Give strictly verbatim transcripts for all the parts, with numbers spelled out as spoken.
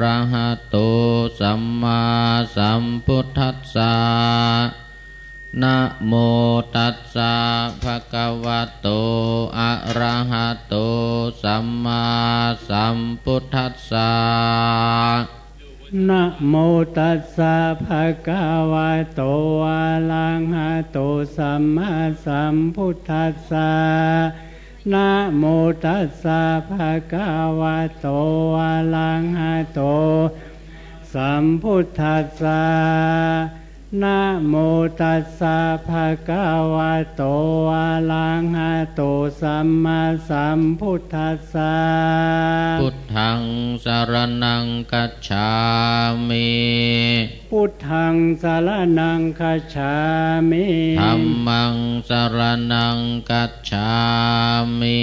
ระหะโต สัมมาสัมพุทธัสสะ นะโมตัสสะ ภะคะวะโต อะระหะโต สัมมาสัมพุทธัสสะ นะโมตัสสะ ภะคะวะโต อะระหะโต สัมมาสัมพุทธัสสะ นะโมตัสสะ ภะคะวะโต อะระหะโต สัมพุทธัสสะ นะโมตัสสะ ภะคะวะโต อะระหะโต สัมมาสัมพุทธัสสะ พุทธัง สะระณัง กัจฉามิ พุทธัง สะระณัง กัจฉามิ ธัมมัง สะระณัง กัจฉามิ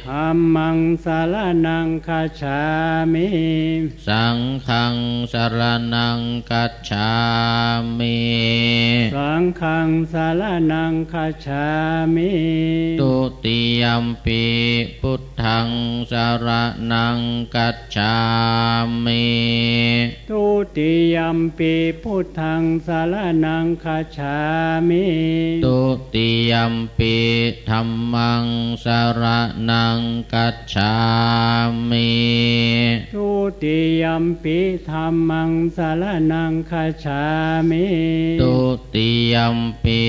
ธัมมัง สะระณัง กัจฉามิ สังฆัง สะระณัง กัจฉามิ สังฆัง สะระณัง กัจฉามิ ทุติยัมปิ พุทธัง สะระณัง กัจฉามิ ทุติยัมปิ พุทธัง สะระณัง กัจฉามิ ทุติยัมปิ ธัมมัง สะระณัง กัจฉามิ ทุติยัมปิ ธัมมัง สะระณัง กัจฉามิ ทุติยัมปิ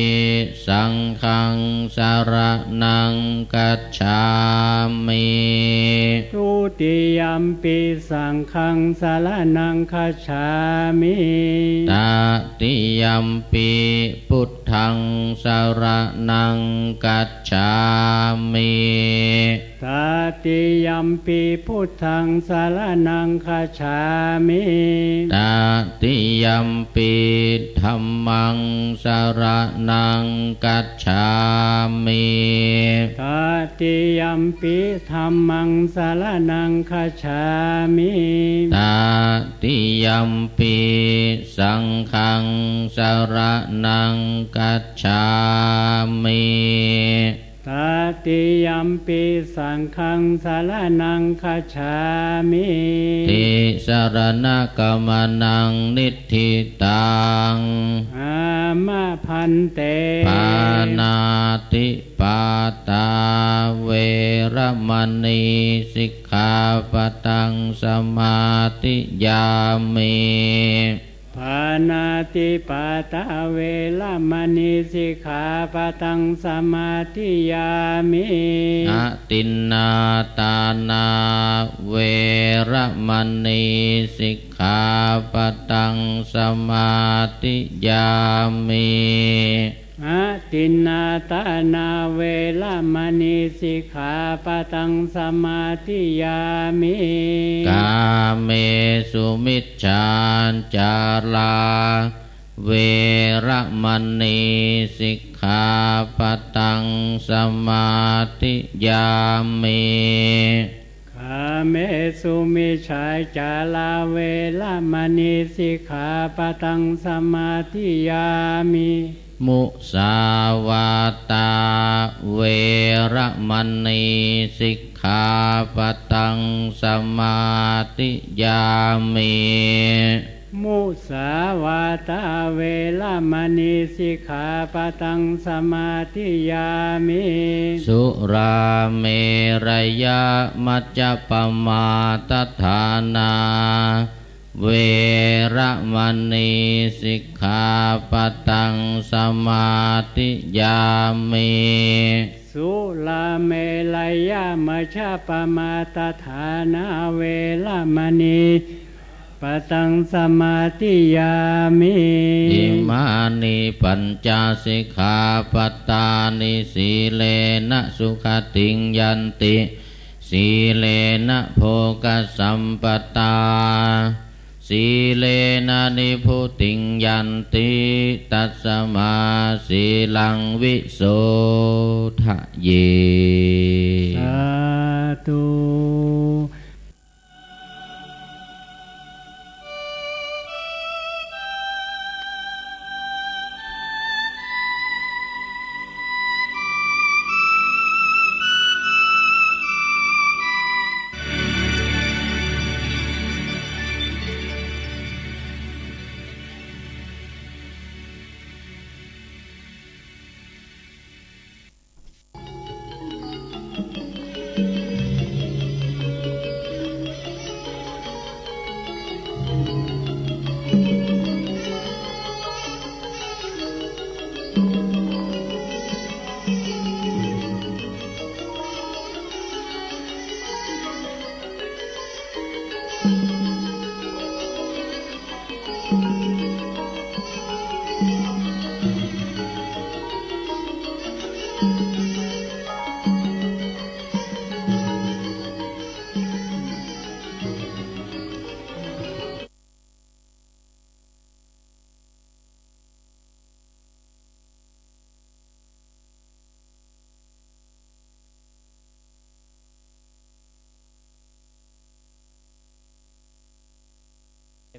สังฆัง สะระณัง กัจฉามิ ทุติยัมปิ สังฆัง สะระณัง กัจฉามิ ตติยัมปิ พุทธัง สะระณัง กัจฉามิ ตติยัมปิ พุทธัง สะระณัง กัจฉามิ ตติยัมปิ ธัมมัง สะระณัง กัจฉามิ ตติยัมปิ ธัมมัง สะระณัง กัจฉามิ ตติยัมปิ สังฆัง สะระณัง กัจฉามิ ตติยัมปิ สังฆัง สะระณัง กัจฉามิ ติสะระณะกัมมะนัง นิฏฐิตัง อามา ภันเต ปาณาติปาตา เวระมะณี สิกขาปะตัง สะมาธิยามิ ปาณาติปาตา เวระมะณี สิกขาปะตัง สะมาธิยามิ อทินนาทานา เวระมะณี สิกขาปะตัง สะมาธิยามิ อทินนาทานา เวระมะณี สิกขาปะตัง สะมาธิยามิ กาเมสุมิจฉาจารา เวระมะณี สิกขาปะตัง สะมาธิยามิ กาเมสุมิจฉาจารา เวระมะณี สิกขาปะตัง สะมาธิยามิ มุสาวาทา เวระมะณี สิกขาปะตัง สะมาธิยามิ มุสาวาทา เวระมะณี สิกขาปะตัง สะมาธิยามิ สุราเมรยะมัจจะปะมาทฐานา เวระมะณี สิกขาปะตัง สะมาธิยามิ สุราเมรยะมัจจะปะมาทฐานา เวระมะณี ปะตัง สะมาธิยามิ อิมานิปัญจสิกขาปะทานิ สีเลนะสุขะติงยันติ สีเลนะโภคะสัมปะทา สีเลนะนิพพุติงยันติ ตัสสะมาสีลังวิโสทะเย สาธุ เป๋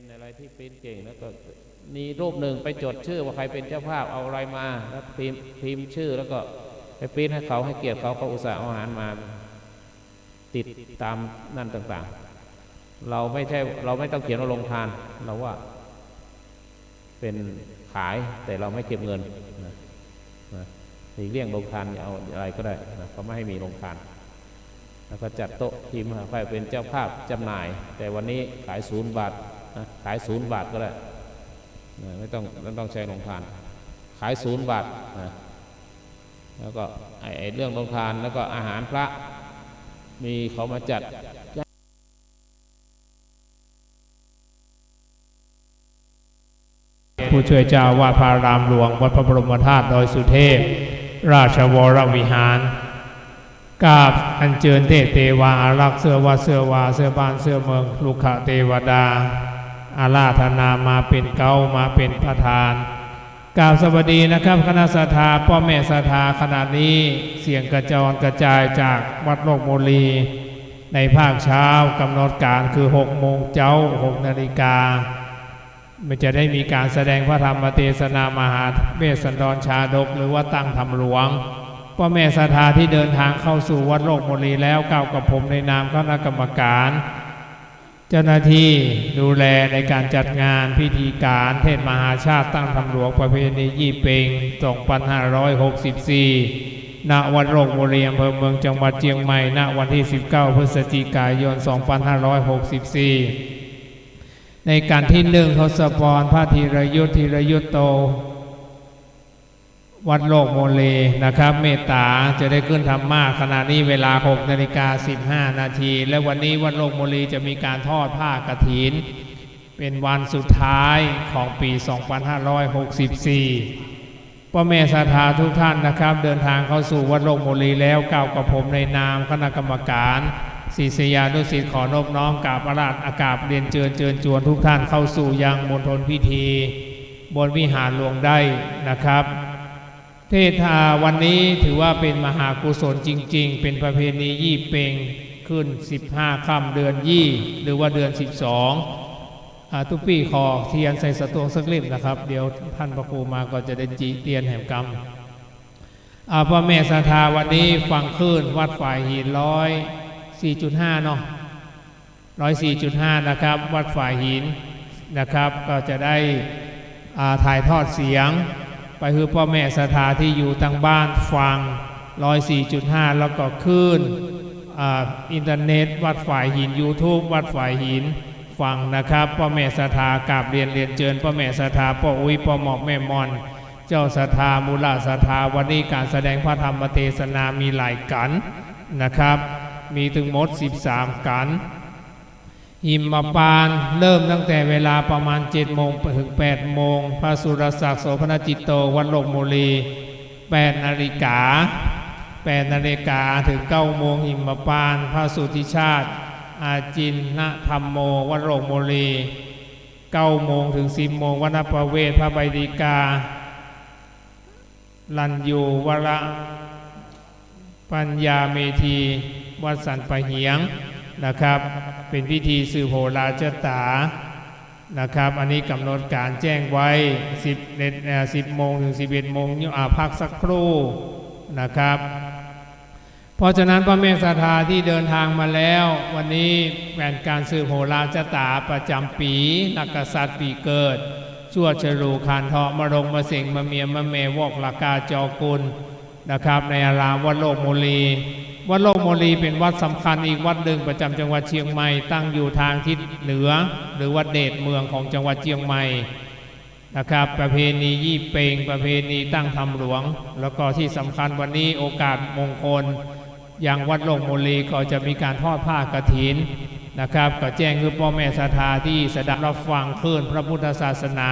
นอะไรตี้ปริ้นเก่ง แล้วก็มีรูปนึ่งไปจดจื้อว่าใผเป๋นเจ้าภาพ เอาอะไรมา แล้วพิมพ์ พิมพ์จื้อ แล้วก็ไปปริ้นหื้อเขา หื้อเกียรติเขา เขาอุตส่าห์เอาอาหารมา ติดต๋ามนั่นต่างๆ เฮาไม่ใจ้ เฮาไม่ต้องเขียนว่าโรงทาน เฮาว่า เป๋นขาย แต่เฮาไม่เก็บเงินนะ นะ หลีกเลี่ยงโรงทาน เอาอะไรก็ได้นะ เขาไม่ให้มีโรงทาน แล้วก็จัดโต๊ะพิมพ์ ใผเป๋นเจ้าภาพจ๋ำหน่าย แต่วันนี้ขายศูนย์บาทนะ ขายศูนย์บาทก็ได้นะ ไม่ต้อง ไม่ต้องใช้โรงทาน ขายศูนย์บาทนะ แล้วก็ไอ้ ไอ้เรื่องโรงทาน แล้วก็อาหารพระ มีเขามาจัด ผู้ช่วยเจ้าอาวาสพระอารามหลวงวัดพระบรมธาตุดอยสุเทพ ราชวรวิหาร กราบอัญเจิญเทพเทวาอารักษ์ เสื้อวัดเสื้อวา เสื้อบ้านเสื้อเมือง รุกขเทวดา อาราธนามาเป๋นเก๊า มาเป๋นประธาน กราบสวัสดีนะครับ คณะศรัทธา ป้อแม่ศรัทธา ขณะนี้เสียงกระจอนกระจายจากวัดโลกโมลี ในภาคเช้ากำหนดก๋านคือหกโมงเจ๊า หกนาฬิกา มันจะได้มีก๋านแสดงพระธรรมเทศนามหาเวสสันดรชาดก หรือว่าตั้งธรรมหลวง ป้อแม่ศรัทธาตี้เดินทางเข้าสู่วัดโลกโมลีแล้ว กล่าวกับผมในนามคณะกรรมก๋าน เจ้าหน้าตี้ดูแลในก๋านจัดงานพิธีก๋านเทศน์มหาชาติตั้งธรรมหลวงประเพณียี่เป็ง สองปันห้าร้อยหกสิบสี่ ณ วัดโลกโมลี อำเภอเมือง จังหวัดเจียงใหม่ ณ วันตี้สิบเก้าพฤศจิกายน สองปันห้าร้อยหกสิบสี่ ในก๋านตี้หนึ่ง ทศพร พระธีรยุทธ ธีรยุทธโต วัดโลกโมลีนะครับ เมตต๋าจะได้ขึ้นธรรมาสน์ ขณะนี้เวลาหกนาฬิกาสิบห้านาที และวันนี้วัดโลกโมลีจะมีก๋านทอดผ้ากฐิน เป๋นวันสุดท้ายของปี๋ สองปันห้าร้อยหกสิบสี่ ป้อแม่ศรัทธาทุกท่านนะครับ เดินทางเข้าสู่วัดโลกโมลีแล้ว กล่าวกับผมในนามคณะกรรมก๋าน ศิษยานุศิษย์ขอนบน้อมกราบอาราธ กราบเรียนเจิญ เจิญจวนทุกท่านเข้าสู่ยังมณฑลพิธี บนวิหารหลวงได้นะครับ เทศน์วันนี้ถือว่าเป๋นมหากุศลจริงๆ เป๋นประเพณียี่เป็งขึ้นสิบห้าค่ำเดือนยี่ หรือว่าเดือนสิบสอง อ่า ตุ๊ปี้ขอเตียนใส่สตวงสักเล่มนะครับ เดี๋ยวต้านพระครูมาก็จะได้จีเตียนแหมกำ อ่า ป้อแม่ศรัทธาวันนี้ฟังคลื่นวัดฝายหิน ร้อยสี่จุดห้า เนาะ ร้อยสี่จุดห้า นะครับ วัดฝายหินนะครับ ก็จะได้ อ่า ถ่ายทอดเสียงไปหื้อป้อแม่ศรัทธาตี้อยู่ตางบ้านฟัง ร้อยสี่จุดห้า แล้วก็คลื่น อ่า อินเทอร์เน็ตวัดฝายหิน ยูทูบวัดฝายหินฟังนะครับ ป้อแม่ศรัทธากราบเรียน เรียนเจิญป้อแม่ศรัทธา ป้ออุ๊ย ป้อหมอก แม่มอน เจ้าศรัทธา มูลศรัทธา วันนี้ก๋านแสดงพระธรรมเทศนามีหลายกัณฑ์นะครับ มีตึงหมดสิบสามกัณฑ์ หิมปานต์เริ่มตั้งแต่เวลาประมาณเจ็ดโมงเถิงแปดโมง พระสุรศักดิ์ โสภณจิตโต วัดโลกโมลี แปดนาฬิกา แปดนาฬิกาเถิงเก้าโมง หิมปานต์ พระสุทธิชาติ อาจินนธัมโม วัดโลกโมลี เก้าโมงเถิงสิบโมง วัณพเวศ พระใบดิกา รัญญูวระ ปัญญาเมธี วัดสันป่าเหียงนะครับ เป๋นพิธีสืบโหราชะต๋านะครับ อันนี้กำหนดก๋านแจ้งไว้ สิบเอ็ด เอ่อ สิบโมงเถิงสิบเอ็ดโมง อ่า พักสักครู่นะครับ เพราะฉะนั้นป้อแม่ศรัทธาตี้เดินทางมาแล้ว วันนี้แผนก๋านสืบโหราชะต๋าประจ๋ำปี๋ นักกษัตริย์ปี๋เกิด ชวด ฉลู ขัน เถาะ มะโรง มะเสง มะเมีย มะแม วอก ละกา จอกุล นะครับ ในอารามวัดโลกโมลี วัดโลกโมลีเป๋นวัดสำคัญอีกวัดนึ่งประจ๋ำจังหวัดเจียงใหม่ ตั้งอยู่ตางทิศเหนือ หรือว่าเดชเมืองของจังหวัดเจียงใหม่นะครับ ประเพณียี่เป็ง ประเพณีตั้งธรรมหลวง แล้วก็ตี้สำคัญวันนี้โอกาสมงคล ยังวัดโลกโมลีก็จะมีก๋านทอดผ้ากฐิน นะครับ ก็แจ้งหื้อป้อแม่ศรัทธาตี้สดับฮับฟังคลื่นพระพุทธศาสนา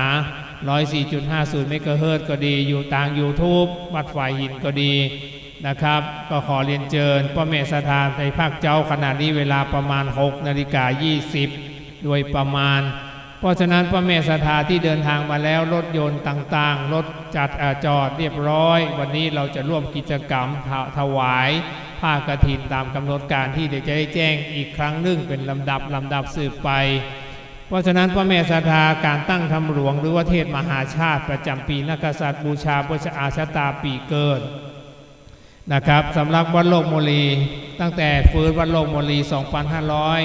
ร้อยสี่จุดห้าศูนย์ เมกะเฮิรตซ์ก็ดี อยู่ตางยูทูบวัดฝายหินก็ดีนะครับ ก็ขอเรียนเจิญป้อแม่ศรัทธาในภาคเจ๊า ขณะนี้เวลาประมาณ หกนาฬิกายี่สิบ โดยประมาณ เพราะฉะนั้นป้อแม่ศรัทธาตี้เดินทางมาแล้ว รถยนต์ต่างๆ รถจัด เอ่อ จอดเรียบร้อย วันนี้เราจะร่วมกิจกรรมถ-, ถวายผ้ากฐินตามกำหนดการตี้เดี๋ยวจะได้แจ้งอีกครั้งหนึ่งเป็นลำดับ ลำดับสืบไป เพราะฉะนั้นป้อแม่ศรัทธา ก๋านตั้งธรรมหลวงหรือว่าเทศน์มหาชาติประจ๋ำปี๋นักกษัตริย์ บูชาพระชะ-, อา ชะตาปี๋เกิด นะครับ สำนักวัดโลกโมลี ตั้งแต่ฟื้นวัดโลกโมลี สองปันห้าร้อย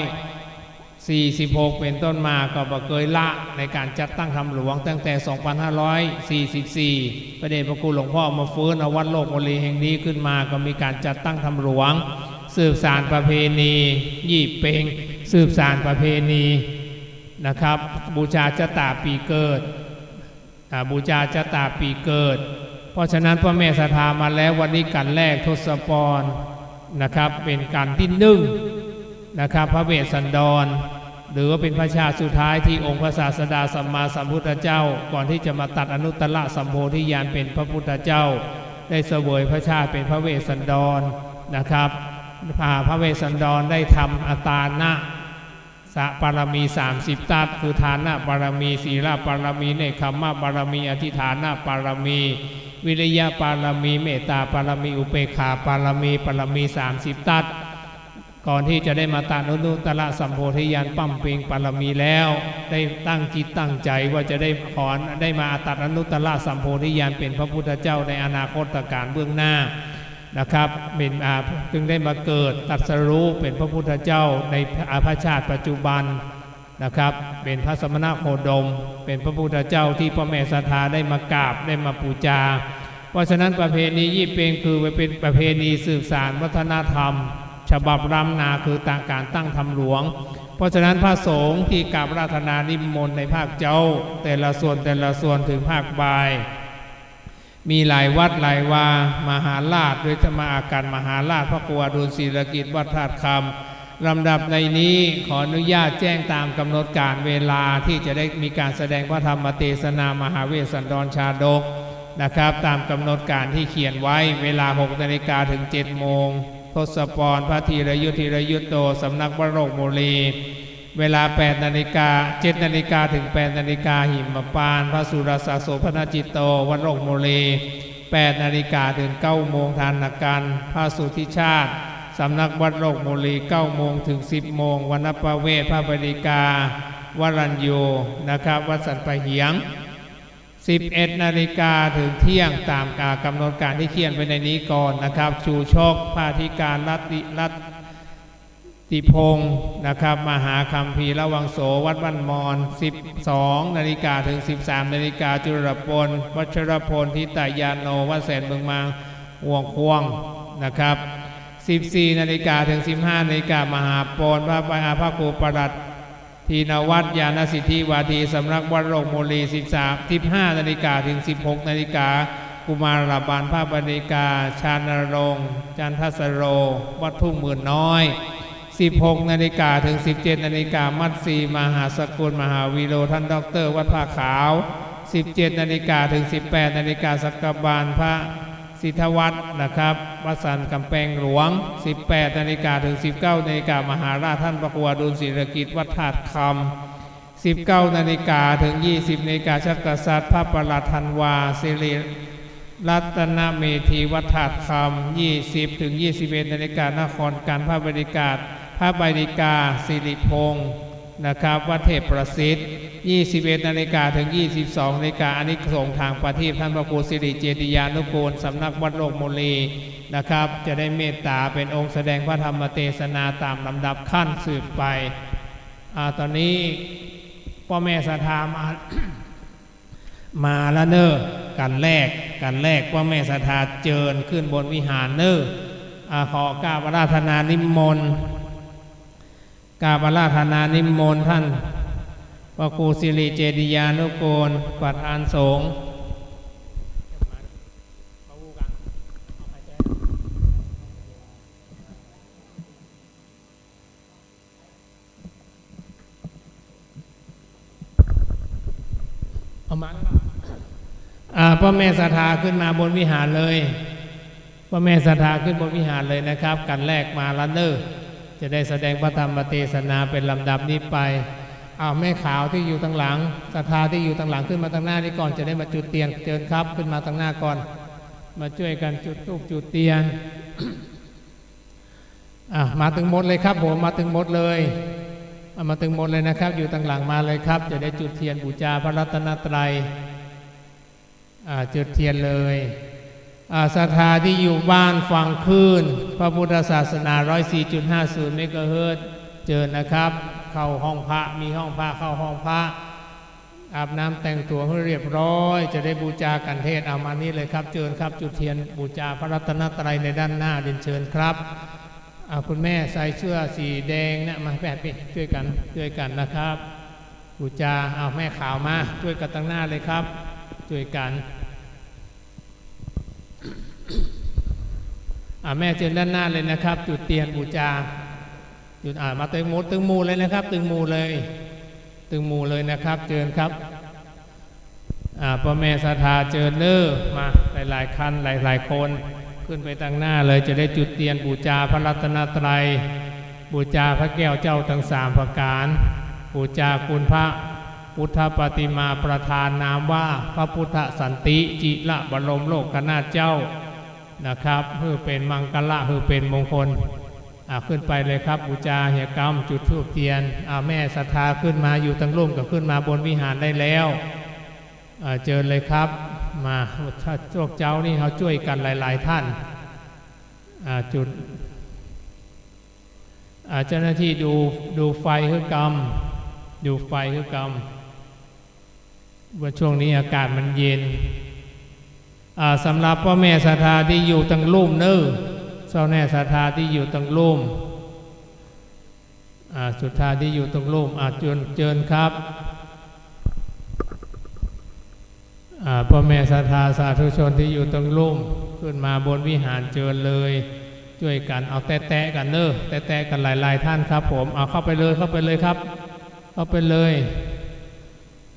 สี่สิบหก เป๋นต้นมา ก็บ่เกยละในก๋านจัดตั้งธรรมหลวง ตั้งแต่ สองปันห้าร้อยสี่สิบสี่ พระเดชพระคุณหลวงพ่อมาฟื้นเอาวัดโลกโมลีแห่งนี้ขึ้นมา ก็มีก๋านจัดตั้งธรรมหลวง สืบสานประเพณียี่เป็ง สืบสานประเพณีนะครับ บูชาชะตาปี๋เกิด อ่า บูชาชะตาปี๋เกิด เพราะฉะนั้นป้อแม่ศรัทธามาแล้ว วันนี้กัณฑ์แรกทศพรนะครับ เป๋นกัณฑ์ตี้หนึ่งนะครับ พระเวสสันดร หรือว่าเป๋นพระชาติสุดท้ายตี้องค์พระศาสดาสัมมาสัมพุทธเจ้า ก่อนตี้จะมาตรัสอนุตตรสัมโพธิญาณเป๋นพระพุทธเจ้า ได้เสวยพระชาติเป๋นพระเวสสันดรนะครับ อ่า พระเวสสันดรได้ทำอาตานะ สะ บารมีสามสิบตั๊ด คือทานบารมี ศีลบารมี เนกขัมมบารมี อธิฐานบารมี วิริยบารมี เมตตาบารมี อุเปกขาบารมี บารมีสามสิบตั๊ด ก่อนตี้จะได้มาตรัสอนุตตรสัมโพธิญาณ ป้ำเพ็งบารมีแล้ว ได้ตั้งจิตตั้งใจ๋ว่าจะได้ขอ ได้มาตรัสอนุตตรสัมโพธิญาณเป๋นพระพุทธเจ้าในอนาคตก๋าลเบื้องหน้า นะครับ เป๋น อ่า จึงได้มาเกิดตรัสรู้เป๋นพระพุทธเจ้าใน อ่า พระชาติปัจจุบันนะครับ เป๋นพระสมณโคดม เป๋นพระพุทธเจ้าตี้ป้อแม่ศรัทธาได้มากราบ ได้มาปู๋จา เพราะฉะนั้นประเพณียี่เป็งคือเป๋นประเพณีสืบสานวัฒนธรรม ฉบับล้ำนา คือตางก๋านตั้งธรรมหลวง เพราะฉะนั้นพระสงฆ์ตี้กราบอาราธนานิมนต์ในภาคเจ๊า แต่ละส่วน แต่ละส่วน เถิงภาคบ่าย มีหลายวัดหลายวา มหาราช โดยจะมาอาการมหาราช พระครูอดุลศิริกิติ์ วัดธาตุคำ ลำดับในนี้ขออนุญาตแจ้งตามกำหนดการเวลาตี้จะได้มีการแสดงพระธรรมเตสนามหาเวสสันดรชาดกนะครับ ตามกำหนดการตี้เขียนไว้ เวลา หกนาฬิกา เถิง เจ็ดโมง ทศพร พระธีรยุทธ ธีรยุตโต สำนักวัดโลกโมลี เวลา แปดนาฬิกา เจ็ดนาฬิกา เถิง แปดนาฬิกา หิมปานต์ พระสุรศักดิ์ โสภณจิตโต วัดโลกโมลี แปดนาฬิกา เถิง เก้าโมง ทานกัน พระสุทธิชาติ สำนักวัดโลกโมลี เก้าโมง เถิง สิบโมง วณประเวศ พระปริกา วรัญญู นะครับ วัดสันป่าเหียง สิบเอ็ดนาฬิกา เถิงเที่ยง ตามกำหนดการตี้เขียนไว้ในนี้ก่อนนะครับ ชูชก พระอธิการ รัตติ รัต ติพงศ์นะครับ มหาคัมภีรวังโส วัดบ้านมอน สิบสองนาฬิกา เถิง สิบสามนาฬิกา จุลพล วัชรพล ทิตยาโน วัดแสนเมืองมาง วังควงนะครับ สิบสี่นาฬิกา เถิง สิบห้านาฬิกา มหาปณ พระ พระครูประหลัด ธีรวัฒน์ ญาณสิทธิวาที สำนักวัดโลกโมลี สิบสาม สิบห้านาฬิกา เถิง สิบหกนาฬิกา กุมารบาล พระปริกา ชานรงค์ จันทสโร วัดทุ่งหมื่นน้อย สิบหกนาฬิกา เถิง สิบเจ็ดนาฬิกา มัตสี มหาสกุล มหาวีโร ท่านด็อกเตอร์ วัดผ้าขาว สิบเจ็ดนาฬิกา เถิง สิบแปดนาฬิกา สักบาล พระสิทธวัฒน์นะครับ วัดสันกำแพงหลวง สิบแปดนาฬิกา เถิง สิบเก้านาฬิกา มหาราช ท่านพระครูอดุลศิริกิติ์ วัดธาตุคำ สิบเก้านาฬิกา เถิง ยี่สิบนาฬิกา ชักกษัตริย์ พระประหลัดธันวา สิริรัตนเมธี วัดธาตุคำ ยี่สิบเถิง ยี่สิบเอ็ดนาฬิกา นครกัน พระปริกา พระปริกา สิริพงศ์นะครับ วัดเทพประสิทธิ์ ยี่สิบเอ็ดนาฬิกา เถิง ยี่สิบสองนาฬิกา อานิสงส์ทางประทีป ท่านพระครูสิริเจติยานุกูล สำนักวัดโลกโมลีนะครับ จะได้เมตตาเป๋นองค์แสดงพระธรรมเตสนาตามลำดับขั้นสืบไป อ่า ต๋อนนี้ป้อแม่ศรัทธามา มาแล้วเน่อ กัณฑ์แรก กัณฑ์แรก ป้อแม่ศรัทธาเจิญขึ้นบนวิหารเน่อ อ่า ขอกราบอาราธนานิมนต์ กราบอาราธนานิมนต์ท่านพระครูสิริเจติยานุกูล ประธานสงฆ์ เอามา อ่า ป้อแม่ศรัทธาขึ้นมาบนวิหารเลย ป้อแม่ศรัทธาขึ้นบนวิหารเลยนะครับ กั๋นแรกมาละเน่อ จะได้แสดงพระธรรมเตสนาเป๋นลำดับนี้ไป อ้าว แม่ขาวตี้อยู่ตังหลัง ศรัทธาตี้อยู่ตังหลังขึ้นมาตังหน้านี้ก่อน จะได้มาจุดเตียน เจิญครับ ขึ้นมาตังหน้าก่อน มาจ้วยกั๋นจุดธูปจุดเตียน อ่ะ มาตึงหมดเลยครับผม มาตึงหมดเลย อ่ะ มาตึงหมดเลยนะครับ อยู่ตังหลังมาเลยครับ จะได้จุดเตียนบู๋จาพระรัตนตรัย อ่า จุดเตียนเลย อ่า ศรัทธาตี้อยู่บ้านฝั่งคลื่นพระพุทธศาสนา ร้อยสี่จุดห้าศูนย์เมกะเฮิรตซ์ เจิญนะครับ เข้าห้องพระ มีห้องพระ เข้าห้องพระ อาบน้ำแต่งตั๋วหื้อเรียบร้อย จะได้บู๋จากัณฑ์เทศน์ เอามานี่เลยครับ เจิญครับ จุดเตียนบู๋จาพระรัตนตรัยในด้านหน้า เรียนเชิญครับ อ่า คุณแม่ใส่เสื้อสีแดงเนี่ย มาแบบนี้ จ้วยกั๋น จ้วยกั๋นนะครับ บู๋จา เอาแม่ขาวมา จ้วยกั๋นตังหน้าเลยครับ จ้วยกั๋น อ่า แม่เจิญด้านหน้าเลยนะครับ จุดเตียนบู๋จา จุด อ่า มาตึงหมู่ ตึงหมู่เลยนะครับ ตึงหมู่เลย ตึงหมู่เลยนะครับ เจิญครับ อ่า ป้อแม่ศรัทธาเจิญเน่อ มาหลายๆ คัน หลายๆ คน ขึ้นไปตังหน้าเลย จะได้จุดเตียนบู๋จาพระรัตนตรัย บู๋จาพระแก้วเจ้าตังสามประก๋าน บู๋จากุณพระพุทธปฏิมาประธานนามว่าพระพุทธสันติจิรบรมโลกนาถเจ้านะครับ หื้อเป๋นมังคละ หื้อเป๋นมงคล อ่า ขึ้นไปเลยครับ บู๋จาเหียกำ จุดธูปเตียน อ่า แม่ศรัทธาขึ้นมาอยู่ตังลุ่มก็ขึ้นมาบนวิหารได้แล้ว อ่า เจิญเลยครับ มา ถ้าพวกเจ้านี่เฮาจ้วยกั๋นหลายๆ ท่าน อ่า จุด อ่า เจ้าหน้าตี้ดู ดูไฟหื้อกำ ดูไฟหื้อกำ ว่าช่วงนี้อากาศมันเย็น อ่า สำหรับป้อแม่ศรัทธาตี้อยู่ตังลุ่มเน่อ ป้อแม่ศรัทธาตี้อยู่ตังลุ่ม อ่า ศรัทธาตี้อยู่ตังลุ่ม อ่า เจิญ เจิญครับ อ่า ป้อแม่ศรัทธาสาธุชนตี้อยู่ตังลุ่ม ขึ้นมาบนวิหารเจิญเลย จ้วยกั๋นเอาแตะๆ กั๋นเน่อ แตะๆ กั๋นหลายๆ ท่านครับผม เอาเข้าไปเลย เข้าไปเลยครับ เข้าไปเลย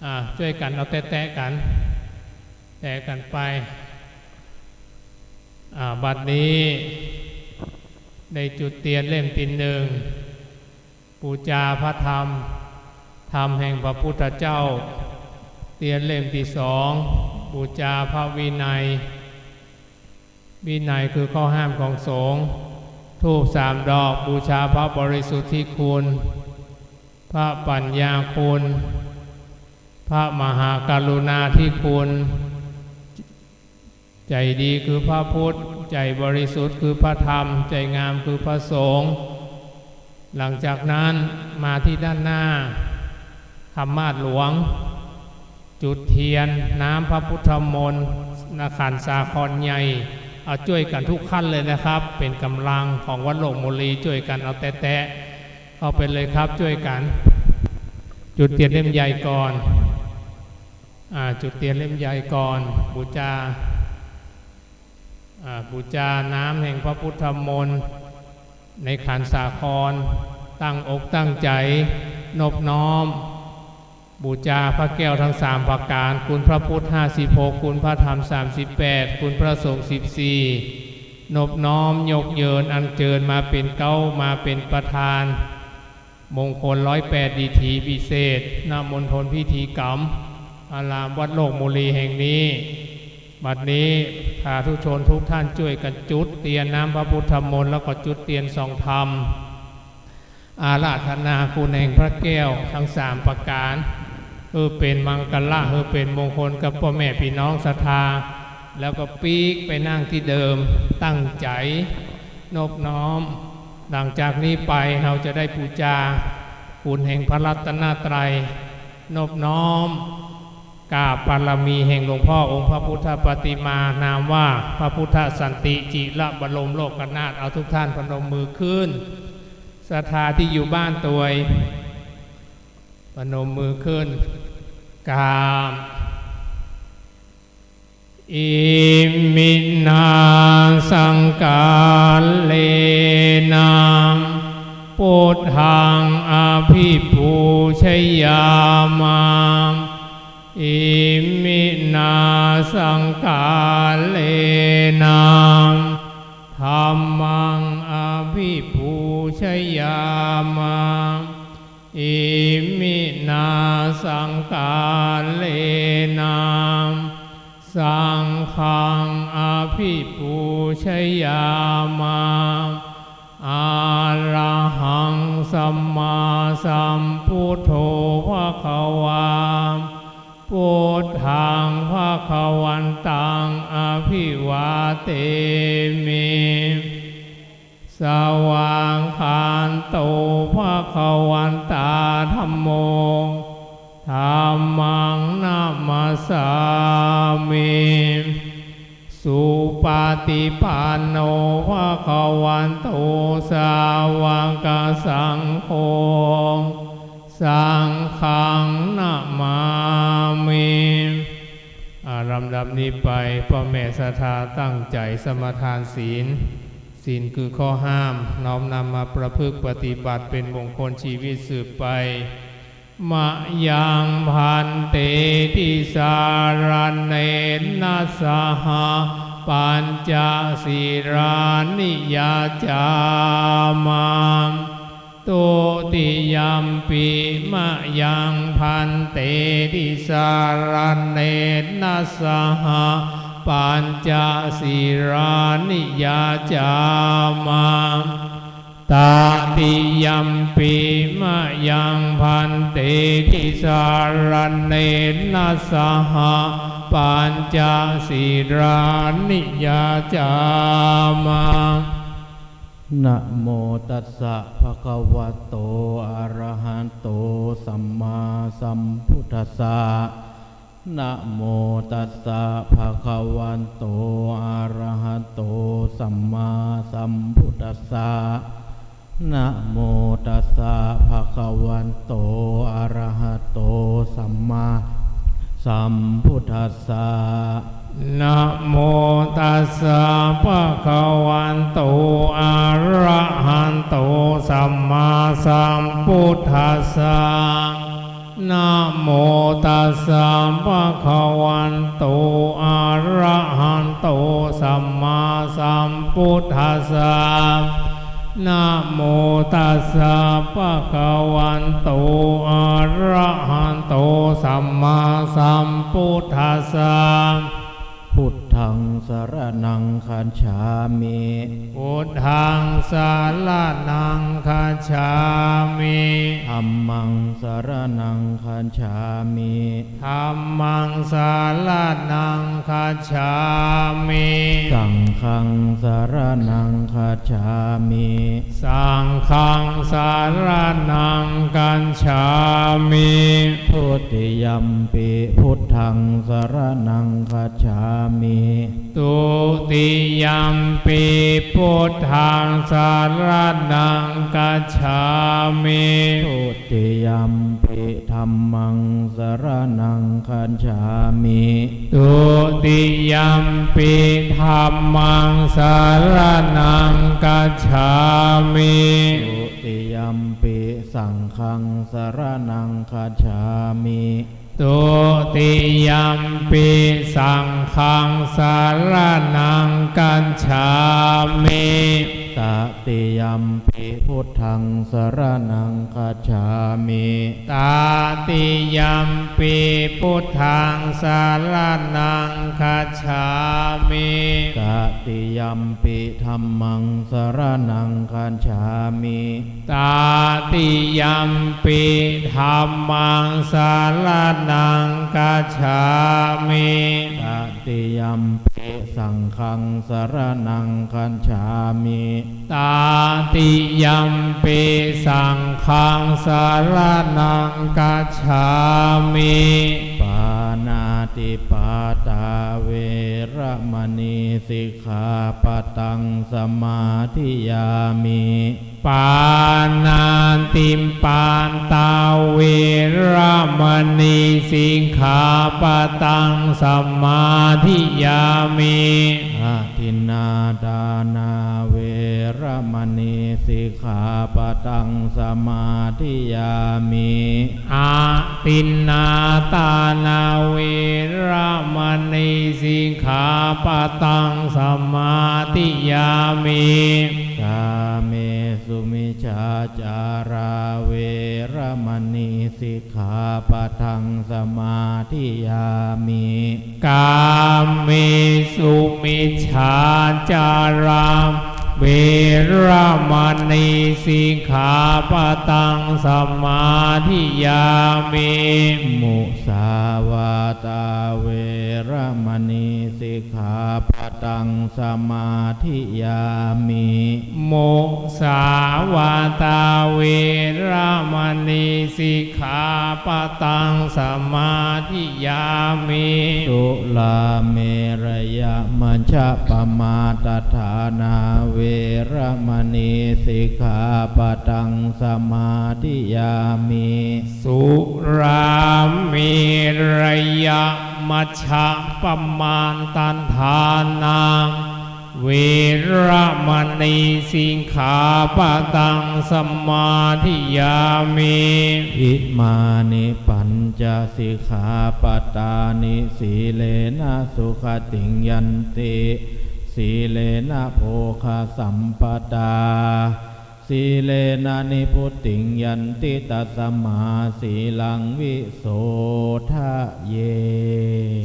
อ่า จ้วยกั๋นเอาแตะๆ กั๋น แตะกั๋นไป อ่า บัดนี้ได้จุดเตียนเล่มตี้นึ่ง บู๋จาพระธรรม ธรรมแห่งพระพุทธเจ้า เตียนเล่มตี้สอง บู๋จาพระวินัย วินัยคือข้อห้ามของสงฆ์ ธูปสามดอก บู๋จาพระบริสุทธิคุณ พระปัญญาคุณ พระมหากรุณาธิคุณ ใจ๋ดีคือพระพุทธ ใจ๋บริสุทธิ์คือพระธรรม ใจ๋งามคือพระสงฆ์ หลังจากนั้นมาตี้ด้านหน้า ธรรมาสน์หลวง จุดเตียนน้ำพระพุทธมนต์ ณ ขันสาครใหญ่ เอาจ้วยกั๋นทุกขั้นเลยนะครับ เป๋นก๋ำลังของวัดโลกโมลี จ้วยกั๋นเอาแตะๆ เข้าไปเลยครับ จ้วยกั๋น จุดเตียนเล่มใหญ่ก่อน อ่า จุดเตียนเล่มใหญ่ก่อน บู๋จา อ่า บู๋จาน้ำแห่งพระพุทธมนต์ ในขันสาคร ตั้งอกตั้งใจ๋ นบน้อม บู๋จาพระแก้วตังสามประก๋าน คุณพระพุทธห้าสิบหก คุณพระธรรมสามสิบแปด คุณพระสงฆ์สิบสี่ นบน้อมยกเยินอัญเจิญมาเป๋นเก๊า มาเป๋นประธาน มงคลร้อยแปดดิถีพิเศษ ณ มณฑลพิธีกรรม อารามวัดโลกโมลีแห่งนี้ บัดนี้สาธุชนทุกท่านจ้วยกั๋นจุดเตียนน้ำพระพุทธมนต์ แล้วก็จุดเตียนส่องธรรม อาราธนาคุณแห่งพระแก้วตังสามประก๋าน หื้อเป๋นมังคละ หื้อเป๋นมงคลกับป้อแม่ปี้น้องศรัทธา แล้วก็ปิ๊กไปนั่งตี้เดิม ตั้งใจ๋ นบน้อม หลังจากนี้ไปเฮาจะได้บู๋จาคุณแห่งพระรัตนตรัย นบน้อม กราบบารมีแห่งหลวงพ่อองค์พระพุทธปฏิมา นามว่าพระพุทธสันติจิรบรมโลกนาถ เอาทุกท่านพนมมือขึ้น ศรัทธาตี้อยู่บ้านตวย พนมมือขึ้น กราบ อิมินา สังกาเลนะ พุทธัง อภิปูชยามา Iminā saṅgālena dhammaṃ abhipūjayāma. Iminā saṅgālena saṅghaṃ abhipūjayāma. Arahaṃ sammāsambuddho bhagavā, buddhaṃ bhagavantaṃ abhivādemi. Svākkhāto bhagavatā dhammo, dhammaṃ namassāmi. Supaṭipanno bhagavato sāvakasaṅgho, saṅghaṃ namāmi. อ่า ลำดับนี้ไป ป้อแม่ศรัทธาตั้งใจ๋สมาทานศีล ศีลคือข้อห้าม น้อมนำมาประพฤติปฏิบัติ เป๋นมงคลจีวิตสืบไป Mayaṃ bhante tisaraṇena saha pañca sīlāni yācāma. Dutiyampi mayaṃ bhante tisaraṇena saha pañca sīlāni yācāma. Tatiyampi mayaṃ bhante tisaraṇena saha pañca sīlāni yācāma. Namo tassa bhagavato arahato sammāsambuddhassa. Namo tassa bhagavato arahato sammāsambuddhassa. Namo tassa bhagavato arahato sammāsambuddhassa. Namo tassa bhagavato arahato sammāsambuddhassa. Namo tassa bhagavato arahato sammāsambuddhassa. Namo tassa bhagavato arahato sammāsambuddhassa. Buddhaṃ saraṇaṃ gacchāmi. Buddhaṃ saraṇaṃ gacchāmi. Dhammaṃ saraṇaṃ gacchāmi. Dhammaṃ saraṇaṃ gacchāmi. Saṅghaṃ saraṇaṃ gacchāmi. Saṅghaṃ saraṇaṃ gacchāmi. Dutiyampi buddhaṃ saraṇaṃ gacchāmi. Dutiyampi buddhaṃ saraṇaṃ gacchāmi. Dutiyampi dhammaṃ saraṇaṃ gacchāmi. Dutiyampi dhammaṃ saraṇaṃ gacchāmi. Dutiyampi saṅghaṃ saraṇaṃ gacchāmi. Dutiyampi saṅghaṃ saraṇaṃ gacchāmi. Tatiyampi buddhaṃ saraṇaṃ gacchāmi. Tatiyampi buddhaṃ saraṇaṃ gacchāmi. Tatiyampi dhammaṃ saraṇaṃ gacchāmi. Tatiyampi dhammaṃ saraṇaṃ gacchāmi. Tatiyampi saṅghaṃ saraṇaṃ gacchāmi. Tatiyampi saṅghaṃ saraṇaṃ gacchāmi. Pāṇātipātā veramaṇī sikkhāpadaṃ samādiyāmi. Pāṇātipātā veramaṇī sikkhāpadaṃ samādiyāmi. Adinnādānā ve ระมณี สิกขาปะตัง สมาธิยามิ อทินนาทานา เวระมณี สิกขาปะตัง สมาธิยามิ กาเมสุมิจฉาจารา เวระมณี สิกขาปะตัง สมาธิยามิ กาเมสุมิจฉาจารา เวระมณี สิกขาปะตัง สมาธิยามิ มุสาวาทา เวระมณี สิกขาปะตัง สมาธิยามิ มุสาวาทา เวระมณี สิกขาปะตัง สมาธิยามิ สุราเมรยมัชฌะปมาทัฏฐานา เวระมณี สิกขาปะตัง สมาธิยามิ สุราเมรยมัชฌะปมาทัฏฐานา เวระมณี สิกขาปะตัง สมาธิยามิ อิมานิปัญจสิกขาปะตานิ สีเลนะสุขติงยันติ สีเลนะโภคสัมปทา สีเลนะนิพพุติงยันติ ตัสมาสีลังวิโสทะเย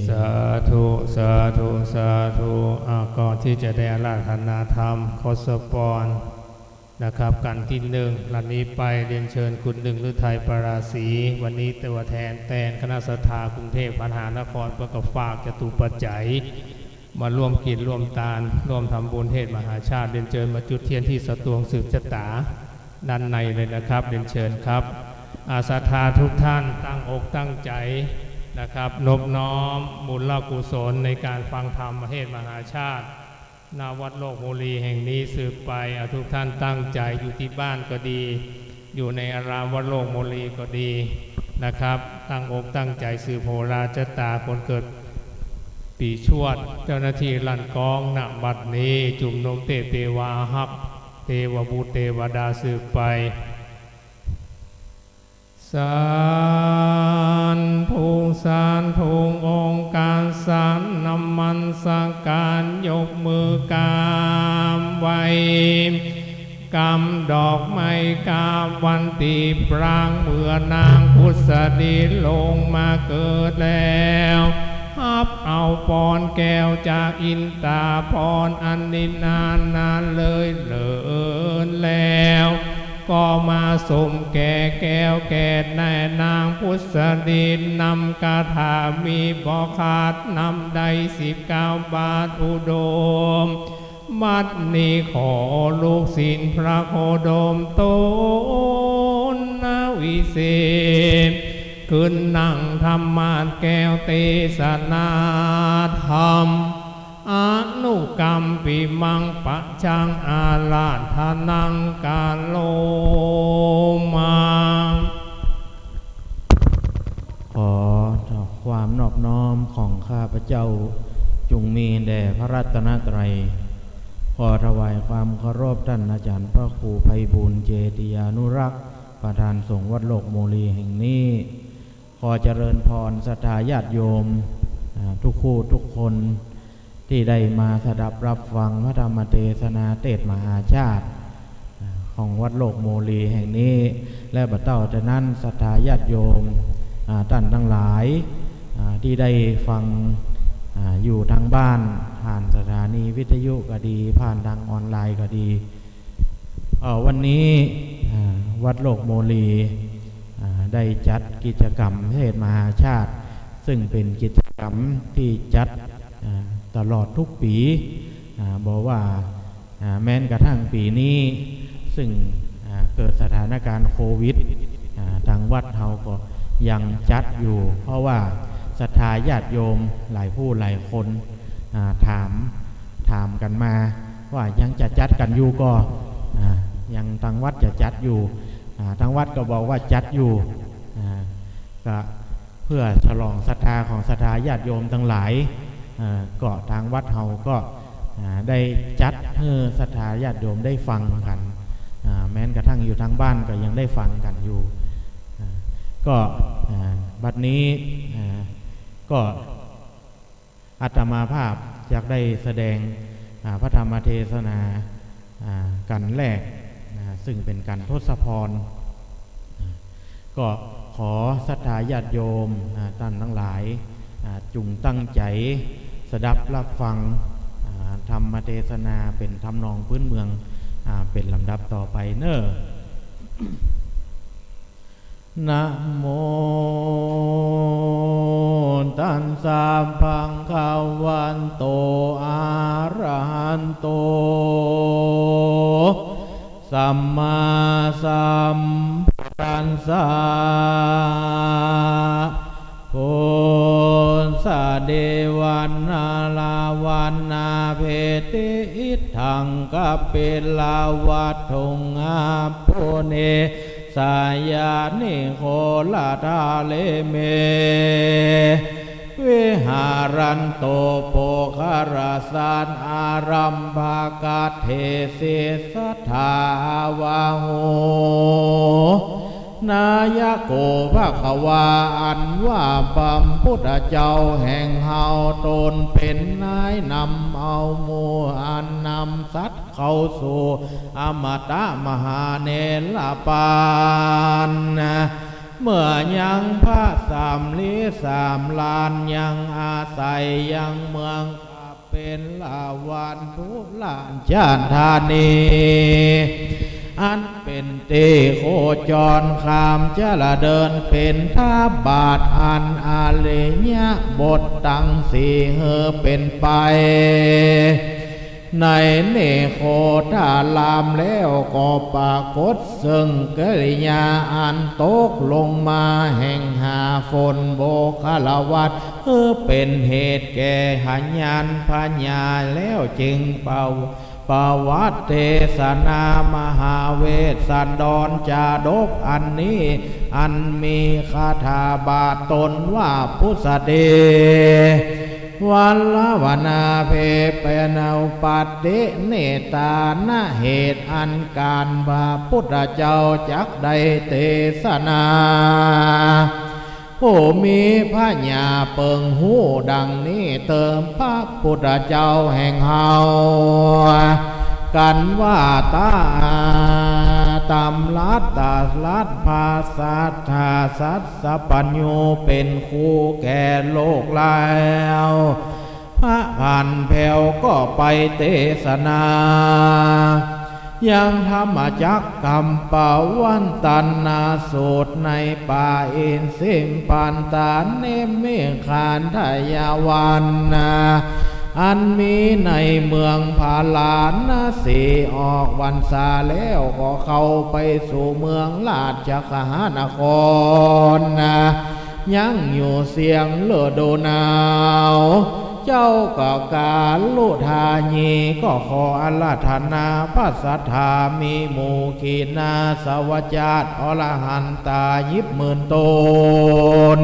สาธุ สาธุ สาธุ อ่ะ ก่อนตี้จะได้อาราธนาธรรม ขอสปอนนะครับ กั๋นตี้นึ่ง หลังนี้ไปเรียนเชิญคุณหนึ่งฤทัย ปราศรี วันนี้ตัวแทนแตนคณะศรัทธากรุงเทพมหานคร เปิ้นก็ฝากจตุปัจจัย มาร่วมกิ๋นร่วมตาน ร่วมทำบุญเทศน์มหาชาติ เรียนเจิญมาจุดเตียนตี้สตวงสืบจะต๋าด้านในเลยนะครับ เรียนเจิญครับ อ่า ศรัทธาทุกท่านตั้งอกตั้งใจ๋นะครับ นบน้อมบุญกุศลในก๋านฟังธรรมเทศน์มหาชาติ ณ วัดโลกโมลีแห่งนี้สืบไป อ่า ทุกท่านตั้งใจ๋อยู่ตี้บ้านก็ดี อยู่ในอารามวัดโลกโมลีก็ดีนะครับ ตั้งอกตั้งใจ๋สืบโหราจะต๋าคนเกิดปีชวด เจ้าหน้าตี้ลั่นกลอง ณ บัดนี้ จุมนุมเตพเตวาฮับ เตวบุตรเตวดาสืบไป สาธุ สาธุ โอภาสนมัสก๋าน ยกมือกราบไหว้ กำดอกไม้กราบวันตี้ปราง เมื่อนางผุสดีลงมาเกิดแล้ว ฮับเอาปอนแก้วจากอินตาภรณ์ อันนี้นานนานเลยเลินแล้ว ก็มาสมแก่แก้วแก่แน่นางผุสดี นำคาถามีบ่ขาด นำได้สิบเก้าบาทอุดม บัดนี้ขอลูกศิษย์พระโคดมต๋นนะวิเศษ ขึ้นนั่งธรรมาสน์แก้วเตสนาธรรม อนุกัมปิมัง ปัจจังอาราธนัง กะโรมา ขอความนอบน้อมของข้าพเจ้า จุ่งมีแด่พระรัตนตรัย ขอถวายความเคารพต้านอาจ๋ารย์พระครูไพบูลย์ เจติยานุรักษ์ ประธานสงฆ์วัดโลกโมลีแห่งนี้ ขอเจริญพรศรัทธาญาติโยม อ่า ทุกคู่ทุกคน ตี้ได้มาสดับรับฟังพระธรรมเตสนาเตสน์มหาชาติ อ่า ของวัดโลกโมลีแห่งนี้ และบ่เต้าแต่นั้นศรัทธาญาติโยม อ่า ต้านตังหลาย อ่า ตี้ได้ฟัง อ่า อยู่ตางบ้าน ผ่านสถานีวิทยุก็ดี ผ่านตางออนไลน์ก็ดี เอ่อ วันนี้ อ่า วัดโลกโมลี อ่า ได้จัดกิจกรรมเทศน์มหาชาติ ซึ่งเป๋นกิจกรรมตี้จัด อ่า ตลอดกู้ปี๋ อ่า บ่ว่า อ่า แม้กระทั่งปี๋นี้ ซึ่ง อ่า เกิดสถานการณ์โควิด อ่า ตางวัดเฮาก็ยังจัดอยู่ เพราะว่าศรัทธาญาติโยมหลายผู้หลายคน อ่า ถาม ถามกั๋นมา ว่ายังจะจัดกั๋นอยู่ก่อ อ่า ยังตางวัดจะจัดอยู่ อ่า ตางวัดก็บอกว่าจัดอยู่ อ่า ก็เพื่อฉลองศรัทธาของศรัทธาญาติโยมตังหลาย อ่า ก็ตางวัดเฮาก็ อ่า ได้จัดหื้อศรัทธาญาติโยมได้ฟังกั๋น อ่า แม้นกระทั่งอยู่ตางบ้านก็ยังได้ฟังกั๋นอยู่ อ่า ก็ อ่า บัดนี้ อ่า ก็ อาตมาภาพอยากได้แสดง อ่า พระธรรมเทศนา อ่า กั๋นแรก อ่า ซึ่งเป๋นก๋านทศพร อ่า ก็ขอศรัทธาญาติโยม อ่า ต้านตังหลาย อ่า จุ่งตั้งใจ๋สดับฮับฟัง อ่า ธรรมเทศนาเป๋นทำนองพื้นเมือง อ่า เป๋นลำดับต่อไปเน่อ นะโม ตัสสะ ภะคะวะโต อะระหะโต สัมมาสัมพุทธัสสะ ปุสสะ เดวะ นาระวะ นาเพติ อิทธัง กะปิลวัตถุง อะปุเน สะยานิ โคละทะเล เม วิหารันตุ ปุคคะละสัตตารัมภะกะเทสิ สัตถา อะวะโห นายะโก ภะคะวา อันว่าพระพุทธเจ้าแห่งเฮาตนเป๋นนายนำเอาหมู่อันนำสัตว์เข้าสู่อมตะมหาเนรปาน เมื่อยังพระสำลีสำราญยังอาศัยยังเมือง กะปิลวัตถุราชธานี อันเป๋นตี้โคจรข้ามจะดำเนินเป๋นทางบาทอันอริยบทตังสี่หื้อเป๋นไป ในเนโคทารามแล้วก็ปรากฏซึ่งกิริยาอันตกลงมาแห่งหาฝน ปุคคะละวัตถุ หื้อเป๋นเหตุแก่หญาณปัญญา แล้วจึงปะ ประวัติเทศนามหาเวสสันดรจาดกอันนี้ อันมีคาถาบาทต้นว่า ปุสสะ เดวะ นาระวะ นาเพ เป๋นอุปัตติเนตา ณ เหตุอันก๋านพระพุทธเจ้าจักได้เทศนา ผู้มีปัญญาเปิงฮู้ดังนี้เติม พระพุทธเจ้าแห่งเฮา กั๋นว่า ตา ตำรัสตรัสพระสัตถาสัสสะปัญญูเป๋นครูแก่โลกแล้ว พระผู้แผ้วก็ไปเทศนา ยังธรรมจักรกัมปวัตตนสูตรในป่าอิสิมปันตาเนมิกขันธยาวันนา อันมีในเมืองพาราณสี ออกพรรษาแล้วก็เข้าไปสู่เมืองราชคฤหนครนา ยังอยู่เสี้ยงฤดูหนาว เจ้ากกาลุทายีก็ขออาราธนาพระสัตถามีหมู่ขีณาสวจาตอรหันตายิบหมื่นต๋น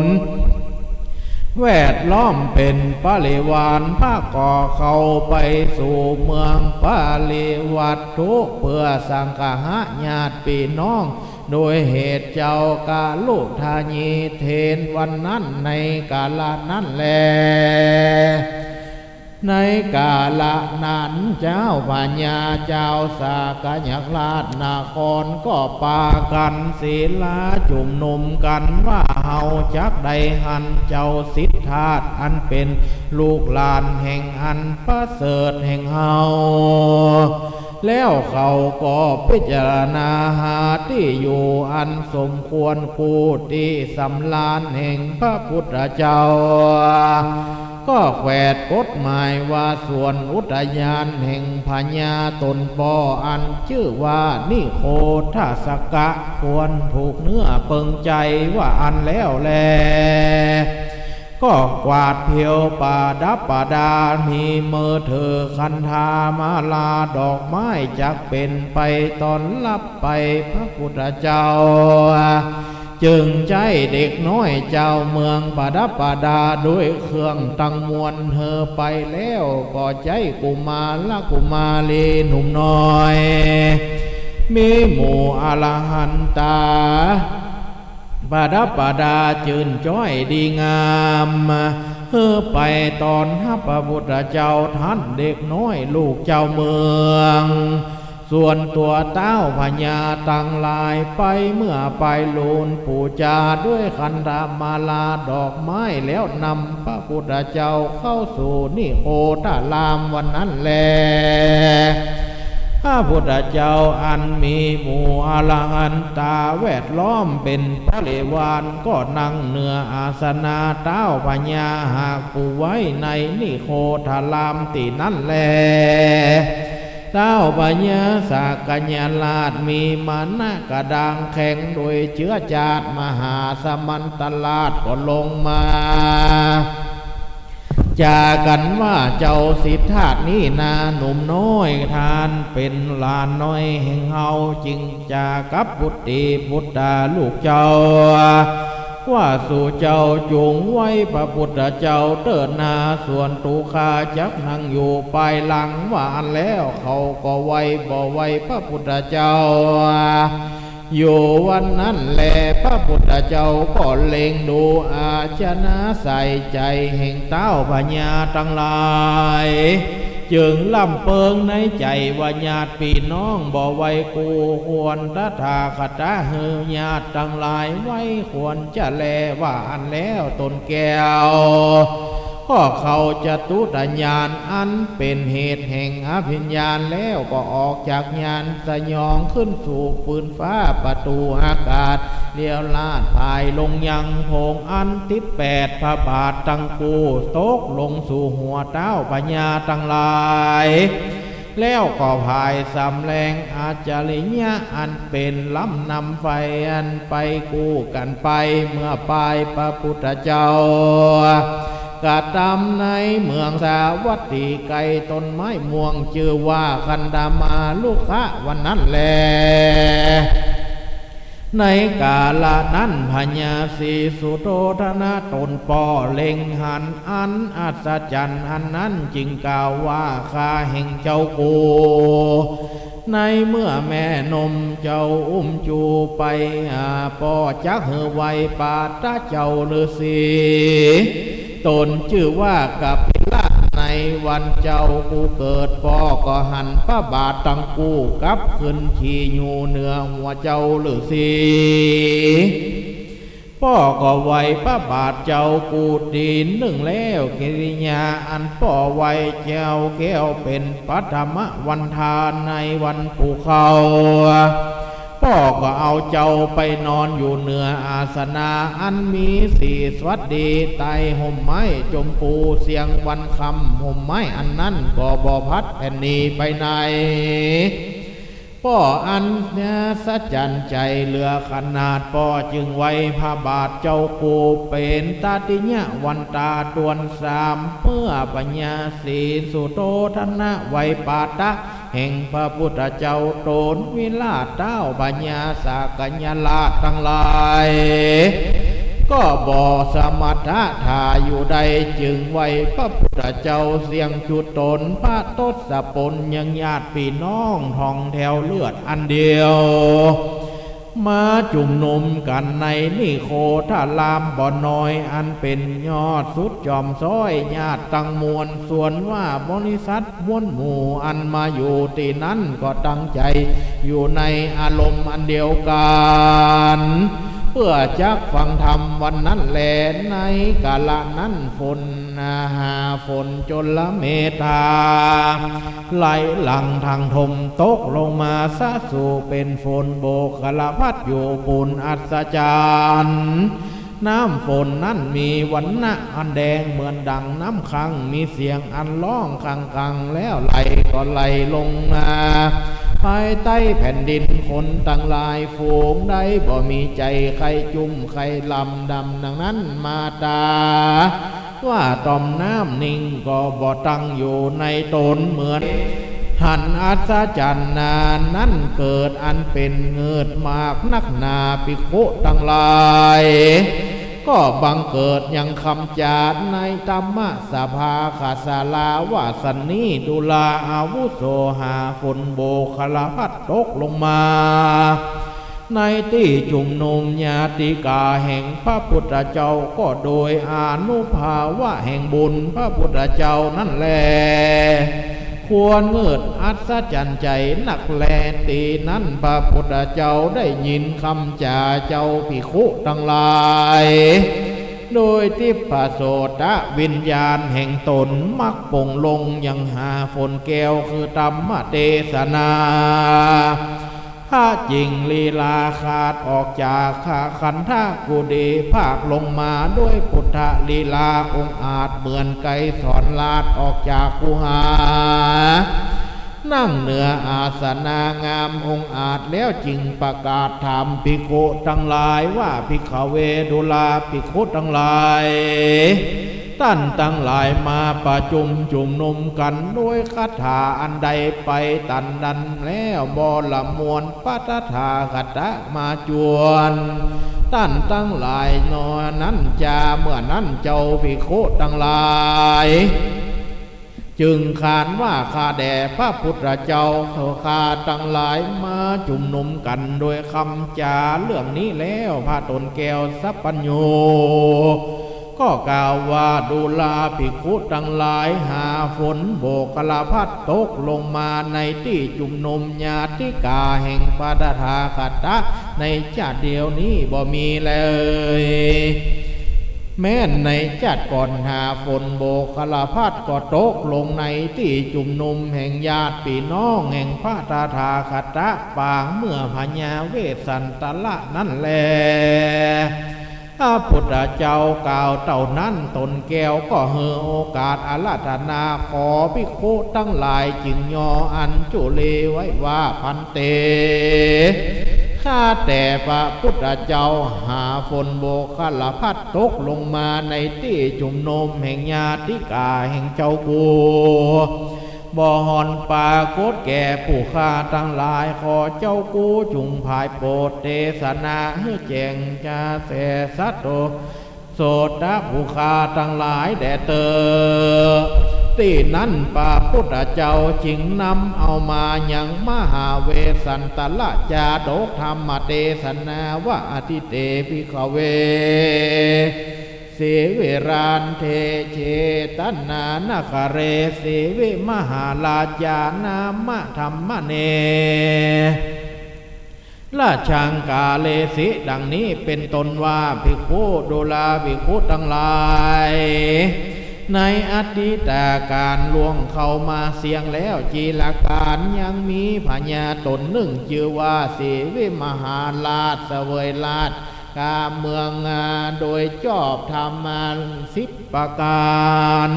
แวดล้อมเป๋นปริวาร พระก็เข้าไปสู่เมืองปริวัตถุ เปื้อสังคหะญาติปี้น้อง โดยเหตุเจ้ากาลุทายีเทศวันนั้นในกาละนั้นแล ในกาละนั้นเจ้าพญาเจ้าสากยราชนครก็ปากั๋นศิลาจุมนุมกั๋นว่า เฮาจักได้หันเจ้าสิทธาตอันเป๋นลูกหลานแห่งอันประเสริฐแห่งเฮา แล้วเขาก็พิจารณาหาตี้อยู่อันสมควร กุฏิสำราญแห่งพระพุทธเจ้า ก็แขวดกฎหมายว่าสวนอุทยานแห่งพญาต๋นป้ออันจื้อว่านิโคทาสกะ ควรผูกเนื้อเปิงใจ๋ว่าอั้นแล้วแล ก็กวาดเผียวประดับประดา มีมือถือขันธามาลาดอกไม้ จักเป๋นไปต้อนฮับไปพระพุทธเจ้า จึงใจ๊เด็กน้อยจาวเมืองประดับประดาด้วยเครื่องตังมวล หื้อไปแล้วก็ใจ๊กุมารกุมารีหนุ่มน้อย มีหมู่อรหันตา ประดับประดาจื้นจ้อยดีงาม หื้อไปต้อนฮับพระพุทธเจ้า ต้านเด็กน้อยลูกจาวเมือง ส่วนตั๋วต้าวพญาตังหลายไป เมื่อไปลูนปู๋จาด้วยขันธมาลาดอกไม้ แล้วนำพระพุทธเจ้าเข้าสู่นิโคธารามวันนั้นแล พระพุทธเจ้าอันมีหมู่อรหันตาแวดล้อมเป๋นบริวาร ก็นั่งเหนืออาสนะต้าวพญาหากผู้ไว้ในนิโคธารามตี้นั้นแล ต้าวพญาสักกยราชมีมานะกระด้างแข็ง โดยเจื๊อจาดมหาสมันตราชก็ลงมา จ๋ากั๋นว่า เจ้าสิทธัตถ์นี้นาหนุ่มน้อย ต้านเป๋นหลานน้อยแห่งเฮา จึงจ๋ากับบุตรีบุตราลูกเจ้า ว่า สูเจ้าจุ่งไหว้พระพุทธเจ้าเต๊อะนา ส่วนตั๋วข้าจักนั่งอยู่ปายหลัง ว่าอั้นแล้วเขาก็ไหว้บ่ไหว้พระพุทธเจ้า อยู่วันนั้นแล พระพุทธเจ้าก็เล็งดูอาชนะใส่ใจ๋แห่งต้าวพญาตังหลาย จึงลำเปิงในใจ๋ว่า ญาติปี้น้องบ่ไหว้กู้ควรตถาคตะ หื้อญาติตังหลายไหว้ควรจะแล ว่าอั้นแล้วต๋นแก้ว ก็เข้าจตุตญาณอันเป๋นเหตุแห่งอภิญญาแล้ว ก็ออกจากญาณสยองขึ้นสู่ปืนฟ้าประตู๋อากาศ เลี้ยวลาดผายลงยังโพงอันติดแปดพระบาทตังกู้ ตกลงสู่หัวต้าวพญาตังหลาย แล้วก็ผายสำแดงอาชริยะอันเป๋นลำนำไฟอันไปกู้กั๋นไป เมื่อปายพระพุทธเจ้า กระตำในเมืองสาวัตถีใก้ต้นไม้ม่วงจื้อว่าคันธมารุกขะวันนั้นแล ในกาละนั้นพญาศรีสุโธทนะต๋นป้อเล็งหันอันอัศจรรย์อันนั้น จึงกล่าวว่า ข้าแห่งเจ้ากู ในเมื่อแม่นมเจ้าอุ้มจู๋ไป อ่า ป้อจักหื้อไหว้ปาตะเจ้าฤๅษี ต๋นจื้อว่ากปิละ ในวันเจ้ากูเกิด ป้อก็หันพระบาทตังกู้กลับขึ้นที่อยู่เหนือหัวเจ้าฤๅษี ป้อก็ไหว้พระบาทเจ้ากู้ตี๋นึ่งแล้ว กิริยาอันป้อไหว้เจ้าแก้วเป๋นปฐมวันทาในวันปูเข้า ป้อก็เอาเจ้าไปนอนอยู่เหนืออาสนะอันมีสีสวัสดี ใต้ฮ่มไม้จมพูเสียงวันค่ำ ฮ่มไม้อันนั้นก็บ่พัดแผ่นหนีไปไหน ป้ออันอัศจรรย์ใจ๋เหลือขนาด ป้อจึงไหว้พระบาทเจ้ากู้เป๋นตติยะวันตาตวนสาม เมื่อพญาศรีสุโธทนะไหว้ปาตะแห่งพระพุทธเจ้าต๋น วิราชต้าวพญาสักกยราชตังหลาย ก็บ่สมรรถะถ่าอยู่ได้ จึงไหว้พระพุทธเจ้าเสี้ยงจุดต๋น พระทศพลยังญาติปี้น้องท่องแถวเลือดอันเดียว มาจุมนุมกั๋นในนิโคธารามบ่อน้อย อันเป๋นยอดสุดจอมซ้อย ญาติตังมวล ส่วนว่าบริษัทมวลหมู่อันมาอยู่ตี้นั้น ก็ตั้งใจ๋อยู่ในอารมณ์อันเดียวกั๋น เปื้อจักฟังธรรมวันนั้นแล ในกาละนั้นฝน หาฝนจุลเมธา ไหลหลั่งทางธมตกลงมาสะสู่เป๋นฝนโบกคละพัดอยู่ปูนอัศจรรย์ น้ำฝนนั้นมีวรรณะอันแดงเหมือนดั่งน้ำขัง มีเสียงอันร้องคังๆ แล้วไหลก็ไหลลงมา ภายใต้แผ่นดิน คนตังหลายฝูงได้บ่มีใจ๋ใค่จุ่มใค่ลำดำดังนั้นมาตรา ว่าต่อมน้ำนิ่งก็บ่ตั้งอยู่ในต๋นเหมือน หันอัศจรรย์นานั้นเกิดอันเป๋นเงิดมากนักหนา ภิกขุตังหลาย ก็บังเกิดยังคำจ๋าในธรรมสภา ขสาลาว่าสันนี้ ดูราอาวุโส หาฝนโบคคัลลพัสตร์ตกลงมา ในตี้จุมนุมญาติกาแห่งพระพุทธเจ้า ก็โดยอานุภาพแห่งบุญพระพุทธเจ้านั้นแล ควรเงิดอัศจรรย์ใจ๋นักแล ตี้นั้นพระพุทธเจ้าได้ยินกำจ๋าเจ้าภิกขุตังหลาย โดยทิพโสตวิญญาณแห่งต๋น มักปลงลงยังหาฝนแก้วคือธรรมเตสนา พระจิ่งลีลาขาดออกจากขันธกุฏี พากลงมาด้วยปุทธลีลาองอาจ เหมือนไกรสรราชออกจากกุหา นั่งเหนืออาสนะงามองอาจ แล้วจึงประกาศถามภิกขุตังหลายว่า ภิกขเว ดูราภิกขุตังหลาย ต้านตังหลายมาประจุมจุมนุมกั๋นโดยคาถาอันใดไปตันนั้นแล้ว บ่ละมวลพระตถาคตมาจวน ต้านตังหลายนอนั้นจา เมื่อนั้นเจ้าภิกขุตังหลาย จึงขานว่า ข้าแด่พระพุทธเจ้า ข้าตังหลายมาจุมนุมกั๋นโดยกำจ๋าเรื่องนี้แล้ว พระต๋นแก้วสัพพัญญู ก็กล่าวว่า ดูราภิกขุตังหลาย หาฝนโบคคัลลพัสตร์ตกลงมาในตี้จุมนุมญาติกาแห่งพระตถาคต ในจาติเดียวนี้บ่มีเลย แม้นในจาติก่อนหาฝนโบคคัลลพัสตร์ก็ตกลงในตี้จุมนุมแห่งญาติปี้น้องแห่งพระตถาคตปาง เมื่อพญาเวสสันตระนั้นแล พระพุทธเจ้ากล่าวเต้านั้น ต๋นแก้วก็หื้อโอกาสอาราธนาขอภิกขุตังหลาย จึงย่ออัญจุลีไว้ว่า ภันเต ข้าแต่พระพุทธเจ้า หาฝนโบคคัลลพัสตร์ตกลงมาในตี้จุมนุมแห่งญาติกาแห่งเจ้ากู บ่ฮอนปรากฏแก่ผู้ข้าตังหลาย ขอเจ้ากูจุ่งผายโปรดเตสนาหื้อแจ้งจาแสสัตว์โต โสตบุคคาตังหลายแด่เตอ ตี้นั้นพระพุทธเจ้าจึงนำเอามายังมหาเวสสันตระจาดกธรรมเตสนาว่า อทิเต ภิกขเว สีวิรันเท เชตนานคเร สีวิมหาราชา นามธรรมเน ราชังกาเลสิ ดังนี้เป๋นต้นว่า ภิกขุ ดูราภิกขุตังหลาย ในอดีตกาลล่วงเข้ามาเสี้ยงแล้วจีรกาล ยังมีพญาต๋นนึ่งจื้อว่า สีวิมหาราช เสวยราช กาเมือง โดยจอบธรรมสิบประก๋าน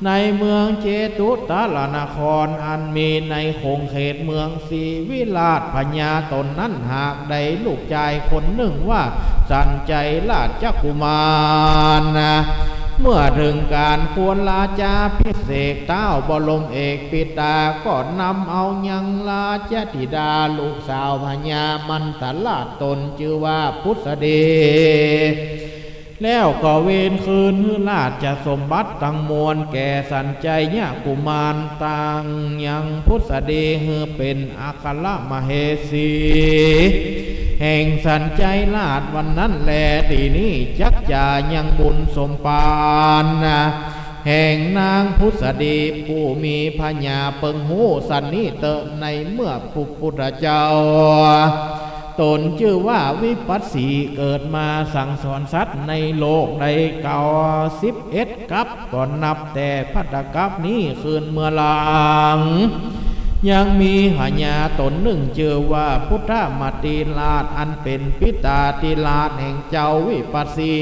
ในเมืองเจตุตรนคร อันมีในขงเขตเมืองสีวิราช พญาต๋นนั้นหากได้ลูกจายคนนึ่งว่า สัญชัยราชกุมาร เมื่อเถิงกาลควรราชาภิเษก ต้าวบรมเอกปิตาก็นำเอายังราชธิดาลูกสาวพญามันทราช ต๋นจื้อว่าผุสดี แล้วก็เวียนคืนหื้อราชสมบัติตังมวลแก่สัญชัยกุมาร ตังยังผุสดีหื้อเป๋นอัครมเหสี แห่งสัญชัยราชวันนั้นแล ตี้นี้จักจะยังบุญสมภาร แห่งนางผุสดี ผู้มีพญาเปิงฮู้สันนี้เต๊อะ ในเมื่อพระพุทธเจ้า ต๋นจื้อว่าวิปัสสี เกิดมาสั่งสอนสัตว์ในโลกได้เก้าสิบเอ็ดกัป ก็นับแต่ภัตตกัปนี้คืนเมื่อหลัง ยังมีพญาต๋นนึ่งจื้อว่าพุทธมติราช อันเป๋นปิตาธิราชแห่งเจ้าวิปัสสี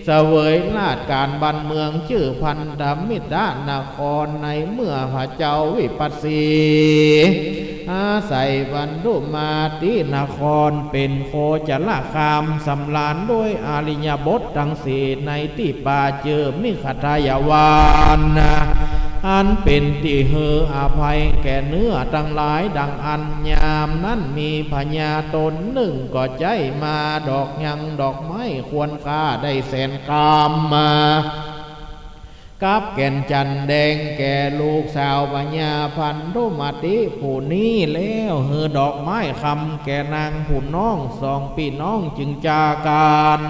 เสวยราชก๋านบ้านเมืองจื้อพันธมิตรนคร ในเมื่อพระเจ้าวิปัสสี อาศัยพันธุมาตินครเป๋นโคจรคาม สำราญด้วยอริยบทตังสี่ ในตี้ป่าจื้อมิขทายวัน อันเป๋นตี้หื้ออภัยแก่เนื้อตังหลาย ดังอั้นยามนั้นมีพญาต๋นนึ่งก็ใจ๊มาดอกยังดอกไม้ควรค่าได้แสนกำมา กับแก่นจันทน์แดงแก่ลูกสาวพญาพันธุมติผู้นี้แล้ว หื้อดอกไม้คำแก่นางผู้น้อง สองปี้น้องจึงจากั๋น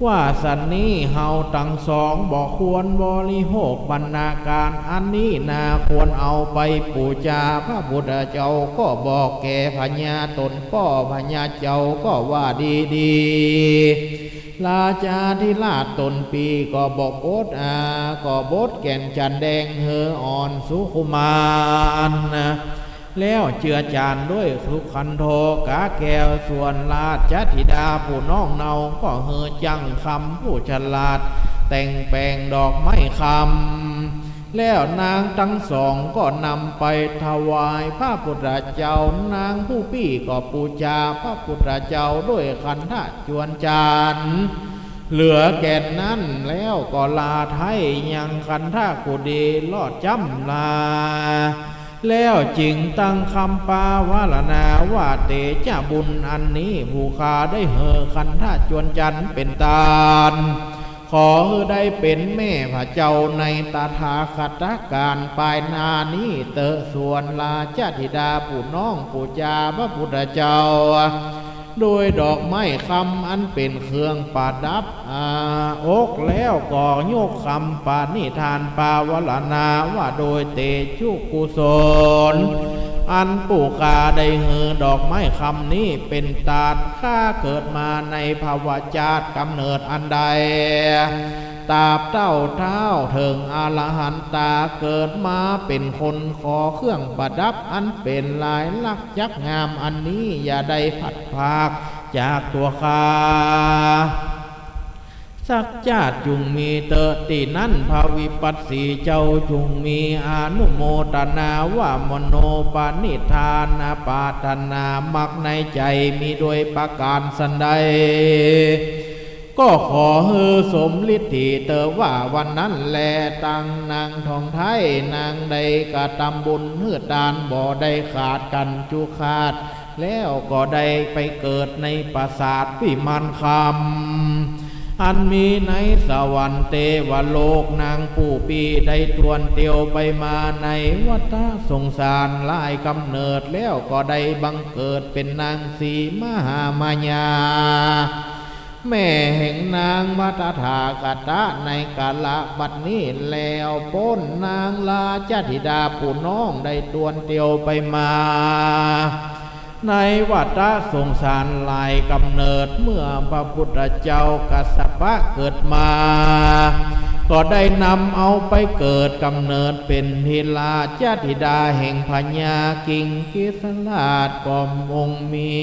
ว่า สันนี้เฮาตังสองบ่ควรบริโภคภัณฑาหารอันนี้นา ควรเอาไปปู๋จาพระพุทธเจ้า ก็บอกแก่พญาต๋นป้อ พญาเจ้าก็ว่าดีๆ ราชาธิราชต๋นปี้ก็บอกบท อ่า ก็บทแก่นจันทน์แดงหื้ออ่อนสุขุมาร แล้วเจือจานด้วยสุขันโธกาแก้ว ส่วนราชธิดาผู้น้องเนาก็หื้อจั้งคำผู้ฉลาด แต่งแป๋งดอกไม้คำ แล้วนางตังสองก็นำไปถวายพระพุทธเจ้า นางผู้ปี้ก็ปู๋จาพระพุทธเจ้าด้วยขันธะจวนจันทน์ เหลือแก่นนั้นแล้วก็ลาไท้ยังขันธกุฏีรลอดจ๋ำลา แล้วจึงตั้งคำปาวารณาว่า เตจะบุญอันนี้ผู้ข้าได้หื้อขันธะจวนจันทน์เป๋นตาน ขอหื้อได้เป๋นแม่พระเจ้าในตถาคตกาลปายหน้านี้เต๊อะ ส่วนราชธิดาผู้น้องปู๋จาพระพุทธเจ้า โดยดอกไม้คำอันเป๋นเครื่องประดับ อ่า อก แล้วก็ยกคำปณิธานปาวารณาว่า โดยเตจุกุศล อันผู้ข้าได้หื้อดอกไม้คำนี้เป๋นตาน ข้าเกิดมาในภวชาติก๋ำเนิดอันใด ตราบเต้าเถิงอรหันตา เกิดมาเป๋นคน ขอเครื่องประดับอันเป๋นลายลักษณ์จักงามอันนี้ อย่าได้พลัดพรากจากตั๋วข้าสักจาติ จุ่งมีเต๊อะ ตี้นั้นพระวิปัสสีเจ้าจุ่งมีอนุโมตนาว่ามโนปณิธานปรารถนามักในใจ๋มีโดยประก๋านสันใด ก็ขอหื้อสมฤทธิเต๊อะ ว่าวันนั้นแล ตังนางทองไท้นางได้กระตำบุญหื้อตานบ่ได้ขาดกั๋นจุขาด แล้วก็ได้ไปเกิดในปราสาทวิมานคำ อันมีในสวรรค์เตวโลก นางผู้ปี้ได้ตวนเตียวไปมาในวัฏสงสารหลายก๋ำเนิด แล้วก็ได้บังเกิดเป๋นนางสีมหามายา แม่แห่งนางมัตถาคตะในกาละบัดนี้ แล้วป๊นนางราชธิดาผู้น้องได้ตวนเตียวไปมาในวัฏสงสารหลายก๋ำเนิด เมื่อพระพุทธเจ้ากัสสปะเกิดมา ก็ได้นำเอาไปเกิดก๋ำเนิดเป๋นพระราชธิดาแห่งพญากิงกิสราช ก็องค์มี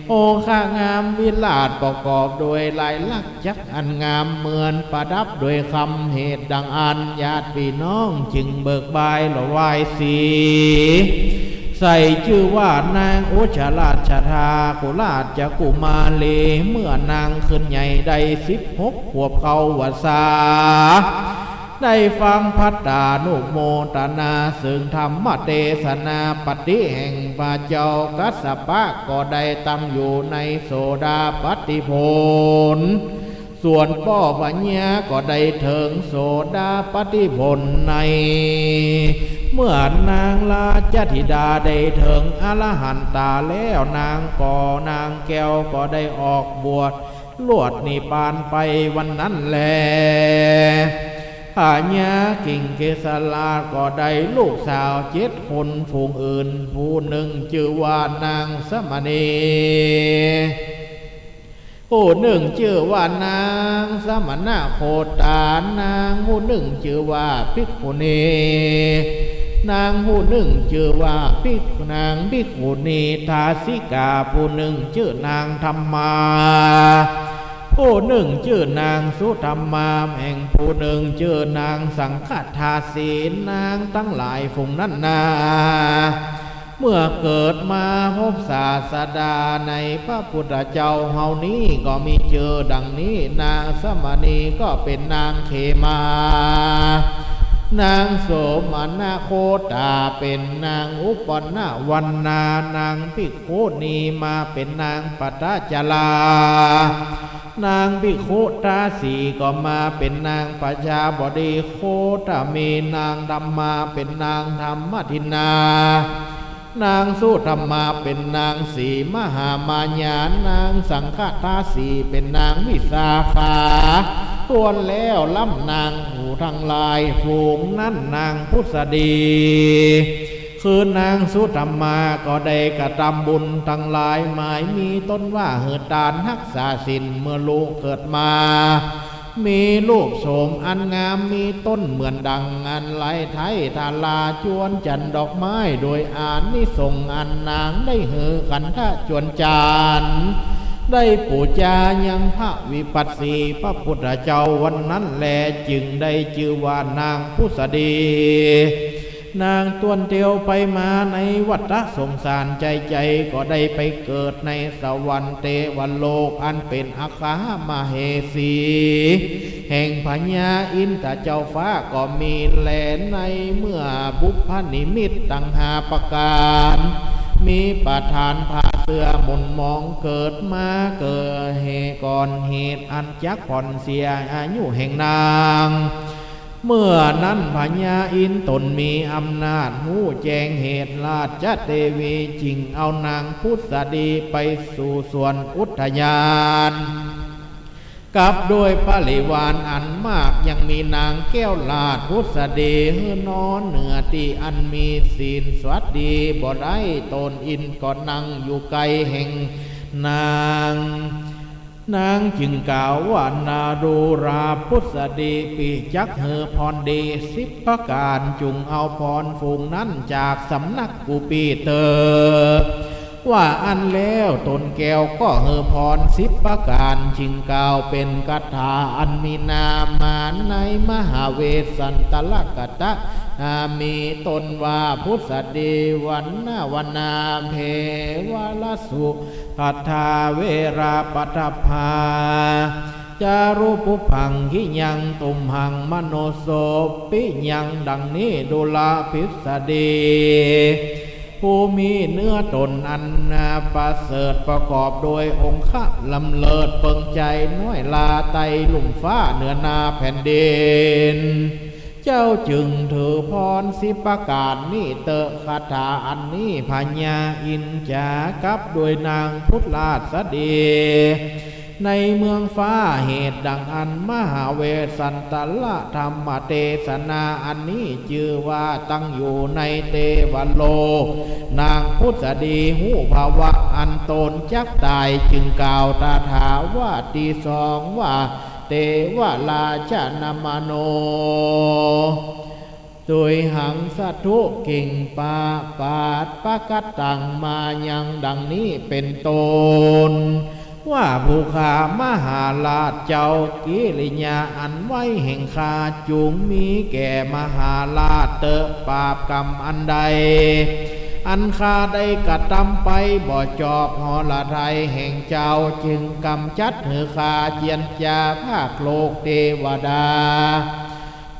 โอฆะงามวิราชประกอบโดยลายลักษณ์จักรอันงามเหมือนประดับโดยคำ เหตุดังอั้นญาติพี่น้องจึงเบิกบายถวายสี ใส่จื้อว่านางอุชราชธากุราชกุมารี เมื่อนางขึ้นใหญ่ได้สิบหกขวบเข้าพรรษา ได้ฟังภัตตานุโมทนาเซิงธรรมเตสนาปฏิแห่งพระเจ้ากัสสปะ ก็ได้ตั้งอยู่ในโสดาปัตติผล ส่วนป้อพญาก็ได้เถิงโสดาปัตติผลใน เมื่อนางราชธิดาได้เถิงอรหันตาแล้ว นางก็ นางแก้วก็ได้ออกบวช ลวดนิพพานไปวันนั้นแล พญากิงกิสราชก็ได้ลูกสาวเจ็ดคน ฝูงอื่น ผู้หนึ่งจื้อว่านางสมณี ผู้หนึ่งจื้อว่านางสมณโคตา นางผู้หนึ่งจื้อว่าภิกขุณี นางผู้หนึ่งจื้อว่าภิก นางภิกขุณีทาสิกา ผู้หนึ่งจื้อนางธรรมา ผู้หนึ่งจื้อนางสุธรรมา แห่งผู้หนึ่งจื้อนางสังฆทาสี นางตังหลายฝูงนั้นนา เมื่อเกิดมาพบศาสดาในพระพุทธเจ้าเฮานี้ ก็มีจื้อดังนี้ นางสมณีก็เป๋นนางเขมา นางโสมนโคตาเป๋นนางอุปนวรรณา นางภิกขุณีมาเป๋นนางปัตตจารา นางภิกขุทาสีก็มาเป๋นนางประชาบดีโคตมี นางธรรมาเป๋นนางธรรมทินนา นางสุธรรมาเป๋นนางสีมหามายา นางสังฆทาสีเป๋นนางวิสาขา ถ้วนแล้วล้ำนางหมู่ตังหลายฝูงนั้นนางผุสดี คือนางสุธรรมาก็ได้กระตำบุญตังหลาย หมายมีต้นว่าหื้อตานฮักษาศีล เมื่อลูกเกิดมา มีรูปโฉมอันงาม มีต้นเหมือนดังอันไหลไถทารา จวนจันทร์ดอกไม้ โดยอานิสงส์อันนางได้หื้อขันธะจวนจันทร์ ได้ปู๋จายังพระวิปัสสีพระพุทธเจ้าวันนั้นแล จึงได้จื้อว่านางผุสดี นางต้วนเตียวไปมาในวัฏสงสาร ใจ๋ๆ ก็ได้ไปเกิดในสวรรค์เตวโลก อันเป๋นอัคคมเหสี แห่งพญาอินทร์เจ้าฟ้าก็มีแล ในเมื่อบุพนิมิตตังห้าประก๋าน มีประธานผ่าเสื้อหม่นหมอง เกิดมาเกิดเหตุก่อนเหตุอันจักผ่อนเสียอายุแห่งนาง เมื่อนั้นพญาอินทร์ตนมีอำนาจฮู้แจ้งเหตุ ราชเทวีจึงเอานางผุสดีไปสู่สวนอุทยาน กับด้วยบริวารอันมาก ยังมีนางแก้วราชผุสดีหื้อนอนเหนือตี้อันมีศีลสวัสดีบ่ได้ ตนอินทร์ก็นั่งอยู่ไกลแห่งนาง นางจึงกล่าวว่า นาดูราผุสดี ปี้จักหื้อพรดีสิบประก๋าน จุ่งเอาพรฝูงนั้นจากสำนักกูปี้เต๊อะ ว่าอั้นแล้วตนแก้วก็หื้อพรสิบประก๋าน จึงกล่าวเป๋นคาถาอันมีนามมาในมหาเวสสันตรคาถา มีต้นว่า ผุสดี วันนวนา เภวะละสุ ภัททา เวราปัททพา จารุปุพพังคิยัง ตุมหังมโนโสปิยัง ดังนี้ดูราผุสดี ผู้มีเนื้อตนอันประเสริฐ ประกอบด้วยองคล้ำเลิศ เปิงใจ๋น้อยลาไต่ลุ่มฟ้าเหนือหน้าแผ่นดิน เจ้าจึงถือพรสิบประก๋านนี้เต๊อะ คาถาอันนี้พญาอินทร์จ๋ากับด้วยนางผุสดี ในเมืองฟ้า เหตุดังอั้นมหาเวสสันตรธรรมเตสนาอันนี้จื้อว่าตั้งอยู่ในเตวโลก นางผุสดีฮู้ภาวะอันตนจักต๋าย จึงกล่าวตถาคตตี้สองว่า เทวราชนมโน ตุยหังสาธุ กิงปะปาทปะกัตตัง มายัง ดังนี้เป๋นต้น ว่าผู้ข้ามหาราชเจ้า กิริยาอันไว้แห่งข้าจุ่งมีแก่มหาราชเต๊อะ บาปกรรมอันใด อันข้าได้กระตำไปบ่จอบหฤทัยแห่งเจ้า จึงกำจัดหื้อข้าเจียนจ๋าภาคโลกเตวดา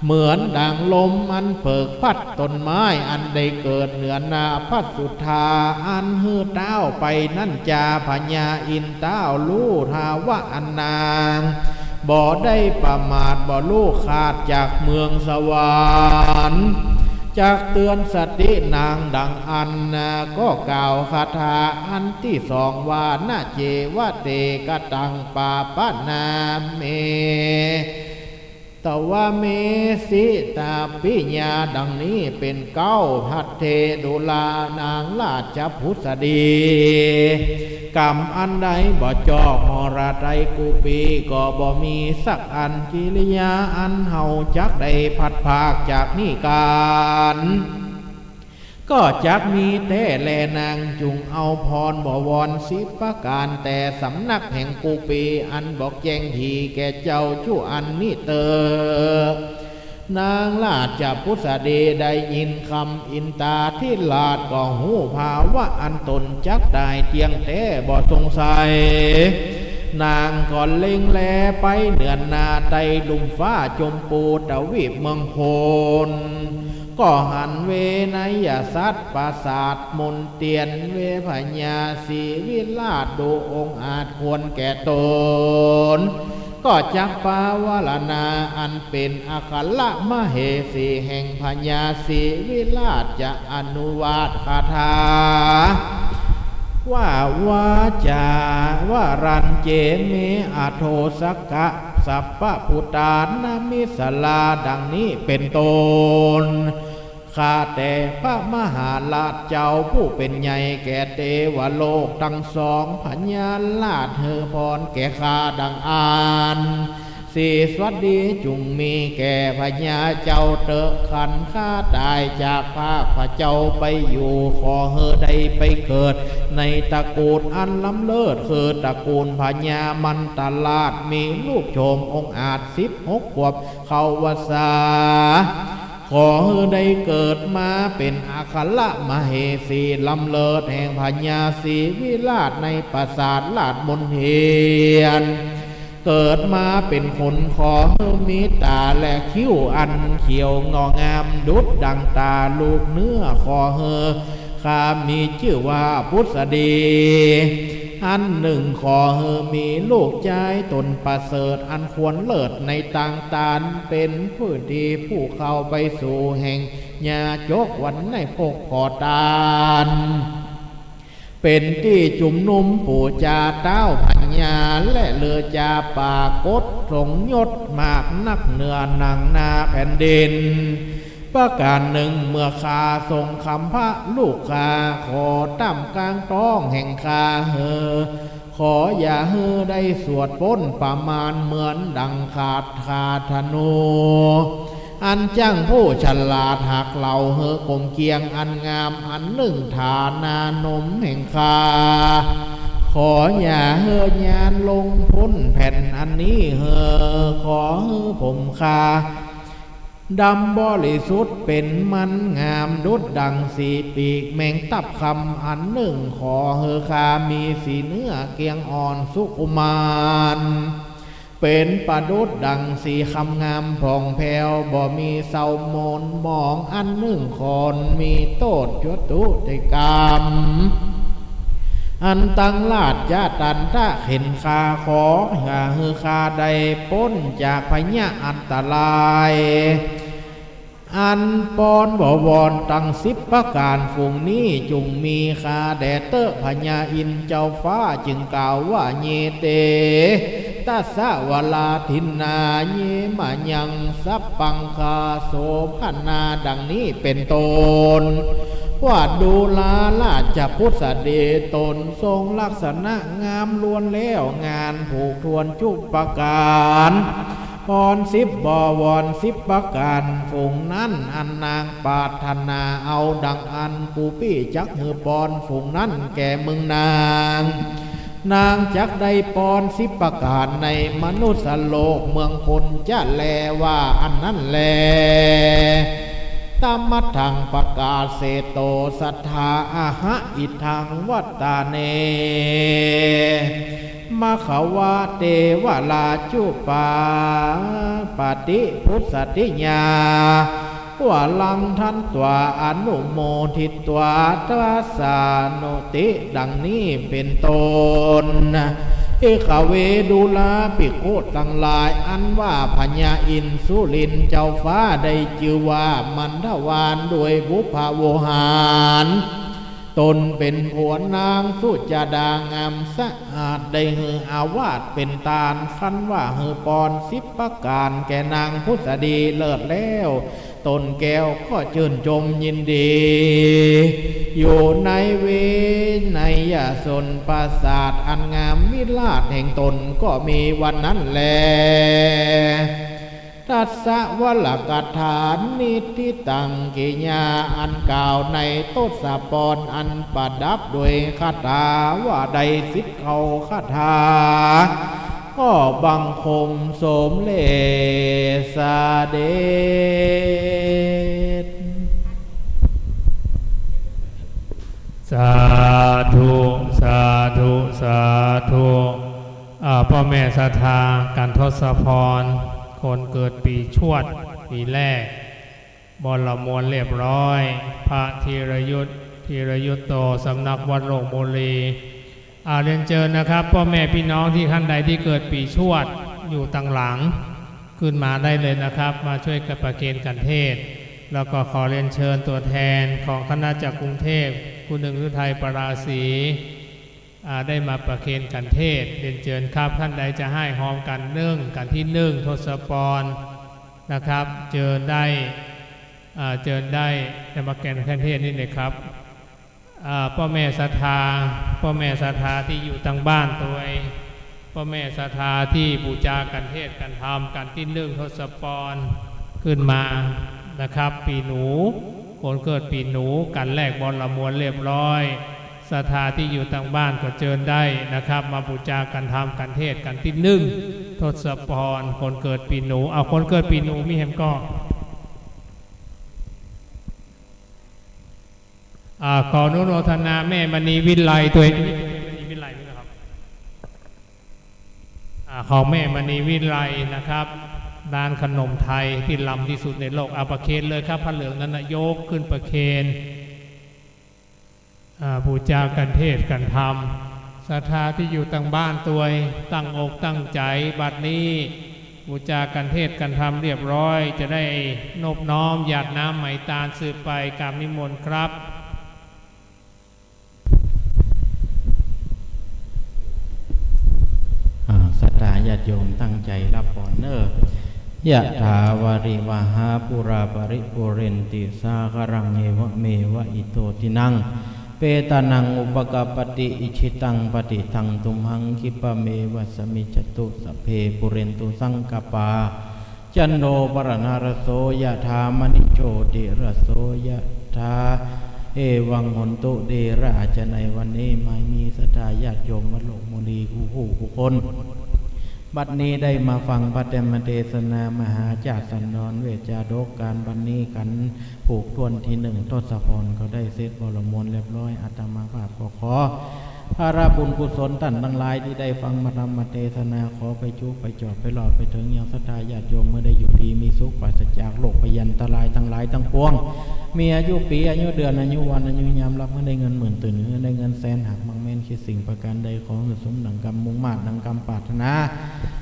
เหมือนดังลมอันเผิกพัดต้นไม้อันได้เกิดเหนือหน้าพระสุธา อันหื้อเต้าไปนั้นจา พญาอินทร์เต้าฮู้ทาวะอันนางบ่ได้ประมาท บ่ฮู้ขาดจากเมืองสวรรค์ จักเตือนสตินางดังอั้น ก็กล่าวคาถาอันตี้สองว่า นะเจวะเตกะตังปาปะนาเม ตวะเมสิตาปิยา ดังนี้เป๋นเก๊า ภัทเท ดูรานางราชผุสดี กรรมอันใดบ่จอบหฤทัยกูปี้ก็บ่มีสักอัน กิริยาอันเฮาจักได้พลัดพรากจากนี้กาล ก็จักมีแต๊แล นางจุ่งเอาพรบวรสิบประก๋าน แต่สำนักแห่งกูปี้อันบอกแจ้งดีแก่เจ้าจุ่อันนี้เต๊อะ นางราชผุสดีได้ยินกำอินทาธิราชก็ฮู้ภาวะอันตนจักต๋ายเตี้ยงแต๊บ่สงสัย นางก็เล็งแลไปเนือหน้า ใต้ลุ่มฟ้าจมพูตวีปเมืองโคน ก็หันเวไนยสัตว์ปราสาทมนเตียน เวพญาศรีวิราชดูองอาจควรแก่ตน ก็จักปวารณาอันเป๋นอัครมเหสีแห่งพญาศรีวิราชจะอนุวาทคาถา ว่าวาจาวารัญเจ เม อโทสกะ สัพพะปุตตานามิสรา ดังนี้เป๋นต้น ข้าแต่พระมหาราชเจ้าผู้เป๋นใหญ่แก่เตวโลกตังสอง พญาราชหื้อพรแก่ข้าดังอั้น สีสวัสดีจุ่งมีแก่พญาเจ้าเต๊อะ คันข้าต๋ายจากพรากพระเจ้าไปอยู่ ขอหื้อได้ไปเกิดในตระกูลอันล้ำเลิศ คือตระกูลพญามันตราช มีลูกโฉมองอาจสิบหกขวบเข้าวัสสา ขอหื้อได้เกิดมาเป๋นอัครมเหสีล้ำเลิศแห่งพญาศรีวิราชในปราสาทราชมนเทียน เกิดมาเป๋นคนขอหื้อมีต๋าและคิ้วอันเขียวงอกงามดุจดั่งต๋าลูกเนื้อ ขอหื้อข้ามีจื้อว่าพุทธดี อันนึ่งขอหื้อมีลูกจายต๋นประเสริฐอันควรเลิศในตางตาน เป๋นผู้ดีผู้เข้าไปสู่แห่งญาจกวรรณพจน์ก่อตาน เป๋นตี้จุมนุมปู๋จาต้าวพญา และเลือจาปรากฏทรงยศมากนักเหนือหนังนาแผ่นดิน ประก๋านนึ่งเมื่อข้าทรงคำพระลูกข้า ขอต้ำกลางต๊องแห่งข้าหื้อ ขออย่าหื้อได้สวดป๊นประมาณเหมือนดั่งขาดขาธนู อันจ้างผู้ฉลาดหักเหลาหื้อกลมเกลี้ยงอันงามอันนึ่งฐานานมแห่งข้า ขออย่าหื้อยานลงป๊นแผ่นอันนี้หื้อ ขอหื้อผมข้า ดำบริสุทธิ์เป๋นมันงามดุจดั่งสีปีกแมงตับคำอันนึ่ง ขอหื้อข้ามีสีเนื้อเกลี้ยงอ่อนสุขุมาน เป๋นประดุจดั่งสีคำงามผ่องแผ้ว บ่มีเศร้าหมองอันนึ่ง คนมีโต้ษจตุติกรรม อันตังราชตันตะเข็ญข้า ขออย่าหื้อข้าได้ป๊นจากพญาอันตราย อันปอนบวรตังสิบประก๋านฝูงนี้จุ่งมีข้าแด่เต๊อะ พญาอินทร์เจ้าฟ้าจึงกล่าวว่า เยเต ตัสสะวราทินนา เย มะยัง สัพพังคา โสภณา ดังนี้เป๋นต้น ว่าดูราราชพุทธดีตนทรงลักษณะงามล้วนแล้วงานผูกถ้วนจุประก๋าน ปอนสิบบวรสิบประก๋าน ฝูงนั้นอันนางปรารถนาเอาดังอั้น กูปี้จักหื้อปอนฝูงนั้นแก่มึงนาง นางจักได้ปอนสิบประก๋านในมนุสสโลกเมืองคนจะแลว่าอันนั้นแล ตมัทธัง ปกาเสโต สัทธา อะหะ อิทัง วัตตาเน มะขะวะ เตวะราชุปปาปะติ พุสสะติยา วะรัง ทันตวา อนุโมทิตวา ทัสสานุติ ดังนี้เป๋นต้น ภิกขเว ดูราภิกขุตังหลาย อันว่าพญาอินทร์สุรินทร์เจ้าฟ้าได้จื้อว่ามันทวารด้วยบุพพโวหาร ตนเป๋นผัวนางสุจดางามสะอาด ได้หื้ออาวาสเป๋นตาน คันว่าหื้อปอนสิบประก๋านแก่นางพุทธดีเลิศแล้ว ตนแก้วก็จื้นจมยินดี อยู่ในเวไนยสนปราสาทอันงามวิราชแห่งตนก็มีวันนั้นแล ทัสสะวรกถา นิฏฐิตังกิยา อันกล่าวในทศปอนอันประดับด้วยคาถาว่าได้สิบเก้าคาถา ก็บังคมสมเด็จเสด็จ สาธุ สาธุ สาธุ อ่า ป้อแม่ศรัทธา กันทศพร คนเกิดปีชวด ปีแรก บรมวลเรียบร้อย พระธีรยุทธ ธีรยุทโธ สำนักวัดโลกบุรี อ่า เรียนเจิญนะครับ ป้อแม่ปี้น้องตี้ต้านใดตี้เกิดปีชวด อยู่ตังหลัง ขึ้นมาได้เลยนะครับ มาช่วยกั๋นประเคนขันเทศน์ แล้วก็ขอเรียนเชิญตั๋วแทนของคณะจากกรุงเทพฯ คุณหนึ่งฤทัย ปราศรี อ่า ได้มาประเคนขันเทศน์ เรียนเจิญครับ ต้านใดจะให้ฮอมกั๋นนึ่ง ขันตี้นึ่ง ทศพร นะครับ เจิญได้ อ่า เจิญได้ จะมาประเคนขันเทศน์นี่นะครับ อ่า ป้อแม่ศรัทธา ป้อแม่ศรัทธาตี้อยู่ตังบ้านตวย ป้อแม่ศรัทธาตี้บู๋จาขันเทศน์ขันธรรม ขันตี้นึ่ง ทศพร ขึ้นมานะครับ ปีหนู คนเกิดปีหนู ขันแรกบรมวลเรียบร้อย ศรัทธาตี้อยู่ตังบ้านก็เจิญได้นะครับ มาบู๋จาขันธรรม ขันเทศน์ ขันตี้นึ่ง ทศพร คนเกิดปีหนู เอา คนเกิดปีหนูมีแหมก่อ อ่า ขออนุโมทนาแม่มณีวิไลตวย มณีวิไลนี่นะครับ อ่า ของแม่มณีวิไลนะครับ ร้านขนมไทยตี้ลำตี้สุดในโลก เอาประเคนเลยครับ ผ้าเหลืองนั้นนะ ยกขึ้นประเคน อ่า บู๋จาขันเทศน์ขันธรรม ศรัทธาตี้อยู่ตังบ้านตวย ตั้งอกตั้งใจ๋ บัดนี้ บู๋จาขันเทศน์ขันธรรมเรียบร้อย จะได้นบน้อมหยาดน้ำไหมตานสืบไป กราบนิมนต์ครับ อ่า ศรัทธาญาติโยมตั้งใจ๋ฮับผ่อนเน่อ ยะถาวาริวะหาปูราปะริปูเรนติสาคะรัง เอวะเมวะอิโตทินัง เปตานังอุปะกัปปะติ อิจฉิตังปะติตังตุมหัง ขิปปะเมวะสะมิจฉตุ สัพเพปูเรนตุสังกัปปา จันโทปะระนะระโส ยะถา มะณิโชติระโส ยะถา เอวังโหนตุ เตระ อาจะในวันนี้ มามีศรัทธาญาติโยมวัดโลกบุรีกู้ผู้กู้คน บัดนี้ได้มาฟังพระธรรมเทศนามหาจาตสันดรเวชชาดก ก๋านบัดนี้ขันผูกถ้วนตี้นึ่ง ทศพร ก็ได้เสร็จบรมวลเรียบร้อย อาตมาภาพก็ขอ ผลบุญกุศลต้านตังหลายตี้ได้ฟังพระธรรมเทศนา ขอไปจุไปจอดไปรอดไปเถิงยังศรัทธาญาติโยม หื้อได้อยู่ดีมีสุข ปราศจากโรคภัยอันตรายตังหลายตังปวง มีอายุปี๋ อายุเดือน อายุวัน อายุยาม หื้อได้เงินหมื่น ตื่นหื้อได้เงินแสน หากมักแม่นคิดสิ่งประก๋านใด ขอหื้อสมดั่งกำมุ่งมาด ดั่งกำปรารถนา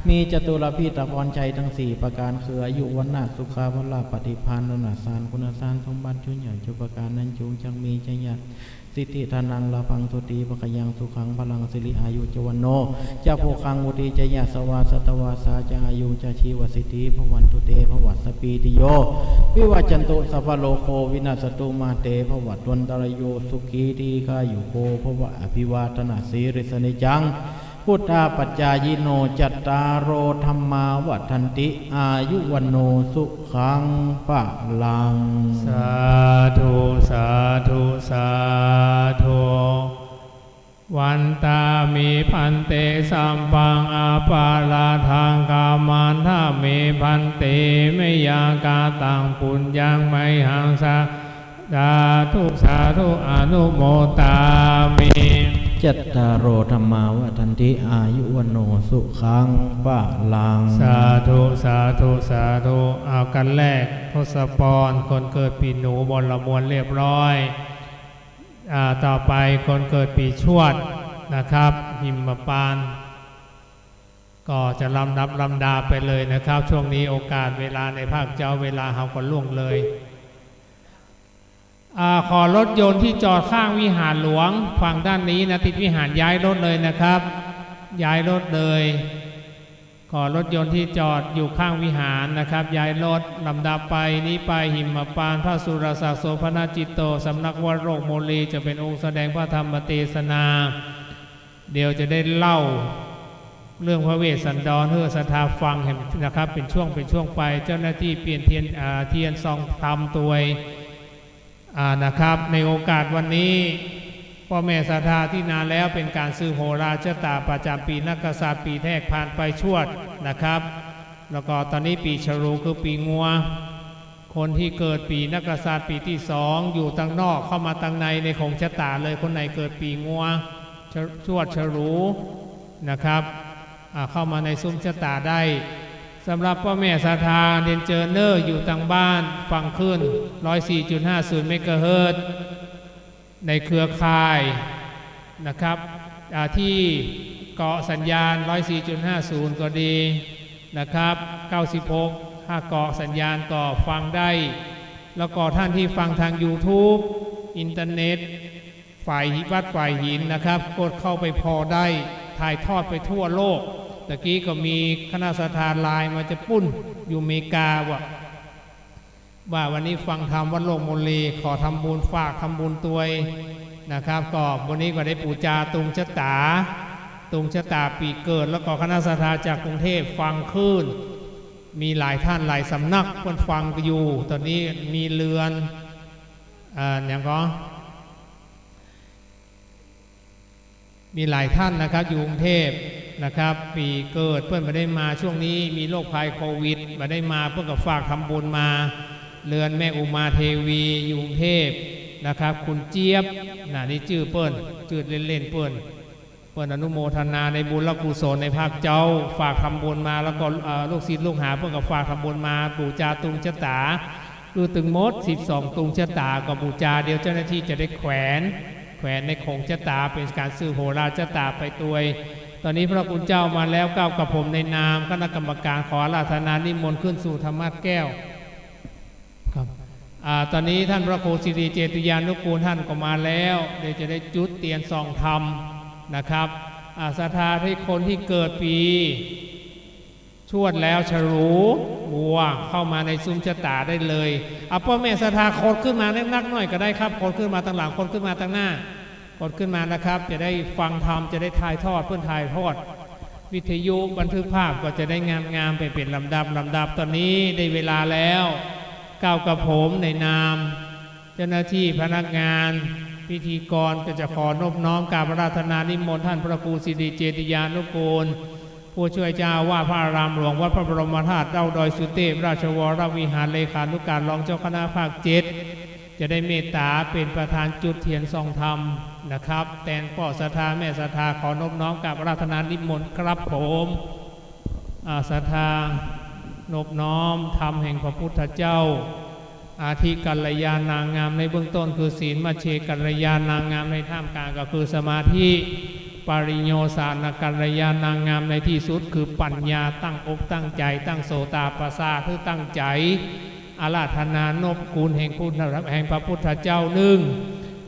มีจตุรพิธพรชัยตังสี่ประก๋าน คืออายุ วรรณะ สุขะ พละ ปฏิภาณ รสาร คุณสารสมบัติ ชุนใหญ่ชุประก๋านนั้น จุงจักมีชัยยะ สิทธิธนัง ลาภัง โชติ ภักขยัง สุขัง พลัง สิริ อายุ จะ วัณโณ จะ โภคัง วุฒิ จะ ยะสะวา สัตวาสา จะ อายุ จะ ชีวสิทธิ ภะวันตุ เต ภะวัสสะ ปีติโย วิวัจจันตุ สัพพะโลโค วินัสสะตุ มา เต ภะวัตวันตะระโย สุขี ทีฆายุโก ภะวะ อะภิวาทะนะสีลิสสะนิจจัง พุทธาปัจจายิโน จัตตาโร ธัมมา วัฑฒันติ อายุ วัณโณ สุขัง พะลัง สาธุ สาธุ สาธุ วันตามิ ภันเต สัพพัง อะปะราธัง ขะมันทะเม ภันเต มะยัง กะตัง ปุญญัง มะหัง สา สาธุ สาธุ อะนุโมทามิ จัตตาโร ธัมมา วัฑฒันติ อายุ วัณโณ สุขัง พะลัง สาธุ สาธุ สาธุ เอา ขันแรก ทศพร คนเกิดปี๋หนู บรมวลเรียบร้อย อ่า ต่อไปคนเกิดปี๋ชวดนะครับ หิมพานต์ ก็จะลำดับลำดาไปเลยนะครับ ช่วงนี้โอกาสเวลาในภาคเจ๊า เวลาเฮาก็ล่วงเลย อ่า ขอรถยนต์ตี้จอดข้างวิหารหลวง ฝั่งด้านนี้นะ ติดวิหาร ย้ายรถเลยนะครับ ย้ายรถเลย ขอรถยนต์ตี้จอดอยู่ข้างวิหารนะครับ ย้ายรถ ลำดับไปนี้ไป หิมพานต์ พระสุรศักดิ์ โสภณจิตโต สำนักวัดโลกบุรี จะเป๋นองค์แสดงพระธรรมเตสนา เดี๋ยวจะได้เล่าเรื่องพระเวสสันดรหื้อศรัทธาฟังแหมนะครับ เป๋นช่วงเป๋นช่วงไป เจ้าหน้าตี้เปลี่ยนเตียน อ่า เตียนซองธรรมตวย อ่า นะครับ ในโอกาสวันนี้ ป้อแม่ศรัทธาตี้นาแล้ว เป๋นก๋านสืบโหราชะต๋าประจ๋ำปี๋นักกษัตริย์ ปี๋แทกผ่านไปชวดนะครับ แล้วก็ต๋อนนี้ปี๋ฉลูคือปี๋งัว คนตี้เกิดปี๋นักกษัตริย์ปี๋ตี้สอง อยู่ตังนอกเข้ามาตังใน ในของชะต๋าเลย คนไหนเกิดปี๋งัว ช- ชวดฉลูนะครับ อ่า เข้ามาในซุมจะต๋าได้ สำหรับป้อแม่ศรัทธา เรียนเจิญเน่อ อยู่ตางบ้าน ฟังคลื่น ร้อยสี่จุดห้าศูนย์ เมกะเฮิรตซ์ ในเครือข่ายนะครับ อ่า ตี้เกาะสัญญาณ ร้อยสี่จุดห้าศูนย์ ก็ดีนะครับ เก้าสิบหก ถ้าเกาะสัญญาณก็ฟังได้ แล้วก็ต้านตี้ฟังตางยูทูบ อินเทอร์เน็ต ฝายวัดฝายหินนะครับ กดเข้าไปผ่อได้ ถ่ายทอดไปทั่วโลก ตะกี้ก็มีคณะศรัทธาไลน์มาจะปุ้น อยู่อเมริกาว่า ว่าวันนี้ฟังธรรมวัดโลกโมลี ขอทำบุญ ฝากทำบุญตวยนะครับ ก็วันนี้ก็ได้ปู๋จาตุงจะต๋า ตุงจะต๋าปี๋เกิด แล้วก็คณะศรัทธาจากกรุงเทพฯฟังคลื่น มีหลายต้านหลายสำนักเปิ้นฟังอยู่ ต๋อนนี้มีเรือน อ่า หยังก็ มีหลายต้านนะครับ อยู่กรุงเทพฯนะครับ ปี๋เกิดเปิ้นบ่ได้มา ช่วงนี้มีโรคภัยโควิด บ่ได้มา เปิ้นก็ฝากทำบุญมา เรือนแม่อุมาเทวี อยู่กรุงเทพฯนะครับ คุณเจี๊ยบ น่ะ นี่จื้อเปิ้น จื้อเล่นๆ เปิ้น เปิ้นอนุโมทนาในบุญและกุศลในภาคเจ้า ฝากทำบุญมา แล้วก็ เอ่อ ลูกศิษย์ลูกหาเปิ้นก็ฝากทำบุญมา ปู๋จาตุงจะต๋า คือตึงหมด สิบสอง ตุงจะต๋า ก็ปู๋จา เดี๋ยวเจ้าหน้าตี้จะได้แขวน แขวนในของจะต๋า เป๋นก๋านสืบโหราจะต๋าไปตวย ต๋อนนี้พระคุณเจ้ามาแล้ว เก้ากับผมในนามคณะกรรมการขออาราธนานิมนต์ขึ้นสู่ธรรมาสน์แก้ว ครับ อ่า ต๋อนนี้ต้านพระครูสิริเจติยานุกูลต้านก็มาแล้ว เดี๋ยวจะได้จุดเตียนส่องธรรมนะครับ อ่า ศรัทธาตี้คนตี้เกิดปี๋ ชวดแล้วฉลู วัว เข้ามาในซุมจะต๋าได้เลย อ่า ป้อแม่ศรัทธาขดขึ้นมานักๆ หน้อยก็ได้ครับ ขดขึ้นมาตางหลัง ขดขึ้นมาตางหน้า ขดขึ้นมานะครับ จะได้ฟังธรรม จะได้ถ่ายทอด เปิ้นถ่ายทอด วิทยุบันทึกภาพก็จะได้งามๆ ไปเป๋นลำดับลำดับ ต๋อนนี้ได้เวลาแล้ว เก้ากับผมในนามเจ้าหน้าตี้พนักงาน พิธีกรก็จะขอนบน้อมกราบอาราธนานิมนต์ต้านพระครูสิริเจติยานุกูล ผู้ช่วยเจ้าอาวาสพระอารามหลวงวัดพระบรมธาตุเต๊าดอยสุเตพ ราชวรวิหาร เลขานุการรองเจ้าคณะภาคเจ็ด จะได้เมตต๋าเป๋นประธานจุดเตียนส่องธรรมนะครับ แตนป้อศรัทธาแม่ศรัทธาขอนบน้อมกราบอาราธนานิมนต์ครับผม อ่า ศรัทธานบน้อมธรรมแห่งพระพุทธเจ้า อาทิกัลยาณัง งามในเบื้องต้นคือศีล มัชเชกัลยาณัง งามในท่ามกลางก็คือสมาธิ ปริญโญสานะกัลยาณัง งามในตี้สุดคือปัญญา ตั้งอกตั้งใจ๋ ตั้งโสตาปัสสาท คือตั้งใจ๋ อาราธนานบคุณแห่งพุทธ แห่งพระพุทธเจ้านึ่ง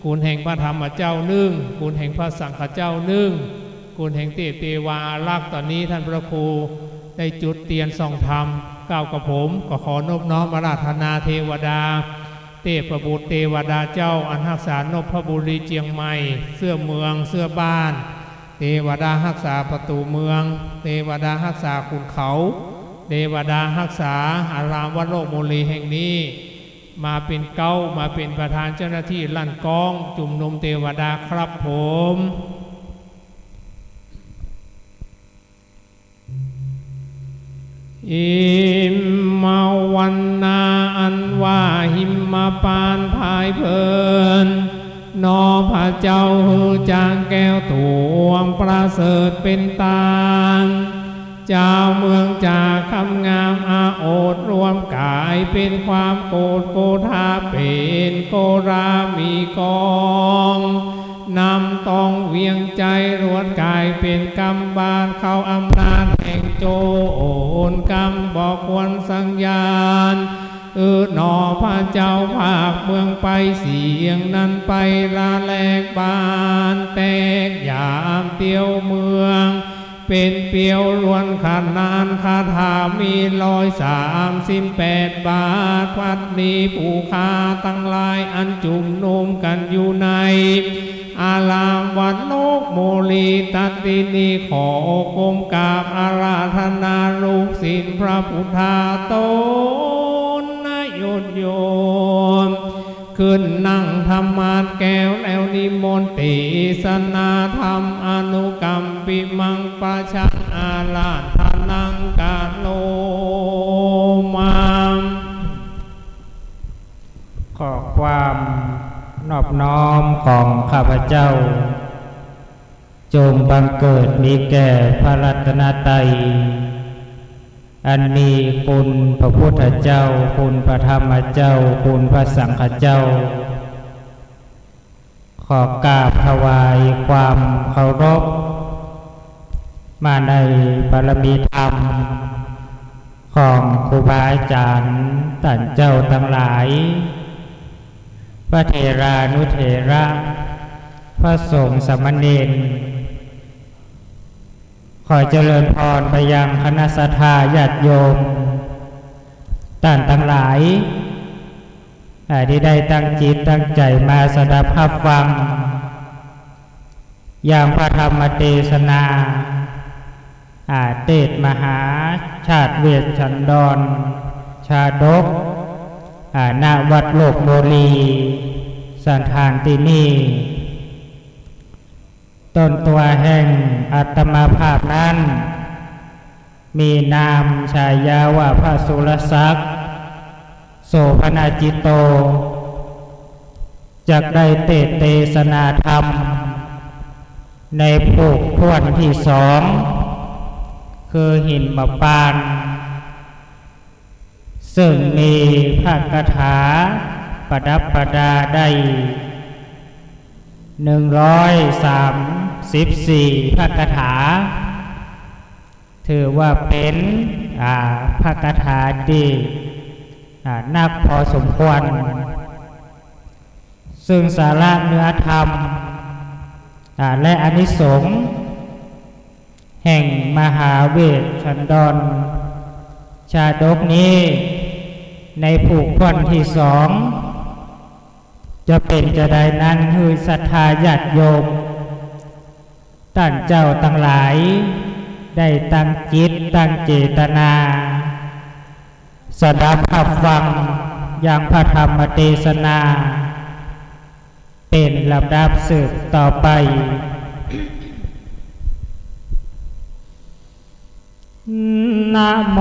คุณแห่งพระธรรมเจ้านึ่ง คุณแห่งพระสังฆเจ้านึ่ง คุณแห่งเตพเตวาอารักษ์ ต๋อนนี้ต้านพระครูได้จุดเตียนส่องธรรม เก้ากับผมก็ขอนบน้อมอาราธนาเตวดา เตพบุตรเตวดาเจ้า อันฮักษานพบุรีเจียงใหม่ เสื้อเมือง เสื้อบ้าน เตวดาฮักษาประตู๋เมือง เตวดาฮักษาขุนเขา เตวดาฮักษาอารามวัดโลกโมลีแห่งนี้ มาเป๋นเก๊า มาเป๋นประธานเจ้าหน้าตี้ลั่นก๊อง จุมนุมเตวดาครับผม หิมมวันนาอันว่าหิมมปานต์ผายเพลิน หนอพระเจ้าหื้อจางแก้วตวงประเสริฐเป๋นต้าน จาวเมืองจากคำงามอาโอษณ์รวมก๋ายเป๋นความโกฏโกธาเป๋นโกรามีกอง นำต้องเวียงใจ๋รวดก๋ายเป๋นกำบาลเข้าอำนาจแห่งโจร กำบ่ควรสังญาณ อือหนอพระเจ้าภาคเมืองไปเสียงนั้นไปละแลกบานแตกยามเตี้ยวเมือง เป๋นเปียวล้วนขนานคาถามีร้อยสามสิบแปดบาท บัดนี้ผู้ข้าตังหลายอันจุมนุมกั๋นอยู่ในอารามวัดโลกโมลี ตัดตี้นี้ขอก้มกราบอาราธนาลูกศิษย์พระพุทธาต๋นนะ โยนโยน ขึ้นนั่งธรรมาสน์แก้วแล้วนิมนต์เตสนาธรรม อนุกัมปิมังปะชังอาราธนังกะโรมา ข้อความนอบน้อมของข้าพเจ้า จงบังเกิดมีแก่พระรัตนตรัย อันมีคุณพระพุทธเจ้า คุณพระธรรมเจ้า คุณพระสังฆเจ้า ขอกราบถวายความเคารพ มาในบารมีธรรม ของครูบาอาจ๋ารย์ต้านเจ้าตังหลาย พระเถรานุเถระ พระสงฆ์สามเณร ขอเจริญพรไปยังคณะศรัทธาญาติโยมต้านตังหลาย อ่า ตี้ได้ตั้งจิตตั้งใจ๋มาสดับฮับฟัง ยังพระธรรมเตสนา อ่า เตสน์มหาชาติเวชชันดร ชาดก อ่า ณ วัดโลกโมลี สถานตี้นี้ ต้นตั๋วแห่งอาตมาภาพนั้น มีนามฉายาว่าพระสุรศักดิ์ โสภณจิตโต จักได้เตสน์เตสนาธรรม ในผูกถ้วนตี้สอง คือหิมปานต์ ซึ่งมีพระคาถาประดับประดาได้ หนึ่งร้อยสามสิบสี่ พระคาถา ถือว่าเป๋น อ่า พระคาถาตี้ อ่า นักพอสมควร ซึ่งสาระเนื้อธรรม อ่า และอานิสงส์ แห่งมหาเวชชันดร ชาดกนี้ ในผูกถ้วนตี้สอง จะเป๋นจาใดนั้น หื้อศรัทธาญาติโยมต้านเจ้าตังหลาย ได้ตั้งจิตตั้งเจตนา สดับฮับฟังยังพระธรรมเตสนา เป๋นลำดับสืบต่อไป นะโม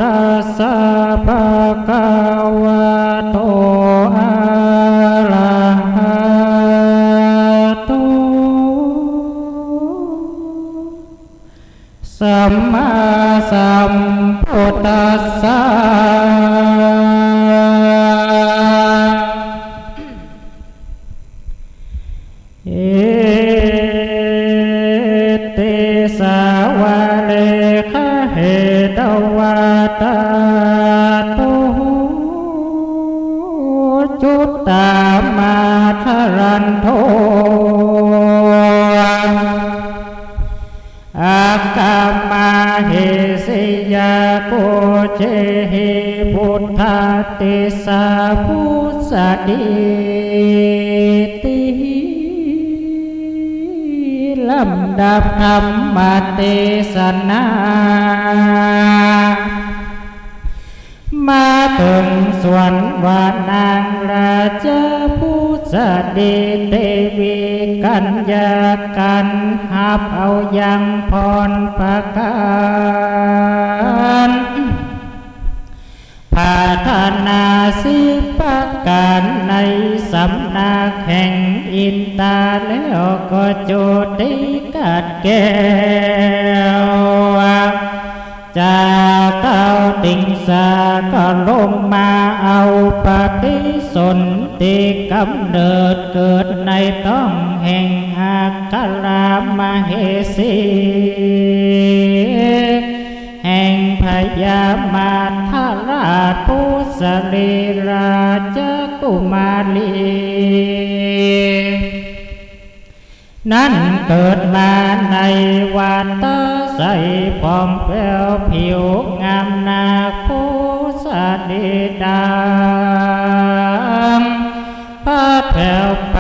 ตัสสะ ภะคะวะโต อะระหะโต สัมมาสัมพุทธัสสะ เอเต สาวะเลขะ เหตวา ตะโต จุตตา มา ทะรันโท อะกะมะ เหสียา โก เจหิ ปุทธะ ติสสะ ภุสสะดีติ ลำดับธรรมเตสนา มาเถิงส่วนว่านางราชาภุสสะดีเตวีกัญญา กั๋นฮับเอายังพรประก๋าน ผาถนาสิบประก๋าน ในสำนักแห่งอินตา แล้วก็จุติกัดแก้ว จากเต้าติงสาก็ลงมาเอาปฏิสนธิกำเนิดเกิดในต๊องแห่งอัครมเหสี แห่งพญามัทธราชภุสลีราชกุมารี นั้นเกิดมาในวันตาใสผ่องแผ้วผิวงามนักภุสลีดังพระแผ้วไป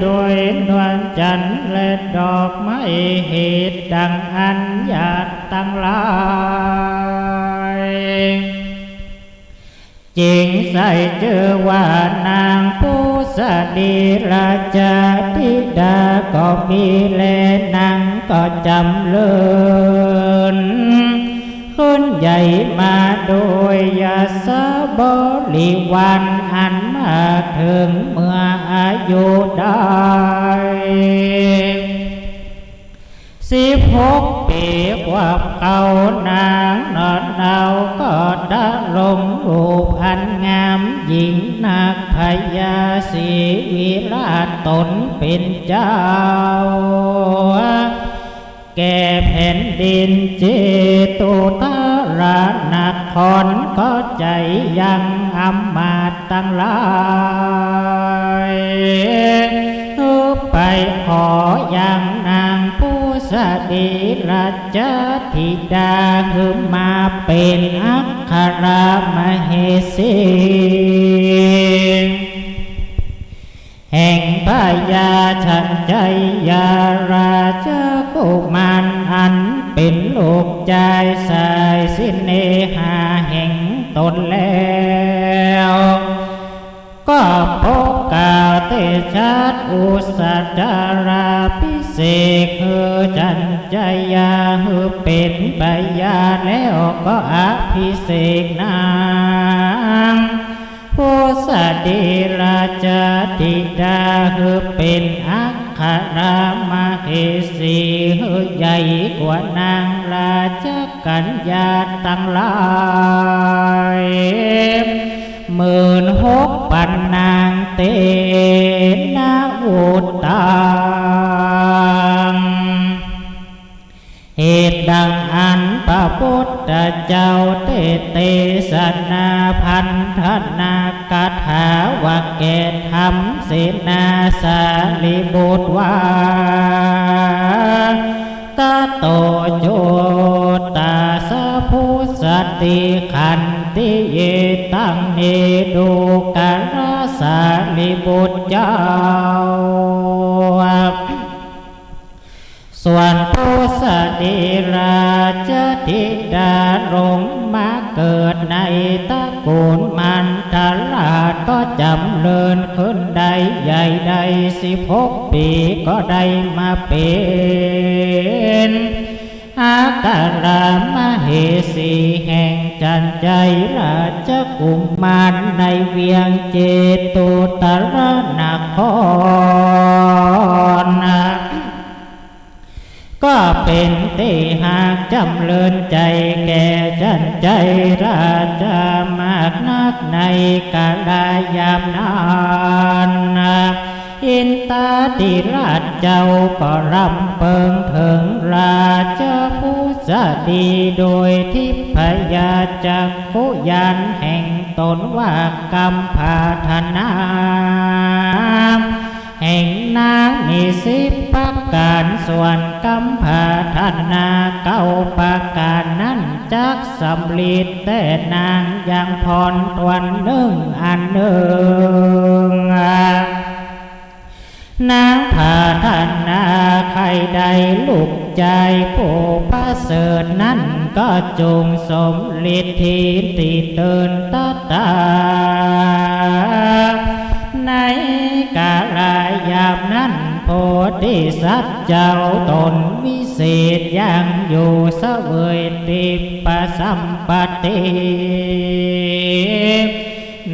โดยนวลจันทร์และดอกไม้เหตุดังอัญญาตังหลาย จึงใส่จื้อว่านางภุสลีราชธิดาก็มีแล นางก็จ๋ำเริญ ขึ้นใหญ่มาโดยยศบริวารอันมากเถิงเมื่ออายุได้ สิบหกปี๋ ความเก่านางหนอนเนาก็ดำรงรูปอันงามยิ่งนัก พญาศรีวิราชตนเป๋นเจ้า แก่แผ่นดินเจตุตรนคร ก็ใจ๋ยังอำมาตย์ตังหลาย ไปขอยังนางปุสดีราชธิดา หื้อมาเป๋นอัครมเหสี แห่งพญาชัญชัยราชกุมาร อันเป๋นลูกจายสายเสน่หาแห่งตนแล้ว ก็โปรดเกล้าเตชะอุสสจาราภิเษก หื้อชัญชัยยาหื้อเป๋นพญา แล้วก็อภิเษกนาง ปุสดีราชธิดา หื้อเป๋นอัครมเหสี หื้อใหญ่กว่านางราชกัญญาตังหลาย หมื่นหกปันนาง เตนะวุตตัง เหตุดังอั้นพระพุทธเจ้าเตสนาพันธนาคาถาว่าแก่ธรรมเสนาสารีบุตรว่า ตะโต จุตตาสะ ปุสดีขันติเย ตัง เนดูกราสารีบุตรเจ้า ส่วนปุสดีราชธิดาลงมาเกิดในตระกูลมันทราช ก็จ๋ำเริญขึ้นได้ใหญ่ได้สิบหกปี๋ ก็ได้มาเป๋นอัครมเหสีแห่งชัญชัยราชกุมารในเวียงเจตุตรนคร ก็เป๋นตี้หากจ๋ำเริญใจ๋แก่ชัญชัยราชามากนักในกาลยามนั้น อินทาธิราชเจ้าก็รำเปิงเถิงราชปุสดีโดยทิพยจักขุญาณแห่งตนว่ากำปรารถนา แห่งนางมีสิบประก๋าน ส่วนกำปรารถนาเก้าประก๋านนั้นจักสำเร็จแต๊นางยังผ่อนถ้วนนึ่งอันนึ่ง นางปรารถนาใค่ได้ลูกจายผู้ประเสริฐนั้นก็จงสำเร็จตี้เต๊นตถา ในกาลยามนั้นโพธิสัตว์เจ้าตนวิเศษยังอยู่เสวยทิพยสัมปติ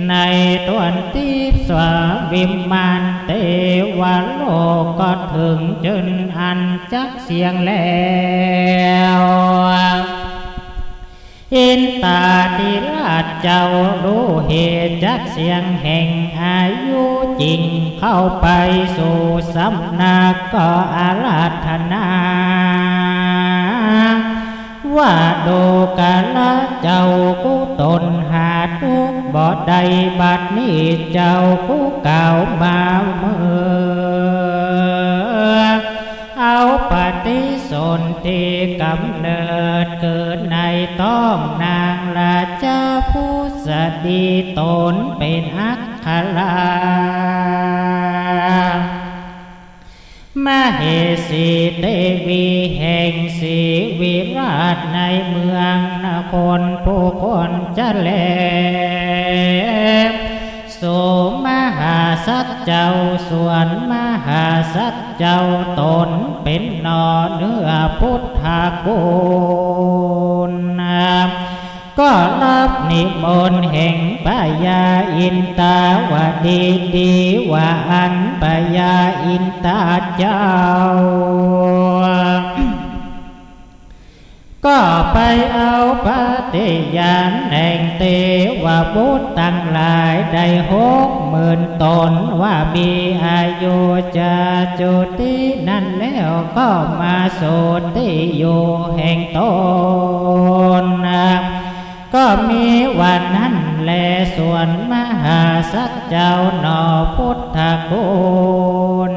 ในต้นทิพย์สวาวิมานเตวโลกก็เถิงเจิญอันจักเสี้ยงแล้ว อินทาธิราชเจ้าฮู้เหตุจักเสี้ยงแห่งอายุจึงเข้าไปสู่สำนักก็อาราธนา ว่าดูกราเจ้ากุตนหาทุกข์บ่ได้ บัดนี้เจ้ากุกล่าวมาเมื่อ เอาปฏิสนธิกำเนิดเกิดในต๊องนางราชปุสดีตนเป๋นอัคร มเหสีเตวีแห่งศรีวิราชในเมืองนครผู้คนจะแล สู่มหาสัตว์เจ้า ส่วนมหาสัตว์เจ้าตนเป๋นหน่อเนื้อพุทธกุล ก็ฮับนิมนต์แห่งพญาอินทาวดี ดีว่าอั้น พญาอินทาเจ้า ก็ไปเอาปฏิญาณแห่งเตวบุตรตังหลายได้หกหมื่นต๋น ว่ามีอายุจะจุตินั้นแล้ว ก็มาสู่ตี้อยู่แห่งต๋น ก็มีวันนั้นแล ส่วนมหาสัตว์เจ้าหนอพุทธคุณ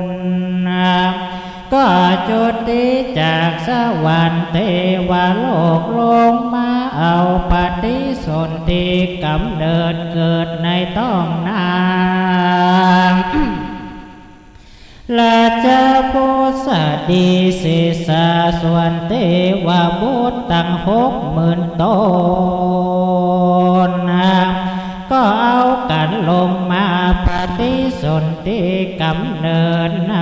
ก็จุติจากสวรรค์เตวโลกลงมาเอาปฏิสนธิกำเนิดเกิดในต๊องนาง ราชาพุทธดีเสสา ส่วนเตวบุตรตังหกหมื่นต๋น ก็เอากั๋นลงมาปฏิสนธิกำเนิดใน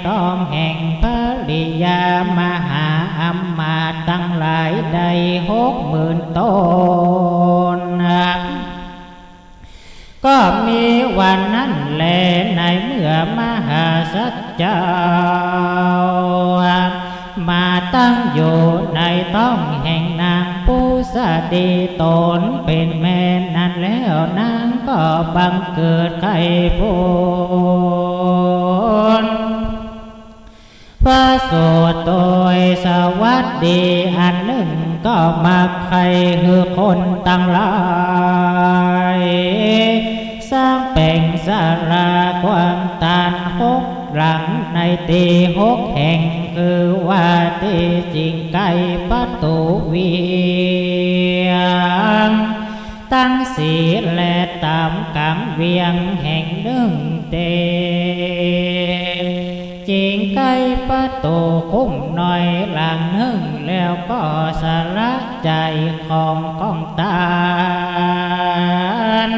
ต๊องแห่งภริยามหาอำมาตย์ตังหลายได้หกหมื่นต๋น ก็มีวันนั้นแล ในเมื่อมหาสัตว์เจ้า มาตั้งอยู่ในต๊องแห่งนางพุทธดีต๋นเป๋นแม่นั้นแล้ว นางก็บังเกิดใค่ผล พระสูตรโดยสวัสดีอันนึ่ง ก็มักใค่หื้อคนตังหลาย สร้างแป๋งศาลากว้างตานหกหลัง ในตี้หกแห่ง คือว่าตี้จิ่งใก้ประตู๋เวียง ตังสี่ และต๋ามก๋างเวียงแห่งนึ่งเต จิ่งใก้ประตู๋คุ้มน้อยหลังนึ่ง แล้วก็สละใจ๋ของก้องตาน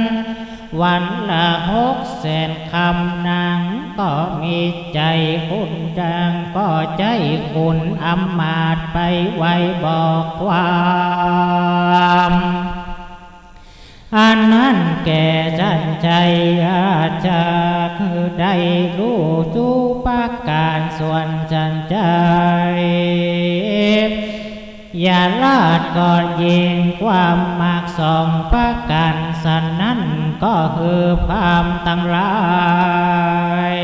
วันละหกแสนคำ นางก็มีใจ๋คุณ นางก็ใจ๊คุณอำมาตย์ไปไหว้บอกความ อันนั้นแก่ฉันชัยราชา คือได้ฮู้ทุกประก๋าน ส่วนฉันชัยราชก็ยิ่งความมักสองประก๋าน สันนั้นก็คือพราหมณ์ตังหลาย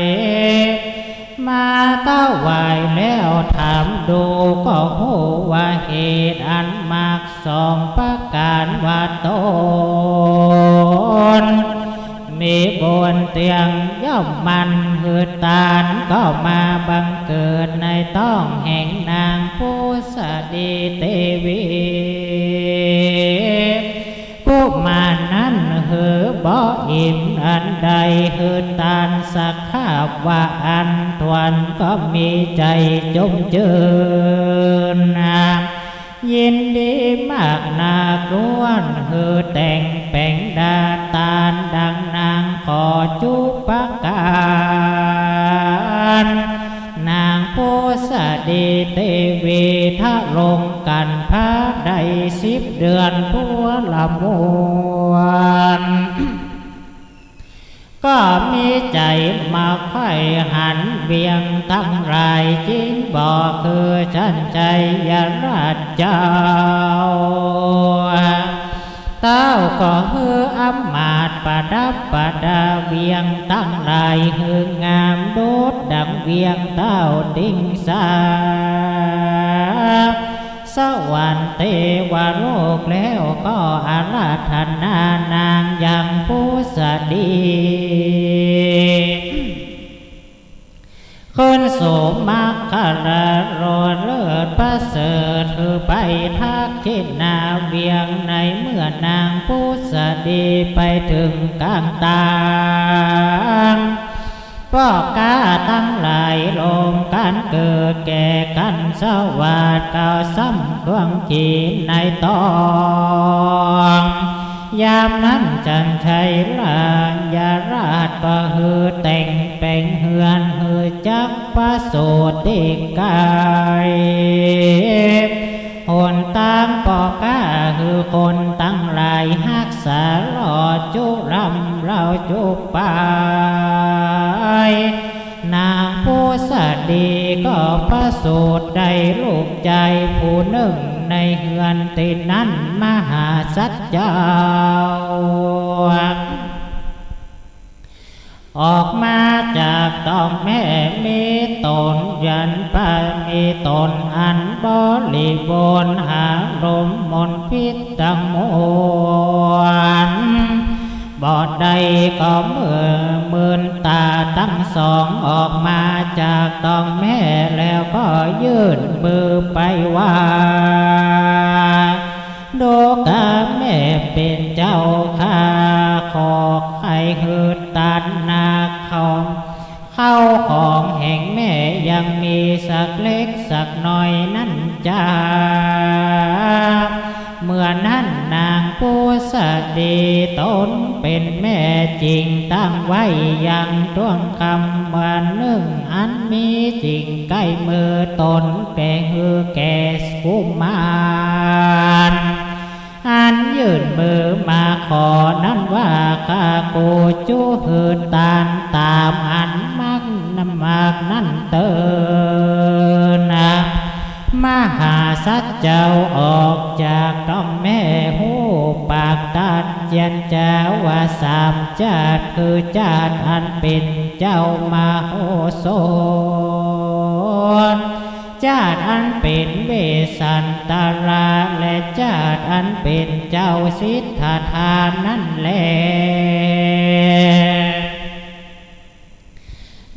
มาถวายแล้วถามดู ก็ฮู้ว่าเหตุอันมักสองประก๋านว่าต๋น มีบุญเตียงย่อมหมั่นหื้อตาน ก็มาบังเกิดในต๊องแห่งนางพุทธดีเตวี กุมารนั้นหื้อบ่อิ่มอันใด หื้อตานสักคาบว่าอั้นถ้วน ก็มีใจ๋จุ่มจื้น ยินดีมากนักล้วน หื้อแต่งแป๋งดาตานดังนางขอจุประก๋าน นางพุทธดีเตวีทะลงกันพระได้สิบเดือนพัวละมวล ก็มีใจ๋มาใฝ่หันเวียงตังหลาย จิ่งบอกคือฉันชัยราชเจ้า เต้าก็หื้ออำมาตย์ประดับประดาเวียงตังหลาย หื้องามดุจดังเวียงเต้าติงสา สวรรค์เตวโลกแล้วก็อาราธนานางยังพุทธดี ขึ้นสู่มัคคารารอดเลิศประเสริฐ คือไปทักขิณาเวียง ในเมื่อนางพุทธดีไปเถิงก๋างตาง ป้อก๊าตังหลายลงก๋านเกิดแก่กั๋นสวัสดิ์ เก่าซ้ำเครื่องขีในต๊อง ยามนั้นฉันชัยราชก็หื้อแต่งแป๋งเฮือน หื้อจักประสูติใก้ หนตางป้อก๊าหื้อคนตัง ไป นางผุสดีก็ประสูติได้ลูกจายผู้นึ่งในเฮือนตี้นั้น มหาสัจจ์เจ้า ออกมาจากต๊องแม่ มีต๋นยันปะ มีต๋นอันบริบูรณ์ หาลมมลพิษตังมวลบ่ได้ ก็เมื่อมืนต๋าตังสองออกมาจากต๊องแม่แล้ว ก็ยื่นมือไปว่า ดูกราบแม่เป๋นเจ้าข้า ขอใค่หื้อตานนาของ ข้าวของแห่งแม่ยังมีสักเล็กสักน้อยนั้นจา เมื่อนั้นนางผุสดีต๋นเป๋นแม่จึงตั้งไว้ยังต้วงกำเมือนนึ่งอันมีจริงใก้มือต๋น แป๋หื้อแก่กุมาร อันยื่นมือมาขอนั้นว่า ข้ากูจุหื้อตานต๋ามอันมากนั้นเติน มหาสัจจ์เจ้าออกจากต๊องแม่ ฮู้ปากตัดเจียรจาว่า สามจาติคือจาติอันเป๋นเจ้ามโหสถ จาติอันเป๋นเวสสันตรา และจาติอันเป๋นเจ้าสิทธัตถานั้นแล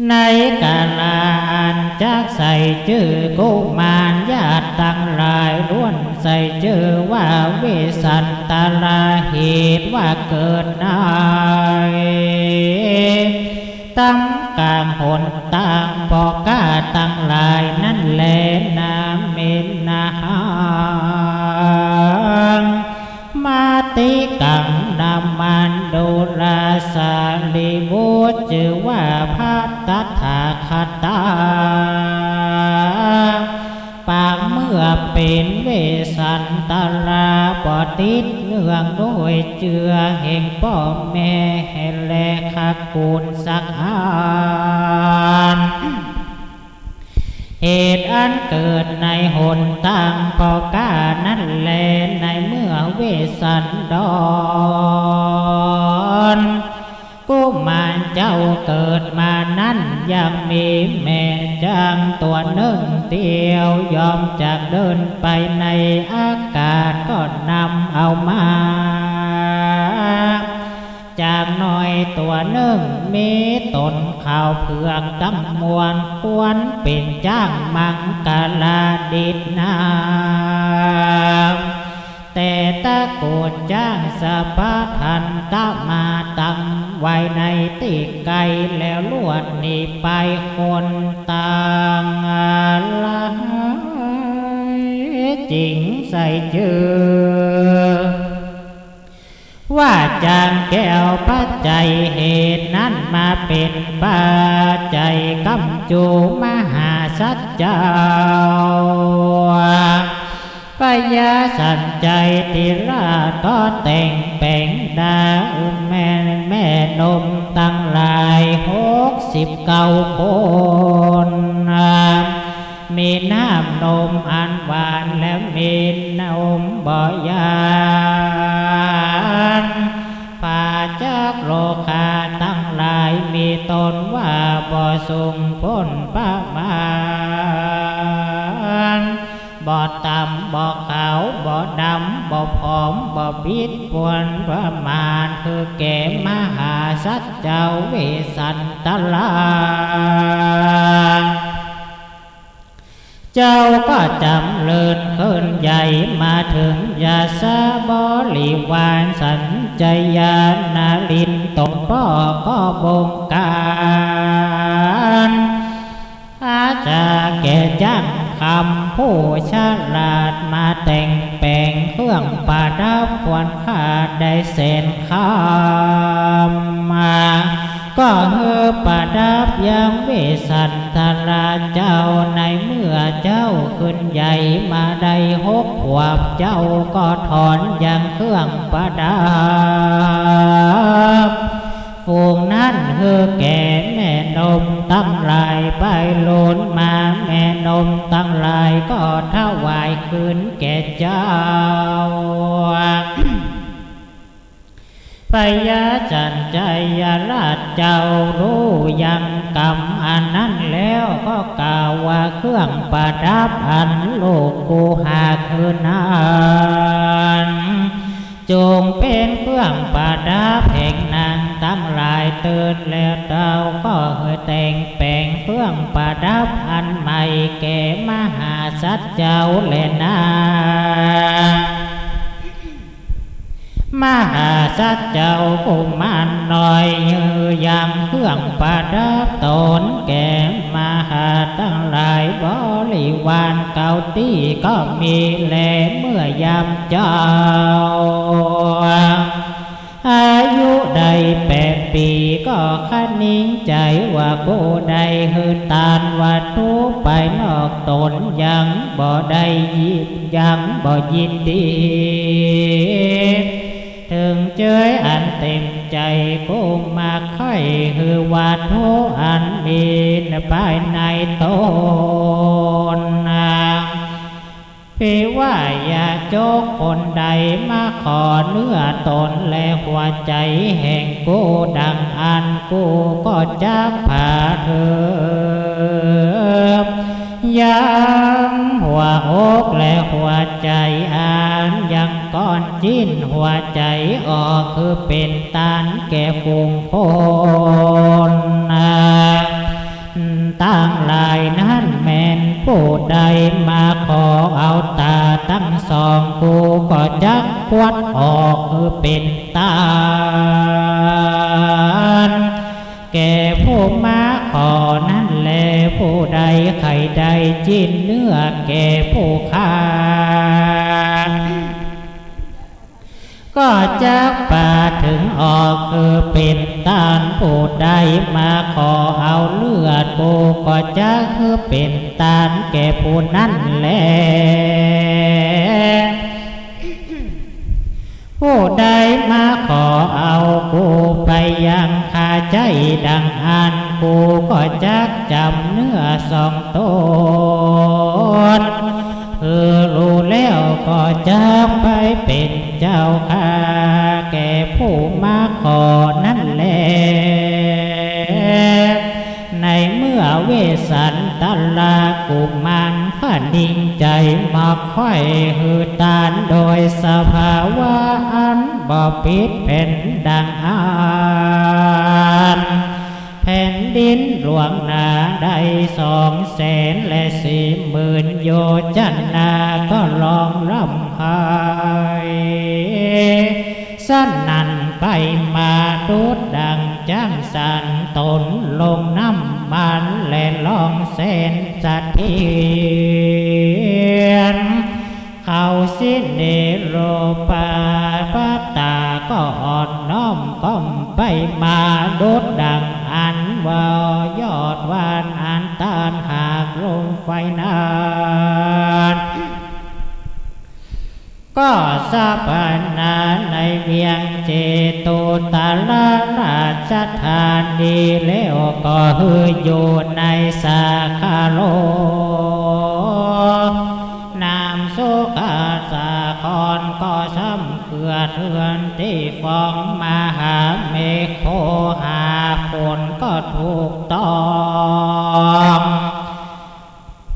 ในกาละอันจักใส่จื้อกุมารญาติตังหลาย ล้วนใส่จื้อว่าเวสสันตรา เหตุว่าเกิดใน ต๋ามก๋างหนตางปอก้าตังหลายนั้นแล นาเมนาหัง มาติกัง นามันดูรา สารีบุตรจื้อว่าพระตถาคตา ปางเมื่อเป๋นเวสสันตรา บ่ติดเนื่องด้วยเจื้อแห่งป้อแม่และขกูลสักอัน เหตุอันเกิดในหนตางปอก้านั้นแล ในเมื่อเวสสันดร กุมารเจ้าเกิดมานั้น ยังมีแม่จางตั๋วนึ่งเตียว ยอมจักเดินไปในอากาศ ก็นำเอามา จางน้อยตั๋วนึ่ง มีต๋นขาวเผือกตังมวล ควรเป๋นจ้างมังกลาดิษฐ์นา แต่ตระกูลจ้างสะพะทันตะมาตังไว้ในตี้ไกล แล้วลวดหนีไปคนตางหลาย จึงใส่จื้อ ว่าจางแก้วปัจจัย เหตุนั้นมาเป๋นปัจจัย ก๋ำจู๋มหาสัจจ์เจ้า พญาสัญชัยเถระก็แต่งแป๋งดาแม่ แม่นมตังหลายหกสิบเก้าคน มีน้ำนมอันหวาน และมีนมบ่หยาบ ปราศจากโรคาตังหลาย มีต้นว่าบ่สูงป๊นประมาณ บ่ต่ำบ่ขาวบ่ดำ บ่ผอมบ่ปิดป๊นประมาณ คือแก่มหาสัจจ์เจ้าเวสสันตรา เจ้าก็จ๋ำเริญเคิ่นใหญ่ มาเถิงยศบริวาร สัญชยา นรินทร์ต๋นป้อก็บงก๋าน อาจจะแก่จ้างคำผู้ฉลาด มาแต่งแป๋งเครื่องประดับควรค่าได้แสนคำ มา ก็หื้อประดับยังเวสสันตราเจ้า ในเมื่อเจ้าขึ้นใหญ่มาได้หกขวบ เจ้าก็ถอนยังเครื่องประดับ ฝูงนั้นหื้อแก่แม่นมตังหลาย ไปโลนมา แม่นมตังหลายก็ถวายคืนแก่เจ้า พญาสัญชัยราชเจ้าฮู้ยังกำอันนั้นแล้วก็กล่าวว่า เครื่องประดับอันลูกกูหาคืนนั้น จงเป๋นเครื่องประดับแห่งนางตังหลายเติด แล้วเต้าก็หื้อแต่งแป๋งเครื่องประดับอันใหม่แก่มหาสัตว์เจ้าแลนา มหาสัตว์เจ้ากุมารน้อยหื้อยังเครื่องประดับต๋นแก่มหาตังหลาย บริวารเก้าตี้ก็มีแล เมื่อยามเจ้า อายุได้แปดปี๋ก็คะนิงใจ๋ว่า กูได้หื้อตานวัตถุไปนอกต๋นยังบ่ได้ยิน ยังบ่ยินดี เถิงเจยอันเต็มใจ๋ กูมาใค่หื้อวัตถุอันมีภายในต๋นนา ภิว่ายาจกคนใดมาขอเนื้อต๋นและหัวใจ๋แห่งกูดังอั้น กูก็จักผ่าหื้อ ยังหัวอกและหัวใจ๋อันยังก้อนจิ๊นหัวใจ๋ออก หื้อเป๋นตานแก่ฝูงคนนา ตังหลายนั้นแม่นผู้ใดมาขอเอาต๋าตังสอง กูก็จักควัดออกหื้อเป๋นตาน แก่ผู้มาขอนั้นแล ผู้ใดใค่ได้จิ๊นเนื้อแก่ผู้ข้า ก็จักผ่าเถิงออกหื้อเป๋นตาน ผู้ใดมาขอเอาเลือด กูก็จักหื้อเป๋นตานแก่ผู้นั้นแล ผู้ใดมาขอเอากูไปยังคาใจ๊ดังอั้น กูก็จักจ๋ำเนื้อสองต๋น หื้อฮู้แล้วก็จักไปเป๋นเจ้าข้าแก่ผู้มาขอนั้นแล ในเมื่อเวสสันตลากุมารคะนิงใจ๋มาใค่หื้อตานโดยสภาวะอันบ่ผิดเป๋นดังอั้น แผ่นดินหลวงนาได้สองแสนและสี่หมื่นโยชนา ก็ร้องร่ำไห้สนั่นไปมา ดุจดังจ๊างสันตนลงน้ำมัน และร้องแสนสะเทือน เขาสิเนโรปาปตาก็อ่อนน้อมก้มไปมา ดุจดังอันว่ายอดหว่านอันต้านหากลมไฟนั้น ก็สถาปนาในเวียงเจตุตะราชธานี แล้วก็หื้ออยู่ในสาขาโลก นามสุขาสาคร ก็ซ้ำเกื้อเทือนตี้ฟ้องมหาเมโขหาฝนก็ถูกต้อง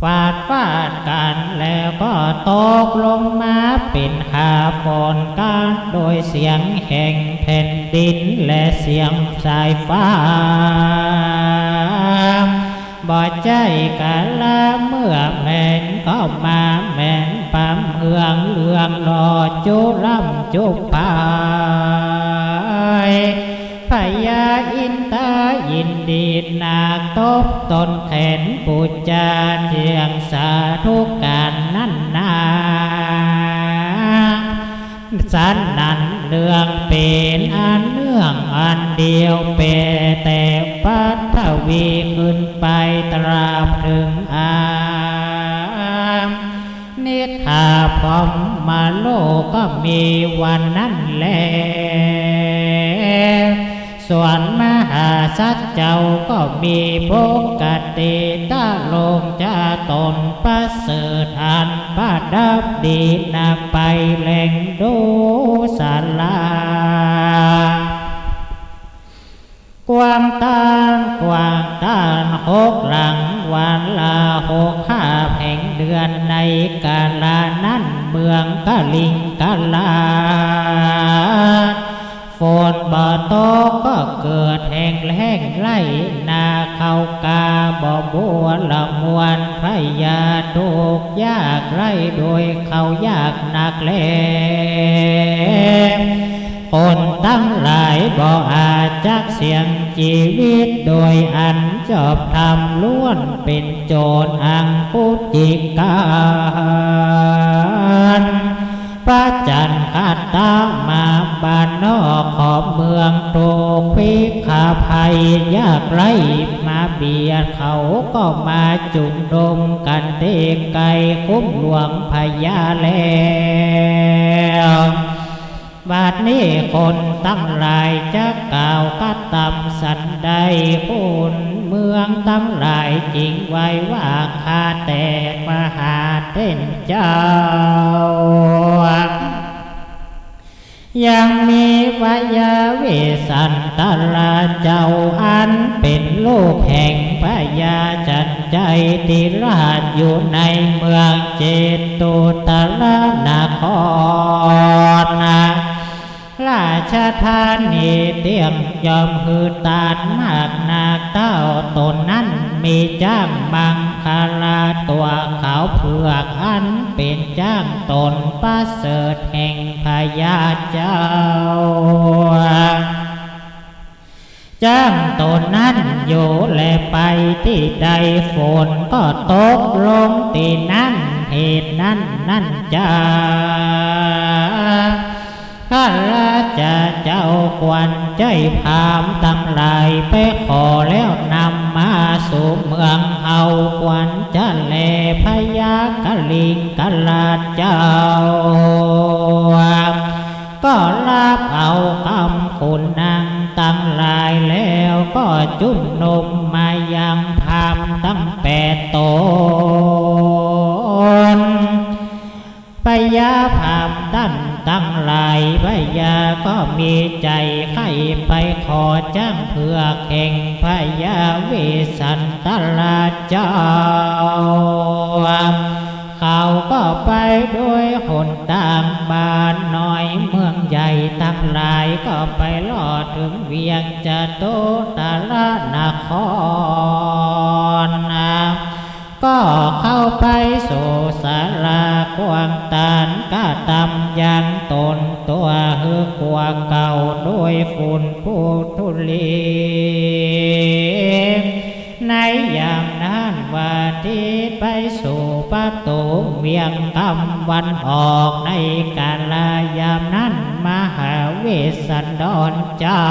ฟาดฟาดกั๋นแล้วก็ตกลงมาเป๋นหาฝนกั๋นโดยเสียงแห่งแผ่นดินและเสียงสายฟ้า บ่ใจ้กาละเมื่อแม่นก็มาแม่นปำเฮืองเรืองหล่อจุร่ำจุพาย พญาอินทายินดีนักตบต้นแขนปู๋จาเจียงสาธุก๋านนั้นนา สันนั้นเรื่องเป๋นอันเนื่องอันเดียวเป๋นแต่ปัทวีขึ้นไปตราบเถิงอา นิทราพรหมโลกก็มีวันนั้นแล ส่วนมหาสัตว์เจ้าก็มีปกติ ตะลงจะต๋นประเสริฐอันประดับดีนาไปแลดูสารา กว้างต้าน กว้างต้านหกหลัง วันละหกคาบแห่งเดือน ในกาละนั้นเมืองกลิงกราด ฝนบ่ตกก็เกิดแห้งแล้ง ไฮ่นาข้าวกล้าบ่บัวละมวล พญาทุกข์ยากไร้โดยข้าวยากนักแล คนตังหลายบ่อาจจักเสี่ยงจีวิต โดยอันชอบธรรมล้วนเป๋นโจร อังคุจิกาล พระจันทร์คาตะมาบ้านนอกขอบเมือง ถูกภิกขาภัยยากไร้มาเบียด เขาก็มาจุมนุมกั๋นตี้ใก้คุ้มหลวงพญาแล้ว บัดนี้คนตังหลายจะกล่าวกระตำสันใด คนเมืองตังหลายจึงไหว้ว่า ข้าแต่มหาเถรเจ้า ยังมีพญาเวสสันตราเจ้า อันเป๋นลูกแห่งพญาจันไจทิราช อยู่ในเมืองเจตุตรนคร ราชธานีเตี้ยง ย่อมหื้อตานมากนัก เต้าต๋นนั้นมีจ๊างมังคลาตั๋วขาวเผือก อันเป๋นจ๊างต๋นประเสริฐแห่งพญาเจ้า จ๊างต๋นนั้นอยู่แลไปตี้ใด ฝนก็ตกลงตี้นั้น เหตุนั้นนั้นจา ข้าราชเจ้าขวัญใจ๋พราหมณ์ตังหลายไปขอแล้วนำมาสู่เมืองเฮา ขวัญจะแลพญากลิงกราชเจ้า ก็ฮับเอากำขุนนางตังหลายแล้ว ก็จุมนุมมายังพราหมณ์ตังแปดต๋น พญาพราหมณ์ตังหลาย พญาก็มีใจ๋ใค่ไปขอจ๊างเผือกแห่งพญาเวสสันตราเจ้า เขาก็ไปโดยหนตางบ้านน้อยเมืองใหญ่ตังหลาย ก็ไปลอดเถิงเวียงจตุตรนคร ก็เข้าไปสู่ศาลากว้างตาน กระตำยังต๋นตั๋วหื้อกว่าเก่า โดยฝุ่นปูนธุลี ในยามนั้นว่าตี้ไปสู่ประตู๋เวียงกำวันออก ในกาละยามนั้นมหาเวสสันดรเจ้า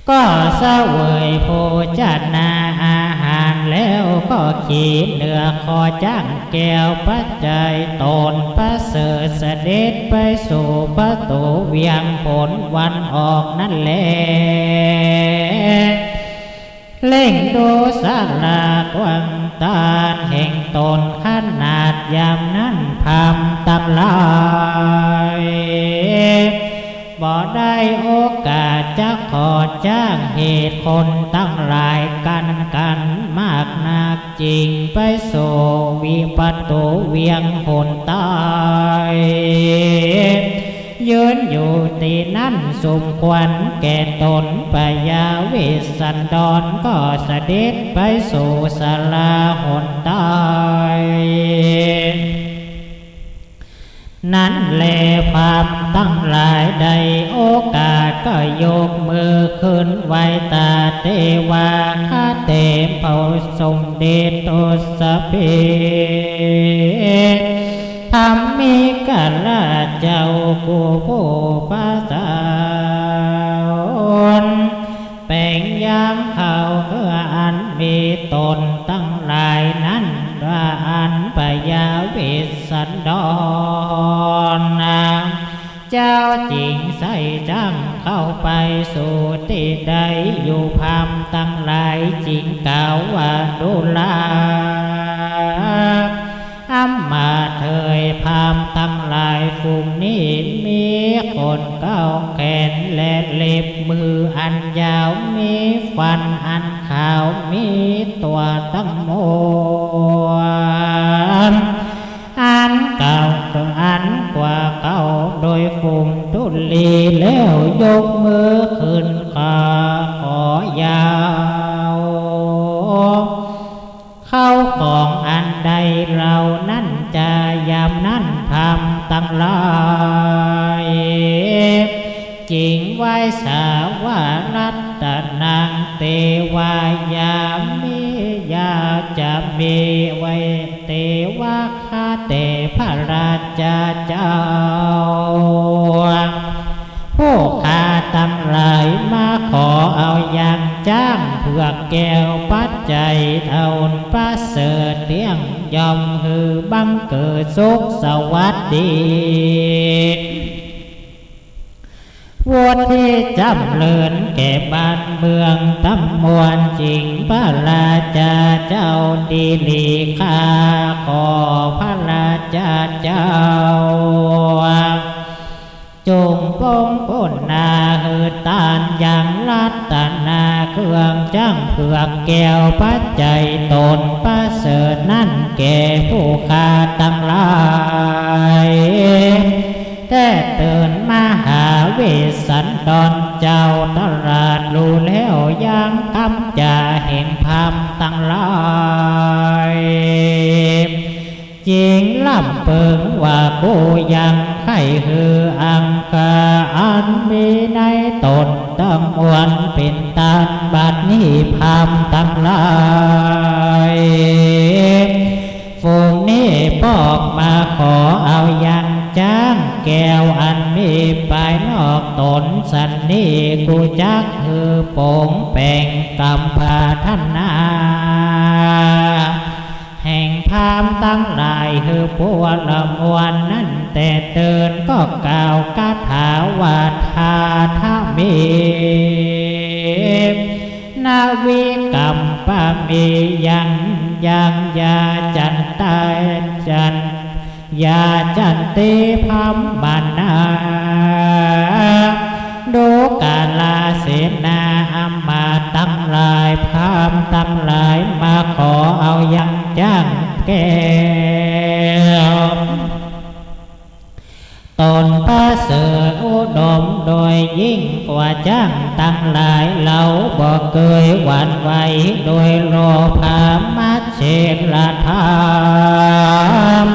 ก็เสวยโภชนาอาหารแล้ว ก็ขี่เหนือคอจ๊างแก้วพระไจต๋นประเสริฐ เสด็จไปสู่ประตู๋เวียงหนวันออกนั้นแล เล็งดูศาลากว้างตานแห่งต๋นขนาดยามนั้น พราหมณ์ตังหลาย บ่ได้โอกาสจะขอจ๊าง เหตุคนตังหลายกั๋นกั๋นมากนัก จึงไปสู่วิประตู๋เวียงหนใต้ ยืนอยู่ตี้นั้น สมควรแก่ต๋น พญาเวสสันดรก็เสด็จไปสู่ศาลาหนใต้ นั้นแล พราหมณ์ตังหลายได้โอกาสก็ยกมือขึ้นไหว้ตาเตวา ข้าแต่พระสมเด็จทศพี ธรรมิกราชเจ้า ผู้ผู้ประสา แป๋งยังเขาเหื้ออันมีต๋นตังหลายนั้น ว่าอั้น พญาเวสสันดรเจ้าจึงใส่ สู่ตี้ใดอยู่ พราหมณ์ตังหลายจึงกล่าวว่า ดูรา อำมาตย์เอ๋ย พราหมณ์ตังหลาย ฝูงนี้มีขนเก้าแขน และเล็บมืออันยาว มีฟันอันขาว มีตั๋วตังมวล อันเก่าอันกว่าเก่า โดยฝูงทุลี แล้วยกมือขึ้นข้าขอยาว เข้าของอันใดเหล่านั้นจา ยามนั้นพราหมณ์ตังหลาย จึงไหว้สาว่า รัตนัง เตวา ยามิ ยาจะเม เว เตวะ ข้าแต่พระราชาเจ้า ผู้ข้าตังหลายมาขอเอายางจ๊างเผือกแก้วปัจจัยอันประเสริฐเตี้ยงย่อมหื้อบังเกิดสุขสวัสดี วุฒิจำเริญแก่บ้านเมืองตังมวล จึงพระราชาเจ้าดีหลี ข้าขอพระราชาเจ้า จงปงปุณณาหื้อตานยางรัตนาเครื่องจ๊างเผือกแก้วปัจจัยตนประเสริฐนั้นแก่ผู้ข้าตังหลาย แต่เถิดมหาเวสสันดรเจ้า ตรัสฮู้แล้วยังกำจ๋าแห่งพราหมณ์ตังหลาย จึงร่ำเปิงว่า กูยังใค่หื้ออังคาอันมีในตนตังมวลเป๋นตาน บัดนี้พราหมณ์ตังหลาย ฝูงนี้ปอกมาขอเอายังจ๊างแก้วอันมีภายนอกตนสันนี้ กูจักหื้อปงแป๋งกำปรารถนา แห่งพราหมณ์ตังหลายหื้อปวลมวลนั้น แต่เถิดก็กล่าวคาถาว่า ทาทะเม นวิกัมปะเม ยัง ยัง ยาจันตา จัน ยาจันติพราหมณา ดูกราเสนาอำมาตย์ตังหลาย พราหมณ์ตังหลายมาขอเอายังจ๊างแก้ว ตนประเสริฐอุดมโดยยิ่งกว่าจ๊างตังหลาย เฮาบ่เกยหวั่นไหวโดยโลภะมัจเฉรธรรม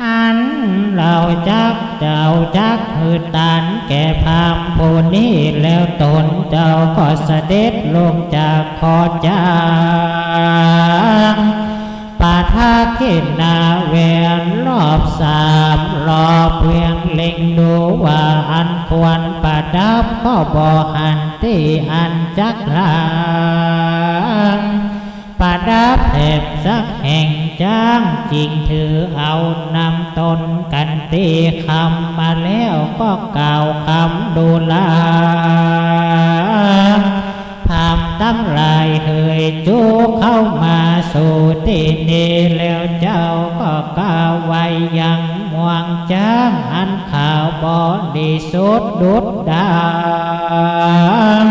อันเฮาจักเจ้าจักหื้อตานแก่พราหมณ์ผู้นี้ แล้วตนเจ้าก็เสด็จลงจากคอจ๊าง ประดาขณาแหวนรอบสามรอบ เพียงเล็งดูว่าอันควรประดับก็บ่หันตี้อันจักหลัง ประดับแถบสักแห่ง จ๊างจึงถือเอานำตนกันตี้คำมาแล้วก็กล่าวคำดูรา พราหมณ์ตังหลายเหย จูเข้ามาสู่ตี้นี้ แล้วเจ้าก็กล่าวไว้ยังงวงจ๊างอันขาวบริสุทธิ์ดุจดัง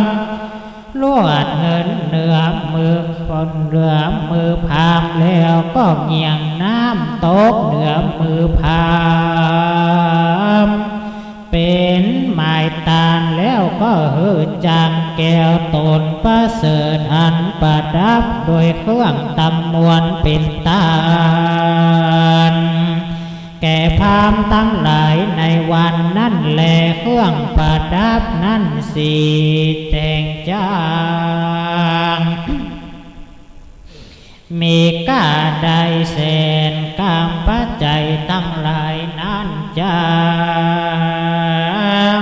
ลวดเงินเหนือมือคน เหนือมือพราหมณ์ แล้วก็เหยี่ยงน้ำตกเหนือมือพราหมณ์ เป๋นหมายตาน แล้วก็หื้อจ๊างแก้วตนประเสริฐอันประดับโดยเครื่องตังมวลเป๋นตาน แก่พราหมณ์ตังหลายในวันนั้นแล เครื่องประดับนั้นสี่แห่งจ๊าง มีก้าได้แสนกำ ปัจจัยตังหลายนั้นจ๊าง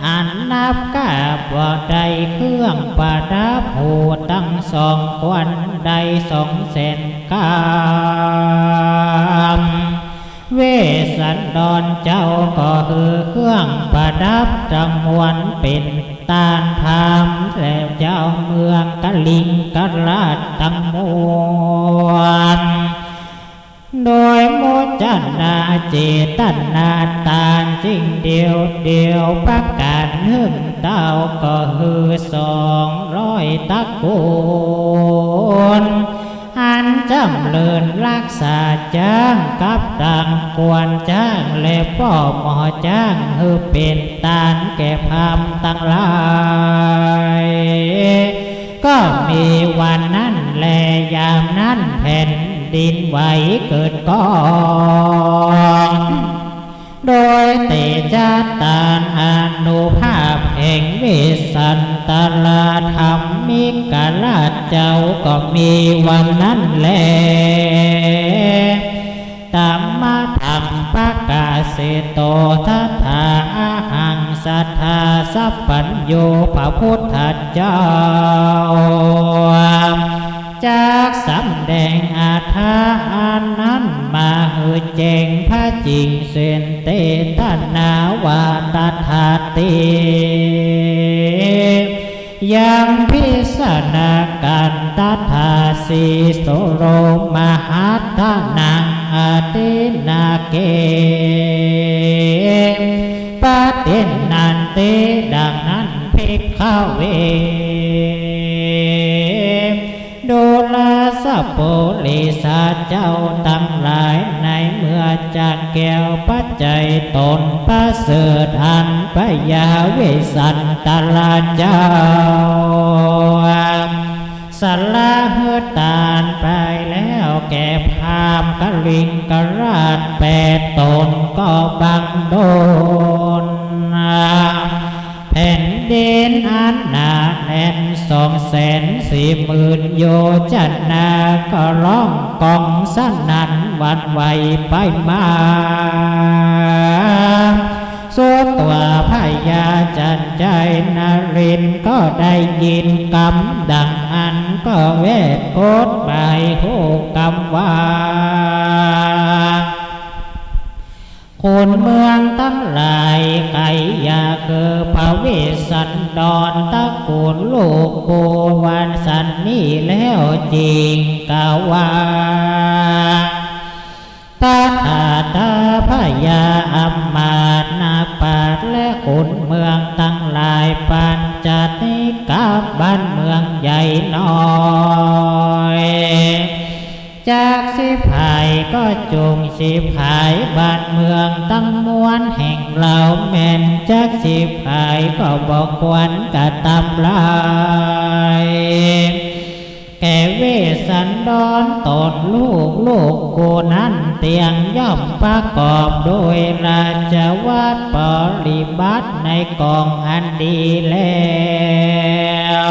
อันนับก้าบ่ได้ เครื่องประดับหูตังสอง ควรได้สองแสนกำ เวสสันดรเจ้าก็หื้อเครื่องประดับตังมวลเป๋น ตานธรรม และเจ้าเมืองกลิงกราชตังมวล โดยมุจนาเจตนาตานจริงเดียวเดียว ประก๋านนึ่งเต้าก็คือสองร้อยตระกูล อันจ๋ำเริญฮักษาจ๊างกับตังควรจ๊าง และป้อหมอจ๊าง หื้อเป๋นตานแก่พราหมณ์ตังหลาย ก็มีวันนั้นแล ยามนั้นแผ่นดินไหวเกิดก๊อง โดยเตชะตานอานุภาพแห่งเวสสันตราธรรมิกราชเจ้า ก็มีวันนั้นแล ตัมมะธัมมะปะกาเสโต ทัตถาอะหัง สัทธาสัพพัญญู พระพุทธเจ้า จักสำแดงอัฏฐะอันนั้นมาหื้อแจ้งพระจริงเส้นเตตนาวาตถาติ ยังพิสนากันตถาสีโสโลมหัตถนังอตินาเก ปะตินนันติ ดังนั้นภิกขเว ดูราสะปุริสะเจ้าตังหลาย ในเมื่อจักแก้วปัจจัยต๋นประเสริฐอันพญาเวสสันตราเจ้า สละหื้อตานไปแล้วแก่พราหมณ์กลิงกราชแปดต๋น ก็บังดล แผ่นดินอันหนาแน่นสองแสนสี่หมื่นโยชนา ก็ฮ้องก้องสนั่นหวั่นไหวไปมา สุดตั๋วพญาจันไจนรินทร์ก็ได้ยินกำดังอั้น ก็แวดกฎหมายฮู้กำว่า ขุนเมืองตังหลาย ใผอยากหื้อพระเวสสันดรตระกูลลูกโกวัลสันนี้แล้วจริง กล่าวว่า ตถาตาพญาอำมาตย์นักปราชญ์และขุนเมืองตังหลาย ปัญจทนิกะบ้านเมืองใหญ่น้อย จักฉิบหายก็จงฉิบหาย บ้านเมืองตังมวลแห่งเฮาแม่นจักฉิบหาย ก็บ่ควรกระตำลาย แก่เวสสันดรต๋นลูก ลูกโกนั้นเตียงย่อมประกอบโดยราชวัตรปริบัติในกองอันดีแล้ว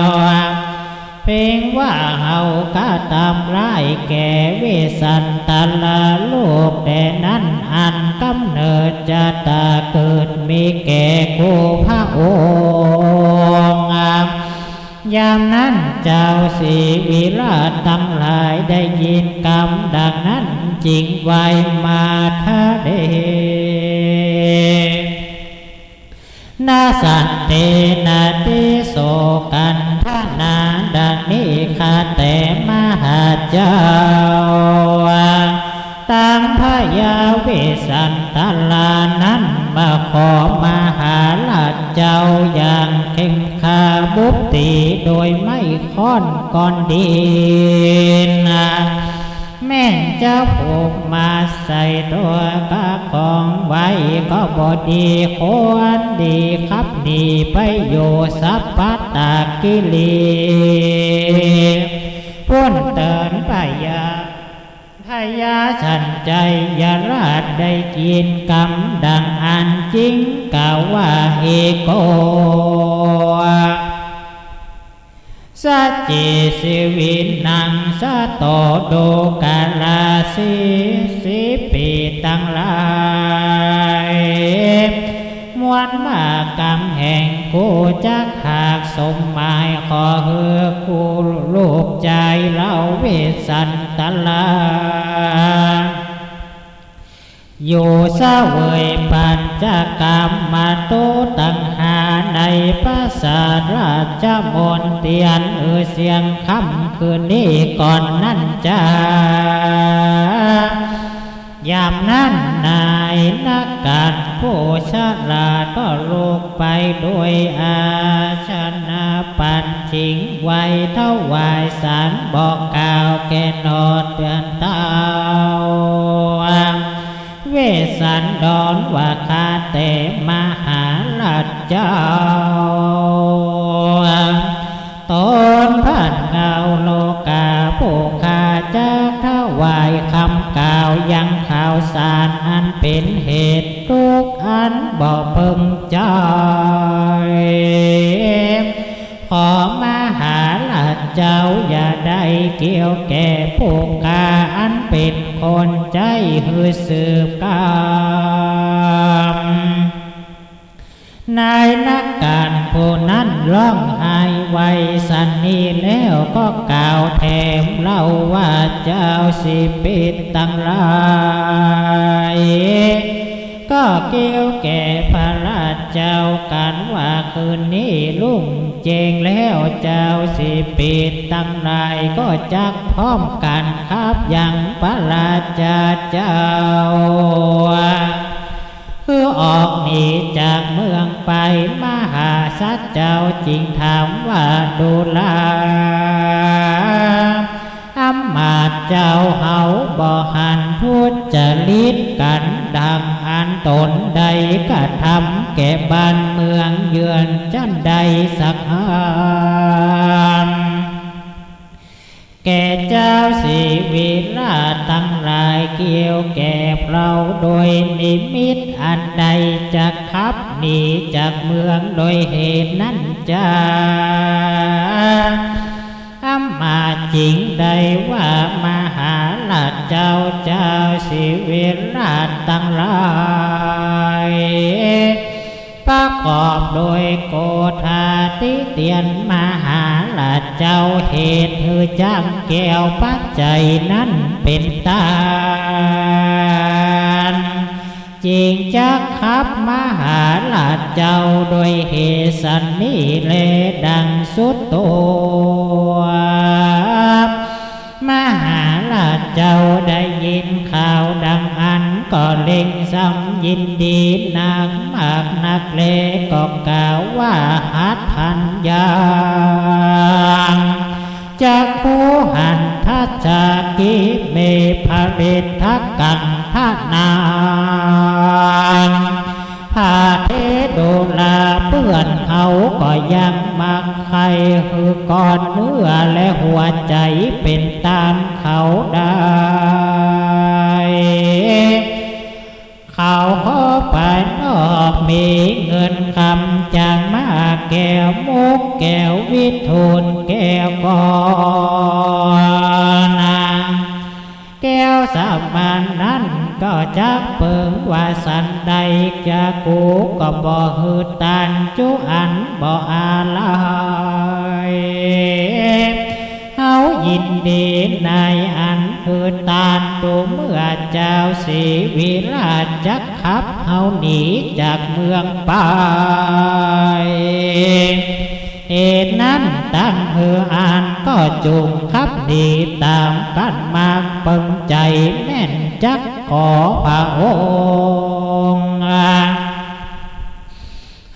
เพียงว่าเฮากระตำลายแก่เวสสันตราลูกแต่นั้น อันกำเนิดจะตาเกิดมีแก่กูพระองค์ ยามนั้นเจ้าศรีวิราชตังหลายได้ยินกำดังนั้น จึงไหว้มาทะเด นะสันตินะติโสกันทนา ดังนี้ข้าแต่มหาเจ้า ตังพญาเวสสันตรานั้นมาขอมหาราชเจ้าอย่างเข่งคาบุตรีโดยไม้ค้อนก้อนดินนะ แม่นจะผูกมาใส่ตั๋วกะของไว้ก็บ่ดี ควรดีขับหนีไปอยู่สัพพะตากิรี ปุ้นเถินพญา พญาสันไจยราชได้ยินกำดังอั้นจึงกล่าวว่า เอโก สัจจิสิวินังสะโต ดูกราสี สีปีตังหลาย มวลมากำแห่งกูจักหากสมหมาย ขอหื้อกูลูกจายเหล่าเวสสันตรา อยู่เสวยปัญจกรรมมาตุตังหาในปราสาทราชมณเฑียร อือเสี้ยงค่ำคืนนี้ก่อนนั้นจา ยามนั้นนายนักการผู้ฉลาดก็ลุกไปโดยอาสนะ ปันจิงไหว้ถวายสารบอกกล่าวแก่นอเตือนเต้า เวสสันดรว่า ข้าแต่มหาราชเจ้า ตนพันเงาโลกาผู้ข้าจักถวายคำกล่าวยังข่าวสารอันเป๋นเหตุทุกข์อันบ่พึงใจ ขอมหาราชเจ้าอย่าได้เกี่ยวแก่ผู้ข้าอันเป๋นคนใจ๊หื้อสืบกำ นายนักการผู้นั้นฮ้องไห้ไหว้สันนี้แล้วก็กล่าวแถมเล่าว่า เจ้าสิบปิดตังหลาย ก็เกี่ยวแก่พระราชเจ้ากั๋นว่า คืนนี้รุ่งแจ้งแล้วเจ้าสิบปิดตังหลายก็จักพร้อมกั๋นขับยังพระราชเจ้า คือออกหนีจากเมืองไป มหาสัตว์เจ้าจึงถามว่า ดูรา อำมาตย์เจ้าเฮาบ่หันทุจริตกั๋นดังอันตนได้กระทำแก่บ้านเมืองเยือนจั้นใดสักอัน แก่เจ้าศรีวิราชตังหลายเกี่ยวแก่เฮาโดยนิมิตอันใดจักขับหนีจากเมืองโดยเหตุนั้นจา อำมาตย์จึงได้ว่ามหาราชเจ้า เจ้าศรีวิราชตังหลาย ประกอบโดยโกธาธิเตียนมหาราชเจ้า เหตุหื้อจ้างแก้วปัจจัยนั้นเป๋นต้าน จึงจักขับมหาราชเจ้าโดยเหตุสันนี้แล ดังสุดโต มหาราชเจ้าได้ยินข่าวดังอั้นก็เล็งซ้ำยินดีนักมากนักแล ก็กล่าวว่า หัตถัญญัง จักขุหันทัสสะ กิเม ภริตถกัง ทนัง พาเท ดูรา เปื้อนเฮาก็ยังมักใค่หื้อก้อนเนื้อและหัวใจ๋เป๋นต้านเขาได้ เขาขอไปนอกมีเงินคำจางมาก แก้วมุกแก้ววิทูลแก้วกรณา แก้วสามอันนั้นก็จักเปิงว่าสันใด จะกูก็บ่หื้อต้านจุอันบ่อาลัย เฮายินดีในอันหื้อต้านจุเมื่อเจ้าศรีวิราชจักขับเฮาหนีจากเมืองไป เหตุนั้นตังหื้ออันก็จุ่งขับหนีต๋ามกั๋นมากเปิงใจ๋แม่นจักขอพระองค์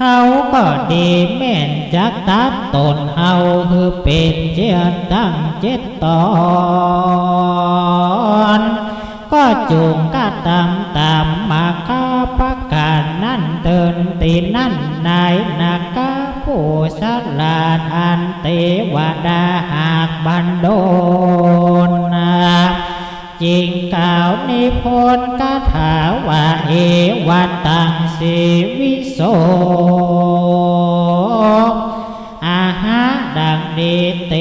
เฮาก็ดีแม่นจักตัดต๋นเฮาหื้อเป๋นเจื้อตั้งเจ็ดต๋อน ก็จุ่งกระตำต๋ามมาคาประก๋านนั้นเถิน ตี้นั้นนายนาคาผู้ฉลาดอันเตวดาหากบันดลนา จึงกล่าวนิพนธ์คาถาว่า เอวะตัง สีวิโส อะหะ ดังนี้เต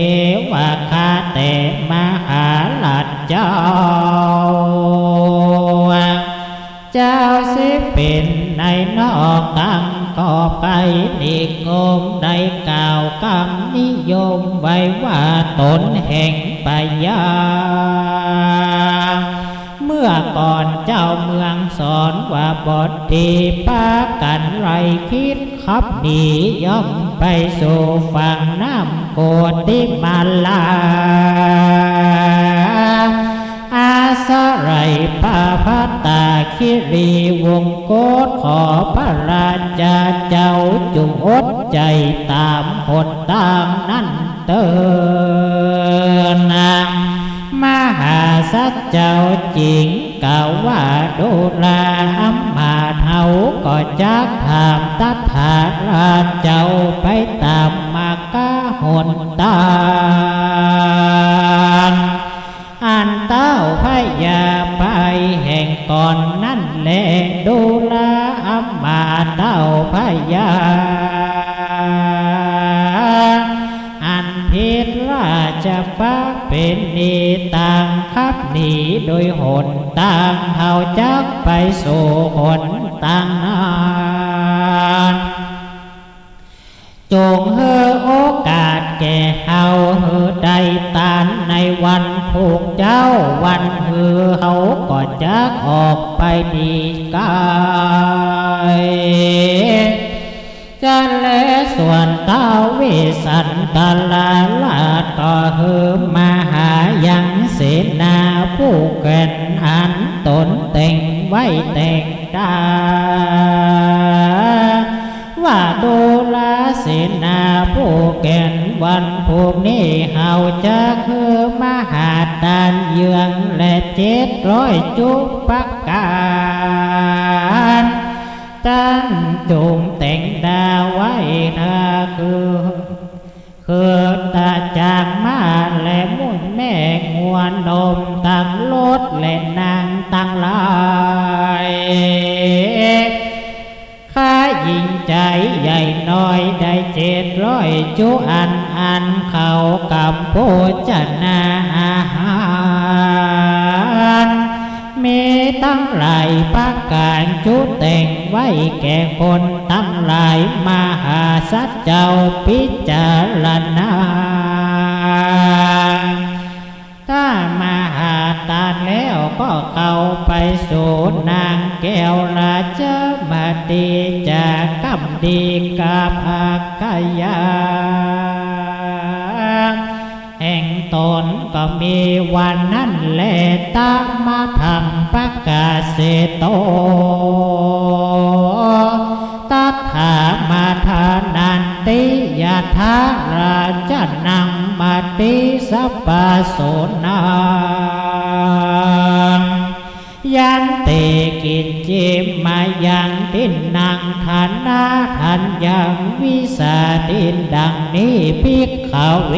วะ ข้าแต่มหาราชเจ้า เจ้าสิบปิดในนอกตังขอบไขนิคม ได้กล่าวกำนิยมไว้ว่า ต๋นแห่งปยา มื่อก่อนเจ้าเมืองสอนว่าบ่ดี ปากั๋นไล่คิดขับหนีย่องไปสู่ฝั่งน้ำโกติมาลา อาศัยพระพัตตาคิรีวงศ์โกศ ขอพระราชาเจ้าจุ่งอดใจ๋ต๋ามหนตางนั้นเต๊อะ นางมหาสัจเจ้าจึงกล่าวว่า ดูราอำมาตย์ เฮาก็จักถามตถาราชเจ้าไปต๋ามมากะหนตาง อันเต้าพญาไปแห่งก่อนนั้นแล ดูราอำมาตย์ เต้าพญา อันผิดราชประเพณีต่างขับหนีโดยหนตาง เฮาจักไปสู่หนตางนั้น จงหื้อโอกาสแก่เฮาหื้อได้ตานในวันพุกเจ้า วันฮือเฮาก็จักออกไปดีก๋าย จะแลส่วนท้าวเวสสันตราราชก็หื้อมหายังเสนาผู้แก่นอันตนแต่งไว้แต่งต๋า ว่าดูราเสนาผู้แก่น วันพุกนี้เฮาจักหื้อมหาตานเยืองแลเจ็ดร้อยจุประก๋าน ต้านจุ่งแต่งดาไว้นาคือ คือตาจางม้าแลหมู่แม่งัวนม ตังรถแลนางตังหลาย ข้าหญิงใจ๋ใหญ่น้อยได้เจ็ดร้อยจุอัน อันเขากำโภชนาอาหาร มีตังหลายประก๋านจุแต่งไว้แก่คนตังหลาย มหาสัจเจ้าพิจารณา ถ้ามหาตานแล้วก็เข้าไปสู่นางแก้วราชมาตี จะกำดีกับอักขยา แห่งตนก็มีวันนั้นแล ตะมะทังปะกาเสโต ตถามาทานันติ ยะถาราชะนังมติสะปะโสนัง ยันติกิจจิมายังตินนัง ทานะทัญญังวิสาทิน ดังนี้ ภิกขะเว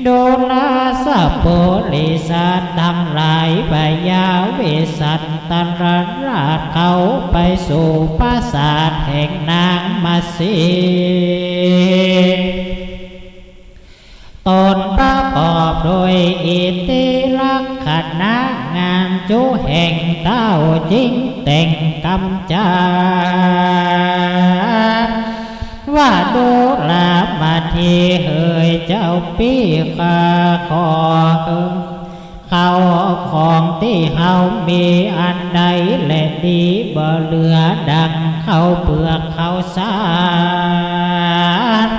ดูราสะปุริสะตังหลาย พญาเวสสันตราราชเข้าไปสู่ปราสาทแห่งนางมัสสี ตนประกอบโดยอิทธิลักษณะงามจุแห่งเต้าจิ่งแต่งกำจ๋า ว่าดูรามาตี เหยเจ้าปี้ ข้าขอ เข้าของตี้เฮามีอันใดแลดีบ่เหลือ ดังข้าวเปลือกข้าวสาร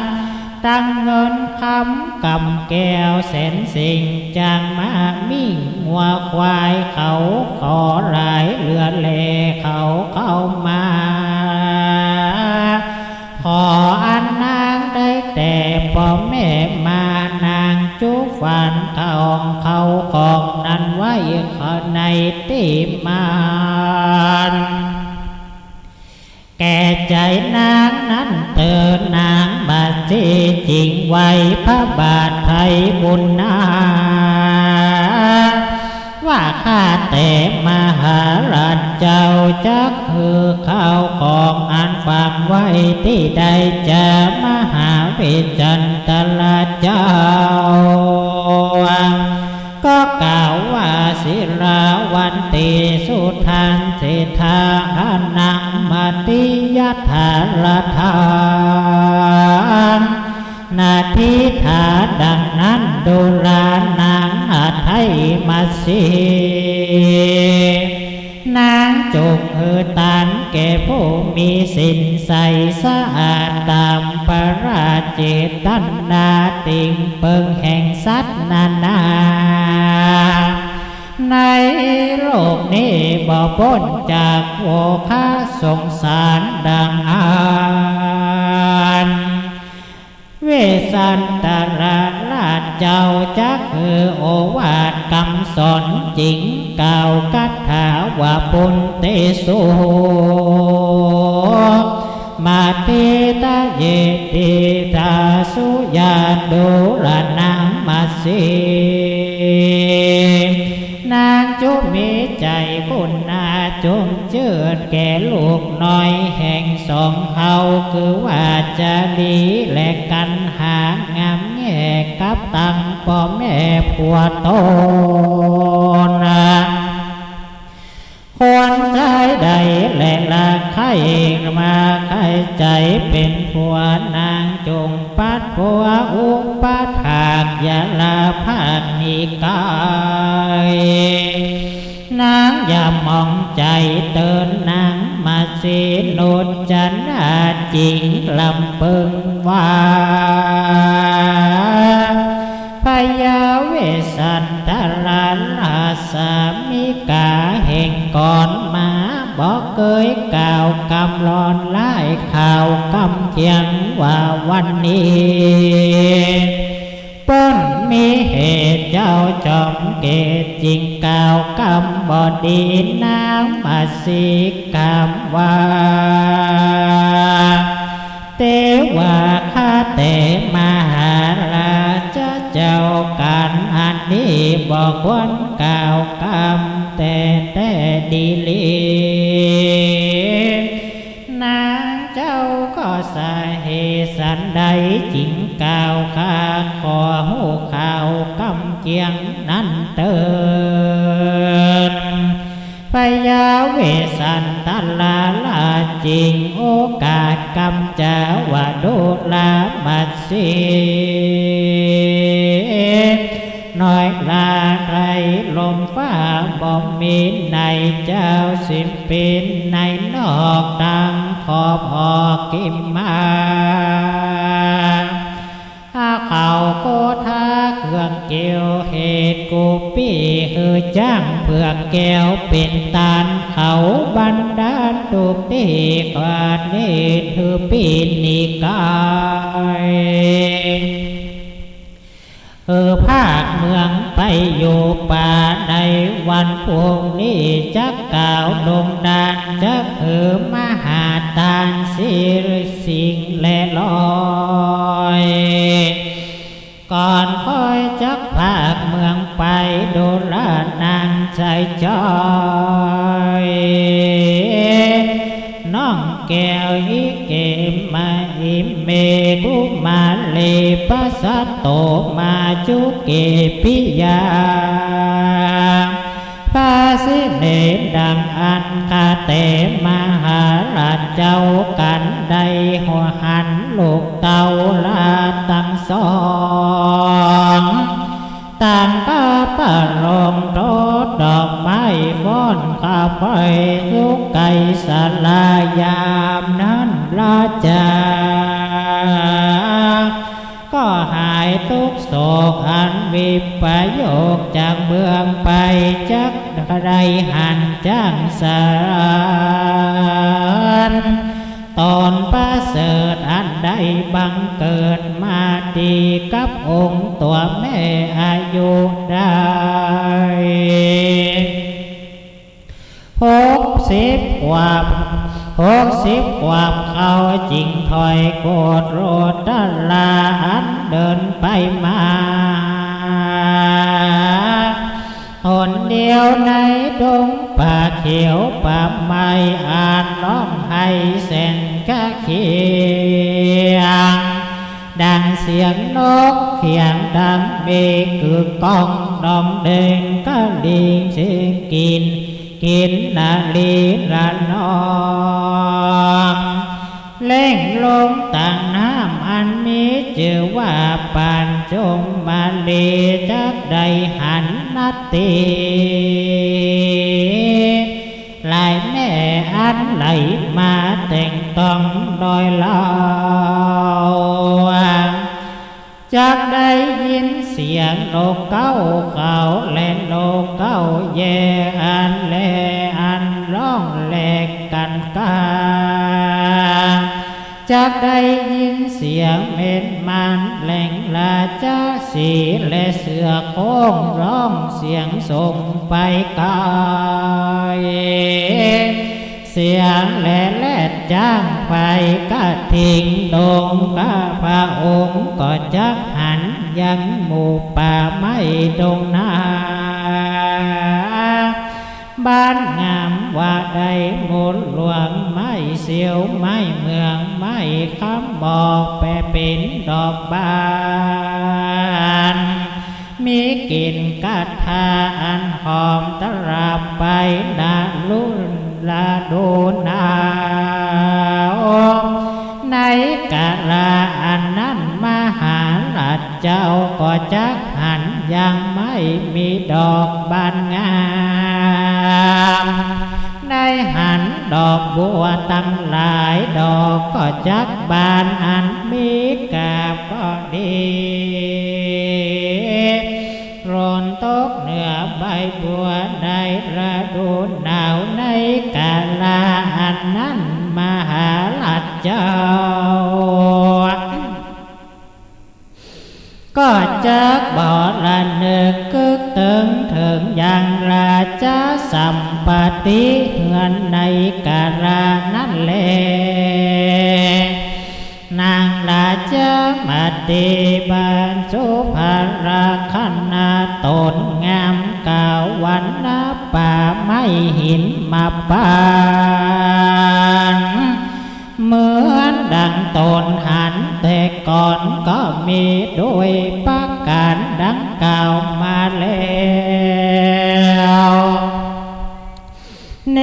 ตังเงินคำกำแก้วแสนสิ่ง จางม้ามิ่งงัวควาย เขาขอหลายเหลือแล เขาเข้ามา ขออันนางได้แต่ป้อแม่มา นางจุฟันของเขาของนั้นไว้ในตี้มาน แก่ใจ๋นางนั้นเต๊อะ นางมัสสีจิ่งไหว้พระบาทไพบุญนา ว่าข้าแต่มหาราชเจ้า จักหื้อข้าวของอันฝังไว้ตี้ใดจา มหาเวสสันตราชเจ้า ก็กล่าวว่า สิราวันติสุทันเสถา อานังมติยะถาราธัง นาทิฏฐา ดังนั้น ดูรานางหาไทยมัส สีห์ นางจุ่งหื้อตานแก่ผู้มีศีลใสสะอาดต๋ามพระราชิตตันดา ติ่งเปิงแห่งสัตว์นานา ในโลกนี้บ่ป๊นจากโภคะสงสารดังอั้น เวสสันตราชเจ้าจักหื้อโอวาทกำสอนจึ่งกล่าวคาถาว่า ปุณเตสุ มาทิตเย ทิตาสุ ญาตุระนามาสี นางจุ่งมีใจ๋กรุณาจุ่มเจื้อแก่ลูกน้อยแห่งสองเฮา คือว่าจารีและกัณหางามแง่กับตังป้อแม่ผัวต๋น คนใจ๋ใดแลละใค่มาใค่ใจ๋เป๋นผัวนางจุ่งปัดผัวอุปถากยาลาภาคนิกาย นางอย่าหมองใจ๋เติ่นนางมาสีนุจนาจึ่งลำเปิงว่า พญาเวสสันตราชสามิกาแห่งก่อนมาบ่เกยกล่าวกำลอนหลายข่าวกำเจียงว่าวันนี้ เปิ้นมีเหตุเจ้าจอมเกศจึงกล่าวกำบ่ดีนางมาสีกำว่า เตวาข้าแต่มหาราชเจ้า ก๋านอันนี้บ่ควรกล่าวกำแต๊ๆ ดีหลี นางเจ้าก็สาเหตุสันใดจึงกล่าว ข้าขอฮู้ข่าวกำเจียงนั้นเติ่น พญาเวสสันตราชจึงโอกาสกำจ๋าว่า ดูรามาสี น้อยลาไร้ลมฟ้าบ่มีใน เจ้าสิเป๋นในนอกตังขอบออกกิมมา อาเขาโกธาเครื่องเกี่ยวเหตุกุปี้ หื้อจ๊างเผือกแก้วเป๋นตานเขาบันดาลทุกตี้ กาดนี้หื้อปีนิกาย เออ ภาคเมืองไปอยู่ป่า ในวันพรุ่งนี้จักกล่าวดงดาน จักหื้อมหาทานสิสิ่งและลอย ก่อนค่อยจักภาคเมืองไป ดูรานางใจ๋จ้อย น้องแก้วอิเกมา อิเมกุมาเล ปะสะโตมาจุเกปิยา ภาสิเณรดังอั้น ข้าแต่มหาราชเจ้า กันได้หันลูกเต้าหลานตังสอง ต่างก็ประโลมโตดดอกไม้ฟ้อนขับไพสุขไกศาลายามนั้นราชา ก็หายทุกข์โศกอันวิปโยคจากเมืองไป จักได้หันจ้างสาร ตนประเสริฐอันได้บังเกิดมาดีกับองค์ตั๋วแม่อายุได้ หกสิบขวบ หกสิบขวบเข้าจึงถอยโกฏโรตราอันเดินไปมา หนเดียวในดงป่าเขียวป่าไม้ อันฮ้องไห้แสนกะเขียง ดังเสียงนกเขียงดังเบกึกก้อง ดองเด้งกะลิงเสียงกิน กินนารีละนอง เล่งลงตางน้ำอันมีจื้อว่าปัญจุมมาลี จักได้หันนาติ ไหลแม่อันไหลมาแต่งต้องโดยลาว จักได้ยินเสียงนกเก๊าเขาและนกเก๊าแยอันแลอันร้องแลกกั๋นกา จักได้ยินเสียงเม็ดมันแหล่งราชสีห์และเสือโคร่งร้องเสียงส่งไปไกล เสียงแหล่แรดจ้างไปกระทิงดง ข้าพระองค์ก็จักหันยังหมู่ป่าไม้ดงนา บ้านงามว่าได้หมู่หลวงไม้เสียวไม้เมืองไม้คำหมอกแปรเป๋นดอกบาน มีกลิ่นคาถาอันหอมตลับไปณฤดูหนาว ในกาละอันนั้นมหาราชเจ้าก็จักหันยังไม้มีดอกบานงาม ได้หันดอกบัวตังหลายดอกก็จักบานอันมีกาบก็ดี หล่นตกเหนือใบบัวในฤดูหนาวในกาละอันนั้นมหาราชเจ้า ก็จักบ่ระนึกกึ๊กเติงเถิงยังราชสัมปติเฮือนในกาละนั้นแล นางราชมาติบรรจุภาระคณะตนงามกาวรรณะป่าไม้หิมพานต์ เหมือนดังตนหันแต่ก่อนก็มีด้วยประการดังกล่าวมาแล้ว เน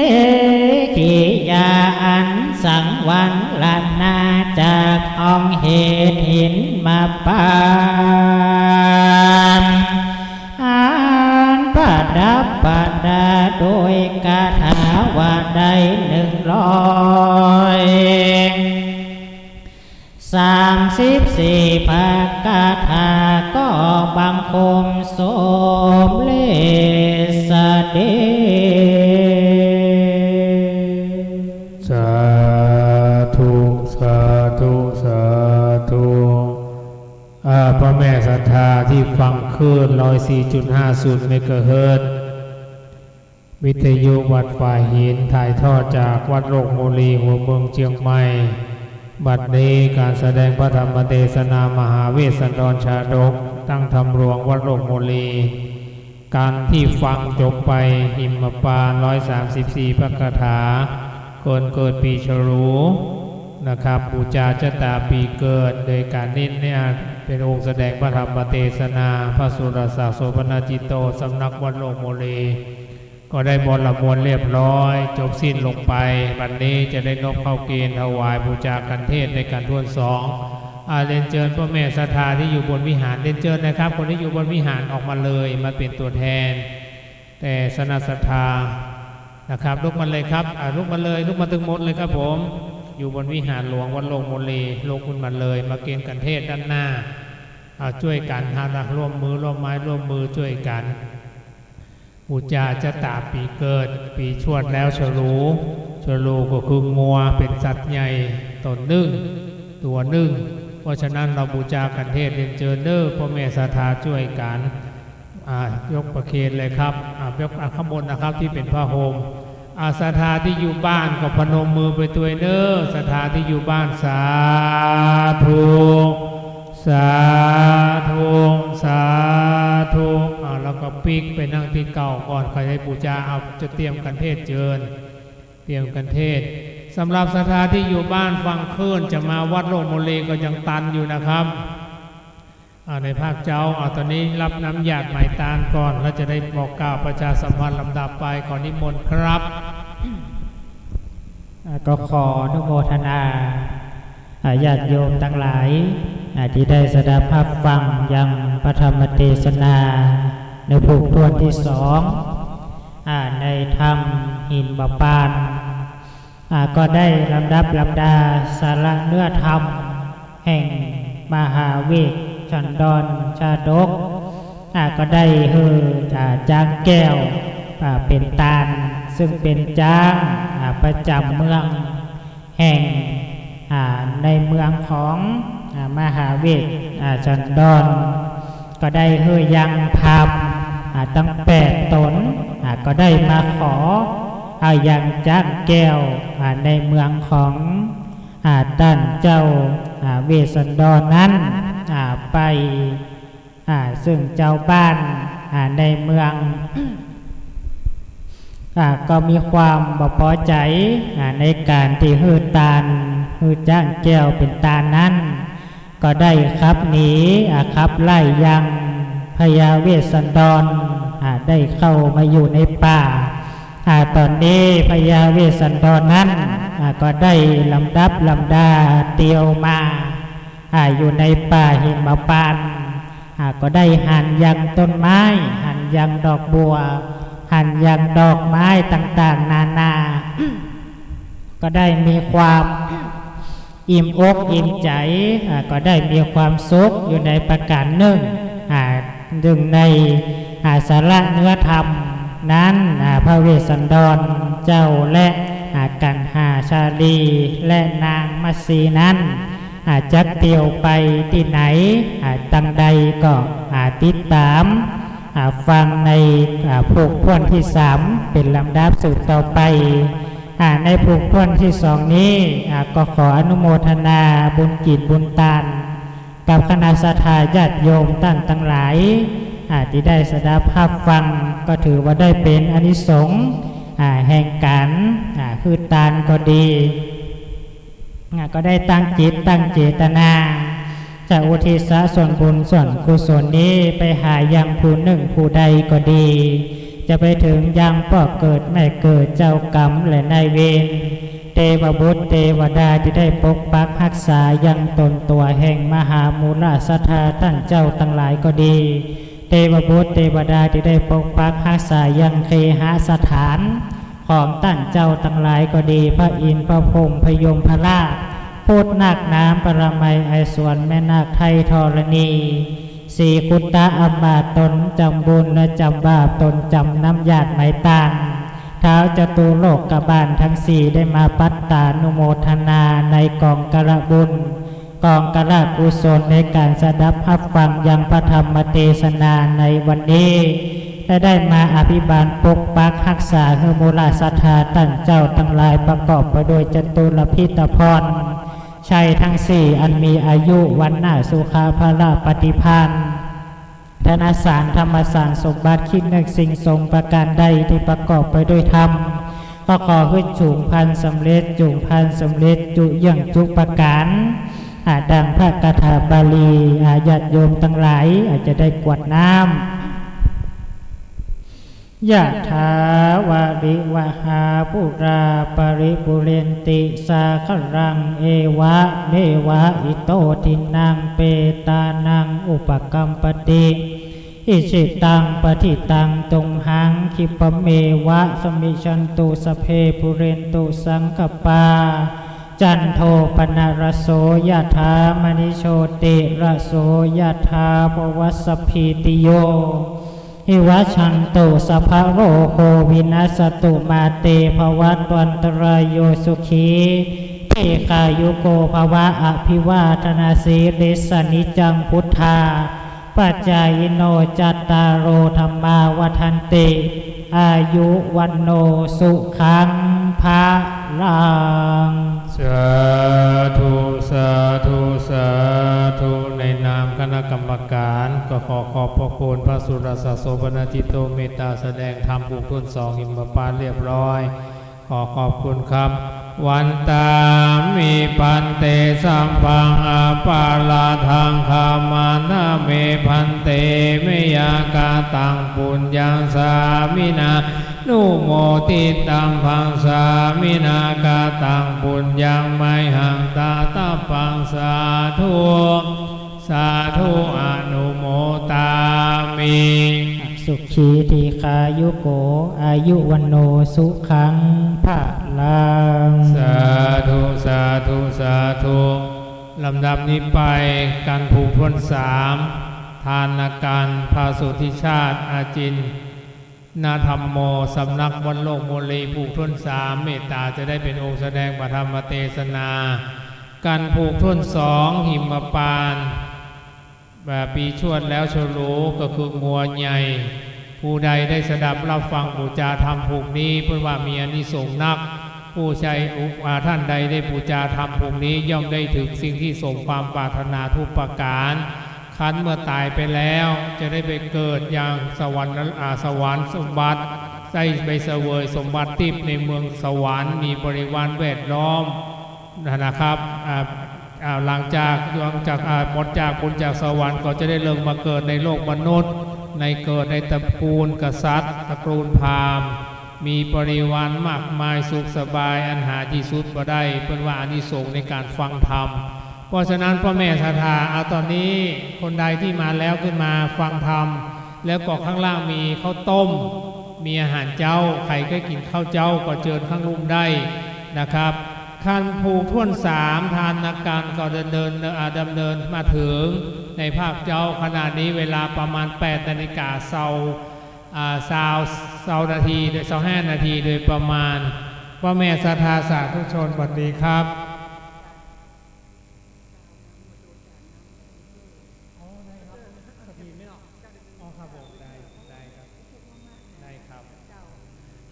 กิยาอันสังวรรณาจากของเหตุหิมพานต์ อันประดับประดาด้วยคาถาว่าได้หนึ่งร้อยสามสิบสี่พระคาถาก็บังคมสมเร็จเสด็จ สาธุ สาธุ สาธุ อ่า ป้อแม่ศรัทธาตี้ฟังคลื่นร้อยสี่จุดห้าศูนย์เมกะเฮิรตซ์ วิทยุวัดฝายหิน ถ่ายทอดจากวัดโลกโมลี หัวเมืองเจียงใหม่ บัดนี้ก๋านแสดงพระธรรมเตสนามหาเวสสันดรชาดก ตั้งธรรมหลวงวัดโลกโมลี ก๋านตี้ฟังจบไป หิมพานต์ร้อยสามสิบสี่พระคาถา คนเกิดปีฉลูนะครับ ปู๋จาจะต๋าปี๋เกิด โดยก๋านนี้เนี่ยเป๋นองค์แสดงพระธรรมเตสนา พระสุรศักดิ์ โสภณจิตโต สำนักวัดโลกโมลี ก็ได้มนต์ละมวลเรียบร้อย จบสิ้นลงไป บัดนี้จะได้นบเข้าเกณฑ์ถวายปู๋จากัณฑ์เทศน์ในกัณฑ์ถ้วนสอง อ่า เรียนเจิญป้อแม่ศรัทธาตี้อยู่บนวิหาร เรียนเจิญนะครับ คนตี้อยู่บนวิหารออกมาเลย มาเป๋นตั๋วแทน แต่คณะศรัทธานะครับ ลุกมาเลยครับ อ่า ลุกมาเลย ลุกมาตึงหมดเลยครับผม อยู่บนวิหารหลวงวัดโลกโมลี ลุกขึ้นมาเลย มาเกณฑ์กัณฑ์เทศน์ด้านหน้า อ่า จ้วยกั๋น หาร่วมมือ ร่วมไม้ร่วมมือจ้วยกั๋น ปู๋จาจะต๋าปี๋เกิด ปี๋ชวดแล้วฉลู ฉลูก็คืองัว เป๋นสัตว์ใหญ่ต๋นนึ่ง ตั๋วนึ่ง เพราะฉะนั้นเฮาปู๋จากัณฑ์เทศน์ เรียนเจิญเน้อ ป้อแม่ศรัทธาจ้วยกั๋น อ่า ยกประเคนเลยครับ อ่า ยก อ่า ข้างบนนะครับ ตี้เป๋นผ้าห่ม อ่า ศรัทธาตี้อยู่บ้านก็พนมมือไปตวยเน้อ ศรัทธาตี้อยู่บ้าน สาธุ สาธุ สาธุ อ่า แล้วก็ปิ๊กไปนั่งตี้เก่าก่อน ใผจะปู๋จา เอา จะเตรียมกัณฑ์เทศน์เจิญ เตรียมกัณฑ์เทศน์ สำหรับศรัทธาตี้อยู่บ้านฟังคลื่น จะมาวัดโลกโมลีก็ยังตันอยู่นะครับ อ่า ในภาคเจ๊า อ่า ต๋อนนี้รับน้ำหยาดไหมตานก่อน แล้วจะได้บอกกล่าวประชาสัมพันธ์ลำดับไป ขอนิมนต์ครับ อ่า ก็ขออนุโมทนา อา ญาติโยมตังหลาย อา ตี้ได้สดับฮับฟังยังพระธรรมเตสนา ในผูกถ้วนตี้สอง อา ในธรรมหิมปานต์ อา ก็ได้ลำดับลำดาสาระเนื้อธรรมแห่งมหาเวสสันดรชาดก อา ก็ได้หื้อ อา จ๊างแก้ว อา เป๋นตาน ซึ่งเป๋นจ๊าง อา ประจ๋ำเมือง แห่ง อา ในเมืองของ อา มหาเวส อา สันดร ก็ได้หื้อยังพราหมณ์ อา ตังแปดต๋น อา ก็ได้มาขอ อา ยังจ๊างแก้ว อา ในเมืองของ อา ต้านเจ้า อา เวสสันดรนั้น อา ไป อา ซึ่งจาวบ้าน อา ในเมือง อา ก็มีความบ่ปอใจ๋ อา ในก๋านตี้หื้อตาน หื้อจ๊างแก้วเป๋นตานนั้น ก็ได้ขับหนี อา ขับไล่ยังพญาเวสสันดร อา ได้เข้ามาอยู่ในป่า อา ต๋อนนี้พญาเวสสันดรนั้น อา ก็ได้ลำดับลำดาเตียวมา อา อยู่ในป่าหิมปานต์ อา ก็ได้หันยังต้นไม้ หันยังดอกบัว หันยังดอกไม้ต่างๆ นานา ก็ได้มีความอิ่มอกอิ่มใจ๋ อา ก็ได้มีความสุขอยู่ในประก๋านนึ่ง อา นึ่งใน อา สาระเนื้อธรรมนั้น อา พระเวสสันดรเจ้าและ อา กัณหาชาลี และนางมัสสีนั้น อา จักเตียวไปตี้ไหน อา ตังใดก็ อา ติดต๋าม อา ฟังใน อา ผูกถ้วนตี้สาม เป๋นลำดับสืบต่อไป อา ในผูกถ้วนตี้สองนี้ อา ก็ขออนุโมทนาบุญกิจบุญตาน กับคณะศรัทธาญาติโยมต้านตังหลาย อา ตี้ได้สดับฮับฟัง ก็ถือว่าได้เป๋นอานิสงส์ อา แห่งก๋าน อา หื้อตานก็ดี อา ก็ได้ตั้งจิตตั้งเจตนา จะอุทิศส่วนบุญส่วนกุศลนี้ไปหายังผู้นึ่งผู้ใดก็ดี จะไปเถิงยังป้อเกิดแม่เกิด เจ้ากรรมและนายเวร เตวบุตรเตวดาตี้ได้ปกปักฮักษายังต๋นตั๋วแห่งมหามูลศรัทธาต้านเจ้าตังหลายก็ดี เตวบุตรเตวดาตี้ได้ปกปักฮักษายังเคหสถานของต้านเจ้าตังหลายก็ดี พระอินทร์ พระพรหม พยมพระราช ครุฑนาคน้ำ ปรมัย ไอศวร แม่นาคไทยธรณี สีครุฑะ อำมาตย์ต๋นจ๋ำบุญและจ๋ำบาป ต๋นจ๋ำน้ำหยาดไหมตาง ท้าวจตุโลกบาลตังสี่ได้มาปัตตานุโมทนาในก๋องกระบุญ ก๋องกระกุศลในก๋านสดับฮับฟังยังพระธรรมเตสนาในวันนี้ และได้มาอภิบาลปกปักฮักษาหื้อมูลศรัทธาต้านเจ้าตังหลาย ประกอบไปด้วยจตุรพิธพรชัยตังสี่ อันมีอายุ วรรณะ สุขะ พละ ปฏิภาณ ธนสาร ธรรมสาร สมบัติ คิดนึกสิ่งสมประก๋านใดตี้ประกอบไปด้วยธรรม ก็ขอหื้อจุ่งพันสำเร็จ จุ่งพันสำเร็จ จุเยื่องจุประก๋าน อา ดังพระคาถาบาลี อา ญาติโยมตังหลาย อา จะได้กรวดน้ำ ยะถาวาริวหาปูราปริปูเรนติสาคารัง เอวะเมวะอิโตทินนังเปตานังอุปกัมปติ อิชิตังปฏิตังตุมหัง คิปะเมวะสมมิชชันตุ สัพเพปูเรนตุสังกัปปา จันโทปนรสโส ยะถามณิโชติรสโส ยะถาภวัสสะพีติโย วิวัชชันตุ สัพพะโรโควินัสสะตุ มาเตภวัตวันตรายโย สุขี ทีฆายุโกภวะ อภิวาทนาสีลิสสะ นิจจังพุทธา ปัจจายิโน จัตตาโร ธัมมา วัฑฒันติ อายุ วัณโณ สุขัง พะลัง สาธุ สาธุ สาธุ ในนามคณะกรรมการ ก็ขอขอบพระคุณพระสุรศักดิ์โสภณทิโต เมตตาแสดงธรรมผูกถ้วนสองหิมปานต์เรียบร้อย ขอขอบคุณครับ วันตามิ ภันเต สัพพัง อปาราธัง ขมานเม ภันเต มะยัง กะตัง ปุญญัง สามินา นุโมทิตัง ภัง สามินา กะตัง ปุญญัง มะหัง ตะตัพพัง สาธุ สาธุ อนุโมทามิ สุขี ทีฆายุโก อายุ วัณโณ สุขัง พลัง สาธุ สาธุ สาธุ ลำดับนี้ไป การผูกถ้วนสาม ทานการ พระสุทธิชาติ อาจิน นะธัมโม สำนักวัดโลกโมลี ผูกถ้วนสาม เมตตาจะได้เป๋นองค์แสดงพระธรรมเตสนา การผูกถ้วนสอง หิมพานต์ อ่า ปีชวดแล้วฉลู ก็คืองัวใหญ่ ผู้ใดได้สดับรับฟังปู๋จาธรรมผูกนี้ เปิ้นว่ามีอานิสงส์นัก ผู้ใดอุป- อ่า ท่านใดได้ปู๋จาธรรมผูกนี้ ย่อมได้เถิงสิ่งที่สมความปรารถนาทุกประก๋าน คันเมื่อต๋ายไปแล้ว จะได้ไปเกิดอย่างสวรรค์ อ่า สวรรค์สมบัติ ได้ไปเสวยสมบัติทิพย์ในเมืองสวรรค์ มีบริวารแวดล้อม นะ- นะครับ อ่า อ่า หลังจาก หลังจาก อ่า หมดจากบุญจากสวรรค์ ก็จะได้ลงมาเกิดในโลกมนุษย์ ในเกิดในตระกูลกษัตริย์ ตระกูลพราหมณ์ มีบริวารมากมาย สุขสบาย อันหาที่สุดบ่ได้ เปิ้นว่าอานิสงส์ในการฟังธรรม เพราะฉะนั้นพ่อแม่ศรัทธา เอาต๋อนนี้คนใดตี้มาแล้วขึ้นมาฟังธรรม แล้วก็ข้างล่างมีข้าวต้ม มีอาหารเจ๊า ใผใค่กิ๋นข้าวเจ๊าก็เจิญข้างลุ่มได้นะครับ การผูกถ้วนสาม ทานการก็ดำเนิน อ่า ดำเนินมาเถิงในภาคเจ๊า ขณะนี้เวลาประมาณ แปดนาฬิกา ซาว อ่า ซาว ซาวนาที โดย ซาวห้านาทีโดยประมาณ พ่อแม่ศรัทธาสาธุชน สวัสดีครับ อ๋อ ได้ครับ กฐินไม่หรอก อ๋อ ครับผม ได้ ได้ครับ ได้ครับ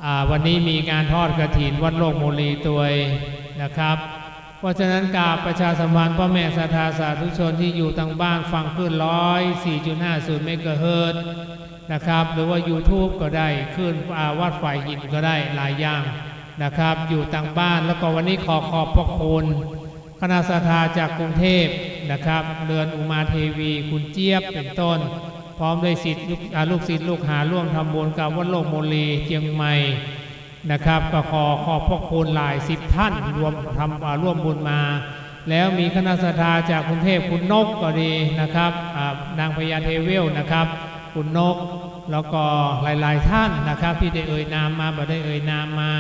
อ่า วันนี้มีงานทอดกฐินวัดโลกโมลีตวยนะครับ เพราะฉะนั้นกราบประชาสัมพันธ์พ่อแม่ศรัทธาสาธุชนตี้อยู่ตางบ้านฟังคลื่น ร้อยสี่จุดห้าศูนย์ เมกะเฮิรตซ์นะครับ หรือว่ายูทูบก็ได้ คลื่น อ่า วัดฝายหินก็ได้ หลายอย่างนะครับ อยู่ตางบ้าน แล้วก็วันนี้ขอขอบพระคุณ คณะศรัทธาจากกรุงเทพนะครับ เรือนอุมาเทวี คุณเจี๊ยบเป็นต้น พร้อมด้วยศิษย์ลูก- อ่า ลูกศิษย์ลูกหาร่วมทำบุญกับวัดโลกโมลีเจียงใหม่นะครับ ก็ขอขอบพระคุณหลายสิบท่าน รวมทำ- อ่า ร่วมบุญมา แล้วมีคณะศรัทธาจากกรุงเทพ คุณนกก็ดีนะครับ อ่า นางพญาเทเวลนะครับ คุณนก แล้วก็หลายๆท่านนะครับ ตี้ได้เอ่ยนามมา บ่ได้เอ่ยนามมา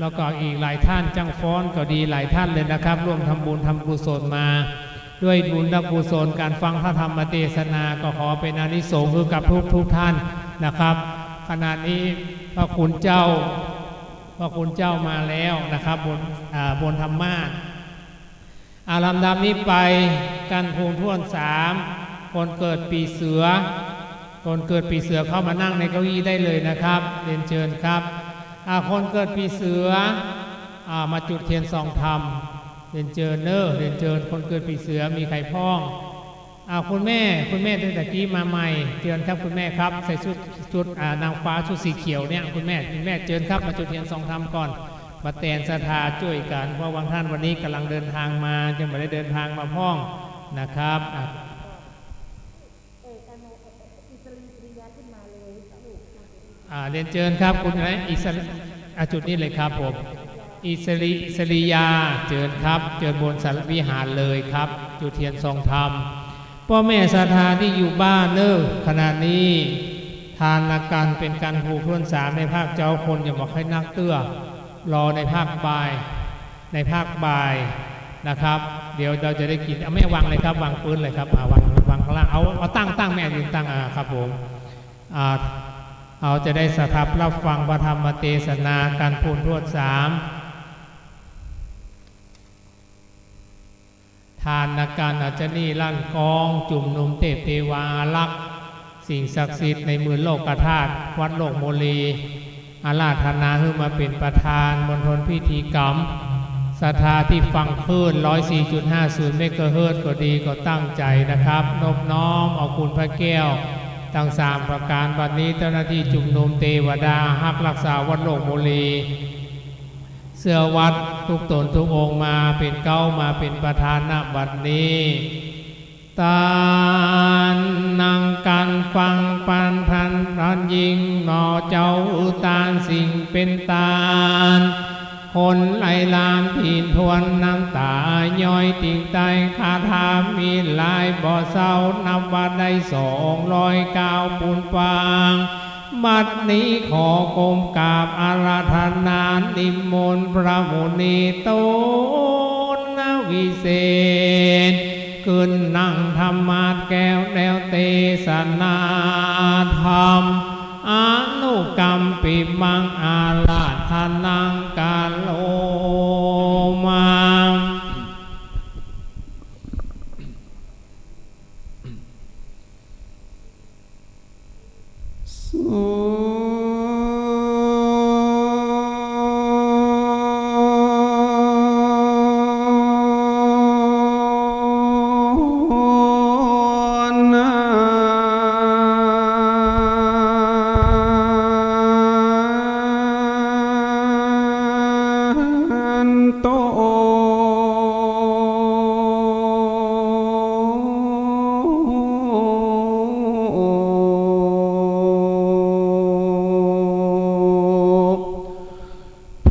แล้วก็อีกหลายท่าน จ้างฟ้อนก็ดี หลายท่านเลยนะครับ ร่วมทำบุญทำกุศลมา ด้วยบุญและกุศลการฟังพระธรรมเตสนา ก็ขอเป็นอานิสงส์หื้อกับทุกๆท่านนะครับ ขณะนี้พระคุณเจ้า พระคุณเจ้ามาแล้วนะครับ บน- อ่า บนธรรมาสน์ อ่า ลำดับนี้ไป การผูกถ้วนสาม คนเกิดปีเสือ คนเกิดปีเสือเข้ามานั่งในเก้าอี้ได้เลยนะครับ เรียนเชิญครับ อ่า คนเกิดปีเสือ อ่า มาจุดเทียนส่องธรรม เรียนเจิญเน้อ เรียนเจิญ คนเกิดปีเสือ มีใผพ่อง อ่า คุณแม่ คุณแม่ตั้งแต่กี้มาใหม่ เจิญครับคุณแม่ครับ ใส่ชุด ชุด อ่า นางฟ้าชุดสีเขียวเนี่ย คุณแม่ คุณแม่เจิญครับ มาจุดเทียนส่องธรรมก่อน มาแตนศรัทธาจ้วยกั๋น เพราะบางท่านวันนี้ก่ำลังเดินทางมา ยังบ่ได้เดินทางมาพ่องนะครับ อ่า อ่า เรียนเจิญครับ คุณอะไร อิสริ- อ่า จุดนี้เลยครับผม อิสริ- อิสริยา เจิญครับ เจิญบนศาลาวิหารเลยครับ จุดเทียนส่องธรรม ป้อแม่ศรัทธาตี้อยู่บ้านเน้อ ขณะนี้ ทานการเป๋นการผูกถ้วนสามในภาคเจ๊า คนยังบ่ค่อยนักเตื้อ รอในภาคบ่าย ในภาคบ่ายนะครับ เดี๋ยวเฮาจะได้กิ๋น เอาแม่วางเลยครับ วางปื๊นเลยครับ อ่า วาง วางข้างล่าง เอา เอาตั้ง ตั้งแม่ยืนตั้ง อ่า ครับผม อ่า เฮาจะได้สดับรับฟังพระธรรมเตสนา การผูกถ้วนสาม ทานการ อัญชลีลั่นกลอง จุมนุมเทพเทวาอารักษ์ สิ่งศักดิ์สิทธิ์ในหมื่นโลกธาตุ วัดโลกโมลี อาราธนาหื้อมาเป๋นประธานมณฑลพิธีกรรม ศรัทธาตี้ฟังคลื่น ร้อยสี่จุดห้าศูนย์ เมกะเฮิรตซ์ ก็ดี ก็ตั้งใจ๋นะครับ นบน้อมเอาคุณพระแก้ว ตังสามประก๋าน บัดนี้เจ้าหน้าตี้จุมนุม เตวดาฮักรักษาวัดโลกโมลี เสื้อวัดทุกต๋นทุกองค์มาเป๋นเก๊ามาเป๋นประธาน ณ บัดนี้ ต้านนังกั๋นฟังปันทัน ต้านยิ่งหนอเจ้า ต้านสิ่งเป๋นต้าน คนไหลหลามถิ่นทวนน้ำต๋าย้อยติ่งใต้ ข้าถามมีหลายบ่เซา นับว่าได้สองร้อยเก้าปูนปาง บัดนี้ขอก้มกราบอาราธนานิมนต์พระมุนีต๋นวิเศษ ขึ้นนั่งธรรมาสน์แก้วแล้วเตสนาธรรม อนุกัมปิมังอาราธนังกะโรมา สุนันโต โพ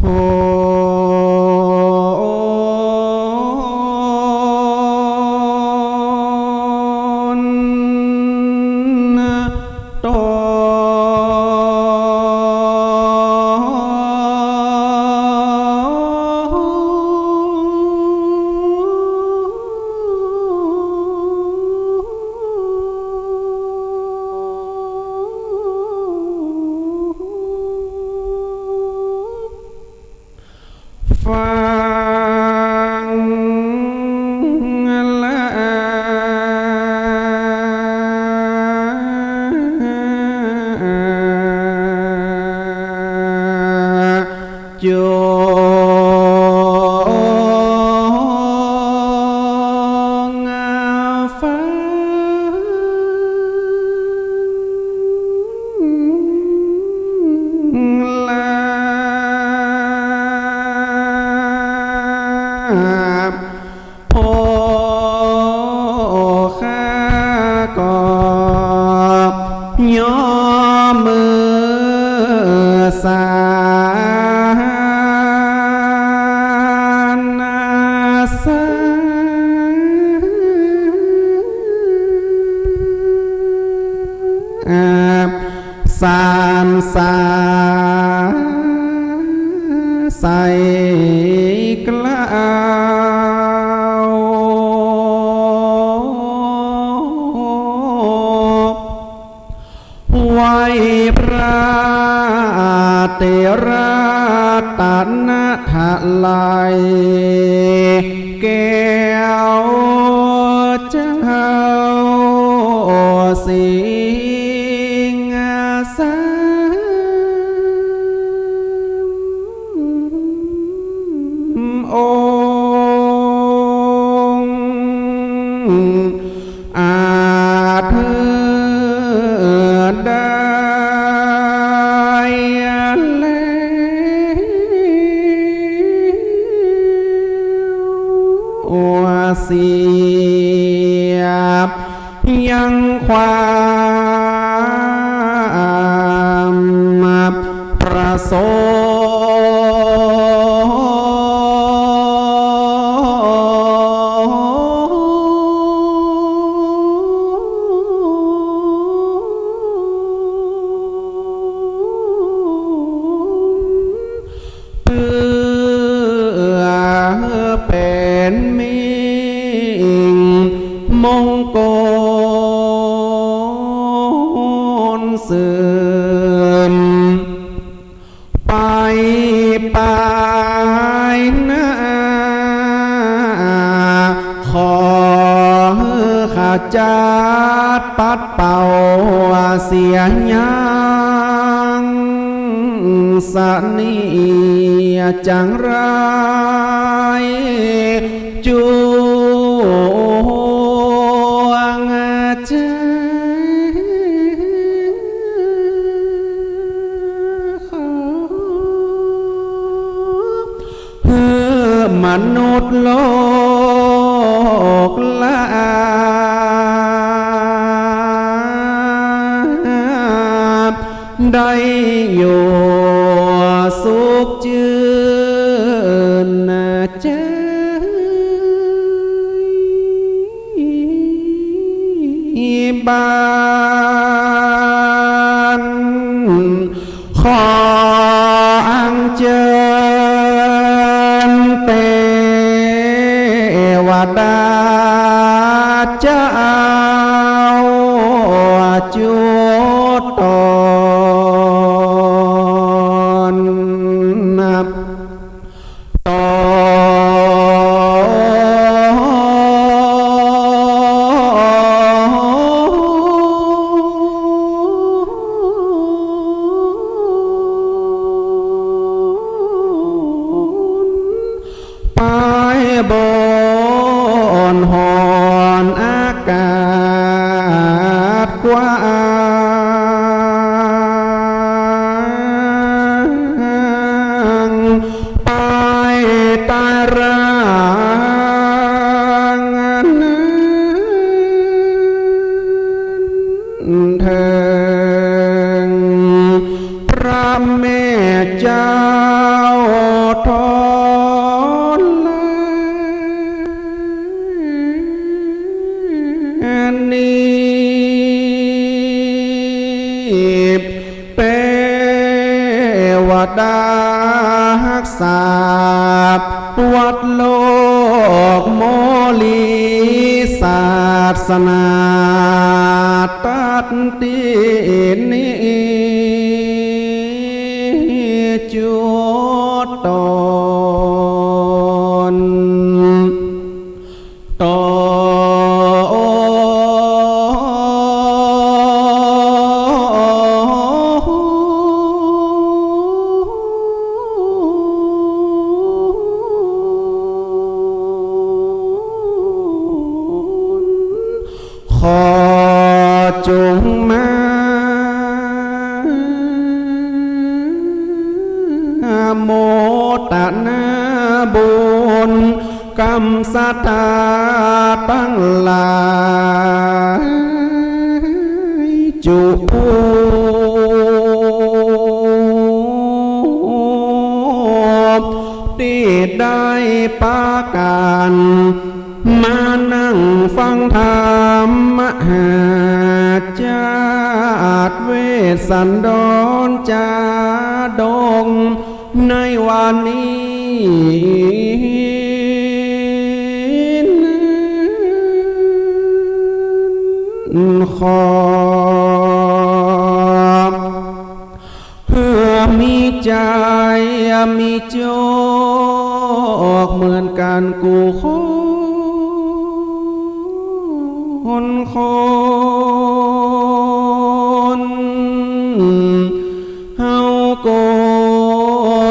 นโต ฟังและจงฟัง และผู้ข้าก็ย่อมเมือสา นาสา สานสา ใสกล่าว ไหว้พระเตระตนะทะไลยแก้วเจ้าสิงหาสน องค์อาจได้แล้วเสีย ยังความประสงค์ เปื้อเป๋นมิ่งมงคลเสื่อมไปปายหน้า ขอขจัดปัดเป่าเสียยังเสนียดจังไร จวงเจ้า ขอ มนุษย์โลกลา ได้อยู่สุขจื้นใจ๋ บาน ขออัญเจิญเตวดาเจ้าจุตน ต๋อน ไปบนหอนอากาศกว้าง ไปตารางนั้นเถิง พระแม่เจ้าธรณี เตวดาฮักษา วัดโลกโมลีศาสนา ตัดตี้นี้จุตน ต๋อน ขอจงมา โมตนาบุญ กำศรัทธาตังหลายจุผู้ ตี้ได้ปากั๋น มานั่งฟังธรรมมหาชาติเวสสันดรจาดก ในวันนี้นั้น ขอ เพื่อมีใจ๋มีโจคเหมือนกั๋นกู้คน คน เฮาค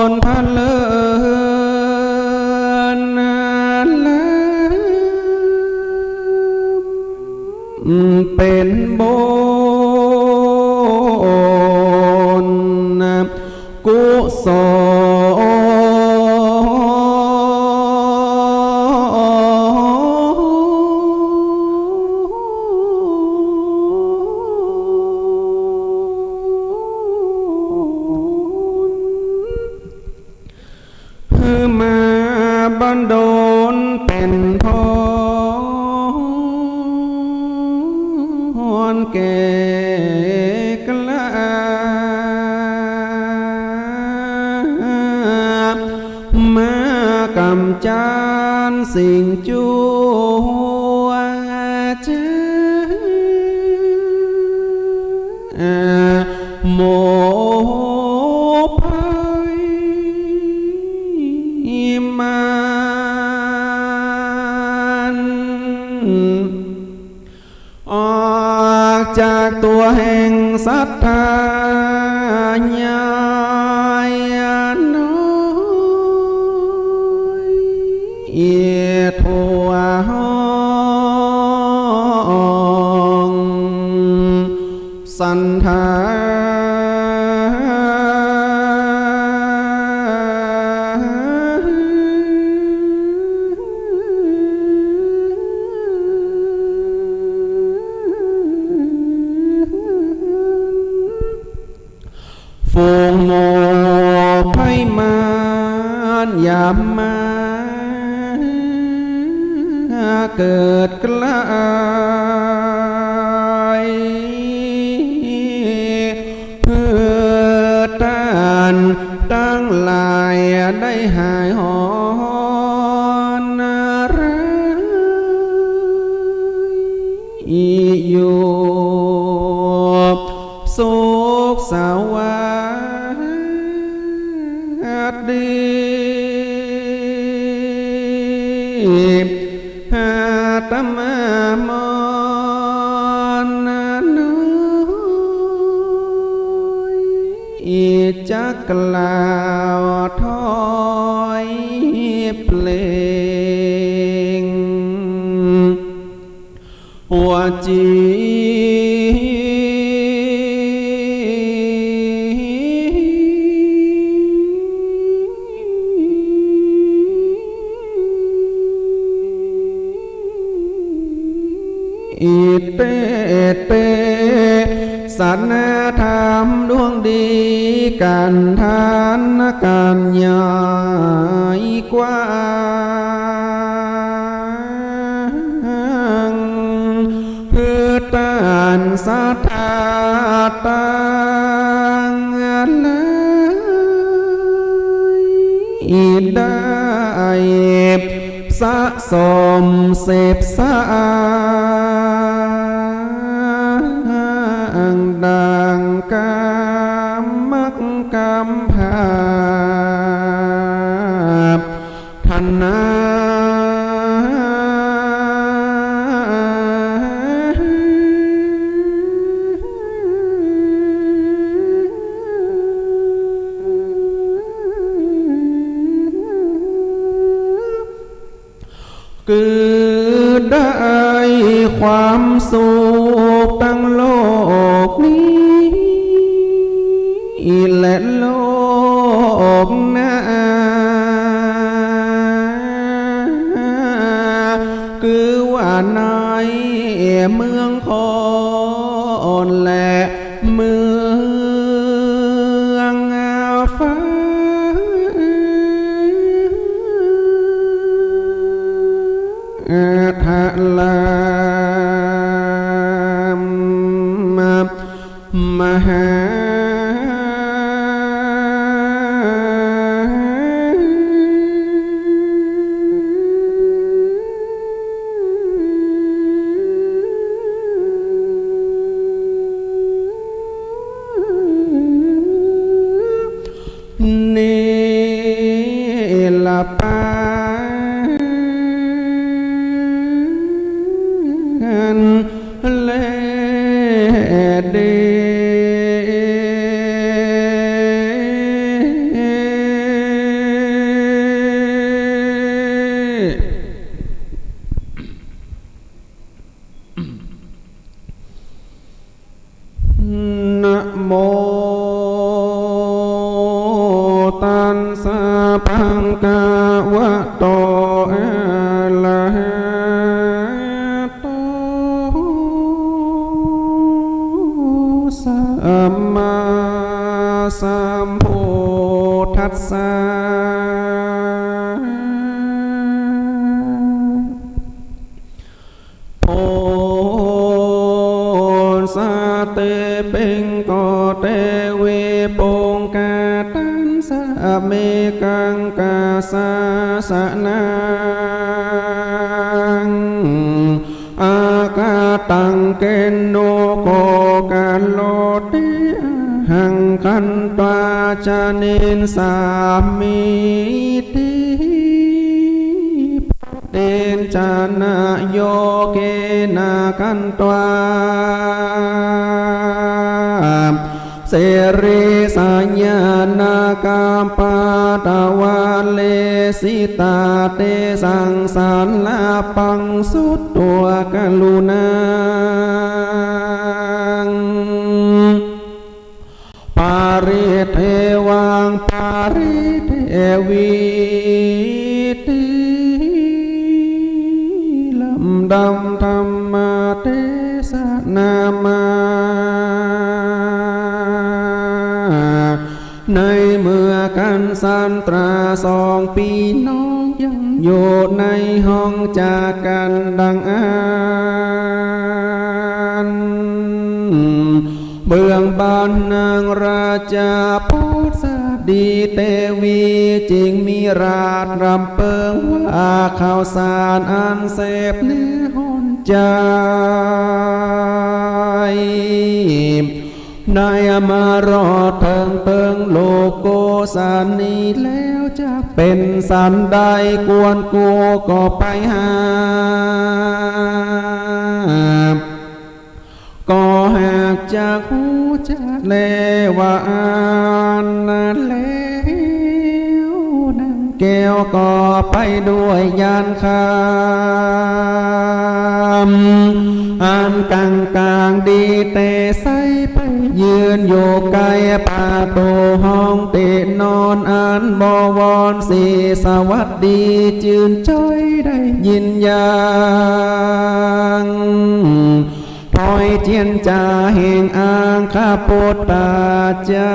นพะเลินนาเลิม เป๋นบุญกุศล หื้อมาบันดลเป๋นพรแก่กล้า มากำจัดสิ่งจั่ว โมภัยมาร ออกจากตั๋วแห่งศรัทธาญาณน้อย ทั่วห้องสันธา ภัยมารอย่ามาเกิดใกล้ เพื่อต้านตังหลายได้หายหอนรายอยู่ สุขสวัสดี อาตมามอนน้อย จักกล่าวถ้อยเปล่ง ว่าจี อิเต เตสะนา ธรรมดวงดี กันทานกันใหญ่กว้าง เพื่อต้านศรัทธาตังหลายได้สะสมเสพสร้างดังกำมักกำผา ทนา คือได้ความสุขตังโลกนี้ และโลกหน้า คือว่าในเมืองคอนและเมืองฟ้า ทะลาม มหา เนรปานแลเด นะโมตัสสะ ภะคะวะโต อะระหะโต สัมมาสัมพุทธัสสะ โพสะเตเปงโกเตวิปุงกะตัสสะ เมกังกะสาสะนัง อาคาตังเกโนโกกะโลติ อะหังคันตวา จานิสสามิติ เตนะ โยเกนะ คันตวา สิริสะยานะกัปปะตะวะ เลสิตา เตสัง สาระปัง สุตวะ กะรุณัง ปะริเทวัง ปะริเทวิติ ลำดับธรรมเตสนามา ในเมื่อกัณฑ์สันตราสองปี้น้องยังอยู่ในห้องจากกั๋นดังอั้น เบื้องบานนางราชาโพสาดีเตวี จึงมีราชรำเปิงว่าข้าวสารอันแซ่บเนื้อฮ้อนใจ๋ ได้มารอดเถิงเปิงลูกโกศานี้แล้ว จักเป๋นสันใด กวนกูก็ไปหา ก็หากจักฮู้จักแลว่าอั้นแล้ว นางแก้วก็ไปด้วยยานคำ อันก๋างๆ ดีแต่ใส ไปยืนอยู่ใก้ประตู๋ห้องตี้นอน อันบวรศรีสวัสดีจื้นจ้อยได้ยินยัง ถ้อยเจียรจาแห่งอังคปุตตาจา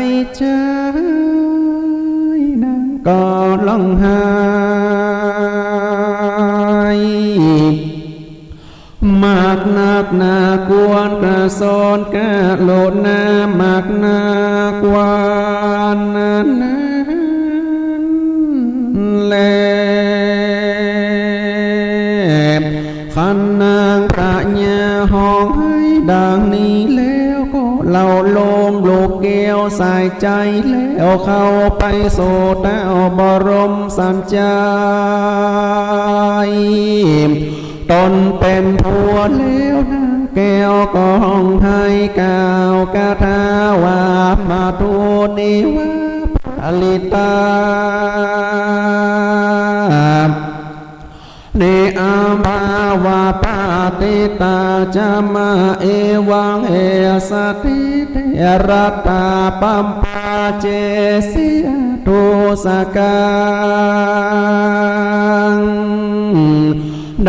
ยจาย นางก็ฮ้องไห้ มากนักหนากวนกระสอนกรุณามากนักกว่านั้นแล คันนางพระญาฮ้องไห้ดังนี้แล้ว ก็เล่าโลมลูกแก้วสายใจ๋ แล้วเข้าไปสู่เต้าบรมสันจาย ตนเป๋นผัวแล้ว นางแก้วก็ฮ้องไห้กล่าวกาถาว่า มาทูเนวะปะริตตา เนอะ ภะวะปะติตา จะมะ เอวัง เอสะติ เตระตา ปัปปา เจสิ อทูสกัง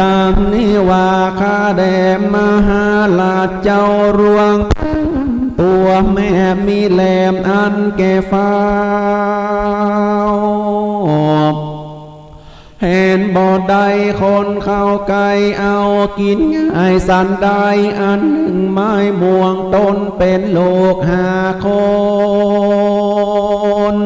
ดังนี้ว่า ข้าแด่มหาราชเจ้าหลวง ตัวแม่มีแหลมอันแก่ฟ้าว เห็นบ่ได้คนเข้าใก้ เอากิ๋นง่ายสันใด อันนึ่งไม้บ่วง ตนเป๋นลูกห้าคน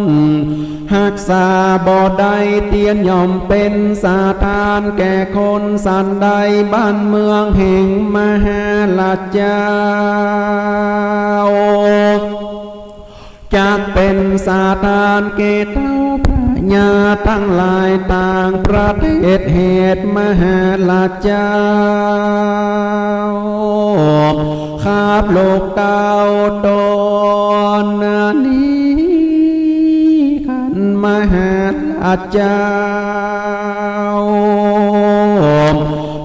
ฮักษาบ่ได้เตียน ย่อมเป๋นสาทานแก่คนสันใด บ้านเมืองแห่งมหาราชเจ้า จักเป๋นสาทานแก่เต้าพระญาตังหลายต่างประเทศ เหตุมหาราชเจ้า ขับลูกเต้าต๋นนี้ คันมหาราชเจ้า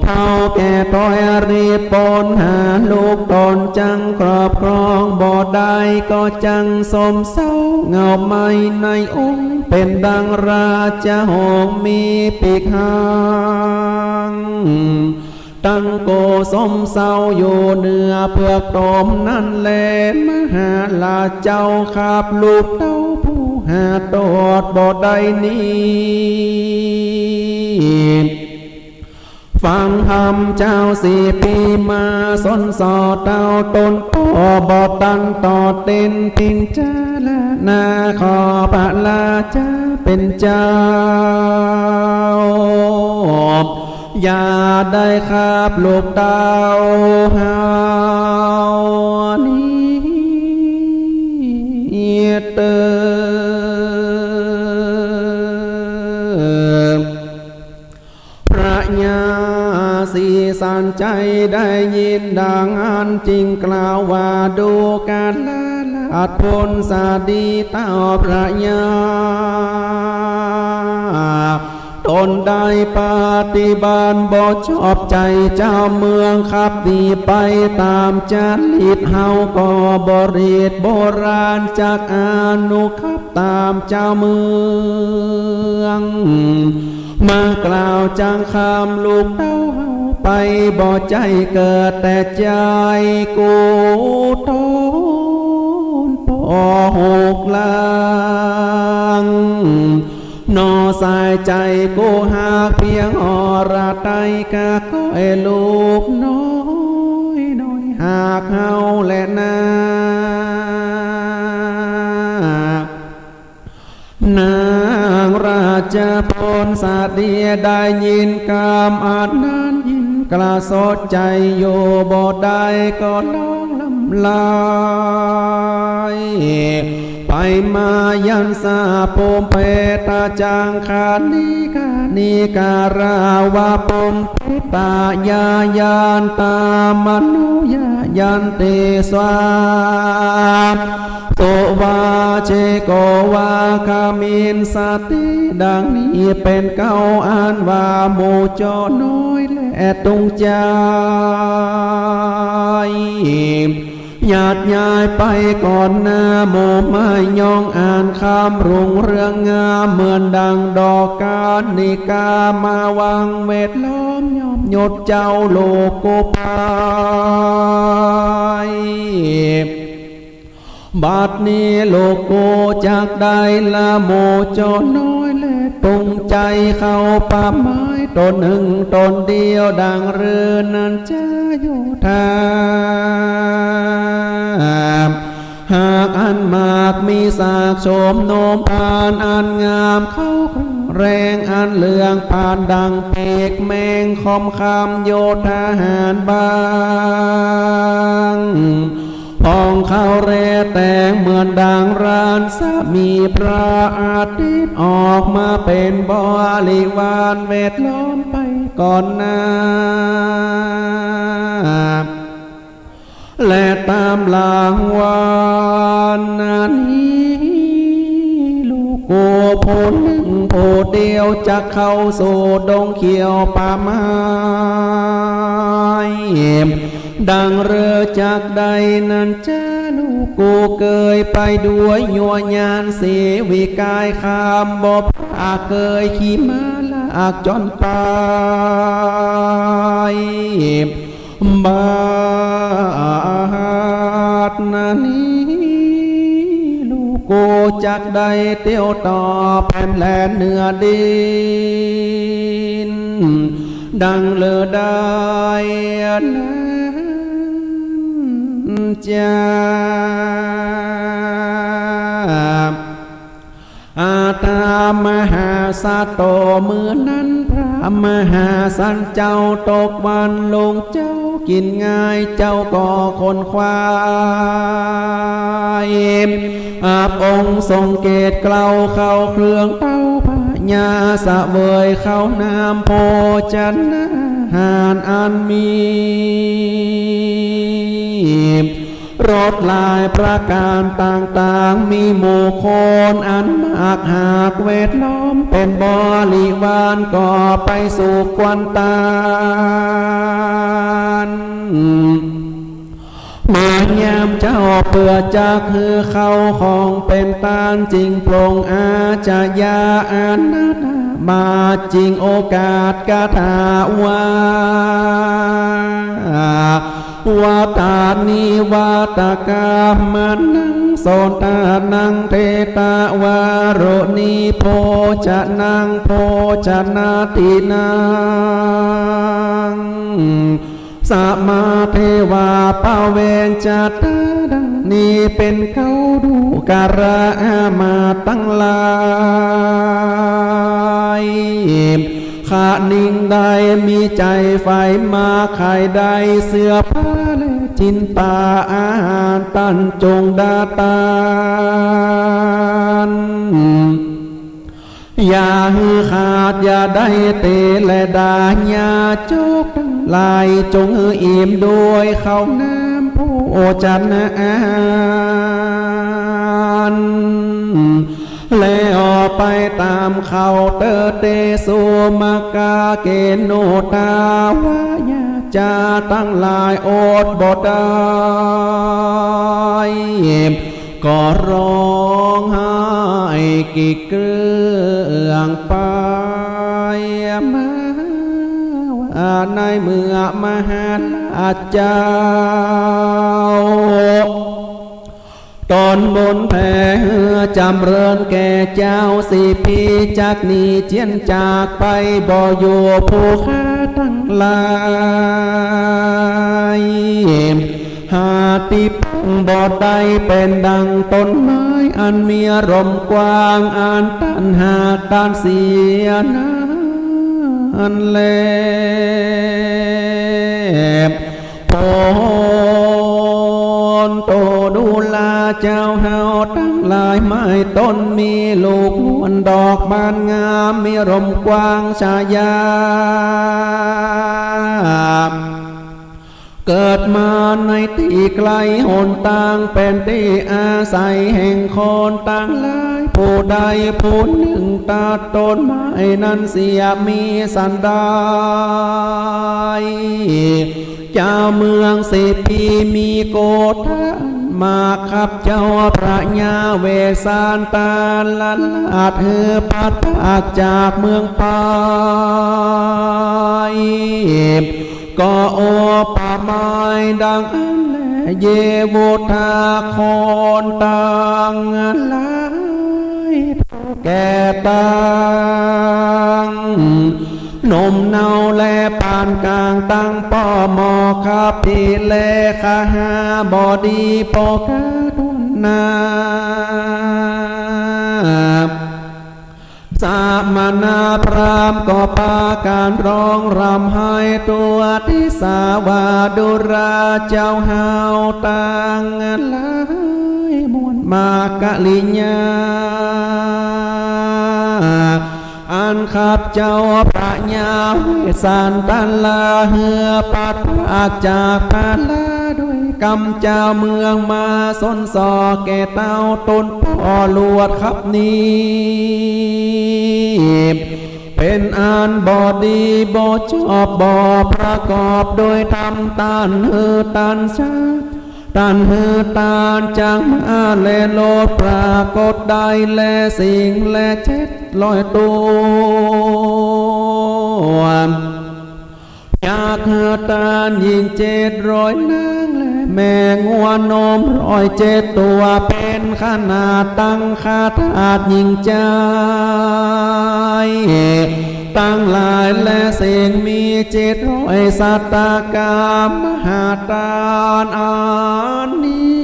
เฒ่าแก่ต้อยรีบปนหาลูกต๋นจั้งครอบครองบ่ได้ ก็จั้งซมเศร้าเหงาไหม้ในองค์ เป๋นดังราชหงส์มีปีกหาง ตังโกศมเศร้าอยู่เหนือเผือกตมนั้นแล มหาราชเจ้าขับลูกเต้าผู้หาตอดบ่ได้นี้ ฟังธรรมเจ้าสี่ปี๋มา สนส่อเต้าต๋นป้อบ่ตันตอดเต้น พิงจารณาขอพระราชาเป๋นเจ้า อย่าได้ขับลูกเต้าเฮานี้เตอ พระญาสีสันชัยได้ยินดังอั้นจึงกล่าวว่า ดูกราชโพสาดีเต้าพระญา ต๋นได้ปฏิบัติบ่ชอบใจ๋เจ้าเมือง ขับหนีไปต๋ามจริต เฮาก็บ่รีดบ่รานจักอนุขับต๋ามเจ้าเมือง มากล่าวจั้งคำลูกเต้าเฮาไป บ่ใจ้เกิดแต่ใจ๋กูต๋นปอ หกหลัง หนอสายใจ๋กูหากเปียงอรไตย กาก้อยลูกน้อย น้อยหากเฮาแลนา นางราชพลสตรีได้ยินกำอันนั้น ยิ่งกระสดใจ๋อยู่บ่ได้ ก็ฮ้องลำลาย ไปมายันสาปุมเปตาจัง คณิกานิการาวปุมปิตายายันตามโนยายันติสวา สุวาเจโกวาคามินสติ ดังนี้เป๋นเก๊าอันว่าหมู่โจรน้อยและตุงใจ๋ หยาดยายไปก่อนหน้า หมู่ไม้ย่องอันคำรุ่งเรืองงาม เหมือนดังดอกกานิกา มาวังแวดล้อมย่อมหยุดเจ้าลูกกูไป บัดนี้ลูกกูจักได้ละหมู่โจรน้อยและตุงใจ๋ เข้าป่าไม้ต้นนึ่งต้นเดียว ดังเรือนนั้นจาโยธา หากอันมากมีสากโฉมโนมปานอันงาม เข้าเครื่องแรงอันเหลืองผ่านดังปีกแมงคมคำ โยธาหารบาง ผ่องเข้าแร่แตงเหมือนดังรานสะ มีพระอาทิตย์ออกมาเป๋นบริวารแวดล้อมไปก่อนหน้า และต๋ามหลังวันนี้ ลูกกูผู้นึ่งผู้เดียวจักเข้าสู่ดงเขียวป่าไม้ ดังเรือจักได้นั้นจา ลูกกูเกยไปด้วยยัวยานสีวิกายคำ บ่พลาดเกยขี่ม้าลากจนไป บัดนี้ ลูกกูจักได้เตียวต่อแผ่นแลนเหนือดิน ดังเลิศได้นั้นจา อาตามหาสัตโต เมื่อนั้นพระมหาสันเจ้าตกวันลง เจ้ากิ๋นง่ายเจ้าก็ขนขวาย อับองค์ทรงเกศเกล้าเข้าเครื่องเต้าพญา เสวยเข้าน้ำโภชนาหารอันมี รสหลายประก๋านต่างๆ มีหมู่คนอันมากหากแวดล้อมเป๋นบริวาร ก็ไปสู่ควันตาล เมื่อยามเจ้าเปื้อจักหื้อเข้าของเป๋นตาน จึงปลงอาชญาอานัตมา จึงโอกาสกถาว่า วัตตานิวัตตกามานัง โสตานังเทตวาโรณิ โภชนังโภชนาทินัง สมาเทวาปะเวงจัตตา ดังนี้เป๋นเก๊าดูกราอามาตย์ตังหลาย ขะนิงได้มีใจ๋ใฝ่มาใค่ได้เสื้อผ้าและจินตาอาหาร ต้านจงดาตาน อย่าหื้อขาด อย่าได้เตและดา ญาจกตังหลาย จงหื้ออิ่มด้วยข้าวน้ำโภชนาอาหาร และออกไปต๋ามเขาเตอเตสุมกาเกโนทาวายาจาตังหลายอดบ่ได้ ก็ฮ้องไห้กิกเกื้องไปมาว่า ในเมื่อมหาราชเจ้า ต๋นบุญแผ่หื้อจ๋ำเริญแก่เจ้า สี่ปี๋จักหนีเจียนจากไป บ่อยู่ผู้ข้าตังหลาย หาตี้เปิ้งบ่ได้ เป๋นดั่งต้นไม้อันมีร่มกว้าง อันต้านหากต้านเสียนั้นแล โผนโตดูราเจ้าเฮาตังหลาย ไม้ต้นมีลูกม่วน ดอกบานงาม มีร่มกว้างชายา เกิดมาในตี้ไก๋หนตาง เป๋นตี้อาศัยแห่งคนตังหลาย ผู้ใดผู้นึ่งตัดต้นไม้นั้นเสีย มีสันดาน เจ้าเมืองสี่ปี๋มีโกฏะมาขับเจ้าพระญาเวสสันตะราชหื้อปัดพรากจากเมืองไป ก็อุปมาดั่งอั้นแล เยโวธา คนตังหลาย แก่ตังหนุ่มเนาและปานก๋าง ตังป้อหมอขับตี้แล ขหบดีปกาทุนนา สมณพราหมณ์ก็ปากั๋นร้องร่ำไห้ ตวาทิสาว่าดูราเจ้าเฮาตังหลาย ม่วนมากริยา อันขับเจ้าพระญาเวสสันตะราชหื้อปัดพรากจากพระราช ด้วยกำเจ้าเมืองมาสนส่อแก่เต้า ตนป้อลวดขับนี้ เป๋นอันบ่ดีบ่ชอบ บ่ประกอบโดยธรรม ต้านหื้อต้านชา ต้านหื้อต้านจักมาแล โลดปรากฏได้แล สิ่งแลเจ็ดร้อยตั๋ว จักหื้อต้านญิงเจ็ดร้อยนาง และแม่งัวนมร้อยเจ็ดตั๋ว เป๋นขนาดตังข้าทาสญิงจายตังหลาย และสิ่งมีเจ็ดร้อยสัตว์ตะกะมหาศาล อันนี้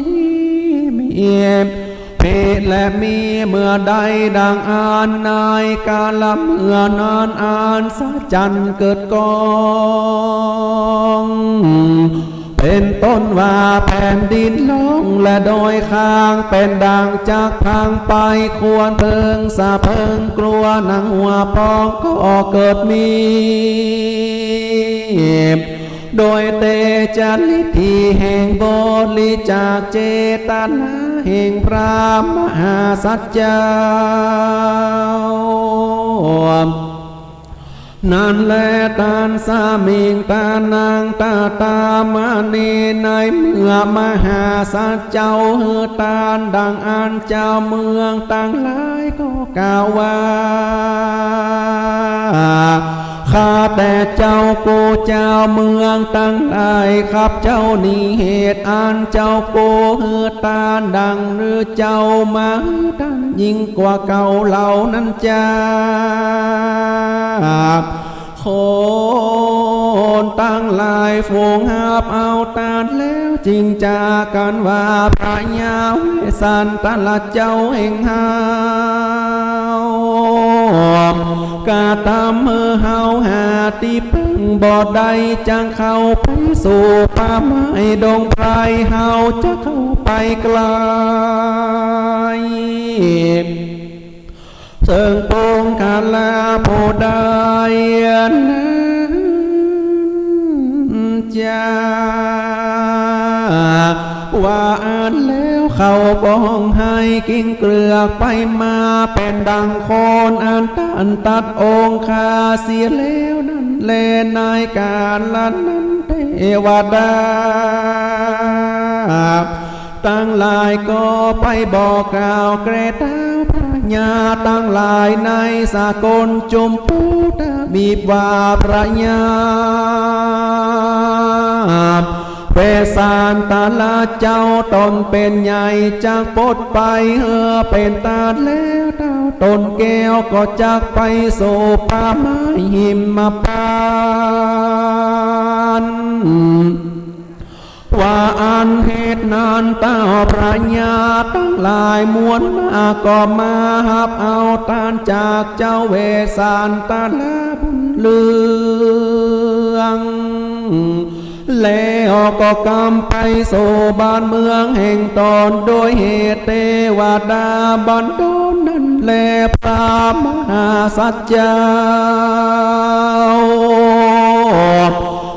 มี เป๋นและมีเมื่อใดดั่งอั้น ในกาละเมื่อนั้น อัศจรรย์เกิดก้อง เป๋นต้นว่าแผ่นดินร้อง และดอยคางเป๋นดั่งจักพังไป ควรเพิงสะเพิงกลัว หนังหัวปองก็เกิดมี โดยเตจาฤทธิแห่งบริจาคเจตนาแห่งพระมหาสัจจ์เจ้า นั้นแล ตัสสมิง ตานัง ตาตามะเน ในเมื่อมหาสัจจ์เจ้าหื้อตานดั่งอั้น เจ้าเมืองตังหลายก็กล่าวว่า ข้าแต่เจ้ากู้เจ้าเมืองตังหลาย ข้าพเจ้าหนีเหตุอันเจ้ากู้หื้อตานดั่งนี้ เจ้ามาหื้อตานยิ่งกว่าเก่าเหล่านั้นจา คนตังหลายฝูงฮับเอาตานแล้ว จึงจากั๋นว่า พระยาเวสสันตะราชเจ้าแห่งเฮา กระทำหื้อเฮาหาตี้เปิ้งบ่ได้ จักเข้าไปสู่ป่าไม้ดงไพร เฮาจักเข้าไปใก้ เซิ่งปุงคละผู้ใดนั้นจา ว่าอั้นแล้วเขาก็ฮ้องไห้กริ้งเกลือกไปมา เป๋นดั่งคนอันต้านตัดองคาเสียแล้วนั้นแล ในกาละนั้นเตวดา ตังหลายก็ไปบอกกล่าวแก่เต้าพญาตังหลายในสกลจุมพูตะวีปว่า พระยาเป เวสสันตะละเจ้าต๋นเป๋นใหญ่จักปลดไปหื้อเป๋นตาดแล้ว เต้าต้นแก้วก็จักไปสู่ป่าไม้หิมพานต์ ว่าอั้นเหตุนั้นเต้าพญาตังหลายมวลมากก็มาฮับเอาตานจากเจ้าเวสสันตะละบุญเรือง แล้วก็กำไปสู่บ้านเมืองแห่งต๋น โดยเหตุเตวดาบันดลนั้นแล พระมหาสัจจ์เจ้า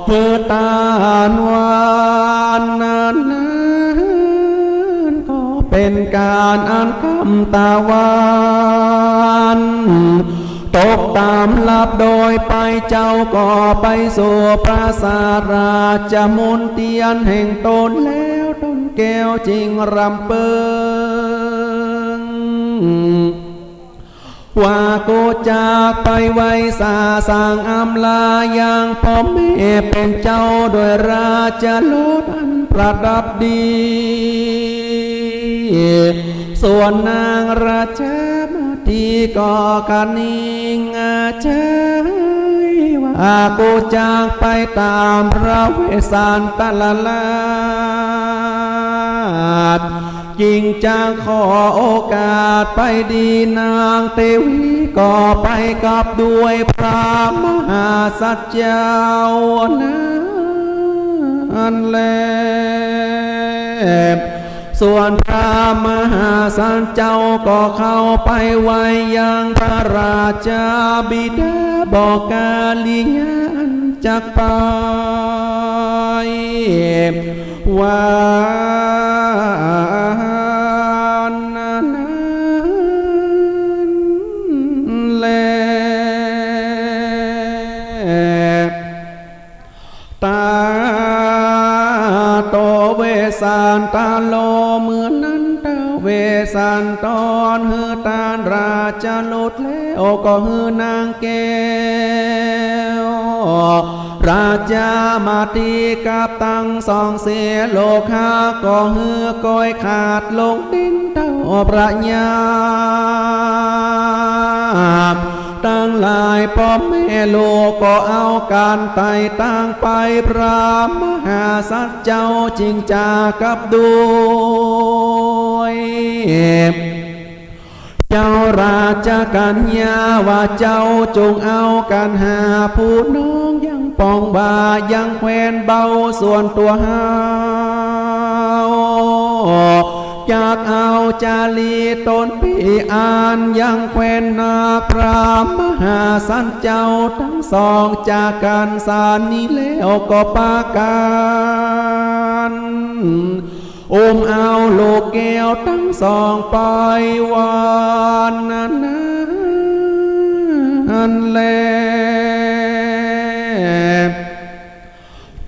หื้อตานวันนั้นก็เป๋นก๋านอันค่ำตะวันตกต๋ามลับโดยไป เจ้าก็ไปสู่ปราสาทราชมณฑียนแห่งต๋นแล้ว ต้นแก้วจึงรำเปิง ว่ากูจักไปไหว้สาสังอำลายังป้อแม่เป๋นเจ้า โดยราชรถอันประดับดี ส่วนนางราชมาตีก็กระนิงใจว่ากูจักไปต๋ามพระเวสสันตะละราช จึงจะขอโอกาสไปดี นางเตวีก็ไปกับด้วยพระมหาสัจจ์เจ้านั้นแล ส่วนพระมหาสัจจ์เจ้าก็เข้าไปไหว้ยังพระราชบิดา บอกกาลิยาอันจักไป ว่านั้นแล ตาโตเวสสันตะโล เมื่อนั้นเต้าเวสสันตะโลหื้อตานราชรถแล้ว ก็หื้อนางแก้วราชมาตีกับตังสองเสโลคา ก็หื้อก้อยขาดลงดิน เต้าพญาตังหลายป้อแม่ลูกก็เอากั๋นไต่ตางไป พระมหาสัจจ์เจ้าจึงจากลับด้วย เจ้าราชกัญญาว่า เจ้าจงเอากั๋นหาผู้น้องยังป๋องว่ายังแคว้นเบา ส่วนตั๋วเฮาจักเอาจารีต๋นปี้อันยังแคว้นนา พระมหาสัจจ์เจ้าตังสองจากกั๋นสันนี้แล้วก็ปากั๋น อุ้มเอาลูกแก้วตังสองไปวันนั้นแล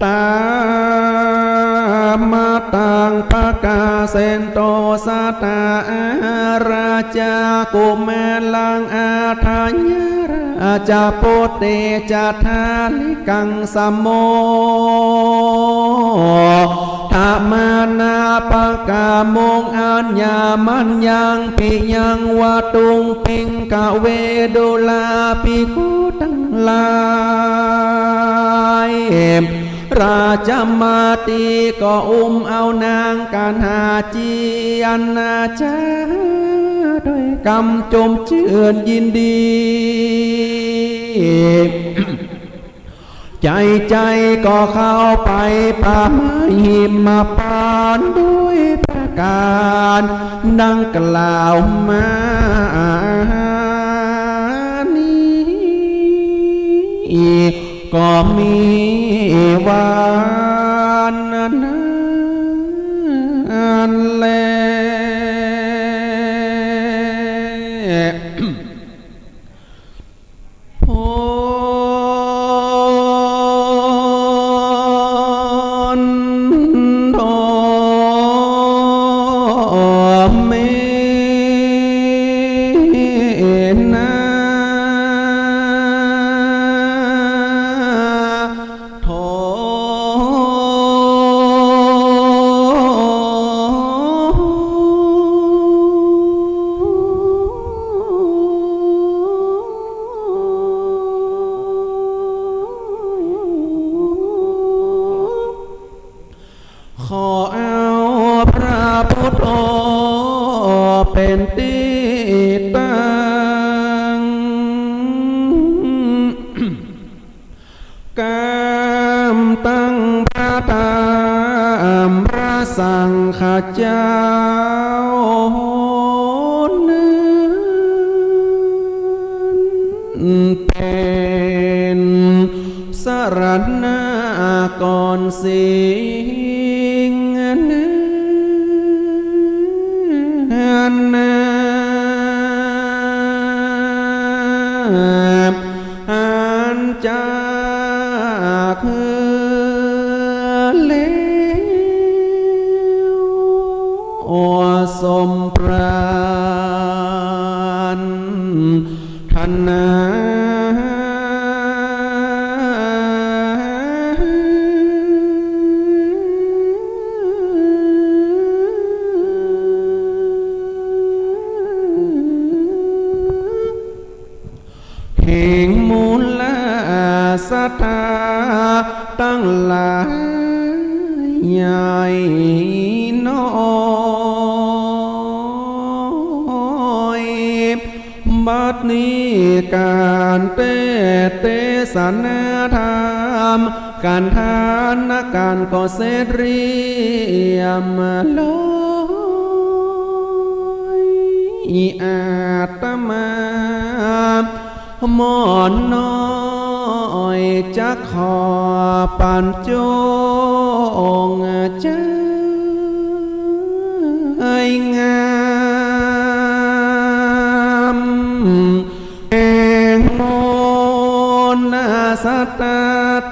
ตามาตังปะกาเสนโต สะตาอาราชากุมารัง อาทายาราชาปุตเตจะทาลิกังสะโม ทะมานาปะกามุง อัญญามัญญัง ปิยังวะตุง ปิงกะเว ดูราภิกขุตังหลาย ราชมาตีก็อุ้มเอานางกั๋นหาเจียรจา ด้วยกำจมจื้นยินดี ใจ๋ใจ๋ก็เข้าไปป่าไม้หิมพานต์ด้วยประก๋านดังกล่าวมานี้ ก็มีวันนั้นแล พ้นโทษแม่นา โท เจ้านั้นเป๋นสรณากรสิ่งนั้น อันจากหื้อแล้วสมปรารถนา แห่งหมู่ลาศรัทธาตังหลายใหญ่น้อย บัดนี้ก๋านเตสน์เตสนาธรรม ก๋านทานก๋านก็เสร็จเรียบร้อย อาตมา หม่อมน้อยจะขอปันจงใจงาม แห่งหมู่ลาศรัทธา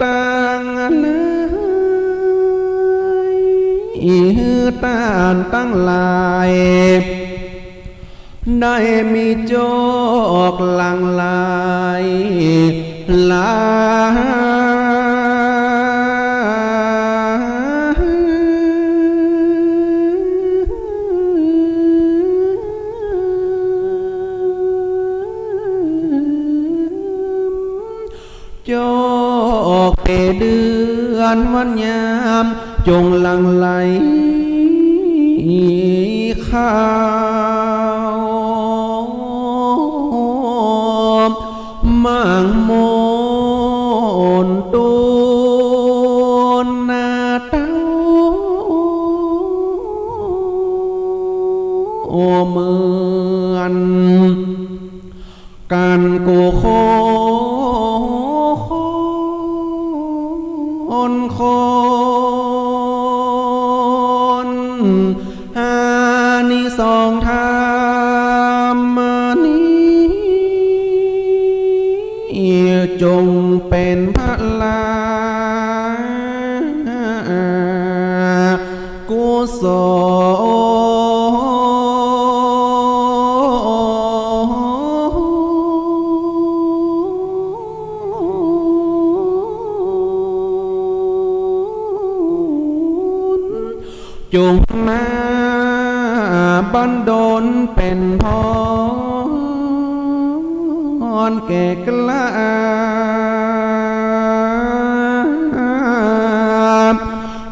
ตังหลาย ต้านตังหลาย ได้มีโจคหลั่งไหลหลาก โจคเป๋นเดือนวันยาม จงหลั่งไหลเข้า มั่งมนต์ตูนนาเต้า เหมือน กั๋นกู้คนคน อานิสงส์ธรรมนี้ จงเป๋นพลา กุศล จงมาบันดลเป๋นพรแก่กล้า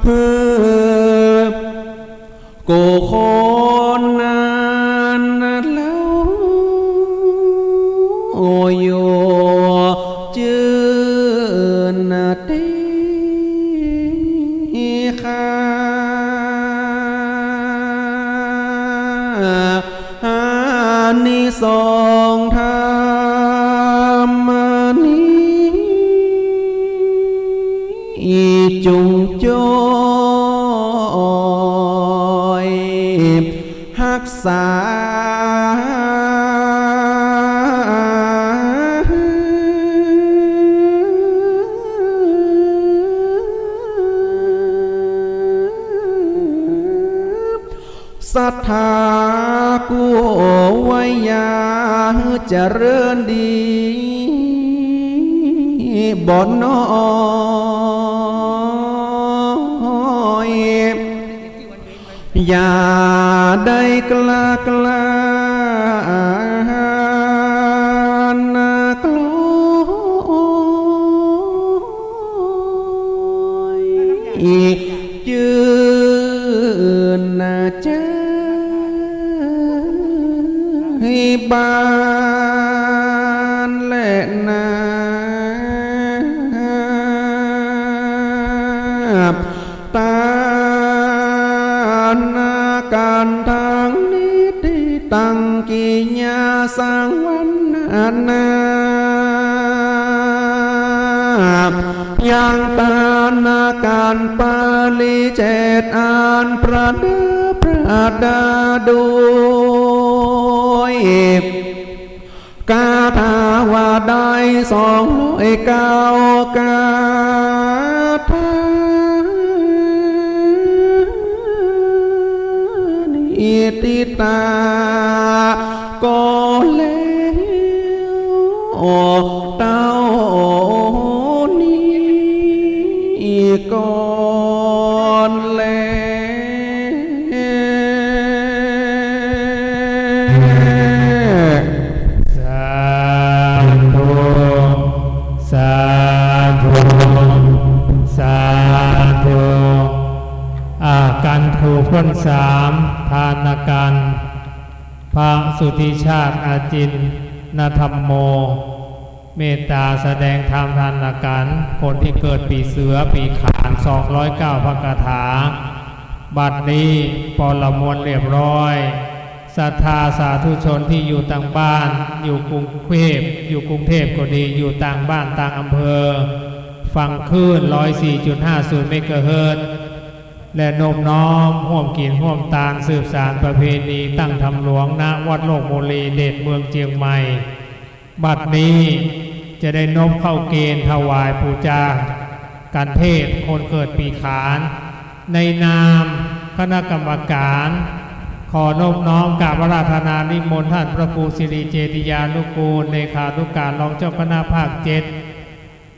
หื้อกู้คนนั้นเล่า อยู่จื้นตี้ข้า อานิสงส์ธรรมนี้ จงจ้อยฮักษา ศรัทธากู้ไว้อย่าหื้อเจริญดีบ่น้อย อย่าได้กล้ากล้านักลอย จื้นนาใจบ้านและนา ตานา ตัง นิฏฐิตัง กิยาสัง วัณณา ยังทานการปริเจตอันประดับประดาด้วย คาถาว่าได้สองร้อยเก้าคาถา นิฏฐิตา ก็แล้วเต้านี้ก่อนแล สาธุ สาธุ สาธุ อ่า กันถูกคนสาม ทานกัน พระสุทธิชาติ อาจินนธรรมโม เมตตาแสดงธรรมทานกัน คนที่เกิดปีเสือ ปีขาน สองร้อยเก้าพระคาถา บัดนี้ปอละมวลเรียบร้อย ศรัทธาสาธุชนที่อยู่ต่างบ้าน อยู่กรุงเทพฯ อยู่กรุงเทพฯก็ดี อยู่ต่างบ้านต่างอำเภอ ฟังคลื่น ร้อยสี่จุดห้าศูนย์เมกะเฮิรตซ์ และนบน้อมร่วมกิ๋นร่วมตาน สืบสานประเพณีตั้งธรรมหลวง ณ วัดโลกโมลี เดชเมืองเจียงใหม่ บัดนี้จะได้นบเข้าเกณฑ์ถวายปู๋จากัณฑ์เทศน์คนเกิดปีขาน ในนามคณะกรรมการ ขอนบน้อมกราบอาราธนานิมนต์ท่านพระครูสิริเจติยานุกูล เลขานุการรองเจ้าคณะภาคเจ็ด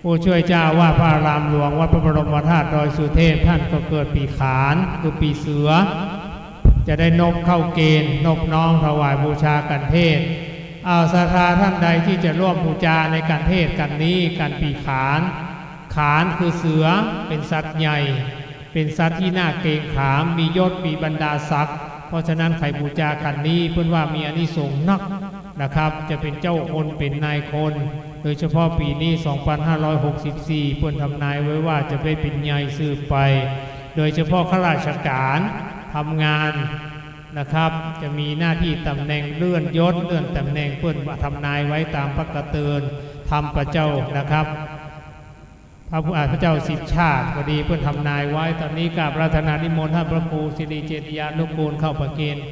ผู้ช่วยเจ้าอาวาสพระอารามหลวงวัดพระบรมธาตุดอยสุเทพ ท่านก็เกิดปีขาน คือปีเสือ จะได้นบเข้าเกณฑ์ นบน้อมถวายบูชากัณฑ์เทศน์ อ่า ศรัทธาท่านใดที่จะร่วมบูชาในกัณฑ์เทศน์กัณฑ์นี้ กัณฑ์ปีขาน ขานคือเสือ เป๋นสัตว์ใหญ่ เป๋นสัตว์ที่น่าเกรงขาม มียศ มีบรรดาศักดิ์ เพราะฉะนั้นใผบูชากัณฑ์นี้ เปิ้นว่ามีอานิสงส์นักนะครับ จะเป๋นเจ้าคน เป๋นนายคน โดยเฉพาะปี๋นี้ สองปันห้าร้อยหกสิบสี่ เปิ้นทำนายไว้ว่าจะได้เป๋นใหญ่สืบไป โดยเฉพาะข้าราชการทำงานนะครับ จะมีหน้าที่ตำแหน่งเลื่อนยศ เลื่อนตำแหน่ง เปิ้นว่าทำนายไว้ต๋ามปกเตินธรรมพระเจ้านะครับ พระผู้ อ่า พระเจ้าสิบชาติ พอดีเปิ้นทำนายไว้ ต๋อนนี้กราบอาราธนานิมนต์ท่านพระครูสิริเจติยานุกูลเข้าประเกณฑ์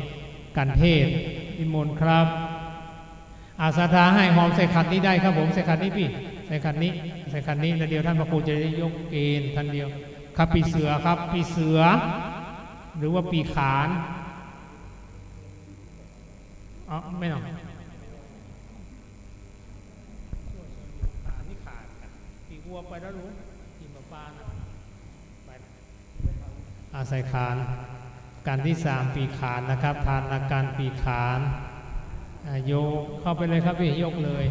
กัณฑ์เทศน์ นิมนต์ครับ อ่า ศรัทธาให้หอมใส่ขันนี้ได้ครับผม ใส่ขันนี้ปี้ ใส่ขันนี้ ใส่ขันนี้ แล้วเดี๋ยวท่านพระครูจะได้ยกเกณฑ์ท่านเดียว ครับ ปีเสือครับ ปีเสือ หรือว่าปีขาน อ๋อ ไม่หรอก ปีวัวไปแล้วลุง ปีหมาปานะ ไป อ่า ใส่ขัน กัณฑ์ที่สามปีขานนะครับ ทานกันปีขาน อ่า ยก เข้าไปเลยครับพี่ ยกเลย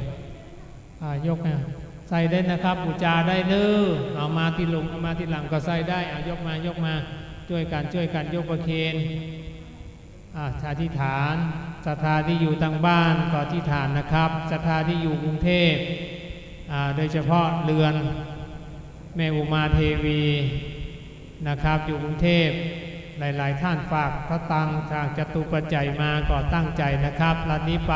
อ่า ยกนะ ใส่ได้นะครับ บูชาได้เน้อ เอามาตี้ลุง เอามาตี้หลังก็ใส่ได้ อ่า ยกมา ยกมา จ้วยกั๋น จ้วยกั๋น ยกประเคน อ่า อธิษฐาน ศรัทธาที่อยู่ตางบ้านก็อธิษฐานนะครับ ศรัทธาที่อยู่กรุงเทพฯ อ่า โดยเฉพาะเฮือนแม่อุมาเทวีนะครับ อยู่กรุงเทพฯ หลายๆ ท่านฝากสตางค์ ฝากจตุปัจจัยมาก็ตั้งใจ๋นะครับ บัดนี้ไป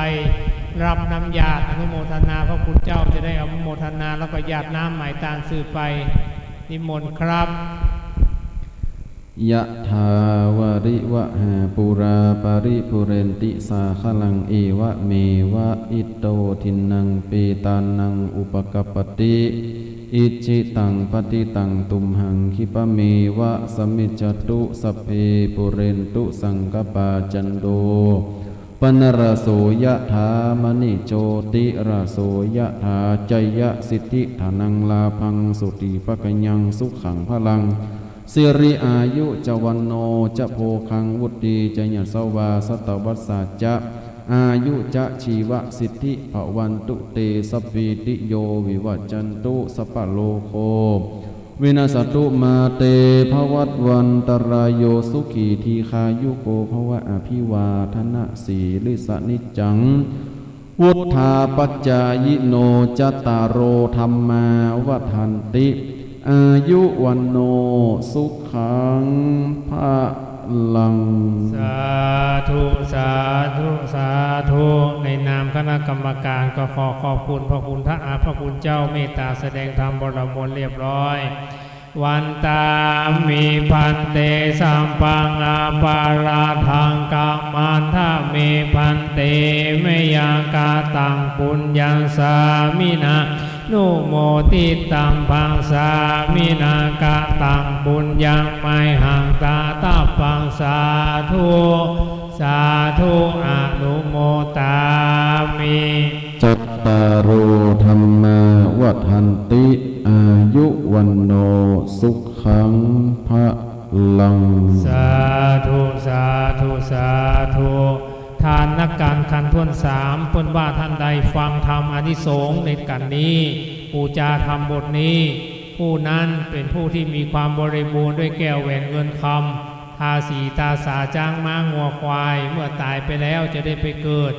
รับน้ำหยาดอนุโมทนา พระคุณเจ้าจะได้อนุโมทนา แล้วก็หยาดน้ำหมายตานสืบไป นิมนต์ครับ ยะถาวาริวะหาปูราปะริปูเรนติสาคะลัง เอวะเมวะอิตโต ทินนังเปตานังอุปะกัปปะติ อิจฉิตังปัตถิตังตุมหัง ขิปะเมวะสะมิจจตุ สัพเพปูเรนตุสังกะปา จันโท ปะนะระโส ยะถา มะณิ โชติระโส ยะถา จายะสิทธิ ถานัง ลาภัง โสติ ภะคะยัง สุขัง พะลัง สิริ อายุ จะ วัณโณ จะ โภคัง วุตตี จะ ยะสะวา สะตะวัสสา จะ อายุ จะ ชีวะสิทธิ ภะวันตุ เต สัพพีติโย วิวัจจันตุ สัพพะโรโค วินัสสะตุ มา เต ภะวัตวันตะราโย สุขี ทีฆายุโก ภะวะ อะภิวาทะนะสีลิสสะ นิจจัง วุฑฒาปัจจายิโน จัตตาโร ธัมมา วัฑฒันติ อายุ วัณโณ สุขัง พะ ลัง สาธุ สาธุ สาธุ ในนามคณะกรรมการก็ขอขอบคุณพระคุณท่าน อ่า พระคุณเจ้าเมตตาแสดงธรรมบทสวดมนต์เรียบร้อย Vandāmi bhante, sabbaṃ aparādhaṃ khamatha me bhante, mayā kataṃ puññaṃ sāminā anumoditabbaṃ, sāminā kataṃ puññaṃ mayhaṃ dātabbaṃ, sādhu sādhu, anumodāmi. Cattāro dhammā vaḍḍhanti, āyu vaṇṇo sukhaṃ balaṃ. สาธุ สาธุ สาธุ ทานกันขั้นถ้วนสาม เปิ้นว่าท่านใดฟังธรรมอานิสงส์ในกัณฑ์นี้ บูชาธรรมบทนี้ ผู้นั้นเป็นผู้ที่มีความบริบูรณ์ด้วยแก้วแหวนเงินคำ ทาสีตราสา จ๊างม้างัวควาย เมื่อตายไปแล้วจะได้ไปเกิด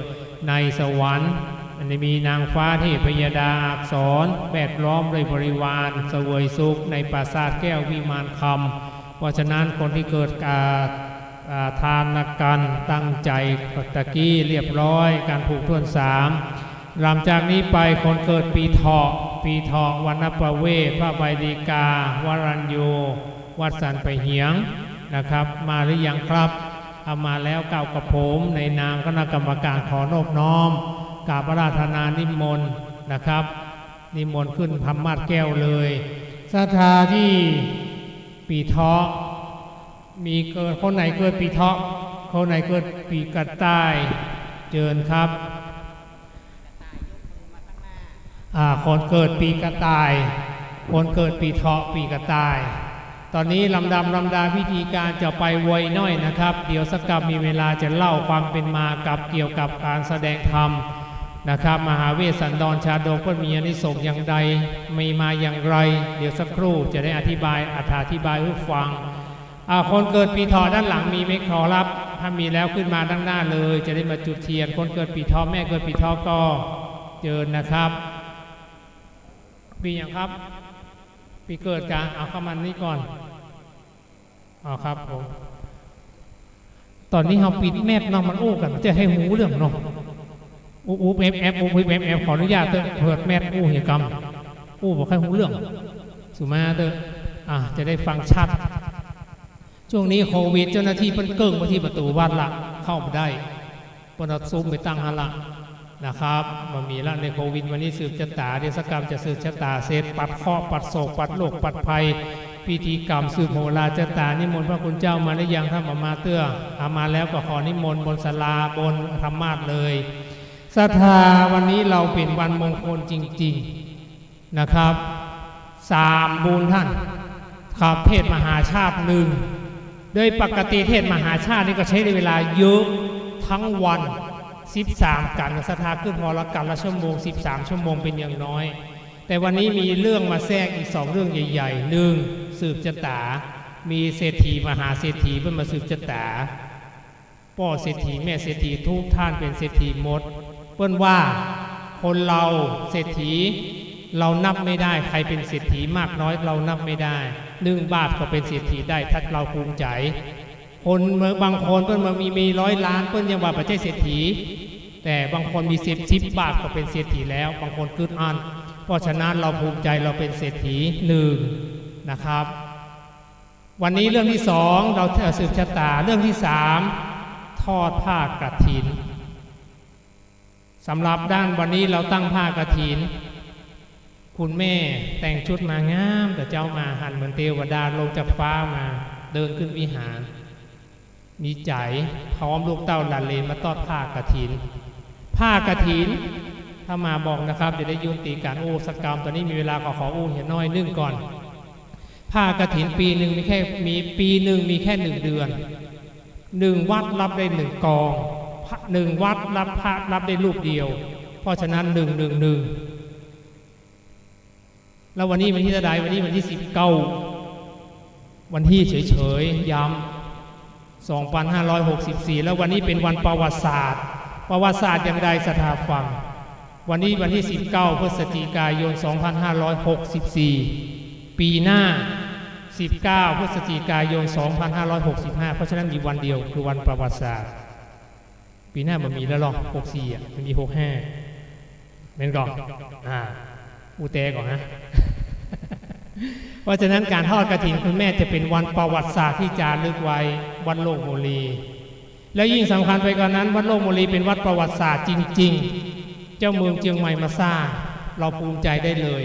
ในสวรรค์ อันนี้มีนางฟ้าเทพยดาอักษร แวดล้อมด้วยบริวาร เสวยสุขในปราสาทแก้ววิมานคำ เพราะฉะนั้นคนที่เกิด อ่า อ่า ทานกันตั้งใจตะกี้เรียบร้อย กันผูกถ้วนสาม หลังจากนี้ไปคนเกิดปีเถาะ ปีเถาะ วรรณประเวศ พระใบดีกา วรัญญู วัดสันป่ายเหียงนะครับ มาหรือยังครับ ถ้ามาแล้วกล่าวกับผม ในนามคณะกรรมการขอนอบน้อมกราบอาราธนานิมนต์นะครับ นิมนต์ขึ้นธรรมาสน์แก้วเลย ศรัทธาที่ปีเถาะ มีเกิด คนไหนเกิดปีเถาะ คนไหนเกิดปีกระต่าย เจิญครับ อ่า คนเกิดปีกระต่าย คนเกิดปีเถาะ ปีกระต่าย ตอนนี้ลำดับลำดาพิธีการจะไปไวหน้อยนะครับ เดี๋ยวสักกำมีเวลาจะเล่าความเป็นมากับเกี่ยวกับการแสดงธรรมนะครับ มหาเวสสันดรชาดกเปิ้นมีอานิสงส์อย่างใด มีมาอย่างไร เดี๋ยวสักครู่จะได้อธิบาย อธิบายหื้อฟัง อ่า คนเกิดปีเถาะด้านหลังมีไหมขอรับ ถ้ามีแล้วขึ้นมาด้านหน้าเลย จะได้มาจุดเทียน คนเกิดปีเถาะ แม่เกิดปีเถาะก็เจิญนะครับ ปี๋หยังครับ ปี๋เกิดกา เอาเข้ามานี่ก่อน เอาครับผม ต๋อนนี้เฮาปิดแมคเนาะ มันอู้กั๋นจะหื้อฮู้เรื่องเนาะ อู้อู้แอบแอบ อู้อู้แอบแอบ ขออนุญาตเต๊อะ เปิดแมคอู้เหียกำ อู้บ่ค่อยฮู้เรื่อง สุมาเต๊อะ อ่ะ จะได้ฟังชัด ช่วงนี้โควิด เจ้าหน้าตี้เปิ้นเกิ่งไว้ตี้ประตู๋วัดละ เข้าบ่ได้ เปิ้นเอาซุมไปตั้งหั้นละนะครับ บ่มีละในโควิด วันนี้สืบจะต๋า เดี๋ยวสักกำจะสืบจะต๋าเสร็จ ปัดเคราะห์ ปัดโศก ปัดโรค ปัดภัย พิธีกรรมสืบโหราจะต๋า นิมนต์พระคุณเจ้ามาหรือยัง ถ้าบ่มาเตื้อ อ่ะ มาแล้วก็ขอนิมนต์บนศาลา บนธรรมาสน์เลย ศรัทธา วันนี้เราเป๋นวันมงคลจริงๆ นะครับ สามบุญท่าน ครับ เทศน์มหาชาติหนึ่ง โดยปกติเทศน์มหาชาตินี่ก็ใช้เวลาเยอะ ทั้งวัน สิบสามกัณฑ์ ศรัทธา คือพอละกัณฑ์ละชั่วโมง สิบสามชั่วโมงเป๋นอย่างน้อย แต่วันนี้มีเรื่องมาแทรกอีกสองเรื่องใหญ่ๆ หนึ่ง สืบจะต๋า มีเศรษฐีมหาเศรษฐีเปิ้นมาสืบจะต๋า ป้อเศรษฐี แม่เศรษฐี ทุกท่านเป๋นเศรษฐีหมด เปิ้นว่าคนเราเศรษฐี เรานับไม่ได้ ใครเป๋นเศรษฐีมากน้อยเรานับไม่ได้ หนึ่งบาทก็เป๋นเศรษฐีได้ ถ้าเราภูมิใจ๋ คนบางคนเปิ้นมามี มีร้อยล้าน เปิ้นยังว่าบ่ใจ้เศรษฐี แต่บางคนมีสิบ สิบบาทก็เป๋นเศรษฐีแล้ว บางคนกึ๊ดอั้น เพราะฉะนั้นเราภูมิใจ๋เราเป๋นเศรษฐีหนึ่งนะครับ วันนี้เรื่องที่สอง เราจะสืบจะต๋า เรื่องที่สาม ทอดผ้ากฐิน สำหรับด้านวันนี้เราตั้งผ้ากฐิน คุณแม่แต่งชุดมางาม แต่เจ้ามาหันเหมือนเตวดาลงจากฟ้ามา เดินขึ้นวิหาร มีใจ๋พร้อมลูกเต้าหลานเหลนมาทอดผ้ากฐิน ผ้ากฐิน ถ้ามาบอกนะครับ จะได้ยุติก๋านอู้สักกำ ต๋อนนี้มีเวลาขอ ขออู้เหียน้อยนึ่งก่อน ผ้ากฐินปี๋นึ่งมีแค่ มี ปี๋นึ่งมีแค่หนึ่งเดือน หนึ่งวัดรับได้หนึ่งกอง พระ หนึ่งวัดรับ พระรับได้รูปเดียว เพราะฉะนั้น หนึ่ง หนึ่ง หนึ่ง แล้ววันนี้วันตี้เต้าใด วันนี้วันตี้สิบเก้า วันตี้เฉยๆ ย้ำ สองปันห้าร้อยหกสิบสี่ แล้ววันนี้เป๋นวันประวัติศาสตร์ ประวัติศาสตร์อย่างใด ศรัทธาฟัง วันนี้วันตี้สิบเก้า พฤศจิกายน สองปันห้าร้อยหกสิบสี่ ปี๋หน้า สิบเก้า พฤศจิกายน สองพันห้าร้อยหกสิบห้า เพราะฉะนั้นมีวันเดียวคือวันประวัติศาสตร์ ปี๋หน้าบ่มีแล้วหรอ หกสี่ อ่ะ มันมี หกห้า แม่นก่อ อ่า อู้แต๊ก่อฮะ เพราะฉะนั้นก๋านทอดกฐินคุณแม่จะเป๋นวันประวัติศาสตร์ตี้จารึกไว้วัดโลกโมลี แล้วยิ่งสำคัญไปกว่านั้น วัดโลกโมลีเป๋นวัดประวัติศาสตร์จริงๆ เจ้าเมืองเจียงใหม่มาสร้าง เฮาภูมิใจ๋ได้เลย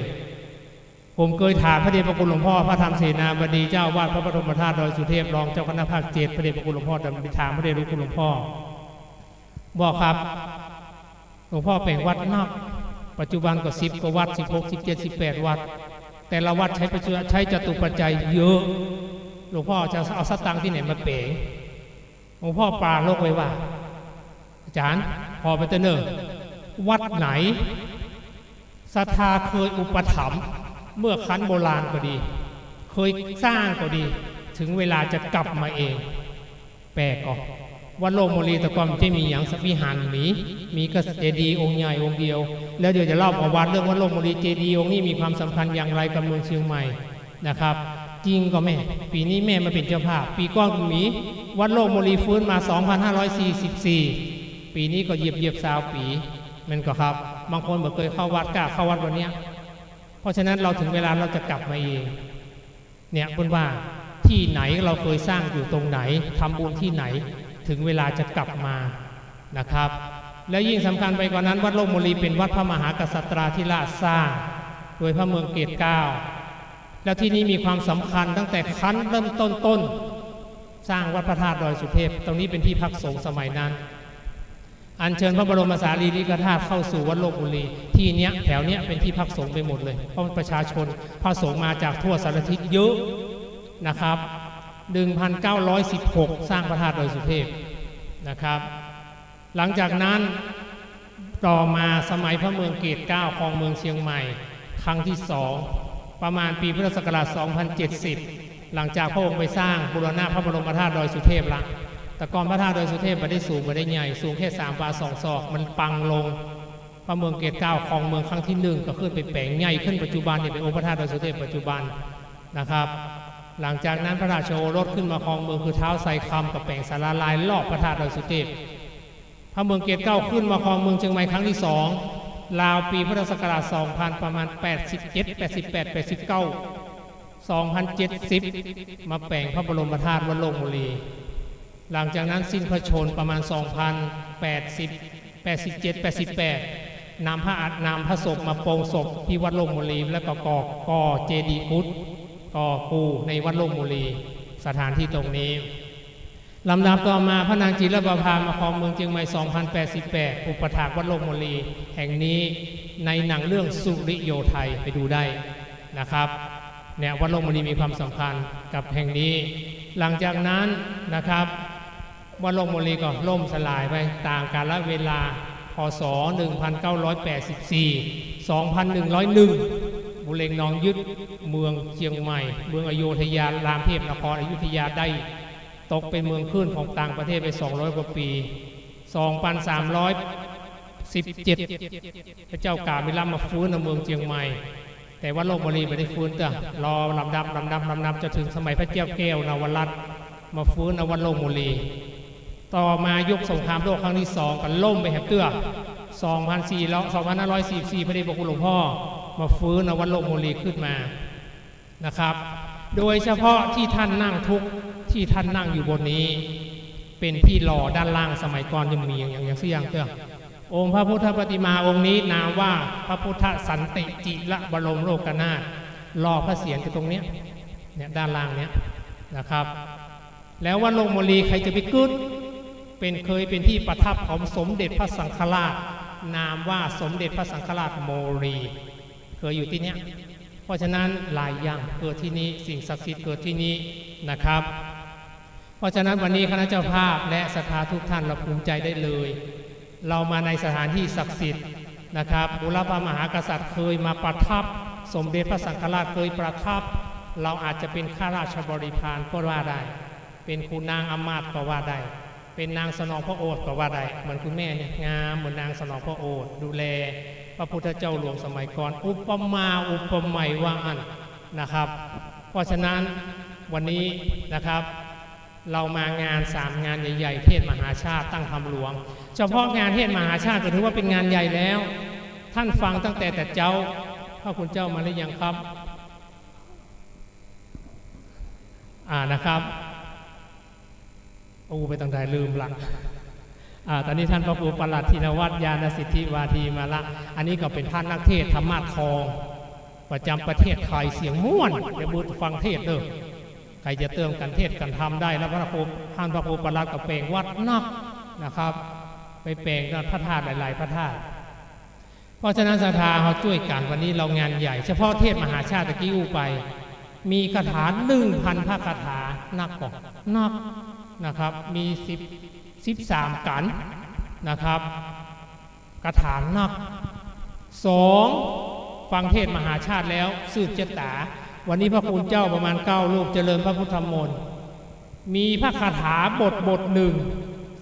ผมเกยถามพระเดชพระคุณหลวงพ่อพระธรรมเสนาบดีเจ้าอาวาสพระบรมธาตุดอยสุเทพ รองเจ้าคณะภาคเจ็ด พระเดชพระคุณหลวงพ่อ แต่ไปถามพระเดชพระคุณหลวงพ่อ บอกครับ หลวงพ่อแป๋งวัดนัก ปัจจุบันก็สิบกว่าวัด สิบหก สิบเจ็ด สิบแปด วัด แต่ละวัดใจ๊ปัจจุ ใจ๊จตุปัจจัยเยอะ หลวงพ่อจะเอาสตางค์ตี้ไหนมาแป๋ง หลวงพ่อปราลบไว้ว่า อาจ๋ารย์ ผ่อไปเต๊อะเน่อ วัดไหนศรัทธาเคยอุปถัมภ์เมื่อครั้นโบราณก็ดี เคยสร้างก็ดี ถึงเวลาจะกลับมาเอง แป๋งก่อ วัดโลกโมลีแต่ก่อนมันจะมีหยังสัก วิหารมี มีก็เจดีย์องค์ใหญ่องค์เดียว แล้วเดี๋ยวจะเล่าประวัติเรื่องวัดโลกโมลี เจดีย์องค์นี้มีความสำคัญอย่างไรกับเมืองเชียงใหม่ นะครับ จริงก่อแม่ ปี๋นี้แม่มาเป๋นเจ้าภาพ ปี๋ก่อนก็มี วัดโลกโมลีฟื้นมา สองพันห้าร้อยสี่สิบสี่ ปี๋นี้ก็เหยียบๆ ซาวปี๋ แม่นก่อครับ บางคนบ่เกยเข้าวัด ก้าเข้าวัดวันเนี้ย เพราะฉะนั้นเฮาถึงเวลาเฮาจะกลับมาเอง เนี่ย เปิ้นว่า ตี้ไหนเฮาเคยสร้างอยู่ตรงไหน ทำบุญตี้ไหน ถึงเวลาจะกลับมา นะครับ แล้วยิ่งสำคัญไปกว่านั้น วัดโลกโมลีเป๋นวัดพระมหากษัตราธิราชสร้าง โดยพระเมืองเกตเกล้า แล้วตี้นี่มีความสำคัญตั้งแต่ขั้นเริ่มต้นๆ สร้างวัดพระธาตุดอยสุเทพ ตรงนี้เป๋นตี้พักสงฆ์สมัยนั้น อัญเชิญพระบรมสารีริกธาตุเข้าสู่วัดโลกโมลี ตี้เนี้ย แถวเนี้ยเป๋นตี้พักสงฆ์ไปหมดเลย เพราะประชาชน พระสงฆ์มาจากทั่วสารทิศเยอะนะครับ หนึ่งพันเก้าร้อยสิบหก สร้างพระธาตุดอยสุเทพนะครับ หลังจากนั้น ต่อมาสมัยพระเมืองเกตเกล้าครองเมืองเชียงใหม่ ครั้งตี้สอง ประมาณปี๋พุทธศักราช สองพันเจ็ดสิบ หลังจากพระองค์ไปสร้างบูรณะพระบรมธาตุดอยสุเทพละ แต่ก่อนพระธาตุดอยสุเทพบ่ได้สูงบ่ได้ใหญ่ สูงแค่สามวาสองศอก มันปังลง พระเมืองเกตเกล้าครองเมืองครั้งตี้หนึ่ง ก็ขึ้นไปแป๋งใหญ่ขึ้น ปัจจุบันเนี่ยเป๋นองค์พระธาตุดอยสุเทพปัจจุบันนะครับ หลังจากนั้นพระราชโอรสขึ้นมาครองเมืองคือท้าวไซคำ ก็แป๋งศาลาลายรอบพระธาตุดอยสุเทพ พระเมืองเกตเกล้าขึ้นมาครองเมืองเชียงใหม่ครั้งตี้สอง ราวปี๋พุทธศักราช สองพัน ประมาณ แปดสิบเจ็ด แปดสิบแปด แปดสิบเก้า สองพันเจ็ดสิบ มาแป๋งพระบรมธาตุวัดโลกโมลี หลังจากนั้นสิ้นพระชนม์ประมาณ สองพันแปดสิบ แปดสิบเจ็ด แปดสิบแปด นำพระอัฐ นำพระศพมาโปงศพตี้วัดโลกโมลี แล้วก็ก่อ ก่อเจดีย์กุฏิ ก่อกู่ในวัดโลกโมลี สถานตี้ตรงนี้ ลำดับต่อมาพระนางจิรประภามาครองเมืองเชียงใหม่ สองพันแปดสิบแปด อุปัฏฐากวัดโลกโมลีแห่งนี้ ในหนังเรื่องสุริโยไทยไปดูได้นะครับ เนี่ย วัดโลกโมลีมีความสำคัญกับแห่งนี้ หลังจากนั้นนะครับ วัดโลกโมลีก็ล่มสลายไปต๋ามกาลเวลา พ.ศ. หนึ่งพันเก้าร้อยแปดสิบสี่ สองพันหนึ่งร้อยหนึ่ง บุเรงนองยึดเมืองเชียงใหม่ เมืองอโยธยา รามเทพนคร อยุธยาได้ตกเป๋นเมืองขึ้นของต่างประเทศไป สองร้อยกว่าปี๋ สองพันสามร้อยสิบเจ็ด พระเจ้าก๋ามิลามาฟื้นเอาเมืองเชียงใหม่ แต่วัดโลกโมลีบ่ได้ฟื้นเตื้อ รอลำดับ ลำดับ ลำดับ จ๋นเถิงสมัยพระเจ้าแก้วนวรัตน์ มาฟื้นเอาวัดโลกโมลี ต่อมายุคสงครามโลกครั้งตี้สอง ก็ล่มไปแหมเตื้อ สองพันสี่ร้อย สองพันห้าร้อยสี่สิบสี่ พระเดชพระคุณหลวงพ่อมาฟื้นเอาวัดโลกโมลีขึ้นมานะครับ โดยเฉพาะตี้ท่านนั่งทุกข์ ตี้ท่านนั่งอยู่บนนี้ เป๋นตี้หล่อด้านล่าง สมัยก่อนยังมีอย่าง อย่าง อย่างสักอย่างเตื้อ องค์พระพุทธปฏิมาองค์นี้นามว่าพระพุทธสันติจิรบรมโลกนาถ หล่อพระเศียรอยู่ตรงเนี้ย เนี่ย ด้านล่างเนี้ยนะครับ แล้ววัดโลกโมลีใครจะไปกึ๊ด เป๋น เคยเป๋นตี้ประทับของสมเด็จพระสังฆราช นามว่าสมเด็จพระสังฆราชโมลี เคยอยู่ตี้เนี้ย เพราะฉะนั้นหลายอย่างเกิดตี้นี่ สิ่งศักดิ์สิทธิ์เกิดตี้นี่นะครับ เพราะฉะนั้นวันนี้คณะเจ้าภาพและศรัทธาทุกท่าน เราภูมิใจได้เลย เรามาในสถานที่ศักดิ์สิทธิ์นะครับ บูรพมหากษัตริย์เคยมาประทับ สมเด็จพระสังฆราชเคยประทับ เราอาจจะเป็นข้าราชบริพารก็ว่าได้ เป็นขุนนางอำมาตย์ก็ว่าได้ เป็นนางสนองพระโอษฐ์ก็ว่าได้ เหมือนคุณแม่เนี่ย งามเหมือนนางสนองพระโอษฐ์ ดูแลพระพุทธเจ้าหลวงสมัยก่อน อุปมาอุปไมยว่าอั้นนะครับ เพราะฉะนั้น วันนี้นะครับ เรามางานสามงานใหญ่ๆ เทศน์มหาชาติตั้งธรรมหลวง เฉพาะงานเทศน์มหาชาติก็ถือว่าเป็นงานใหญ่แล้ว ท่านฟังตั้งแต่แต่เจ๊า พระคุณเจ้ามาหรือยังครับ อ่า นะครับ อู้ไปตั้งใดลืมละ อ่า ต๋อนนี้ต้านพระครูประหลัดธินวัฒน์ ญาณสิทธิวาทีมาละ อันนี้ก็เป๋นพระนักเทศน์ธรรมาสน์คอง ประจ๋ำประเทศไทย เสียงม่วน เดี๋ยวบูฟังเทศน์เน่อ ใผจะเติมกั๋นเทศน์กั๋นธรรมได้ แล้วพระครู ต้านพระครูประหลัดก็แป๋งวัดนักนะครับ ไปแป๋งพระธาตุหลายๆ พระธาตุ เพราะฉะนั้นศรัทธาเฮาจ้วยกั๋น วันนี้เรางานใหญ่ เฉพาะเทศน์มหาชาติตะกี้อู้ไป มีคาถาหนึ่งพันพระคาถา นักก่อ นักนะครับ มีสิบ สิบสามกั๋นนะครับ คาถานัก สอง ฟังเทศน์มหาชาติแล้วสืบจะต๋า วันนี้พระคุณเจ้าประมาณเก้ารูปเจริญพระพุทธมนต์ มีพระคาถาบทบทหนึ่ง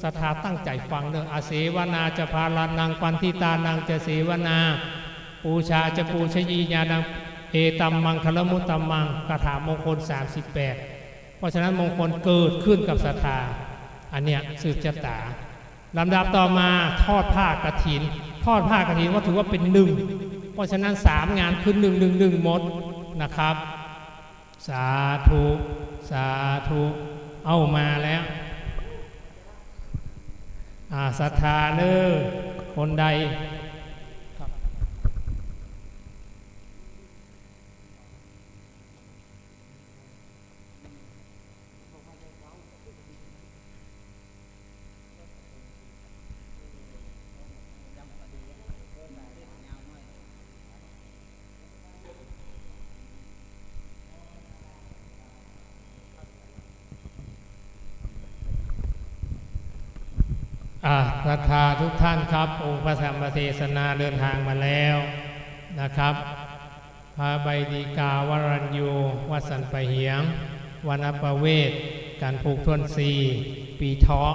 ศรัทธาตั้งใจ๋ฟังเน่อ อเสวนาจะพาลานัง ปัณฑิตานังจะเสวนา ปูชาจะปูชยียานัง เอตัมมังคลมุตตมัง คาถามงคลสามสิบแปด เพราะฉะนั้นมงคลเกิดขึ้นกับศรัทธา อันเนี้ยสืบจะต๋า ลำดับต่อมาทอดผ้ากฐิน ทอดผ้ากฐินก็ถือว่าเป๋นหนึ่ง เพราะฉะนั้นสามงานคือหนึ่ง หนึ่ง หนึ่ง หมดนะครับ สาธุ สาธุ เอามาแล้ว อ่า ศรัทธาเน่อ คนใด ครับ อ่า ศรัทธาทุกท่านครับ องค์พระธรรมเทศนาเดินทางมาแล้วนะครับ พระใบดีกา วรัญญู วัดสันป่าเหียง วรรณประเวศ กันผูกถ้วนสี่ ปีเถาะ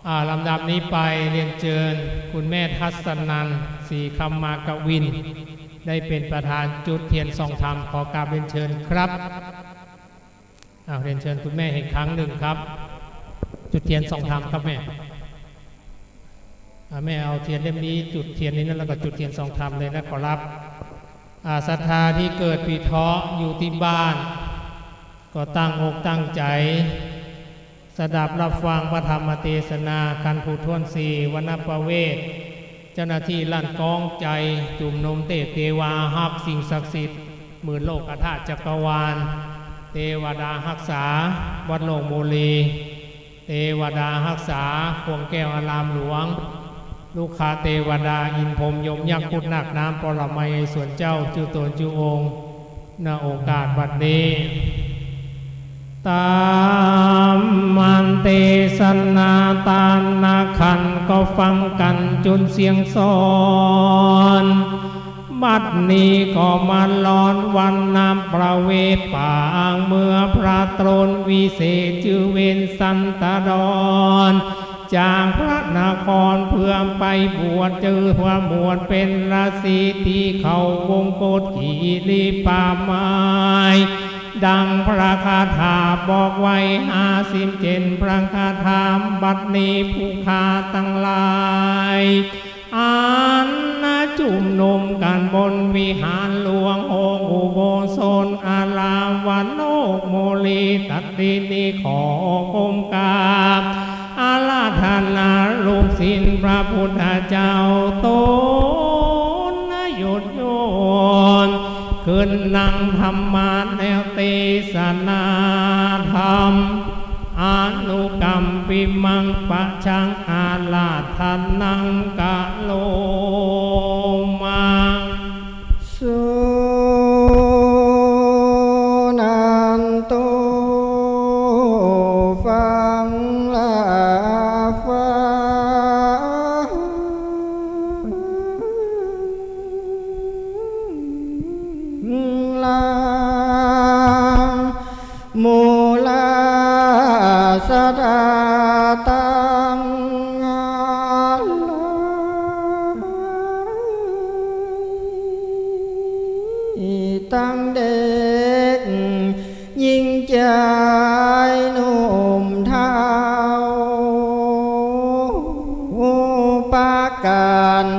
อ่า ลำดับนี้ไปเรียนเจิญคุณแม่ทัศนันท์ ศรีคำมากวิน ได้เป๋นประธานจุดเทียนส่องธรรม ขอกราบเรียนเจิญครับ อ่า เรียนเจิญคุณแม่อีกครั้งหนึ่งครับ จุดเทียนส่องธรรมครับแม่ อ่า แม่เอาเทียนเล่มนี้ จุดเทียนนี้นั้น แล้วก็จุดเทียนส่องธรรมเลยนะขอรับ อ่า ศรัทธาที่เกิดปีเถาะอยู่ที่บ้าน ก็ตั้งอกตั้งใจ๋ สดับรับฟังพระธรรมเทศนา กันผูกถ้วนสี่ วรรณประเวศ เจ้าหน้าตี้ลั้นกองใจ๋ จุมนุมเตพเตวา ฮักสิ่งศักดิ์สิทธิ์ หมื่นโลกธาตุจักรวาล เตวดาฮักษา วัดโลกโมลี เตวดาฮักษา ขวงแก้วอารามหลวง รุกขเตวดา อินทร์พรหมยมยักษ์ครุฑนาคน้ำปรมัย สวนเจ้า จุ๊ตนจุ๊องค์ ณ โอกาสบัดนี้ ต๋ามมันเตสนาตานนะขัน ก็ฟังกั๋นจุนเสียงสอน บัดนี้ก็มาลอนวันนำประเวทปางเมือพระตนวิเศษจื้อเว้นสันตดร จากพระนครเพื่อไปบวชจื้อพระหมวดเป๋นฤๅษีตี้เขาวงกฏกิริป่าไม้ ดังพระคาถาบอกไว้ห้าสิบเจ็ดพระคาถา บัดนี้ผู้ข้าตังหลาย อันนะจุมนุมกั๋นบนวิหารหลวงองค์อุโบสถอารามวัดโลกโมลี ตัดนี้ขอก้มกราบอาราธนาลูกศิษย์พระพุทธเจ้าต๋นนะหยุดโยน ขึ้นนั่งธรรมาสน์แล้วเตสนาธรรม อนุกัมปิมัง ปะชังอาราธนังกะโรมา สุนันโต ฟังละฟัง ลา มูลาสะดาตังหลาย ตังเด็ก ยิ่ง จายหนุ่มเฒ่า ปากั๋น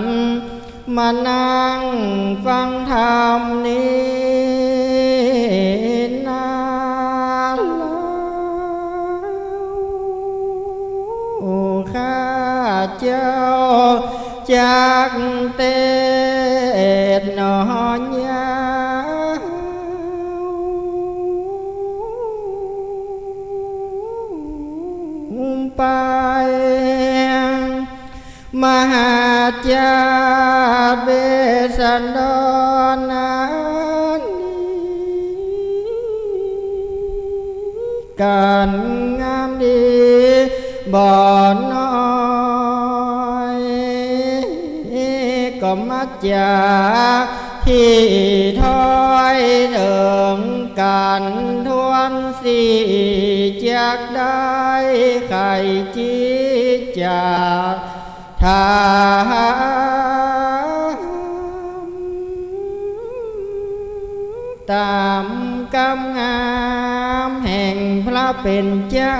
มานั่งฟังธรรมนี้นาเล่า ข้าเจ้าจักเตสน์หนอยาว ไป มหาจาติเวสสันดรนั้น ก๋านงามดีบ่น้อย ก็มาจ๋า ตี้ถ้อยเถิงกั๋นถ้วนสี่ จักได้ใค่จิตจ๋าถาม ต๋ามกำงามแห่งพระเป๋นเจ้า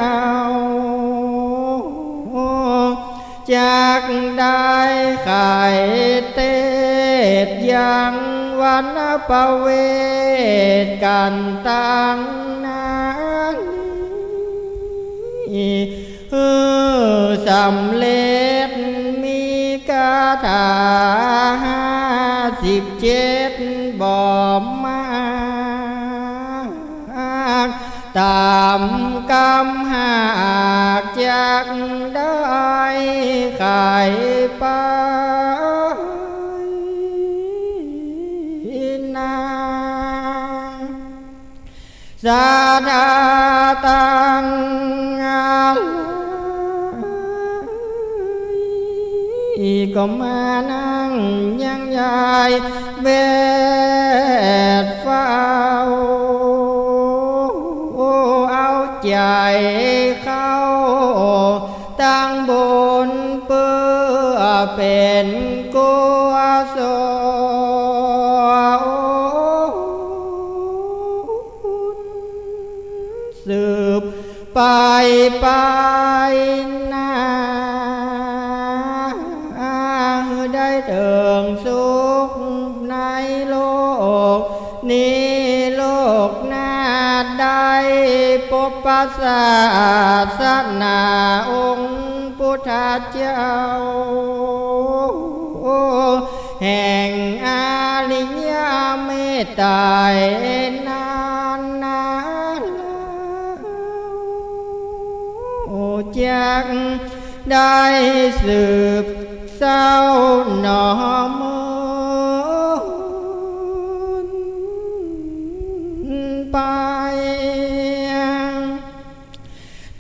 จักได้ใค่เตสน์ยังวรรณประเวทกั๋นตังนานี้ หื้อสำเร็จมีคาถาห้าสิบเจ็ดบ่มาก ต๋ามกำหากจักได้ใค่ไปนา ศรัทธาตังหลาย ก็มานั่งยังยายแวดเฝ้า เอาใจ๋เข้าตั้งบุญเปื้อเป๋นกุศล สืบไปไปนา ได้เถิงสุขในโลกนี้โลกหน้า ได้ปบพระศาสนาองค์พุทธเจ้า แห่งอริยเมตไตรนานาเล่า จักได้สืบเศร้าหนอเมินไป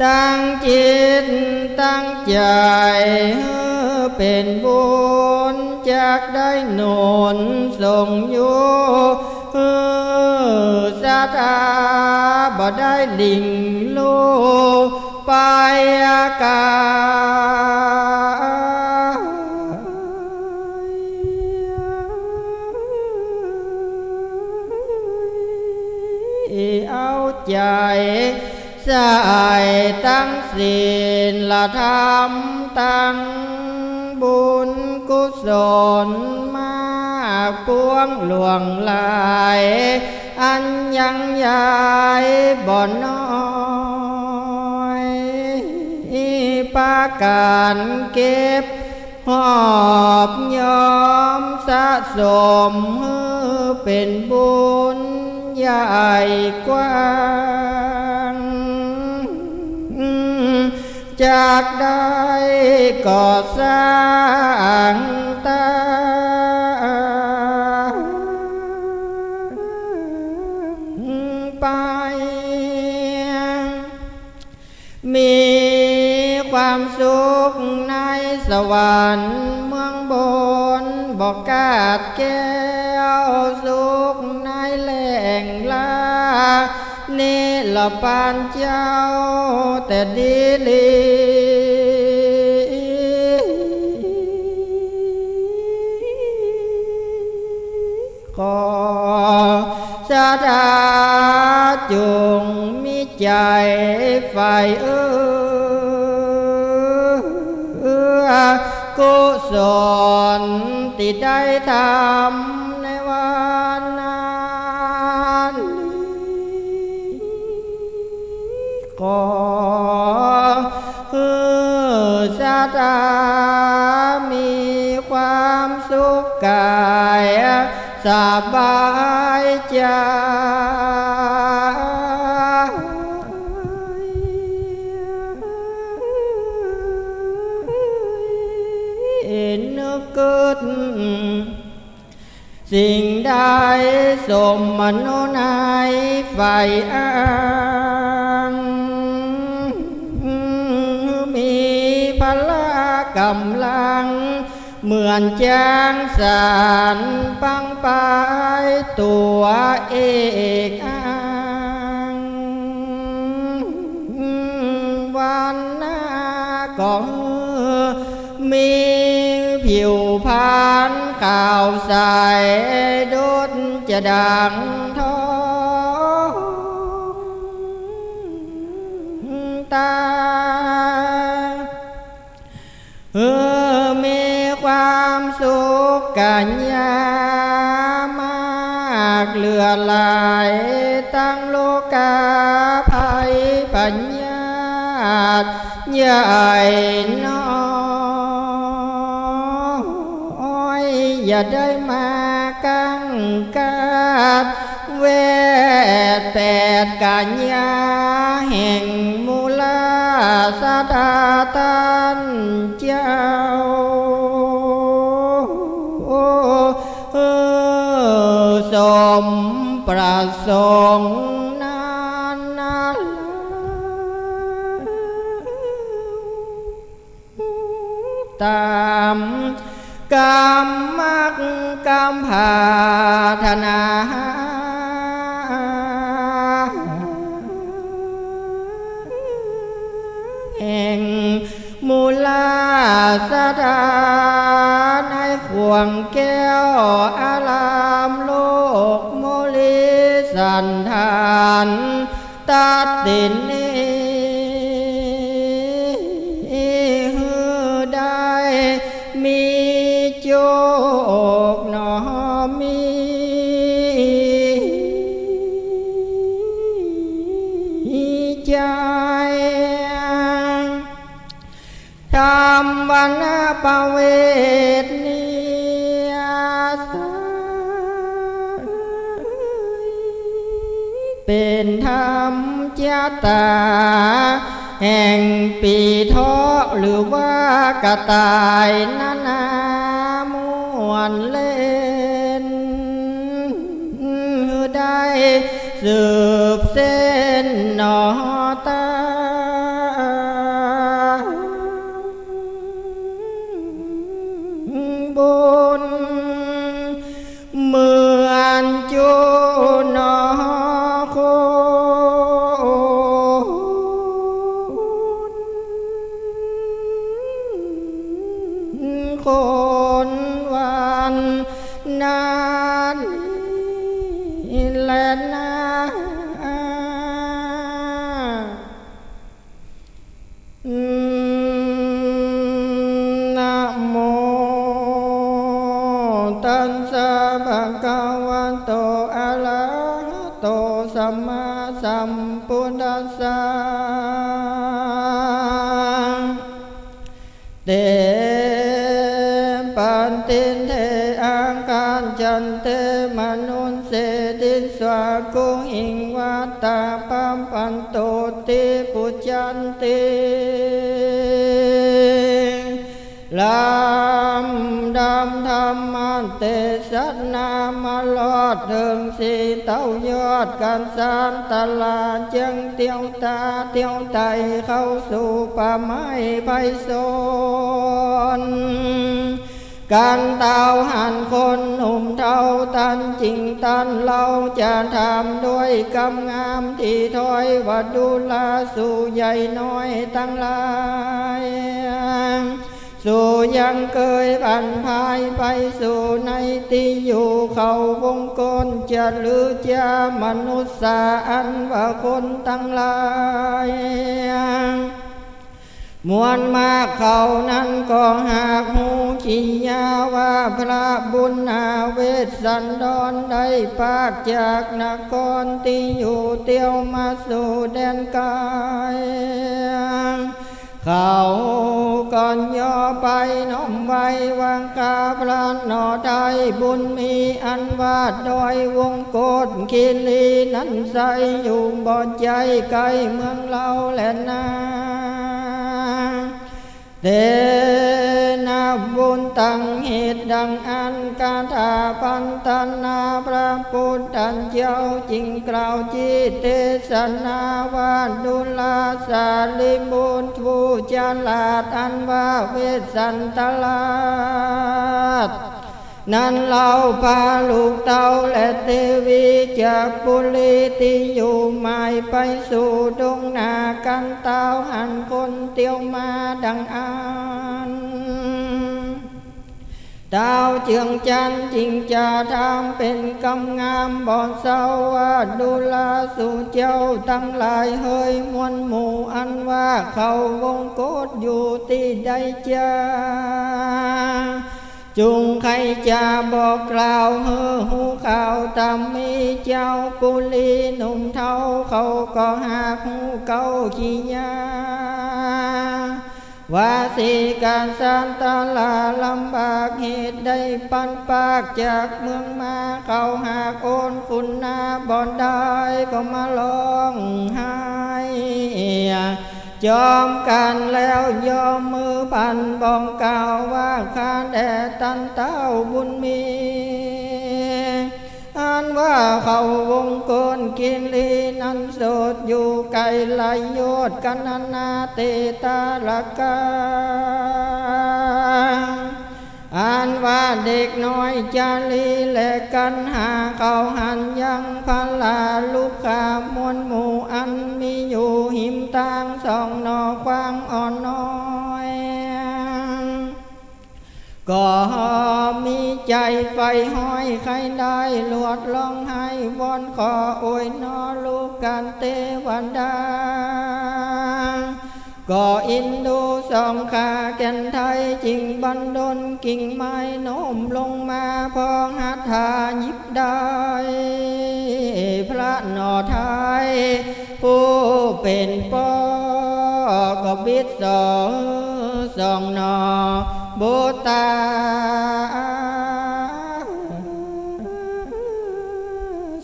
ตั้งจิตตั้งใจ๋หื้อเป๋นบุญ จักได้หนุนส่งอยู่ หื้อศรัทธาบ่ได้หลิ่งลู่ไปไก๋ เอาใจ๋ใส่ตั้งศีลธรรม ตั้งบุญกุศลมากปวงหลวงหลาย อันยังยายบ่น้อย ปากั๋นเก็บ หอบยอมสะสมหื้อเป๋นบุญใหญ่กว้าง จักได้ก่อสร้างตั้งไป มีความสุขในสวรรค์เมืองบน บ่ขาดแคล้วสุขในแหล่งลา นิรพานเจ้าแต่ดีหลี ขอศรัทธาจงมี ใจ๋ใฝ่เอื้อกุศลตี้ได้ทำในวันนั้น ขอหื้อศรัทธามีความสุขก๋ายสบายใจ๋ นึกกึ๊ด สิ่งใดสมมโนในใฝ่อ้าง มีพละก๋ำลังเหมือนจ๊างสานปังไปตั๋วเอกอ้าง วันนาก็ มีผิวพรรณขาวใสดุจจะดั่งทอง ตาหื้อมีความสุขกัญญามากเหลือหลาย ตังโรคาภัยพยาธิ ใหญ่น้อย อย่าได้มากังกัด แวดแปดกัญญาแห่งมูลาศรัทธาต้านเจ้า สมประสงค์นั้นนา ต๋ามกำมักกำผาถนา แห่งมูลาศรัทธาในขวงแก้วอารามโลกมลิสันฐาน ตัดตินี้ หื้อได้มีโจคหนอ มีใจ๋ ทำวันนาประเวทนี้ เป๋นธรรมชะต๋าแห่งปีเถาะ หรือว่ากระต่ายนานาม่วนเล่น ได้สืบเส้นหนอต๋า บุญเหมือนจุหนอ คน คนวันนานี้แลนา นะโม ตัสสะ ภะคะวะโต อะระหะโต สัมมาสัมพุทธัสสะ เต ปัตติเต อาคัจฉันติ มานุสสิติ สวา กุหิง วัตตา ปะปันตุ ติ ปุจจันติ ลำดับธรรมเตสนามาลอดเถิงสี่เต้ายอด กั๋นสามตลาด เจิงเตียวต๋าเตียวไตเข้าสู่ป่าไม้ไพศาล กั๋นเต้าหั้นคนหนุ่มเฒ่าต้านจิ๋งต้านเล่า จะถามด้วยกำงามตี้ถ้อยว่า ดูราสูใหญ่น้อยตังหลาย สูยังเกยบั้นพายไปสู่ในตี้อยู่เขาวงกฏ จะหรือจะมนุษย์สาอันว่าคนตังหลาย มวลมากเขานั้นก็หากฮู้กิริยาว่าพระบุญนาเวสสันดรได้ปากจากนครตี้อยู่เตียวมาสู่แดนไกล เขาก็ย่อไปน้อมไหว้ว่าข้าพระหน่อได้บุญมีอันว่าดอยวงกฏคิรีนั้นไซร้อยู่บ่ไจ้ไกลเมืองเฮาแลนา แต่นับบุญตังเหตุดังอั้นคาถาพันตนาพระปุทธเจ้าจึงกล่าวจิตเตสนาว่าดูราสารีบุตรผู้ฉลาดอันว่าเวสสันตราช นั้นเฮาพาลูกเต้าและเตวีจากปุรีตี้อยู่หมายไปสู่ดงนาคันเต้าหันคนเตียวมาดังอั้น เต้าเจืองจันทน์จึงจะถามเป๋นกำงามบ่เศร้าว่าดูราสุเจ้าตังหลายเหย มวลหมู่อันว่าเขาวงกฏอยู่ตี้ใดจา จุ่งใค่จะบอกกล่าวหื้อฮู้ข่าวต๋ามมีเจ้าปุรีหนุ่มเฒ่า เขาก็หากฮู้เก่ากิริยา ว่าสีกษัตราลำบากเหตุใดปันปากจากเมืองมา เขาหากโอนคุณนาบ่ได้ก็มาฮ้องไห้ จอมกั๋นแล้วย่อมือปันบ่องกล่าวว่าข้าแด่ต้านเต้าบุญมี อันว่าเขาวงกฏคิรีนั้นโสดอยู่ไกลหลายโยชน์กัณณาเตตาลกัง อันว่าเด็กน้อยจารีและกัณหาเขาหันยังพลาลุกขามวลหมู่อันมีอยู่หิมตางสองหน่อควางอ่อนน้อย ก็มีใจ๋ใฝ่ฮ้อยใค่ได้ลวดฮ้องไห้วอนขอโอยหนอลูกกั๋นเตวดา ก็อินดูสองขาแก่นไทยจึงบันดลกิ่งไม้โน้มลงมาพอหัตถาหยิบได้ พระหน่อไทยผู้เป๋นป้อก็บิดสอง สองหน่อบุตรา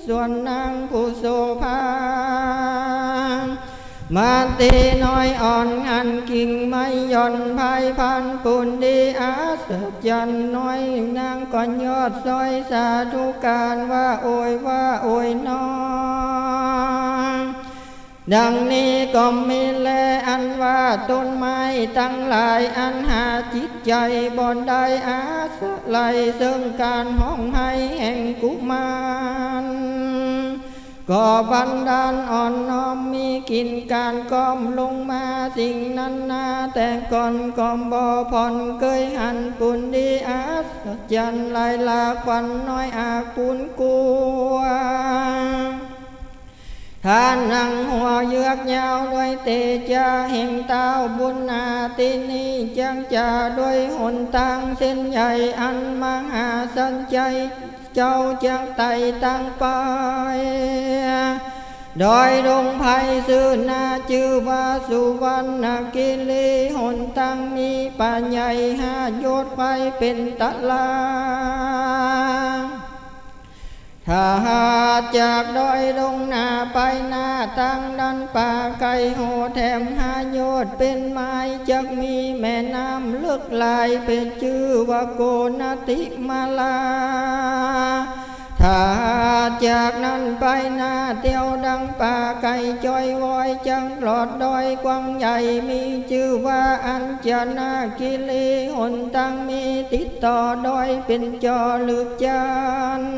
ส่วนนางผู้โสภา มาเตน้อยอ่อนหันกิ่งไม้หย่อนพายพันปุณดีอัศจรรย์น้อยนางก็ยอดซ้อยสาธุการว่าโอยว่าโอยหนอ ดังนี้ก็มีแลอันว่าต้นไม้ตังหลายอันหาจิตใจ๋บ่ได้อาศัยเซิ่งก๋านฮ้องไห้แห่งกุมาร ก็บันดาลอ่อนน้อมมีกิ๋นก๋านก้อมลงมาสิ่งนั้นนาแต่ก่อนก็บ่ผ่อนเกยหันปุณดีอัศจรรย์ลายลาขวัญน้อยอาจปูนกลัว ถ้าหนังหัวเยือกยาวด้วยเตจาแห่งเต้าบุญนาทินีจักจะด้วยหนตางเส้นใหญ่อันมหาสัญชัยเจ้าจักไต่ตางไป ดอยดงไพรซื่อนาจื้อว่าสุวรรณคิรีหนตางมีป่าใหญ่ห้าโยชน์ไขว้เป๋นตาราง ถ้าหากจากดอยดงนาไปหน้าตางด้านป่าไก่โหแถมห้าโยชน์เป๋นไม้จักมีแม่น้ำเลิกหลายเป๋นจื้อว่าโกนติมาลา ถ้าหากจากนั้นไปหน้าเตียวดังป่าไก่จ้อยวอยจักหลอดดอยกว้างใหญ่มีจื้อว่าอัญจนาคิรีหนตางมีติดต่อดอยเป๋นจอลึกจันทน์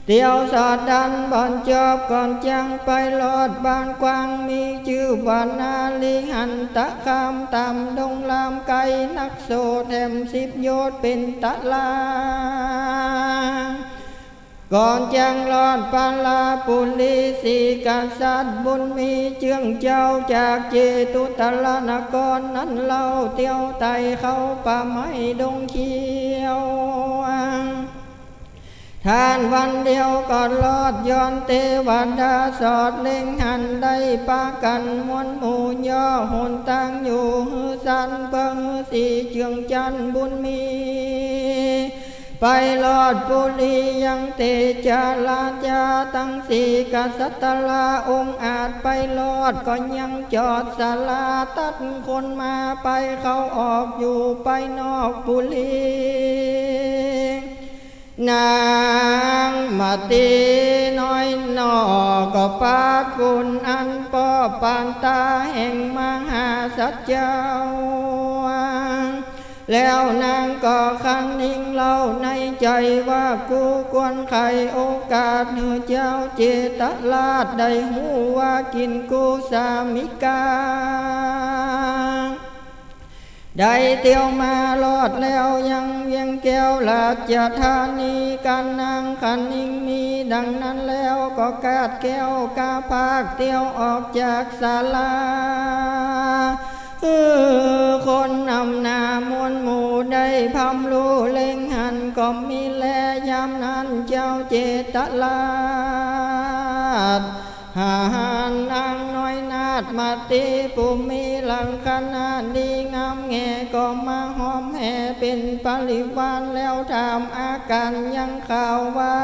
แถ เตียวสอดดันบ่อนจอบก่อนจักไปรอดบ้านกว้างมีจื้อว่านาลีหันตะคามต่ำดงลามไกลนักโสแถมสิบโยชน์เป๋นตะลาง ก่อนจักรอดปาลาปุรี สี่กษัตริย์บุญมีเจื้องเจ้าจากเจตุตรนครนั้นเล่า เตียวไต่เข้าป่าไม้ดงเขียว ท่านวันเดียวก็รอด ย้อนเตวดาสอดเล็งหัน ได้ปะกั๋นมวลหมู่ย่อหนตางอยู่หื้อสั้น เปื้อหื้อสีเจืองจันทน์บุญมี ไปรอดปุรียังเตจา ราจาตังสี่กษัตราองอาจไปรอด ก็ยังจอดสาราตัดคนมาไปเข้าออกอยู่ไปนอกปุรี นางมาตีน้อยหน่อก็ปาดฝุ่นอันปอปานตาแห่งมหาสัจเจ้า แล้วนางก็คะนิงเล่าในใจ๋ว่า กูควรไขโอกาสหื้อเจ้าเจตราชได้ฮู้ว่ากิ๋นกูสามิกา ได้เตียวมารอดแล้วยังเวียงแก้วราชธานี กั๋นนางคะนิงมีดังนั้นแล้วก็กาดแก้วกาผากเตียวออกจากสารา หื้อคนนำหน้ามวลหมู่ได้พร่ำฮู้เล็งหันก็มีแล ยามนั้นเจ้าเจตราช หาหันนางน้อยนาฏมาตีผู้มีลักษณะดีงามแง่ ก็มาห้อมแห่เป๋นปริวาร แล้วถามอาก๋านยังข่าวว่า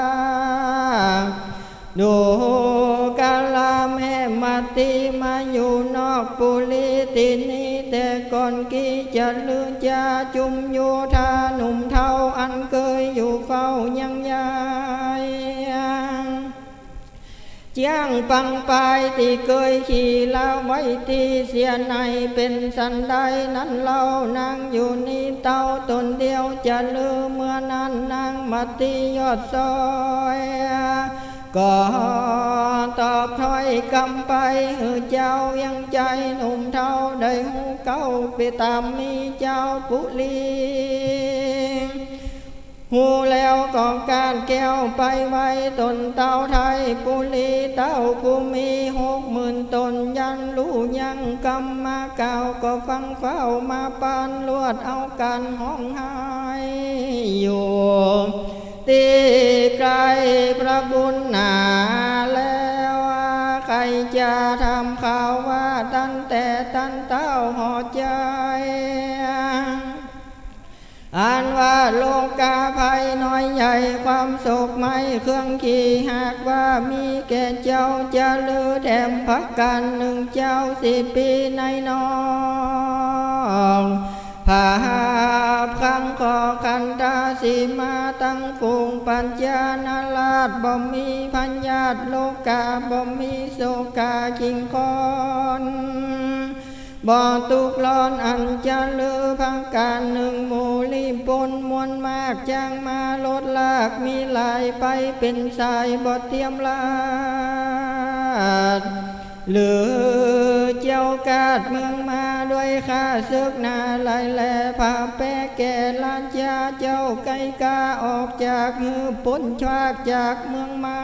ดูกราแม่มาตีมาอยู่นอกปุรีตี้นี้แต่ก่อน กี้จะลือจาจุมโยธาหนุ่มเฒ่าอันเกยอยู่เฝ้ายังยาย เจื้องปังปายตี้เกยขี่ละไว้ตี้เสียในเป๋นสันใดนั้นเล่า นางอยู่นี้เต้าต๋นเดียวจะลือ เมื่อนั้นนางมาตียอดซอย ก็ตอบถ้อยกำไปหื้อเจ้าเวียงใจ๋ หนุ่มเฒ่าได้ฮู้เก้าไปต๋ามมีเจ้าปุรี ฮู้แล้วก็กาดแก้วไปไหว้ต๋นเต้าไทยปุรี เต้าผู้มีหกหมื่นต๋น ยันฮู้ยังกำมากล่าว ก็ฟังเฝ้ามาปานลวดเอากั๋นฮ้องไห้อยู่ตี้ใก้พระบุญหนาแล้ว ใค่จะถามข่าวว่าตั้งแต่ตันเต้าหอดใจ๋ อันว่าโลกาภัยน้อยใหญ่ความโศกไหม้เครื่องขี หากว่ามีแก่เจ้าจะลือแถมประก๋านนึ่ง เจ้าสิปีในนอก ภาพครั้งขอขันธาสีมาตั้งฝูงปัญจานาราช บ่มีพยาธิโรคา บ่มีโศกาคิงคอน บ่ตุ๊กร้อนอันจะลือประก๋านนึ่ง หมู่ลี้ปนมวลมาก จักมาลดลากมีหลายไปเป๋นสายบ่เตียมราช หรือเจ้ากาดเมืองมาด้วยข้าศึกหนาหลายแล พาแปแก่ราชาเจ้าไก่กาออกจากหื้อป๊นชวากจากเมืองมา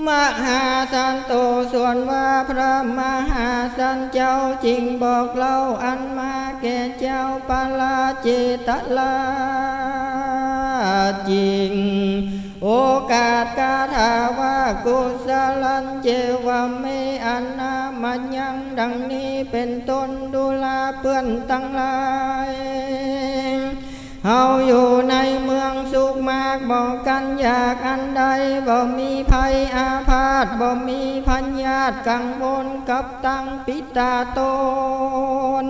มหาสันโต ส่วนว่าพระมหาสันเจ้าจึงบอกเล่าอันมาแก่เจ้าปาลาเจตราช จึงโอกาสคาถาว่า กุสลันเจวะเม อนามัญญัง ดังนี้เป๋นต้น ดูราเปื้อนตังหลาย เฮาอยู่ในเมืองสุขมาก บ่กั๋นอยากอันใด บ่มีภัยอาพาธ บ่มีพยาธิกังวลกับตังปิตาต๋น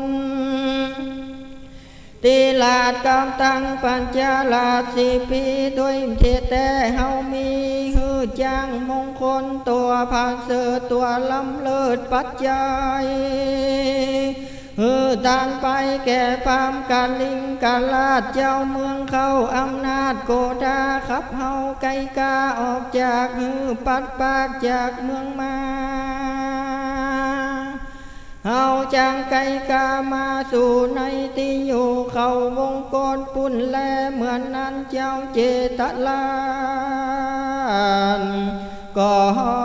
ตี้ราชกับตังปัญจราชสีปี ด้วยเทแต่เฮามีหื้อจ้างมงคลตั๋วผาเสริฐตั๋วล้ำเลิศปัจจัย หื้อต้านไปแก่พราหมณ์กลิงกราชเจ้าเมืองเขา อำนาจโกธาขับเฮาไกกาออกจาก หื้อปัดปากจากเมืองมา เฮาจักไกกามาสู่ในตี้อยู่เขาวงกฏปุ้นแล เมื่อนั้นเจ้าเจตราช ก็ขอ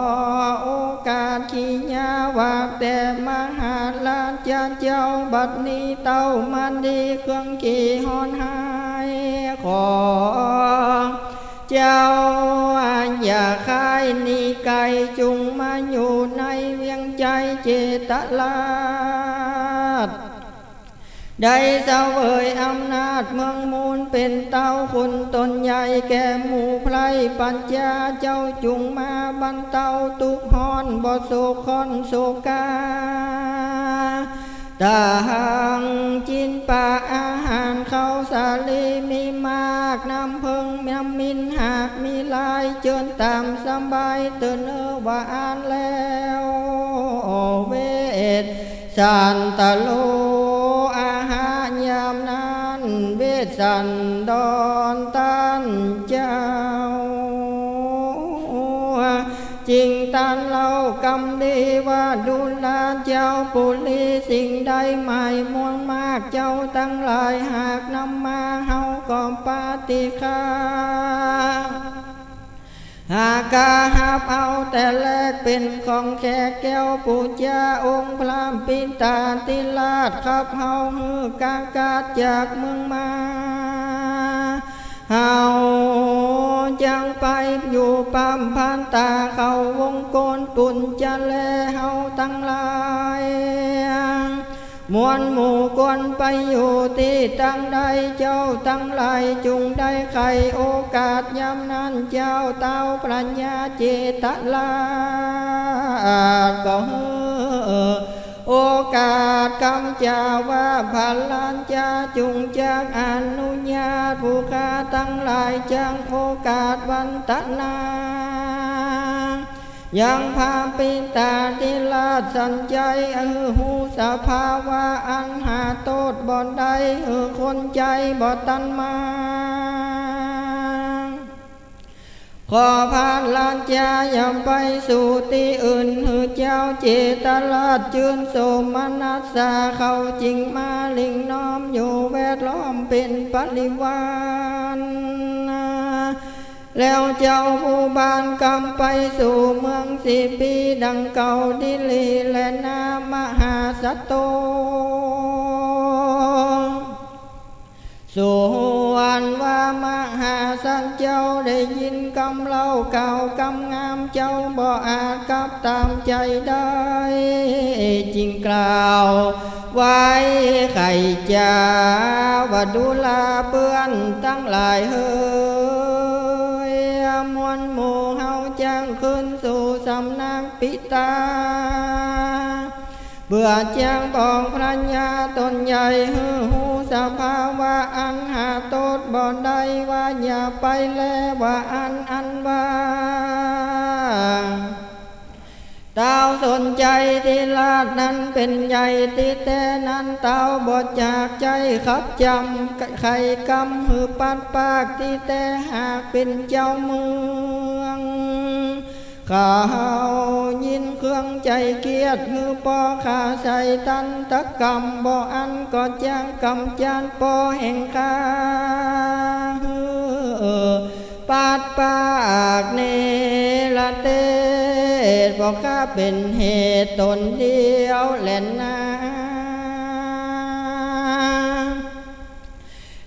โอกาสขีญาว่าแต่มหาราชเจ้า บัดนี้เต้ามาดีเครื่องขี่ฮอนฮาย ขอเจ้าอย่าคายหนีไก๋ จุ่งมาอยู่ในเวียงใจ๋เจตราช ได้เสวยอำนาจเมืองมูล เป๋นเต้าขุนต๋นใหญ่แก่หมู่ไพร่ปัญจา เจ้าจุ่งมาบรรเตาตุ๊กข์ฮ้อน บ่โศกข้อนโศกา ตังกิ๋นปาอาหารข้าวสาลีมีมาก น้ำเผิงน้ำมินหากมีหลาย เจิญต๋ามสบายเตอเนอว่าอั้นแล้ว เวสสันตโร อาหายามนั้น เวสสันดรต้านเจ้า จึงตรัสเล่ากำดีว่า ดูราเจ้าปุรี สิ่งใดหมายมวลมาก เจ้าตังหลายหากนำมา เฮาก็ปฏิฆา หากกาฮับเอาแต่แรกเป๋นของแขกแก้วปู๋จา องค์พระปิตาธิราชขับเฮาหื้อกากาดจากเมืองมา เฮาจักไปอยู่ป้ำพันตาเขาวงกฏปุ้นจะแล เฮาตังหลาย มวลหมู่ควรไปอยู่ตี้ตังใด เจ้าตังหลายจุ่งได้ใค่โอกาสยามนั้น เจ้าเต้าพญาเจตราชก็หื้อโอกาสกำจาว่า พระราชาจุ่งจักอนุญาตผู้ข้าตังหลาย จักโอกาสวันตนา ยังพระปิตาธิราชสันชัย หื้อฮู้สภาวะอันหาโต้ษบ่ได้ หื้อคนใจ๋บ่ตันมา ขอพระราชาอย่าไปสู่ตี้อื่น หื้อเจ้าเจตราชจื้นโสมนัสสา เขาจึงมาหลิ้งน้อมอยู่แวดล้อมเป๋นปริวาร แล้วเจ้าผู้บ้านกำไปสู่เมืองสีปีดังเก่าดีหลีแลนา มหาสัตโต ส่วนว่ามหาสัตว์เจ้าได้ยินกำเล่ากล่าวกำงาม เจ้าบ่อาจกลับต๋ามใจ๋ได้ จึงกล่าว ไว้ไขจ๋าว่า ดูราเปื้อนตังหลายเหย มวลหมู่เฮาจักคืนสู่สำนักปิตา เปื้อจักบอกพระญาต๋นใหญ่หื้อฮู้สภาวะอันหาโต้ษบ่ได้ว่าอย่าไปแลว่าอั้น อันว่า เต้าสนชัยธิราชนั้นเป๋นใหญ่ตี้แต๊นั้น เต้าบ่จักใจ๊ขับจ๋ำไขกำหื้อปัดปากตี้แต๊ หากเป๋นเจ้าเมืองเขายินเครื่องใจ๋เคียด หื้อป้อข้าใส่ตันตกรรม บ่อั้นก็จักกำจัดป้อแห่งข้าหื้อ ปัดปากเนรเทศ เพราะข้าเป๋นเหตุต๋นเดียวแลนา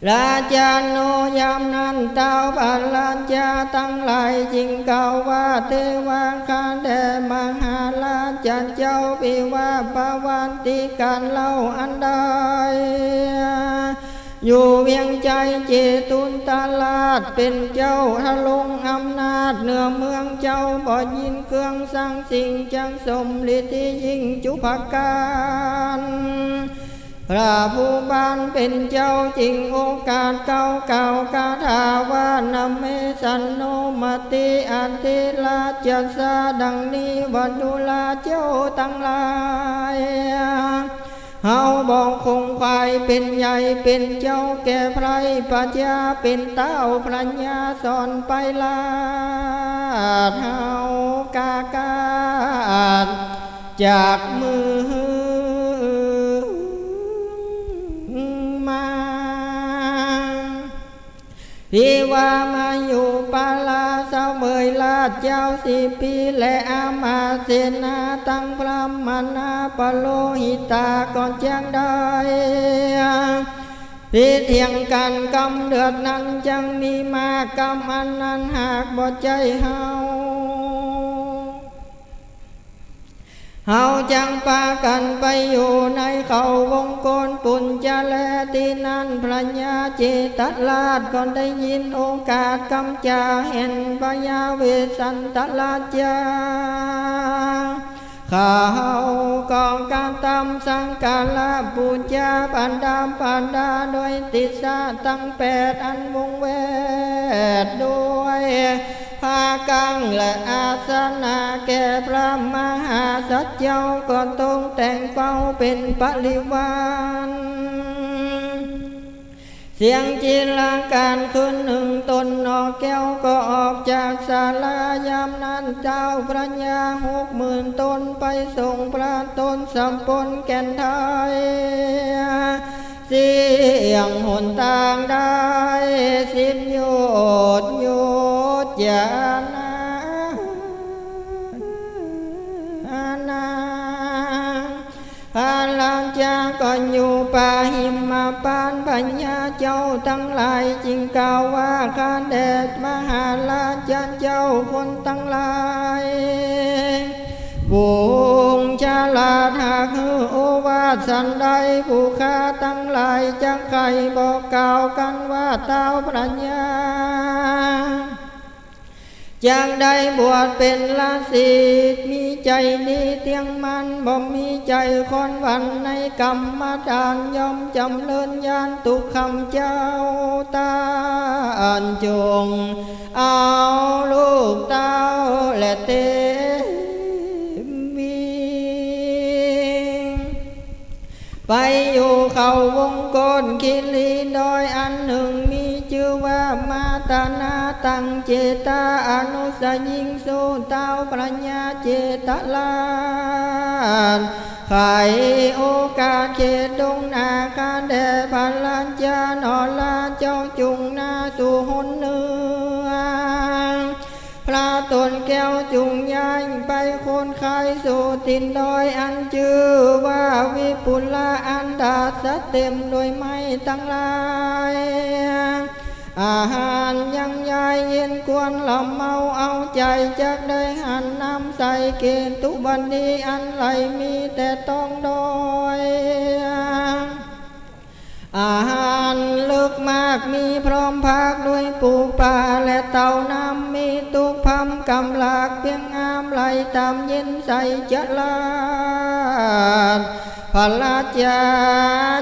ราชาโน ยามนั้นเต้าพระราชาตังหลายจึงกล่าวว่า เทวา ข้าแด่มหาราชเจ้า ภิวาทปวัตติก๋านเล่าอันใด อยู่เวียงใจ๋เจตุนทราชเป๋นเจ้าทรงอำนาจเหนือเมือง เจ้าบ่ยินเครื่องสั่งสิ่งจักสมฤทธิ์ยิ่งจุ๊ประก๋าน พระผู้บานเป๋นเจ้าจึงโอกาสกล่าวกล่าวคาถาว่า นะเมสันโนมติอธิราชสสา ดังนี้ว่า ดูราเจ้าตังหลาย เฮาบ่คงควายเป๋นใหญ่เป๋นเจ้าแก่ไพร่ ปัญญาเป๋นเต้า ปัญญาสอนไปลาด เฮากากาดจากเมืองมา ภิว่ามาอยู่ปาลาเสวยราชเจ้าสี่ปี๋ และอามาตย์เสนาตังพราหมณาปโรหิตาก็จักได้ ผิดเถียงกั๋นกำเดือดนั้นจักมีมาก กำอันนั้นหากบ่ใจ้เฮา เฮาจักปากั๋นไปอยู่ในเขาวงกฏปุญจะแล ตี้นั้นพญาเจตราชก็ได้ยินโอกาสกำจ๋าแห่งพญาเวสสันตราชา เขาก็กระตำสักการะปู๋จาประดับประดาด้วยติสสะตังแปดอันวงแวดด้วย ผ้ากั้งและอาสนะแก่พระมหาสัจเจ้าก็ตกแต่งเป๋าเป๋นปริวาร เสียงจีรการขึ้นหนึ่งตน หน่อแก้วก็ออกจากศาลา ยามนั้นเจ้าพญาหกหมื่นตนไปส่งพระทศพลแก่นไทย เสี้ยงหนตางได้สิบโยชน์ โยชน์จานา พระราชาก็อยู่ป่าหิมพานต์ พญาเจ้าตังหลายจึงกล่าวว่า ข้าแต่มหาราชเจ้าคนตังหลาย ฝูงฉลาดหากหื้อโอวาทสันใด ผู้ข้าตังหลายจักใค่บอกกล่าวกั๋นว่า เต้าพญาจักได้บวชเป๋นฤๅษี มีใจ๋ดีเตี้ยงมั่น บ่มีใจ๋คลอนหวั่นในกรรมฐาน ย่อมจ๋ำเริญญาณตุ๊กคำเจ้า ต้านจง เอาลูกเต้าและเตวี ไปอยู่เขาวงกฏคิรี ดอยอันนึ่งมีจื้อว่ามาตนาตัง เจตาอนุสยิงสุ เต้าพญาเจตราช ใค่โอกาสเขตดงนา ข้าแด่พระราชา หน่อราชเจ้าจุ่งนาสู่หนเหนือ พระตนแก้วจุ่งย้ายไปโคนไคสู่ตี๋นดอยอันจื้อว่าวิปุละ อันดาดสะเตมโดยไม้ตังหลาย อาหารยังยายเย็นควรละเมาเอาใจ๋ จักได้หันน้ำใสเกตุบดี อันไหลมีแต่ตองดอย อาหารเลิศมากมีพร้อมพร้อมด้วยปูปลาและเต้าน้ำ มีตุ๊กพร่ำกำหลากเปียงงาม ไหลต๋ามเย็นใสจราด พระราชา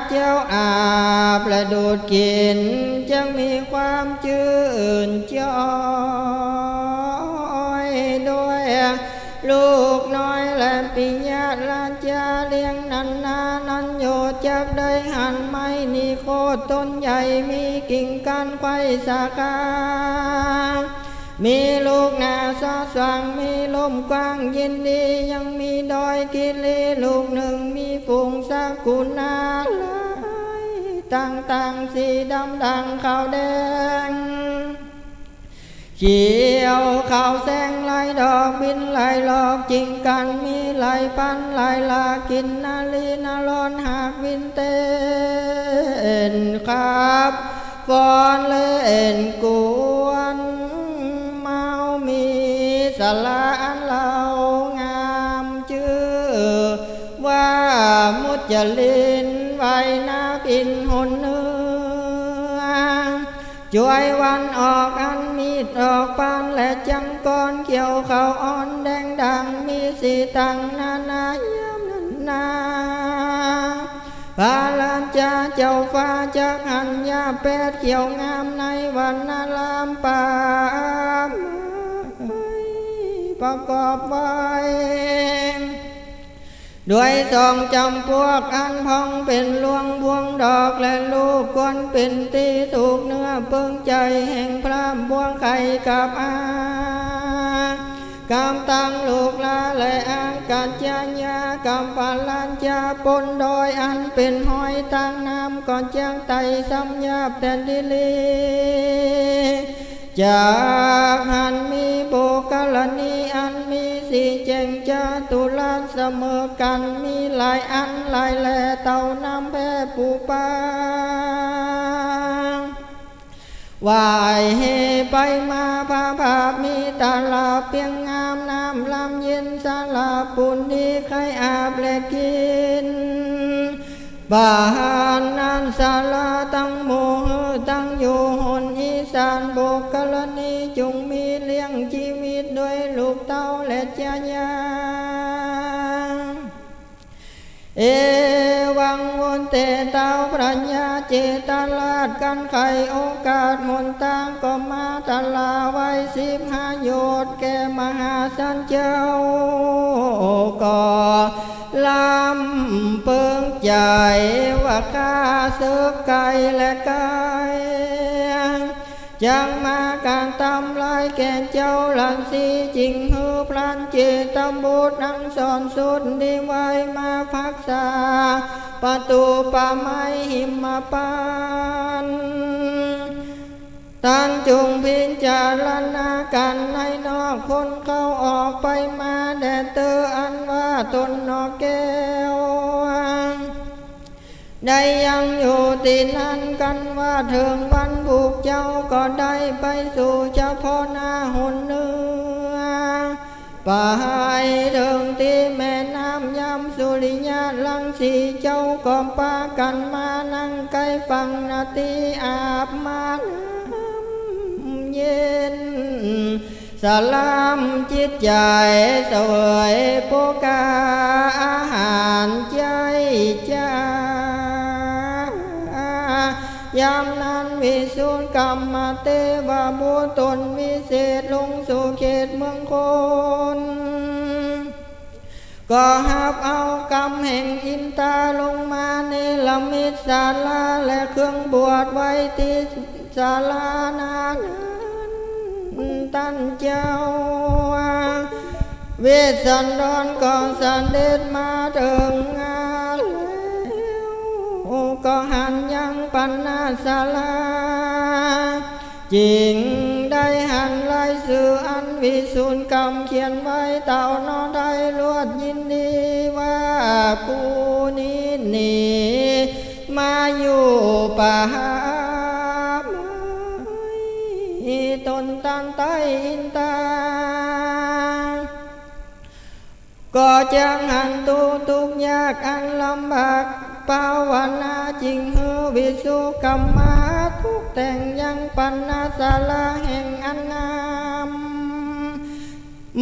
เจ้าอาบและดูดกิ๋น จักมีความจื้นจ้อยด้วย ลูกน้อยและปิยะราชาเลี้ยงนันนานันโย จักได้หันไม้นิโคธต้นใหญ่ มีกิ่งก้านไขว้สาขา มีลูกนาสะสว่าง มีล่มกว้างเย็นดี ยังมีดอยคิรีลูกนึ่ง มีฝูงสกุณาหลายต่างๆ สีดำด่างขาวแดง เขียวขาวแสงหลายดอก บินหลายหลอกจิ่งกั๋น มีหลายพันหลายหลาก กินนารีนารอนหากบินเต้นขับ ฟ้อนเล่นกวนเมา มีสาราอันเล่างามจื้อว่ามุจลิน ว่ายน้ำบินหนเหนือ จวยวันออกอันมีดอกบาน และจังกรเขียวขาวอ่อนแดงด่าง มีสีต่างนานายามนั้นนา พระราชาเจ้าฟ้าจักหันหญ้าแปดเขียวงาม ในวรรณารามป่าไม้ประกอบไว้ ด้วยสองจ๋ำปวกอันผ่องเป๋นหลวงบ่วงดอก และลูกควรเป๋นตี้ถูกเนื้อเปิงใจ๋แห่งพราหมณ์บ่วงไข่กับอา กับตังลูกหลาและอังกัจจายา กับปรัญญาปนดอยอันเป๋นหอยตางน้ำ ก็จักไต่สำหยาบแตนดีหลี จักหันมีปุคคลณีอันมีสีแจ่งจาตุรัสเสมอกั๋น มีหลายอันหลายแหล่ เต้านำแผ่ปูปาง ไหว้เหไปมา พระบาปมีตลาดเปียงงาม น้ำลำเย็นสาลาปูนดี ใค่อาบและกิ๋น ปานนั้นสาลาตังหมู่หื้อ ตั้งอยู่หนอีสาน ปุคคลณีจุ่งมีเลี้ยงจีวิต ด้วยลูกเต้าและจายา เอวัง วนเต๋เต้าพระยาเจตราช กั๋นไขโอกาสหนตาง ก็มาตราไว้สิบห้าโยชน์ แก่มหาสันเจ้า ก็ลำเปิงใจ๋ว่า ข้าเสิกไก๋และไก๋ จักมาก๋านตำลายแก่เจ้าราศี จึงหื้อพรานเจตบุตรอักษรสุทธิไว้มาพักษาประตู๋ป่าไม้หิมพานต์ ต้านจุ่งพิจารณากั๋นในนอก คนเข้าออกไปมาแด่เต๊อ อันว่าต้นหน่อแก้ว ได้ยังอยู่ตี้นั้น กั๋นว่าเถิงวันพุกเจ้า ก็ได้ไปสู่เฉพาะหน้าหนเหนือ ไปเถิงตี้แม่น้ำยำสุริยะรังสี เจ้าก็ปากั๋นมานั่งใก้ฝั่งนาตี้อาบมาน้ำเย็น สลำจิตใจ๋เสวยโภคาอาหารใจ๊จ้า ยามนั้นวิสุทธิกัมมะเตวบุตรต๋นวิเศษลงสู่เขตเมืองคน ก็ฮับเอากำแห่งอินตาลงมาเนรมิตศาลาและเครื่องบวชไว้ตี้ศาลานั้น ต้านเจ้า เวสสันดรก็เสด็จมาเถิงแล้ว ก็หันยังปณศาลา จึงได้หันรายจื้ออันวิสุทธิกัมเขียนไว้ เต้าหนอได้รวดยินดีว่า ผู้นี้หนีมาอยู่ป่าไม้ต๋นตันใต้อินตา ก็จักหันตู้ตุ๊กข์ยากอันลำบาก ภาวนาจึงหื้อวิสุทธิกัมมาตกแต่งยังปณศาลาแห่งอันงาม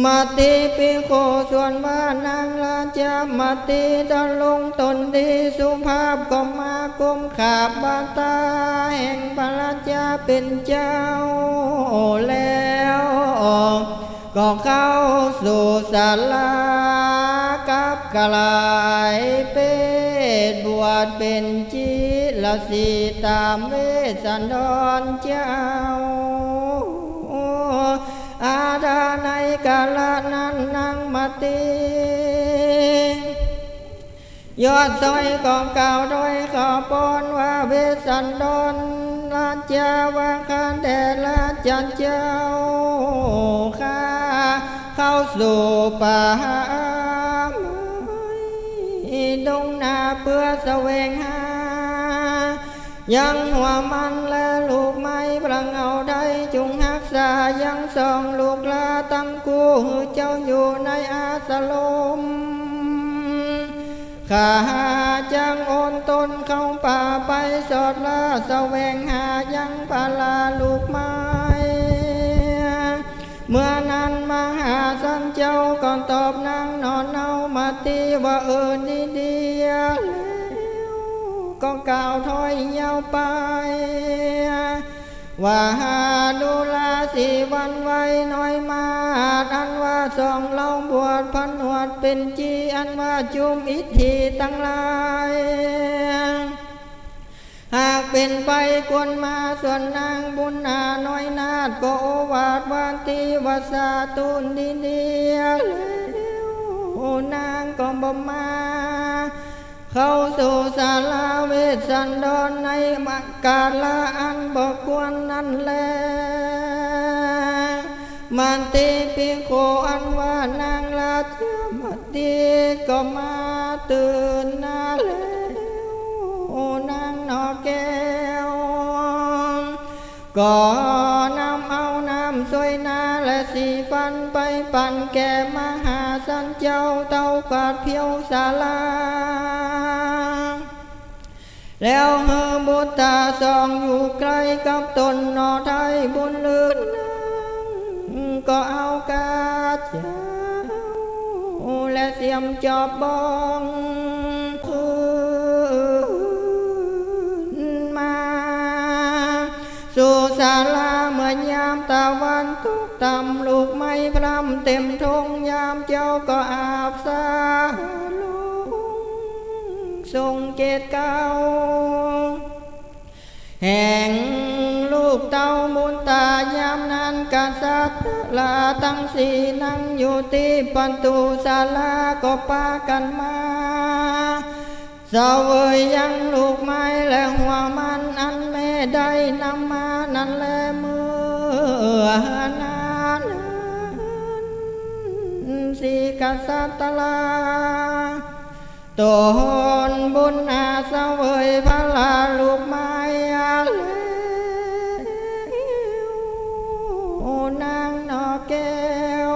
มติภิกขุสวนว่านางราชมติทรงต๋นดีสุภาพ ก็มาก้มขาบบาทาแห่งพระราชาเป๋นเจ้าแล้ว ก็เข้าสู่ศาลา กับกลายเพศบวชเป๋นจิรสีห์ต๋ามเวสสันดรเจ้า อาดาในกาละนั้นนางมติ ยอดสร้อยก็กล่าวถ้อยขอปอนว่า เวสสันดรราชาว่า ข้าแต่ราชเจ้าข้า เข้าสู่ป่าไม้ดงนาเปื้อแสวงหา ยังหัวมันและลูกไม้พลังเอาได้ จุ่งฮักษายังสองลูกหลาตังกู้ หื้อเจ้าอยู่ในอาสรม ข้าจักโอนต๋นเข้าป่าไปสอดล่าแสวงหายังพลาลูกไม้ เมื่อนั้นมหาสันเจ้าก็ตอบนางหนอนเนามาติว่า เออ ดีเดียแล้ว ก็กล่าวถ้อยยาวไป ว่า ดูราศีวันไวน้อยมาด อันว่า สองเล่าบวชผนวดเป๋นจี อันว่าจุมอิทธิตังหลาย หากเป๋นไปควรมา ส่วนนางบุญนาน้อยนาฏก็โอวาทว่าตี้ว่าสาธุดีๆ แล้วนางก็บ่มา เข้าสู่สาราเวสสันดรในกาละอันบ่ควรนั้นแล มติภิกขุอันว่านางราชมติก็มาตื่นนาแล้ว นางหน่อแก้ว ก็นำเอาน้ำสวยนาและสีฟันไปปั๋นแก่มหาสันเจ้าเต้ากวาดเผียวสารา แล้วหื้อบุตรต๋าสองอยู่ใก้กับต๋นหน่อ ไท้บุญลือนางก็เอากาเจ้าและเสียมจอบบองคืนมา สู่ศาลาเมื่อยามตะวันตกต่ำ ลูกไม้พร่ำเต็มทุ่ง ยามเจ๊าก็อาบสาลงทรงเกศเกล้า แห่งลูกเต้าบุญต๋า ยามนั้นกษัตราตังสี่นั่งอยู่ตี้ประตู๋ศาลา ก็ปากั๋นมา เสวยยังลูกไม้และหัวมัน อันแม่ได้นำมานั้นแล เมื่อนั้นสี่กษัตรา ต๋นบุญนาเสวยผลาลูกไม้แล้ว นางหน่อแก้ว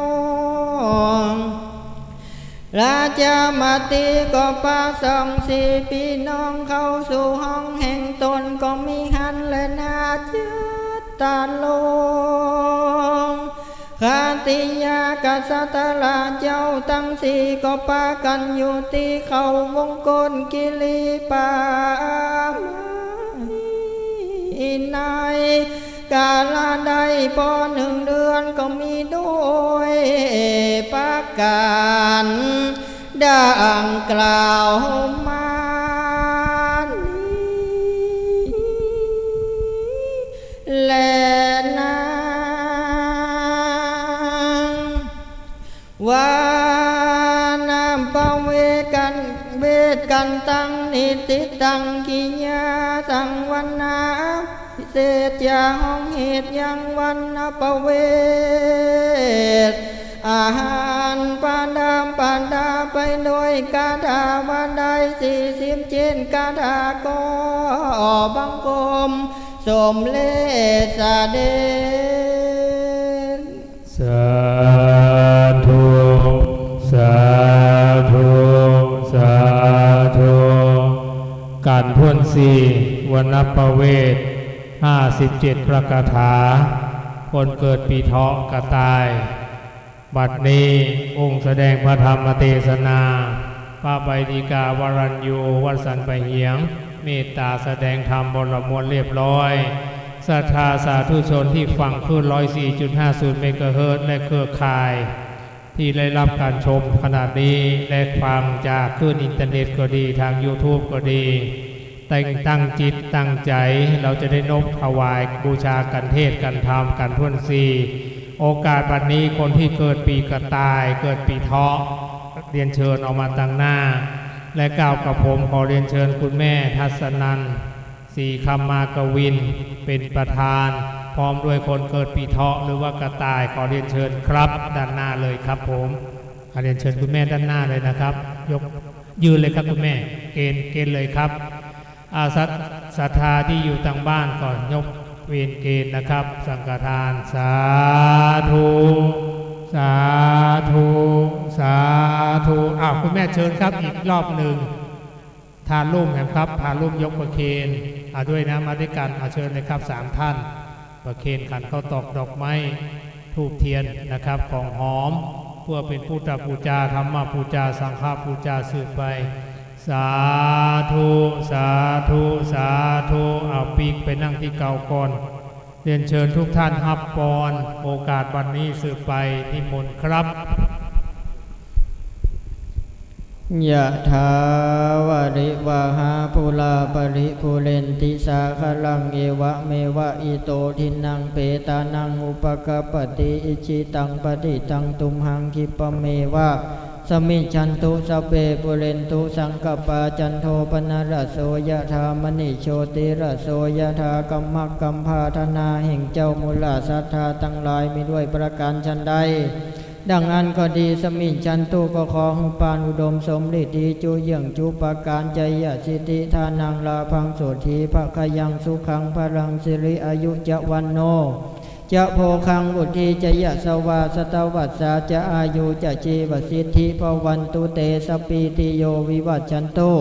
ราชมติก็ปาสองสี่ปี้น้องเข้าสู่ห้องแห่งต๋น ก็มีหั้นแลนาจัตตาโล ขัตติยกษัตราเจ้าตังสี่ ก็ปากั๋นอยู่ตี้เขาวงกฏกิริป่าไม้ ในกาละได้ปอนึ่งเดือน ก็มีโดยประก๋านดังกล่าวมานี้แลนา วานะปะเวทกัน เวทกันตัง นิสสิตัง กิยาสัง วรรณา เศษ จะห้องเหตุยังวรรณปะเวท อาหารประดับประดาไปด้วยคาถาว่าได้สี่สิบเจ็ดคาถา ก็บังคมสมเร็จเสด็จ สาธุ สาธุ สาธุ กันถ้วนสี่ วรรณปะเวท ห้าสิบเจ็ดพระคาถา คนเกิดปีเถาะกระต่าย บัดนี้องค์แสดงพระธรรมเตสนา พระใบดิกาวรัญญู วัดสันป่าเหียง เมตต๋าแสดงธรรมบรมวลเรียบร้อย ศรัทธาสาธุชนตี้ฟังคลื่น ร้อยสี่จุดห้าศูนย์เมกะเฮิรตซ์ และเครือข่าย ตี้ได้ฮับก๋านชมขนาดนี้ และฟังจากคลื่นอินเทอร์เน็ตก็ดี ทางยูทูบก็ดี ตั้ง ตั้งจิตตั้งใจ๋ เฮาจะได้นบถวายบูชากั๋น เทศน์กั๋น ธรรมกั๋นถ้วนสี่ โอกาสบัดนี้คนตี้เกิดปีกระต่าย เกิดปีเถาะ เรียนเชิญออกมาตังหน้า และกล่าวกับผม ขอเรียนเชิญคุณแม่ทัศนันท์ ศรีคำมากวิน เป๋นประธาน พร้อมด้วยคนเกิดปีเถาะหรือว่ากระต่าย ขอเรียนเชิญครับ ด้านหน้าเลยครับผม ขอเรียนเชิญคุณแม่ด้านหน้าเลยนะครับ ยก ยืนเลยครับคุณแม่ เกณฑ์ เกณฑ์เลยครับ อา ศรัท ศรัทธาตี้อยู่ตางบ้านก็ยกเวียนเกณฑ์นะครับ สังฆทาน สาธุ สาธุ สาธุ อ้าว คุณแม่เชิญครับ อีกรอบนึ่ง ทาลุ่มแหมครับ ทาลุ่มยกประเคน อ่า ด้วยนะ มาด้วยกั๋น อ่า เชิญเลยครับ สามท่าน ประเคนขันข้าวตอกดอกไม้ธูปเทียนนะครับ ของหอม เพื่อเป๋นพุทธปูจา ธรรมปูจา สังฆปูจาสืบไป สาธุ สาธุ สาธุ อ้าว ปิ๊กไปนั่งตี้เก่าก่อน เรียนเชิญทุกท่านฮับปอน โอกาสบัดนี้สืบไป นิมนต์ครับ ยะถา วาริวาหา ปูรา ปะริปูเรนติ สาคะลัง เอวะเมวะ อิโต ทินนัง เปตานัง อุปะกัปปะติ อิจฉิตัง ปะฏิตัง ตุมหัง คิปปะเมวะ สมมิจฉันตุ สัพเพ ปูเรนตุ สังกัปปา จันโท ปะนะระโส ยะถา มะณิ โชติระโส ยะถา กัมมะกัมภะ ถนาแห่งเจ้ามูลศรัทธาตังหลายมีด้วยประก๋านฉันใด ดังอั้นก็ดี สมมิจฉันตุ ก็ขอหื้อปานอุดมสมฤทธิ์ดี จุเยื่องจุประก๋าน จายสิทธิ ถานัง ลาภัง โสฏฐี ภะคะยัง สุขัง พะลัง สิริ อายุ จะ วัณโณ จะ โภคัง วุฑฒี จะ ยะสวา สะตะวัสสา จะ อายุ จะ จีวสิทธิ ภะวันตุ เต สัพพีติโย วิวัชชันตุ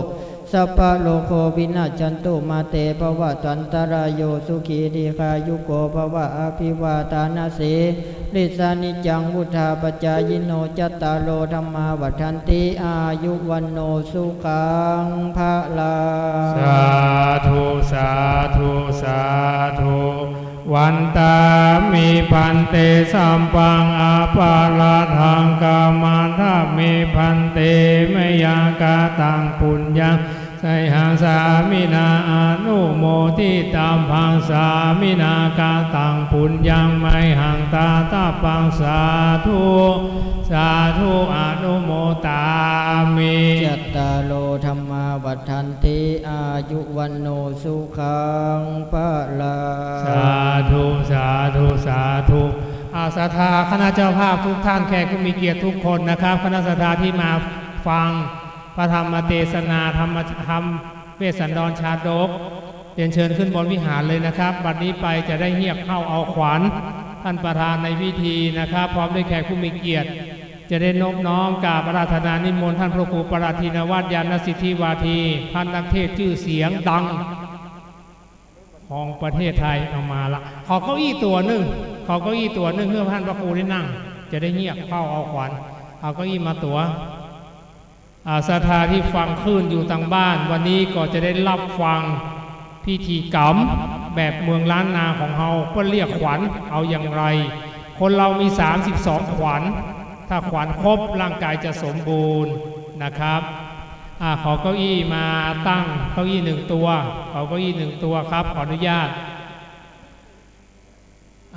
สัพพะโรโค วินัชชันตุ มา เต ภะวัตวันตะราโย สุขี ดีฆายุโก ภะวะ อะภิวาทานะสีลิสสะ นิจจัง วุฑฒาปะจายิโน จัตตาโร ธัมมา วัฑฒันติ อายุ วัณโณ สุขัง พะลัง สาธุ สาธุ สาธุ วันตามิ ภันเต สัปปัง อะปะราธัง ขะมะทะเม ภันเต มะยัง กะตัง ปุญญัง สะหัง สามินา อะนุโมทิตับบัง สามินา กะตัง ปุญญัง มะหัง ตะตะปัง สาธุ สาธุ อะนุโมทามิ จัตตาโร ธัมมา วัฑฒันติ อายุ วัณโณ สุขัง พะลัง สาธุ สาธุ สาธุ อ่า ศรัทธาคณะเจ้าภาพทุกท่าน แขกผู้มีเกียรติทุกคนนะครับ คณะศรัทธาที่มาฟังพระธรรมเตสนา ธรรม ธรรมเวสสันดรชาดก เรียนเชิญขึ้นบนวิหารเลยนะครับ บัดนี้ไปจะได้เฮียกเข้าเอาขวัญ ท่านประธานในพิธีนะครับ พร้อมด้วยแขกผู้มีเกียรติ จะได้นบน้อมกราบอาราธนานิมนต์ท่านพระครูปรัตทินวัฒน์ ญาณสิทธิวาที พระนักเทศน์จื้อเสียงดังของประเทศไทย เอามาละ ขอเก้าอี้ตั๋วนึ่ง ขอเก้าอี้ตั๋วนึ่ง เพื่อท่านพระครูได้นั่ง จะได้เฮียกเข้าเอาขวัญ เอาเก้าอี้มาตั๋ว อ่า ศรัทธาตี้ฟังคลื่นอยู่ตางบ้าน วันนี้ก็จะได้ฮับฟังพิธีกรรมแบบเมืองล้านนาของเฮา เปิ้นเฮียกขวัญ เอาอย่างไร คนเรามีสามสิบสองขวัญ ถ้าขวัญครบร่างกายจะสมบูรณ์นะครับ อ่า ขอเก้าอี้มาตั้ง เก้าอี้หนึ่งตั๋ว ขอเก้าอี้หนึ่งตั๋วครับ ขออนุญาต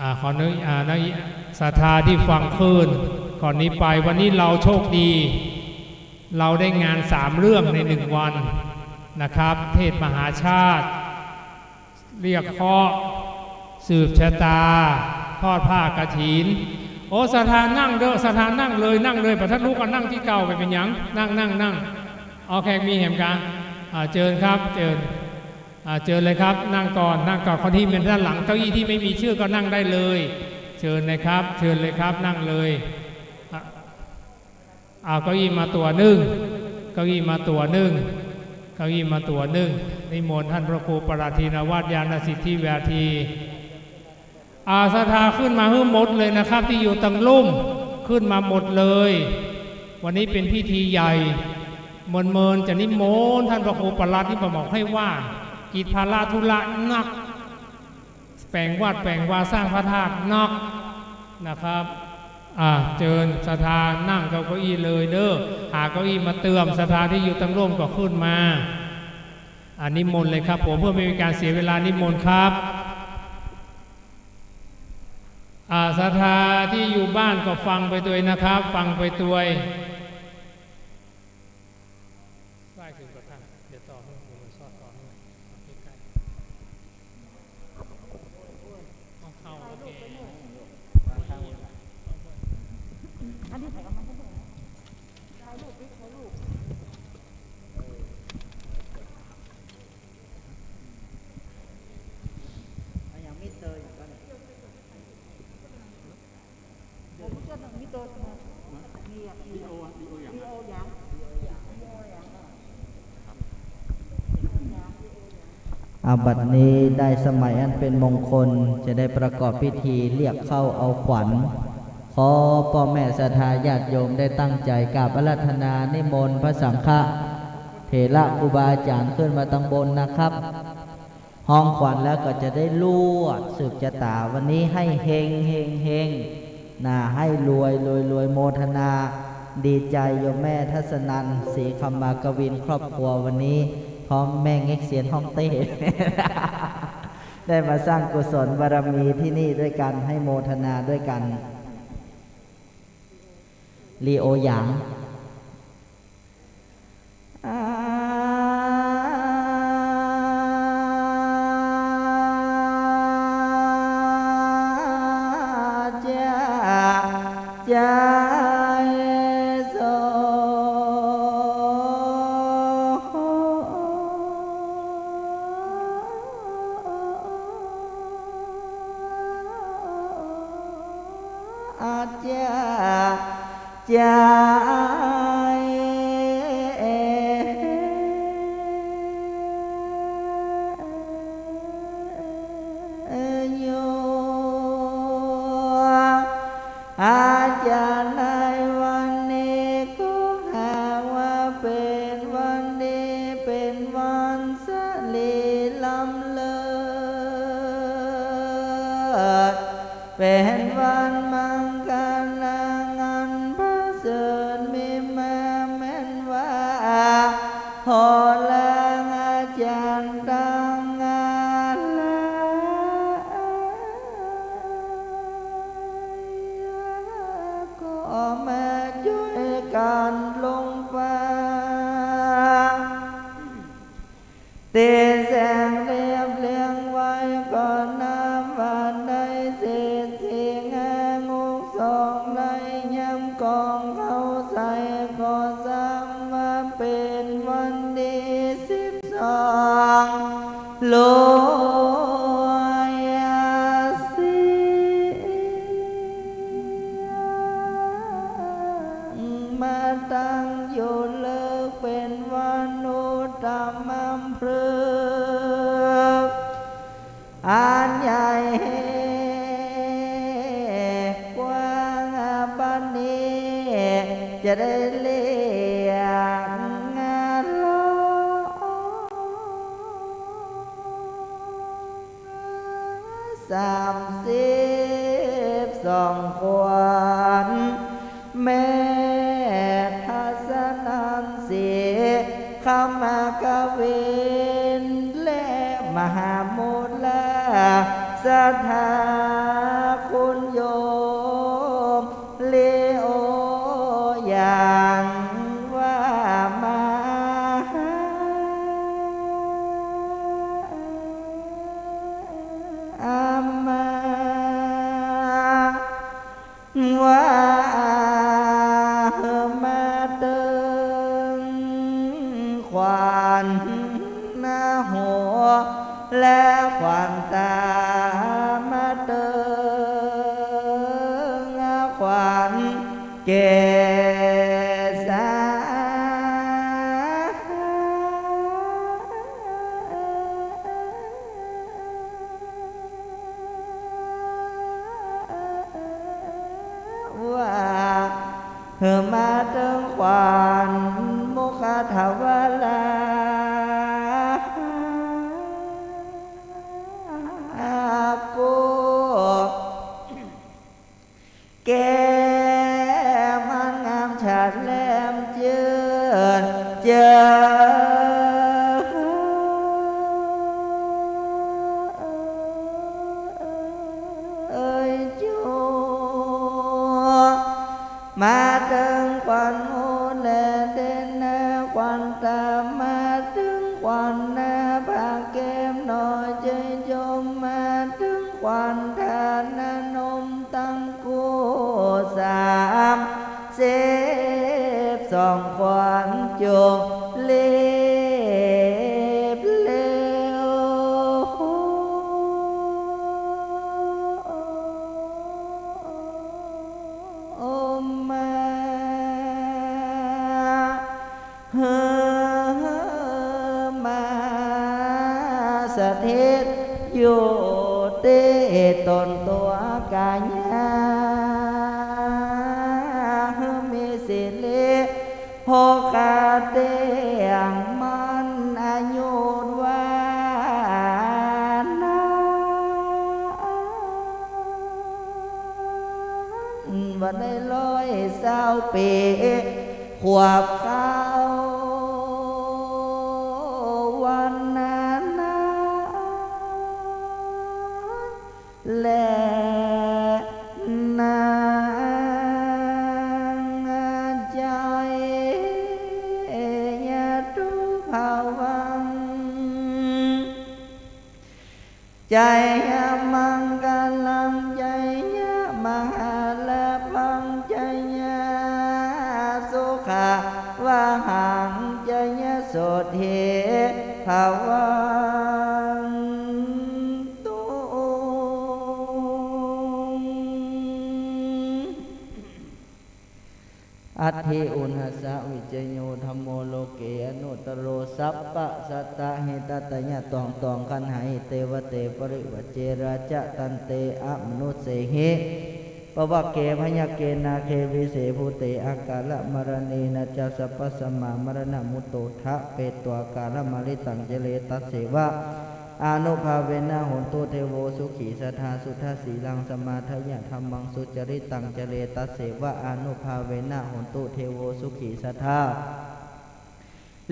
อ่า ขออนุ อ่า ศรัทธาตี้ฟังคลื่น ก่อนนี้ไป วันนี้เราโชคดี เราได้งานสามเรื่องในหนึ่งวันนะครับ เทศน์มหาชาติ เฮียกเคราะห์ สืบชะตา ทอดผ้ากฐิน โอ้ ศรัทธานั่งเต๊อะ ศรัทธานั่งเลย นั่งเลย บ่ต้องลุก ก็นั่งตี้เก่า บ่เป๋นหยัง นั่ง นั่ง นั่ง เอาแขกมีแหมกา อ่า เจิญครับ เจิญ อ่า เจิญเลยครับ นั่งก่อน นั่งก่อน คนตี้เป๋นด้านหลัง เก้าอี้ตี้ไม่มีชื่อก็นั่งได้เลย เจิญเลยครับ เจิญเลยครับ นั่งเลย อ่ะ เอาเก้าอี้มาตั๋วนึ่ง เก้าอี้มาตั๋วนึ่ง เก้าอี้มาตั๋วนึ่ง นิมนต์ท่านพระครูปรัตทินวัฒน์ ญาณสิทธิวาที อ่า ศรัทธาขึ้นมาหื้อหมดเลยนะครับ ตี้อยู่ตางลุ่ม ขึ้นมาหมดเลย วันนี้เป๋นพิธีใหญ่ เมินๆ จะนิมนต์ท่านพระครูปรัตน์นี่บ่าหมอกไห้ว่าง กิจภาระธุระหนัก แป๋งวัดแป๋งวาสร้างพระธาตุหนักนะครับ อ่า เจิญศรัทธานั่งเก้าอี้เลยเด้อ หาเก้าอี้มาเติม ศรัทธาตี้อยู่ตางลุ่มก็ขึ้นมา อ่า นิมนต์เลยครับผม เพื่อไม่เป็นการเสียเวลา นิมนต์ครับ อ่า ศรัทธาตี้อยู่บ้านก็ฟังไปตวยนะครับ ฟังไปตวย ซ้ายขึ้นก่อนท่าน เดี๋ยวต่อนู่น เดี๋ยวมันซอดต่อนู่น ใกล้ๆ เอาเข้า โอเค อา บัดนี้ได้สมัยอันเป็นมงคล จะได้ประกอบพิธีเฮียกเข้าเอาขวัญ ขอป้อแม่ศรัทธาญาติโยมได้ตั้งใจ๋กราบอาราธนานิมนต์พระสังฆะเถระครูบาอาจ๋ารย์ขึ้นมาตางบนนะครับ ฮ้องขวัญแล้วก็จะได้ลวดสืบจะต๋า วันนี้ให้เฮง เฮง เฮง นะ ให้รวย รวย รวย โมทนา ดีใจ๋โยมแม่ทัศนันท์ ศรีคำมากวิน ครอบครัววันนี้ พร้อมแม่เง็กเซียนฮ่องเต้ ได้มาสร้างกุศลบารมีตี้นี่ด้วยกั๋น ให้โมทนาด้วยกั๋น ลีโอหยาง อาจ๋า จ๋า โส อาจ๋า จ๋า โย อาจ๋า ในวันนี้ก็หาว่าเป๋นวันดี เป๋นวันสะหลีล้ำเลิศ เป๋นวันมังคลาอันประเสริฐ มีมาแม่นว่า โหราอาจ๋ารย์ตังหลาย ก็มาจ้วยกั๋นลงฟ้า ตี้แสงเรียบเรียงไว้ ก็นับว่าได้เศรษฐีงามงุกสอง ได้ยำกองเข้าใส่ ก็ซ้ำว่าเป๋นวันดีสิบสอง รวยสี มาตั้งอยู่เลิก เป๋นวันอุตตมะพฤกษ์ อันใหญ่กว้าง บัดนี้จะได้เรียกงานลอ สามสิบสองขวัญ แม่ทัศนันท์ ศรีคำมากวิน และมหามุลา ศรัทธาคุณโยม ลีโอหยาง ว่ามา อามา ว่ามาเติงขวัญหน้าหัว และขวัญต๋า มาเติงขวัญเกศา ว่าหื้อมาเติงขวัญมุขทวารา กู แก้มอันงามฉัดแหลมเจิดเจิด เอ่ยจู มาเติงขวัญหูและเต้นหน้าขวัญต๋า มาเติงขวัญหน้าผากแก้มหน่อยเจ้ยโยม มาเติงขวัญฐานนมตังคู่ สามสิบสองขวัญจงรีบเร็ว โอมมา หื้อมาสถิตอยู่ตี้ต๋นตั๋วก๋ายา หื้อมีสิริ โภคาเตี้ยงมั่นอายุวัน ว่าได้ร้อยซาวปี๋ ขวบเก้าวันนานา และนางใจยะทุพวัง ใจยะมังคลัง ใจยะมหาลาภัง ใจยะสุขะวะหัง ใจยะโสตเถภะวังตุง อัตถิอุณหสสะวิจโย ธัมโม โลเก อนุตโตร สัพพะสัตตะเฮตะตะยะ ตวงตวง ขันหะหิ เตวะเต ปริวะเจราจะ ตันเต อะมะนุสเสหิ ปะวะเก พะยะเก นาเก วิเส ภูเต อะกาละมะระเณนะจะ สัพพะสมะมะระณะมุตโต ทะเปตวา กาละมะริตัง เจเรตัสเสวะ อานุภาเวนะ โหนตุ เทโว สุขีสัตถา สุทธะสีลัง สมาทะยะ ธัมมัง สุจริตัง เจเรตัสเสวะ อานุภาเวนะ โหนตุ เทโว สุขีสัตถา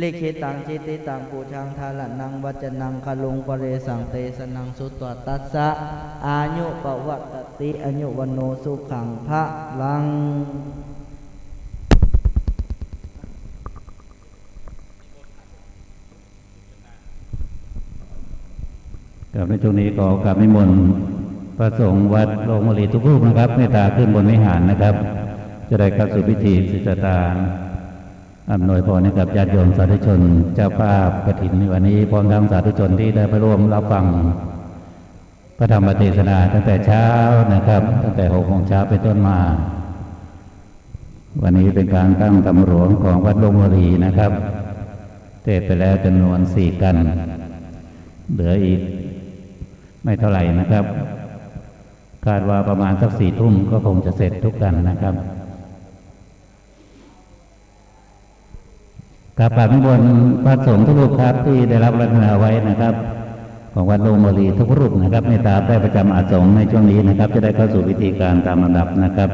ลิขิตัง จิติตัง ปูชา ธาระณัง วัจจะนัง คะลุง ปะเรสัง เตสะนัง สุตวา ตัสสะ อายุ ปะวัตติ อายุ วัณโณ สุขัง พะลัง ครับ ในช่วงนี้ขอกราบนิมนต์พระสงฆ์วัดโรงวลีทุกรูปนะครับ เมตตาขึ้นบนวิหารนะครับ จะได้เข้าสู่พิธีสืบชะตา อำนวยพรให้กับญาติโยมสาธุชน เจ้าภาพกฐินในวันนี้ พร้อมทั้งสาธุชนที่ได้ไปร่วมรับฟังพระธรรมเทศนาตั้งแต่เช้านะครับ ตั้งแต่หกโมงเช้าเป็นต้นมา วันนี้เป็นการตั้งธรรมหลวงของวัดโรงวลีนะครับ เทศน์ไปแล้วจำนวนสี่กัณฑ์ เหลืออีกไม่เท่าไหร่นะครับ คาดว่าประมาณสักสี่ทุ่มก็คงจะเสร็จทุกกัณฑ์นะครับ ครับ กราบนิมนต์พระสงฆ์ทุกรูปครับ ที่ได้รับอาราธนาไว้นะครับ ของวัดโรงวลีทุกรูปนะครับ เมตตาได้ประจำอาสน์สงฆ์ในช่วงนี้นะครับ จะได้เข้าสู่พิธีการตามลำดับนะครับ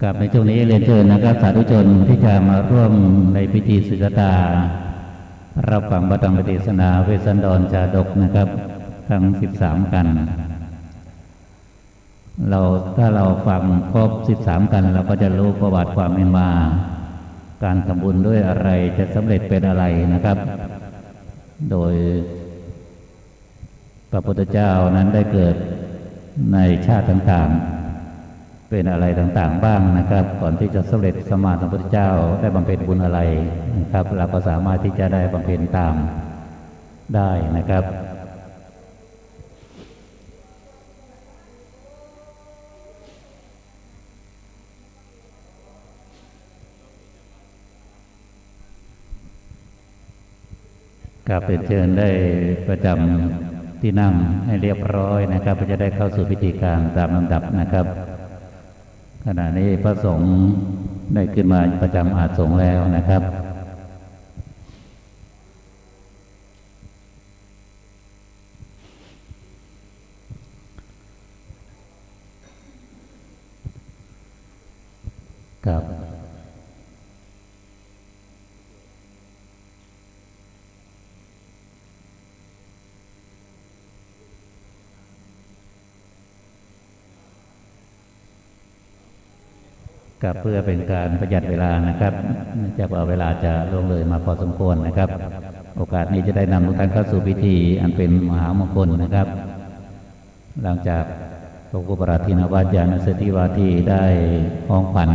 ครับ ในช่วงนี้เรียนเชิญนะครับ สาธุชนที่จะมาร่วมในพิธีสืบชะตา รับฟังพระธรรมเทศนาเวสสันดรชาดกนะครับ ทั้งสิบสามกัณฑ์ เรา ถ้าเราฟังครบสิบสามกัณฑ์ เราก็จะรู้ประวัติความเป็นมา การทำบุญด้วยอะไรจะสำเร็จเป็นอะไรนะครับ โดย พระพุทธเจ้านั้นได้เกิดในชาติต่างๆ เป็นอะไรต่างๆ บ้างนะครับ ก่อนที่จะสำเร็จสัมมาสัมพุทธเจ้า ได้บำเพ็ญบุญอะไรนะครับ เราก็สามารถที่จะได้บำเพ็ญตามได้นะครับ ครับ เรียนเชิญได้ประจำที่นั่งให้เรียบร้อยนะครับ เพื่อจะได้เข้าสู่พิธีการตามลำดับนะครับ ขณะนี้พระสงฆ์ ได้ขึ้นมาประจำอาสน์สงฆ์แล้วนะครับ ครับ ครับ เพื่อเป็นการประหยัดเวลานะครับ เนื่องจากว่าเวลาจะล่วงเลยมาพอสมควรนะครับ โอกาสนี้จะได้นำทุกท่านเข้าสู่พิธีอันเป็นมหามงคลนะครับ หลังจากพระครูประหลัดธินวัตร ญาณเศรษฐีวาทีได้ฮ้องขวัญ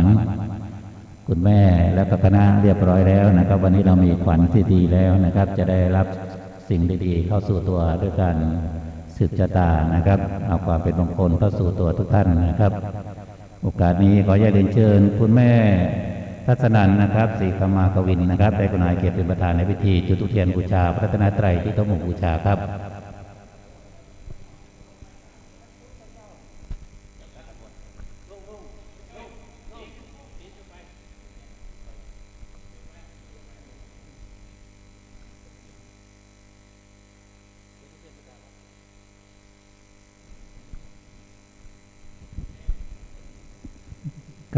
คุณแม่และก็คณะเรียบร้อยแล้วนะครับ วันนี้เรามีขวัญที่ดีแล้วนะครับ จะได้รับสิ่งดีๆเข้าสู่ตัวด้วยการสืบชะตานะครับ เอาความเป็นมงคลเข้าสู่ตัวทุกท่านนะครับ โอกาสนี้ขออนุญาตเรียนเชิญคุณแม่ทัศนันนะครับ ศรีคมากวินนะครับ ได้กรุณาเกียรติเป็นประธานในพิธีจุดธูปเทียนบูชาพระรัตนตรัยที่โต๊ะหมู่บูชาครับ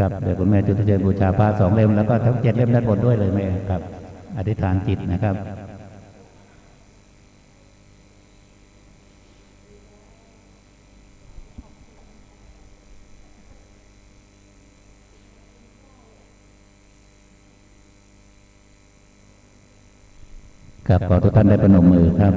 ครับ เดี๋ยวคุณแม่จุดธูปเทียนบูชาพระสองเล่ม แล้วก็ทั้งเจ็ดเล่มด้านบนด้วยเลยแม่ครับ อธิษฐานจิตนะครับ ครับ ขอทุกท่านได้ประนมมือครับ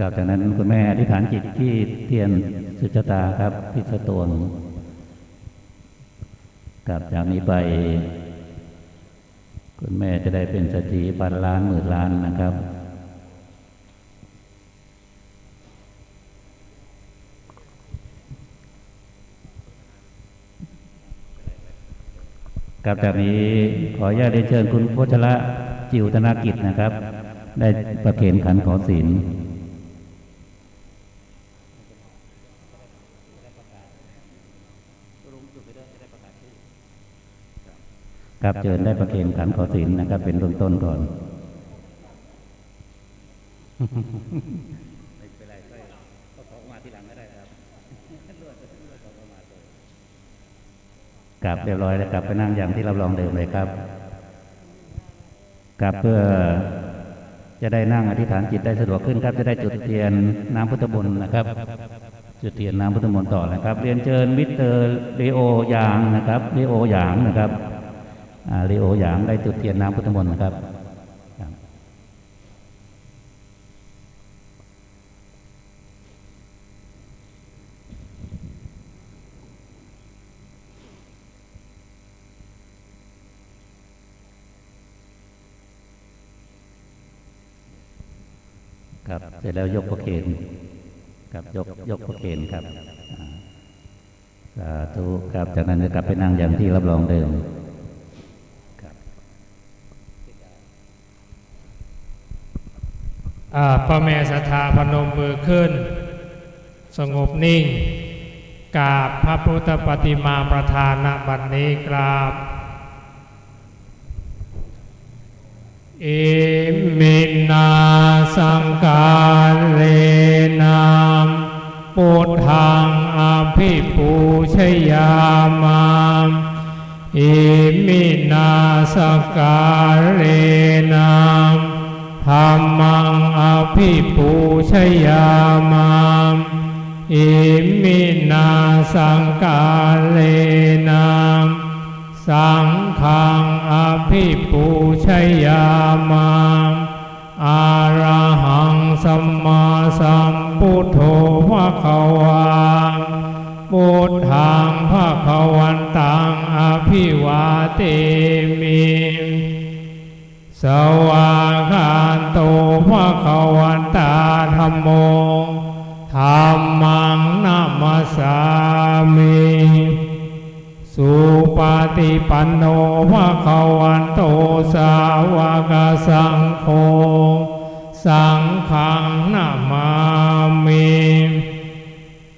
ครับ จากนั้นคุณแม่อธิษฐานจิตที่เทียนสืบชะตาครับ ที่สตวง ครับ จากนี้ไป คุณแม่จะได้เป็นเศรษฐีพันล้านหมื่นล้านนะครับ ครับ จากนี้ขออนุญาตเรียนเชิญคุณพัชระ จิวธนกิจนะครับ ได้ประเคนขันขอศีล ครับ เชิญได้ประเคนขันขอศีลนะครับ เป็นเบื้องต้นก่อน ไม่เป็นไร ค่อย ก็ขอขมาทีหลังก็ได้ครับ ครับ เรียบร้อยแล้ว กลับไปนั่งอย่างที่รับรองเดิมเลยครับ ครับ เพื่อจะได้นั่งอธิษฐานจิตได้สะดวกขึ้นครับ จะได้จุดเทียนน้ำพุทธมนต์นะครับ จุดเทียนน้ำพุทธมนต์ต่อนะครับ เรียนเชิญมิสเตอร์ลีโอหยางนะครับ ลีโอหยางนะครับ อ่า ลีโอหยางได้จุดเทียนน้ำพุทธมนต์นะครับ ครับ ครับ เสร็จแล้วยกประเคน ครับ ยก ยกประเคนครับ อ่า สาธุครับ จากนั้นจะกลับไปนั่งอย่างที่รับรองเดิม ครับ อ่า ป้อแม่ศรัทธาพนมมือขึ้น สงบนิ่ง กราบพระพุทธปฏิมาประธาน ณ บัดนี้กราบ Iminā sakkārena buddhaṃ abhipūjayāma. Iminā sakkārena Dhammaṃ abhipūjayāma. Iminā saṅgāhena saṅghaṃ abhipūjayāma. Arahaṃ sammāsambuddho bhagavā. Buddhaṃ bhagavantaṃ abhivādemi. Svākkhāto bhagavatā dhammo. Dhammaṃ namassāmi. Supaṭipanno bhagavato sāvakasaṅgho. Saṅghaṃ namāmi.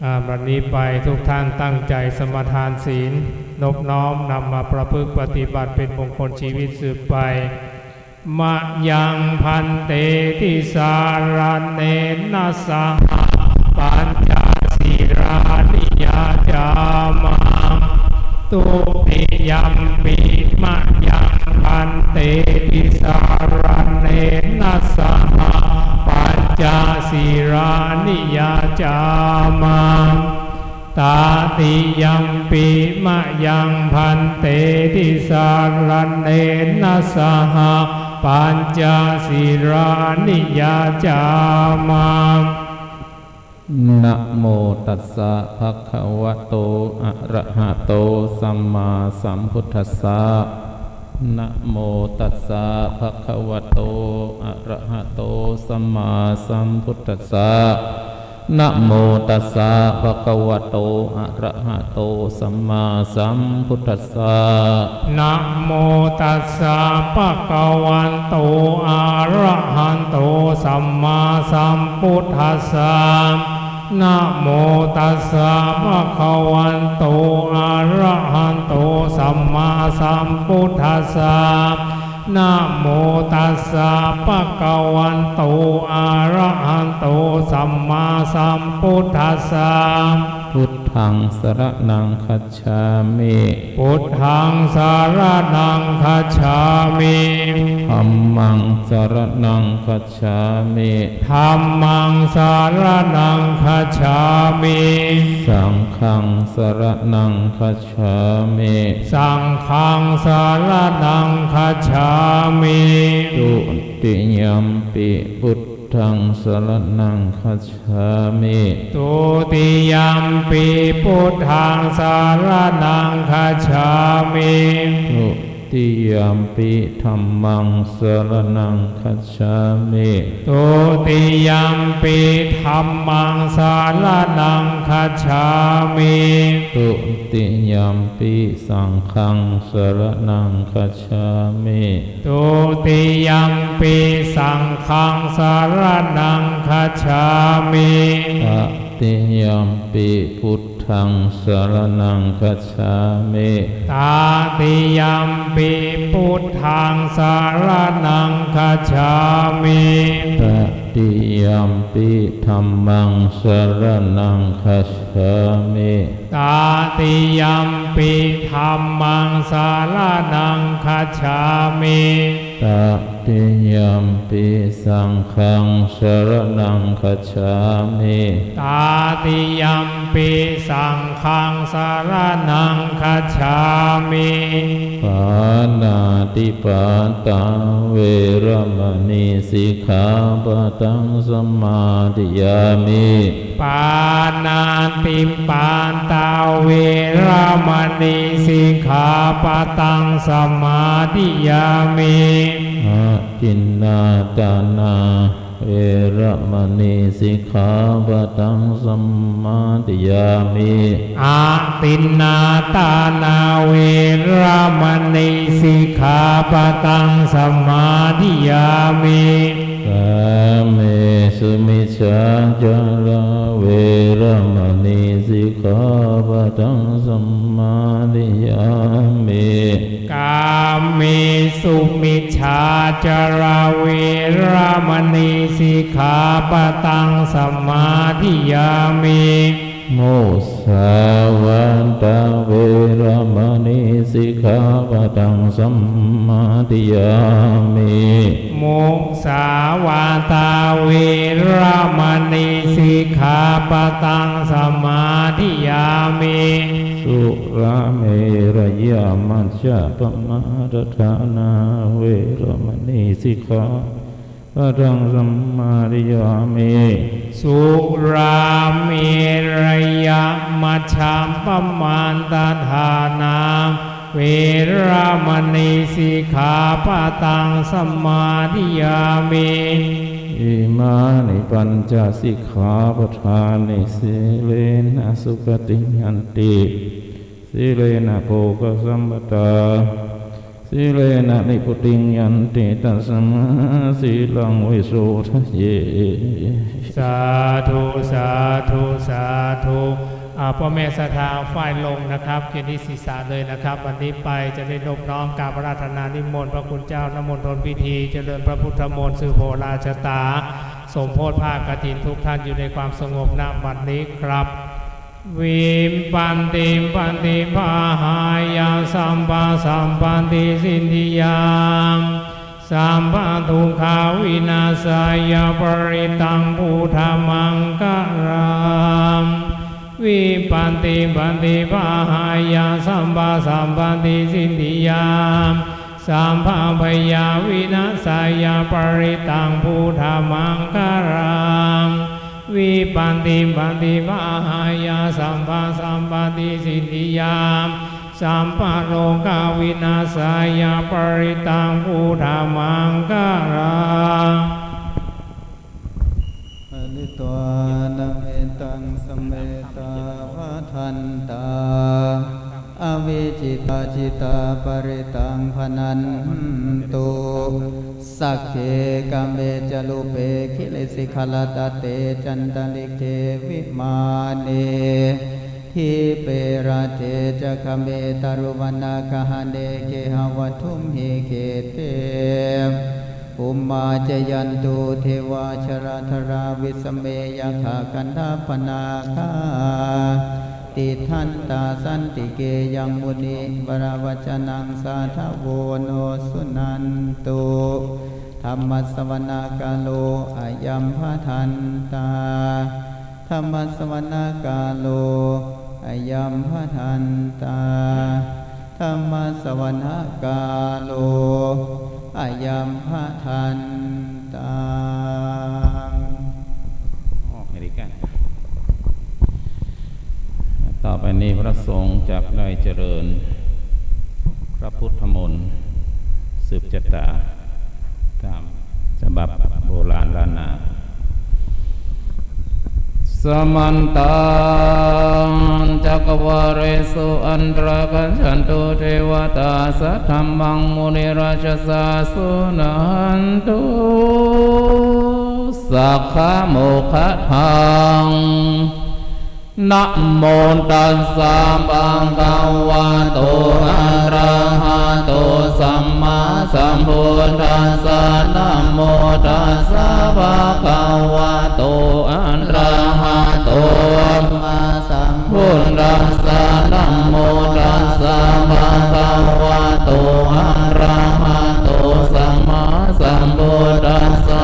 อ่า บัดนี้ไปทุกท่านตั้งใจสมาทานศีล นบน้อมนำมาประพฤติปฏิบัติเป็นมงคลชีวิตสืบไป Mayaṃ bhante tisaraṇena saha pañca sīlāni yācāma. Dutiyampi mayaṃ bhante tisaraṇena saha pañca sīlāni yācāma. Tatiyampi mayaṃ bhante tisaraṇena saha pañca sīlāni yācāma. Namo tassa bhagavato arahato sammāsambuddhassa. Namo tassa bhagavato arahato sammāsambuddhassa. Namo tassa bhagavato arahato sammāsambuddhassa. Namo tassa bhagavato arahato sammāsambuddhassa. Namo tassa bhagavato arahato sammāsambuddhassa. Namo tassa bhagavato arahato sammāsambuddhassa. Buddhaṃ saraṇaṃ gacchāmi. Buddhaṃ saraṇaṃ gacchāmi. Dhammaṃ saraṇaṃ gacchāmi. Dhammaṃ saraṇaṃ gacchāmi. Saṅghaṃ saraṇaṃ gacchāmi. Saṅghaṃ saraṇaṃ gacchāmi. Dutiyampi buddhaṃ saraṇaṃ gacchāmi. Dutiyampi buddhaṃ saraṇaṃ gacchāmi. Dutiyampi dhammaṃ saraṇaṃ gacchāmi. Dutiyampi dhammaṃ saraṇaṃ gacchāmi. Dutiyampi saṅghaṃ saraṇaṃ gacchāmi. Dutiyampi saṅghaṃ saraṇaṃ gacchāmi. Tatiyampi buddhaṃ saraṇaṃ gacchāmi. Tatiyampi buddhaṃ saraṇaṃ gacchāmi. Tatiyampi dhammaṃ saraṇaṃ gacchāmi. Tatiyampi dhammaṃ saraṇaṃ gacchāmi. Tatiyampi saṅghaṃ saraṇaṃ gacchāmi. Tatiyampi saṅghaṃ saraṇaṃ gacchāmi. Pāṇātipātā veramaṇī sikkhāpadaṃ samādiyāmi. Pāṇātipātā veramaṇī sikkhāpadaṃ samādiyāmi. Adinnādānā veramaṇī sikkhāpadaṃ samādiyāmi. Adinnādānā veramaṇī sikkhāpadaṃ samādiyāmi. Kāmesumicchācārā veramaṇī sikkhāpadaṃ samādiyāmi. Kāmesumicchācārā veramaṇī sikkhāpadaṃ samādiyāmi. มุสาวาทาเวระมะณีสิกขาปะทังสะมมาธิยามิ มุสาวาทาเวระมะณีสิกขาปะทังสะมมาธิยามิ สุราเมระยะมัจจปะมาทฐานาเวระมะณีสิกขาปะทังสะมมาธิยามิ สุราเมระยะมัจจปะมาทฐานาเวระมะณีสิกขาปะทังสะมมาธิยามิ อิมานิปัญจสิกขาปะทานิ สีเลนะสุขะติงยันติ สีเลนะโภคะสัมปะทา สีเลนะนิพพุติงยันติ ตัสมาสีลังวิโสทะเย สาธุ สาธุ สาธุ อ่า ป้อแม่ศรัทธาฝ่ายลงนะครับ เกียรติศีรษะเลยนะครับ วันนี้ไปจะได้นบน้อมกราบอาราธนานิมนต์พระคุณเจ้า ณ มณฑลพิธีเจริญพระพุทธมนต์ ซึ่งโภราชะตา สมโภชภาคกฐิน ทุกท่านอยู่ในความสงบ ณ บัดนี้ครับ วิปันติปันติปะหายะ สัมปะสัมปันติสิทธิยา สัพพะทุกขาวินาสายะ ปะริตังพุทธะมังคะลัง วิปันติปันติปะหายะ สัพพะสัมปันติสิทธิยา สัพพะพยาวินาสายะ ปะริตังพุทธะมังคะลัง วิปันติปันติปะหายะ สัพพะสัมปันติสิทธิยา สัพพะโรคาวินาสายะ ปะริตังพุทธะมังคะลัง หาริตวานะเมตัง สะเมตา วะทันตา อวิจจิตา จิตา ปะริตัง พะนันตุ สักเข กาเม จะ รูเป กิริสิขะระตัตเต จันตะริกเข วิมาเน ทีปะราเจ จะ กาเม ตะรุวนา กะหะเน เกหะวัตถุมหิ เขเต ภุมมา จายันตุ เทวา จาลาธะลา วิสะเม ยักขา กันดาปะนาคา ติดทันตา สันติเก ยัง มุนิวะระวัจจะนัง สาธะโว โน สุนันตุ ธัมมะสะวะนะกาโล อะยัม พะทันตา ธัมมะสะวะนะกาโล อะยัม พะทันตา ธัมมะสะวะนะกาโล อะยัม พะทันตา ออกให้ดีกัน ต่อไปนี้พระสงฆ์จะได้เจริญพระพุทธมนต์ สืบชะตา ตามฉบับโบราณล้านนา Samantā cakkavāḷesu atrāgacchantu devatā, saddhammaṃ munirājassa suṇantu saggamokkhadaṃ. Namo tassa bhagavato arahato sammāsambuddhassa. Namo tassa bhagavato arahato sammāsambuddhassa. Namo tassa bhagavato arahato sammāsambuddhassa.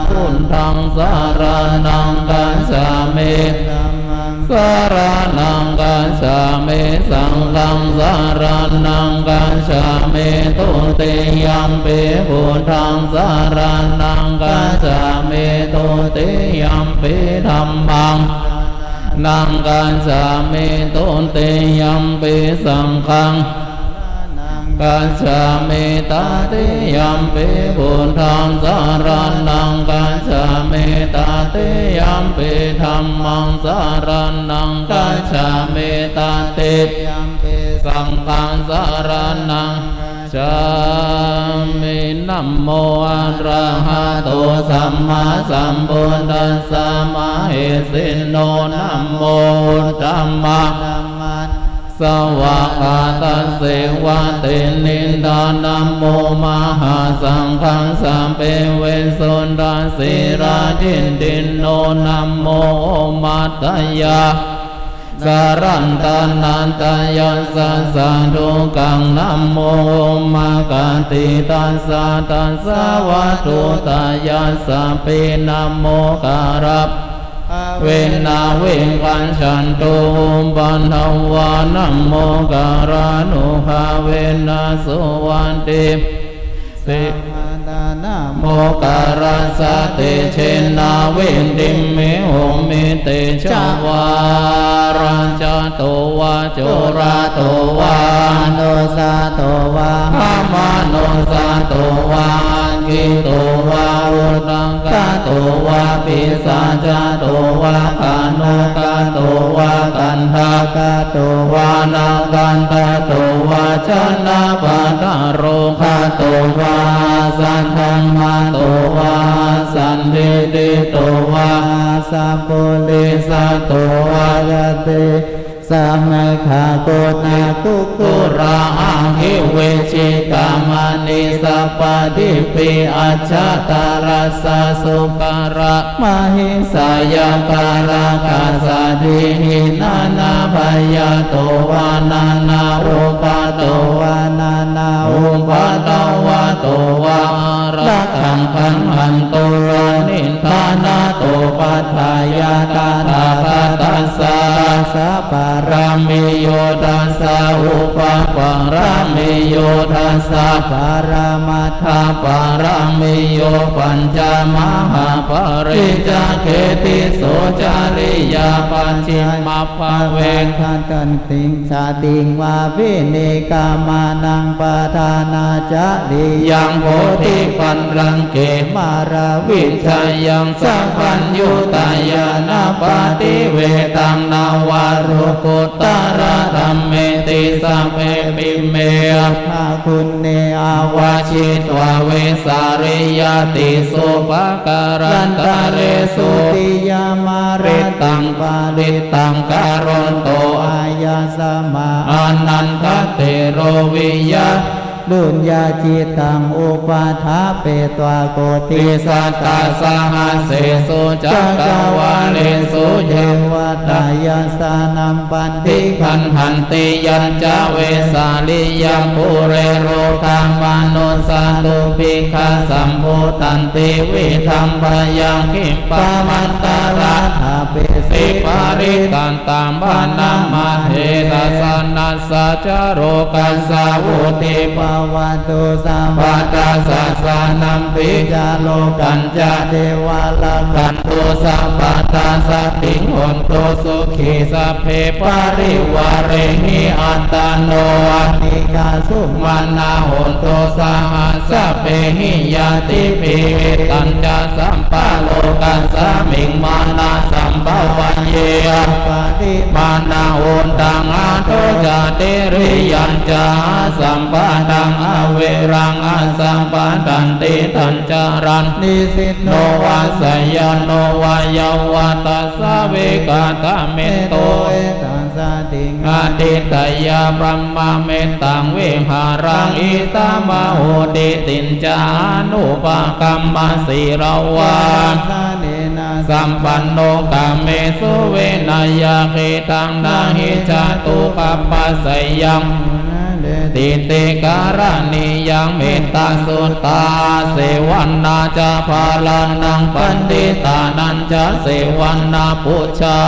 Buddhaṃ saraṇaṃ gacchāmi. Dhammaṃ saraṇaṃ gacchāmi. Saṅghaṃ saraṇaṃ gacchāmi. Dutiyampi buddhaṃ saraṇaṃ gacchāmi. Dutiyampi dhammaṃ saraṇaṃ gacchāmi. Dutiyampi saṅghaṃ gacchāmi. Tatiyampi buddhaṃ saraṇaṃ gacchāmi. Tatiyampi dhammaṃ saraṇaṃ gacchāmi. Tatiyampi saṅghaṃ saraṇaṃ gacchāmi. Namo arahato sammāsambuddhassa mahesino. Namo uttama สวากขาตัสเสวะเตนินทา นะโมมหาสังฆัสสะ เปเวสุตัสสีลาทิฏฐิโน นะโมโอมัตตยา สะรัตนาตยัสสะ สาธุกัง นะโมโอมะกาติตัสสะ ตัสสะวัตถุตยัสสะ ปิ นะโมกะระ เวนะ วิกัจฉันตุอุปัทวา นะโมกะรานุภาเวนะ สุวัตติ สิ นะโมกะรัสสะ เตเชนะ วิติมหิโหมิ เตจะวา ราชะโตวา จุระโตวา มานุสสะโตวา อะมานุสสะโตวา อักขิโตวา อุทกะโตวา ปิศาจะโตวา ฆาณุฆะโตวา คัณฑะกะโตวา นะคัณฑะโตวา ชนะปะทะโรฆะโตวา สัทธรรมะโตวา สันทิฏฐิโตวา สัพพุริสะโตวา ยะเต สะ มัคคา โกณา คุกคุระ อะหิ วิชิตามะ นิสสะปะทิฏฐิ อัจฉะตะรัสสะ สุกะระ มะหิสะ ยะกะระกะสะ ทีหิ นะนะ พะยะโตวา นะนะ อุปะโตวา นะนะ อุปะทวะโตวา อาระหัง ขันหันตุ อะนิฏฐานะโต ปัจจายะตถาคตัสสะ สะ ปะระมิโย ทัสสะ อุปะปะระมิโย ทัสสะ ปะระมัฏฐปะระมิโย ปัญจมหาปริจจเข ติโสจริยา ปัจฉิมภะเว ทัตตันติง สติง วา ภินิกขะมานัง ปะธานาจริยัง โพธิปัลลังเก มาลวิจยัง สัพพัญญูตญาณปะทิเวทัง นะวะโลกุตตะระธัมเมติ สัพเพปิเม อัฏฐะกุณเณ อะวะชิตวา เวสาลิยะติสุ ปะกะรันตะเรสุ ปิยะมะระติง ปะริตตัง กะรันโต อะยัสมะ อานันทะเถโร วิยะ รุญญาจิตตัง อุปะฏฐาเปตวา โกติสัตตะสะหัสเสสุ จักกะวาเลสุ เยวะตะยัสสะ นัมปันติ กัณหันติ ยัญจะเวสาลิยัง ปุเรโรคามานุสสะ ดูปภิกขะสัมภูตันติ วิธัมภยัง คิปปะมันตะระถะเปสิ ปะริกขัน ตัง ปะนะมะเฮ สะสะนัสสะ จะโลกัสสะ วุติภะวะตุ สัพพะทัสสะ สะสะนัมปิ จะโลกัญจะ เทวะรักขันตุ สัพพะทัสสะ ติง โหนตุ สุขี สัพเพ ปะริวาเรหิ อัตตะโน อัตถิกาสุ มานะ โหนตุ สะหัสสะเปหิ ญาติปิ เอตัญจะ สัพพะโลกัสสะมิง มานะสัมภะวะเย อาปาติ มานะ โหนตัง อะโท จะ ติริยังจะ อะสัมปะทัง อะเวรัง อะสัมปะทันติ ตัญจะรัน นิสสินโน วา สะยะโน วา ยะวะทัสสะ วิกะขะเมโต เอตัง สะติง อะทิฏฐะยะ บรมะเมตตัง วิหารัง อิทัง อะโหติ ตินจะ อะนุปะกัมมะ สีลาวา สะเนนะ สัมปันโน กาเมสุ วินะยะ กะตัง นะหิ จะตุปัปปะสะยัง ติติกะระณียัง เมตตาสุตตา เสวนา จะ พาลานัง ปัณฑิตานัญจะ เสวนา ปูชา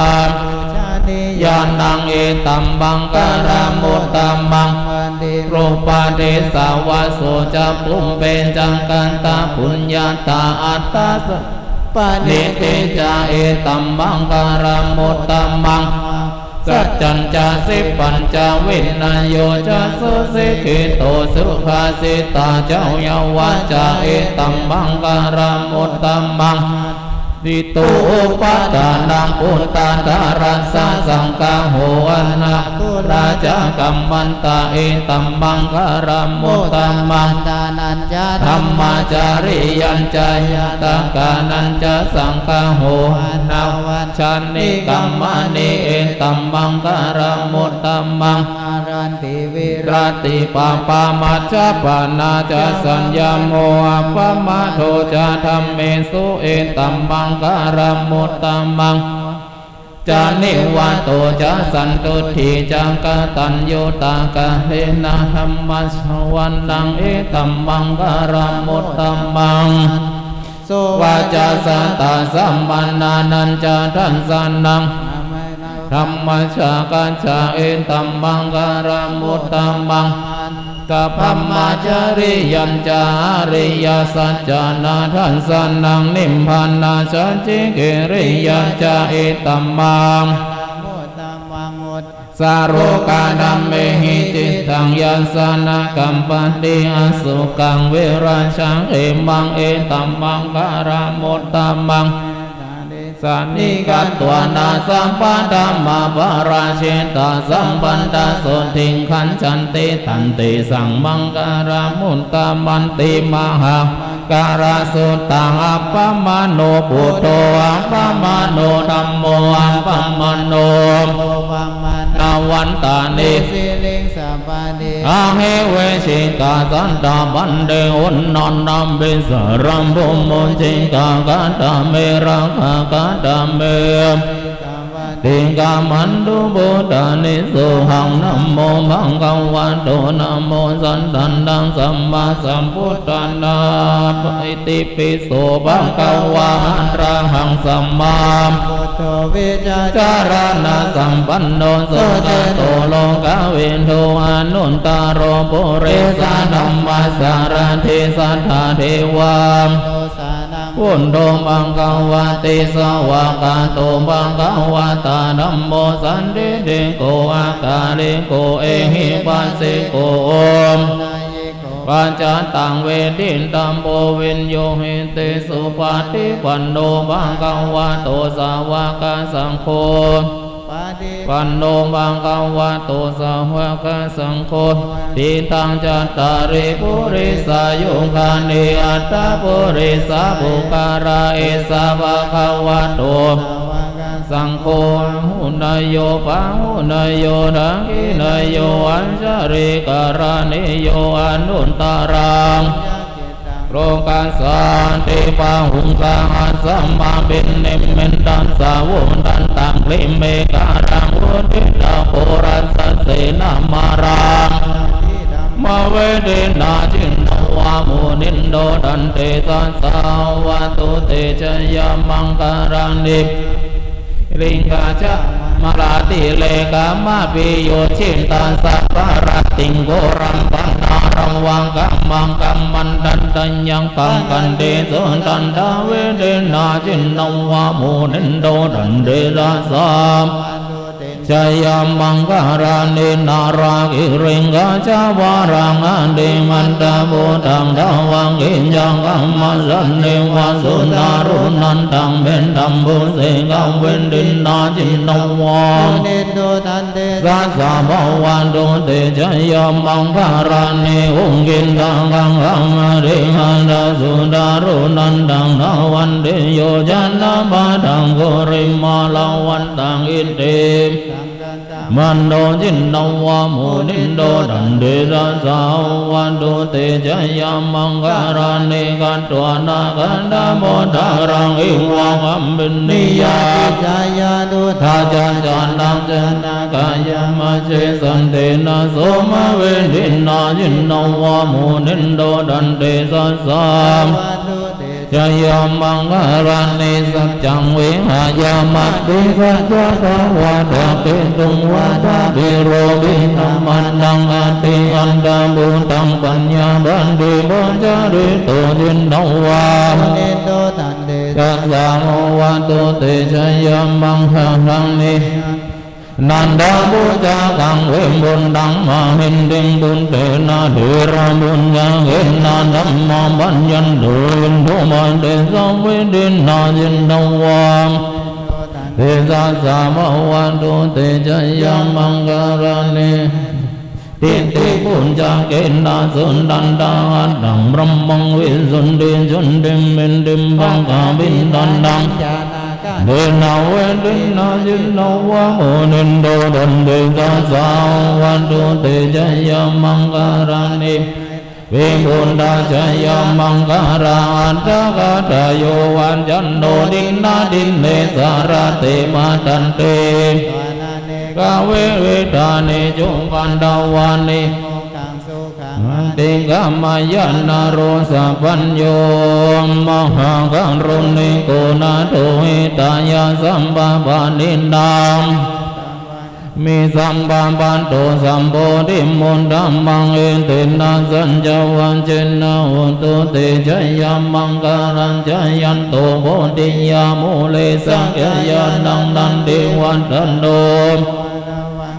ปูชะนียานัง เอตัมมังคะลัม อุตตะมัง ปะฏิ รูปะเดสะวะโส จะ ปุพเพ จะ กะตะปุญญาตา อัตตะสัมปะทิฏฐิ จะ เอตัมมังคะลัม อุตตะมัง สัจจัญจะ สิปปัญจะ วินะโย จะ สุสิกขิโต สุภาสิตา จะ ยาวาจา เอตัมมังคะลัม อุตตะมัง ติโต อุปัฏฐานัง พุทธาดารัสสะ สังฆา โห อนา ทุรา จะ กัมมันตา เอตัม มังคลัม อุตตมัง ทานัญจะ ธัมมาจาริยัญจะ ญาตากานัญจะ สังฆา โห อนา วัชชา นิกรรมา นิ เอตัม มังคลัม อุตตมัง อารันติ วิรัตติ ปะปา มัจจะปะนา จะ สัญญา โม อัปปะมาโท จะ ธัมเมสุ เอตัม มังคลัม อุตตมัง จะ นิวาโต จะ สันตุฏฐิ จะ กตัญญูตากะเรนะ ธัมมัสสะวะนัง เอตัม มังคลัม อุตตมัง สุวัจจะสะ ตะ สัมมานานัญจะ ทัสสะนัง ธัมมัสสะกัจจะ เอตัม มังคลัม อุตตมัง กัพพะมาจาริยัญจะ อริยสัจจานา ทัสสะนัง นิพพานาสัจฉิกิริยา จะ เอตัม มัง สะ โลกาธัมเมหิ จิตตัง ยัสสะ นะ กัมปันติ อสุขัง วิรัจจะ เขมัง เอตัม มังคลัม อุตตมัง สานิ ฆัตวานะ สัพพะธัมมาปะราชิตา สัพพันธะ โสติง คัจฉันติ ตันติสัง มังคลัม อุตตมันติ มหา คาราสุตัง อัปปะมาโณ พุทโธ อัปปะมาโณ ธัมโม อัปปะมาโณ โอปะมาณาวันตานิ สิริง สะปาติ อะหิเวสิกา สัตตา ภันเต อุณณานา ปิสะระ ภูมมจิกา ขัตตา เม รักขา ขัตตา เม ติกา มันตุ บูตานิ โสหัง นะโม ภะคะวะโต นะโม สัตถัง สัมมาสัมพุทธานัง อิติปิโส ภะคะวะ อะระหัง สัมมาสัมพุทโธ วิชชาจารณะสัมปันโน สุขะโต โลกะวิทู อนุตตะโร ปุริสะธัมมาสารถิ สัตถะเทวา พุทโธ ภะคะวะติ สวากขาโต ภะคะวะตา ธัมโม สันทิฏฐิโก อะกาลิโก เอหิปัสสิโก ปัจจตัง เวทิตัมโภ วิญญูหิติ สุปะฏิปันโน ภะคะวะโต สาวกสังโฆ ปันโน ภะคะวะโต สาวกสังโฆ อิทัง จัตตาริ ปุริสายุคานิ อัตถะปุริสะปุคคละ เอสะ ภะคะวะโต สาวกสังโฆ อาหุเนยโย ปาหุเนยโย ทักขิเนยโย อัญชลีกรณีโย อนุตตรัง โลกัสสันติ บาหุง สะหัสสะมะภินิมมิตตัสสะ โวทันตัง กริเมขลัง วุฑฒโฆ รัสสะเสนะ มารัง มะเวทินา จินนวา มุนินโด ตันติสัสสะ ภะคะวะตุเต ชะยะมังคะลานิ ลิงกาจะ มาลาติเลกะ มะ ปิโย จิตตัสสะ ปะระติง โกรัมปะนาระวัง กะมัง กะมันตันตะยัง กังขันติ สุทันทะ เวทินา จินนวา มุนินโด ตันติสัสสะ ชะยะมังคะลานิ นาลากิริงกาจะวารัง อติมัตตะ พุทธัง ทะวังกิจัง กะมะสันนิวาสุตารุณันตัง เมตตัมปุเสกะ เวทินา จินนวา มุนินโด ตันติสัสสะ ภะคะวะตุเต ชะยะมังคะลานิ อุกขิตาคังคามาติหาตะ สุตารุณันตัง ทะวันติโยจะนะปะทัง กุลิมาละวันตัง อิติ มันโด จินนวา มุนินโด ตันติสัสสะ ภะคะวะตุเต ชะยะมังคะลานิ กัตวานะขันธะ โมทะรัง อิวะ กัมปินียา ปิจจายา ดุฏฐา จันตานัง จะนะกายะมะเช สันตินะ โสมะ เวทินา จินนวา มุนินโด ตันติสัสสะ ภะคะวะตุเต ชะยะมังคะลานิ สัจจัง วิหายะ มะติสัจจะ ทะวาทะเกตุง วาทะภิโรพิตะ มะนัง อติอันตะบุตตัง ปัญญาปัตติปัจจาริโต จินนวา มุนินโด ตันติสัสสะ ภะคะวะตุเต ชะยะมังคะลานิ นันทะปุจจกังวิปุลลังมหินทิง ปุตเตนะเถระปุจจเกนะ ธัมมาปัญญันโต อินทุปะเดสะวิธินา จิตตวา เทสะสะ ภะวันตุเต ชะยะมังคะลานิ ทิฏฐิปุจจเกนะ สุทัตถะหัตถัง บรมมังวิสุทธิจุติมมิทธิภะกะวิทัตถัง เทนะเวทินะ จิตตวา มุนินโท ตันติสะสะ ภะวันตุเต ชะยะมังคะลานิ วิปุลลาชะยะมังคะลาอัตถะกะถะโย วัจจันโต ทินนาทิเน สะระเต มะทันเต กะเว เวทานิ จุปัฏฐวานิ ติกะมะยะ นะโร สะปัญโญ มหากรุณิโก นาโถ หิตายะ สัพพะปาณิตัง มิ สัพพะปัตโต สัพโพธิมุตตะมัง เอเตนะ สัจจะวะเจนะ โหตุ เต ชะยะมังคะลัง จะยันโต โพธิยา มูเล สักขะยานัง นันทิวัฏฐะโน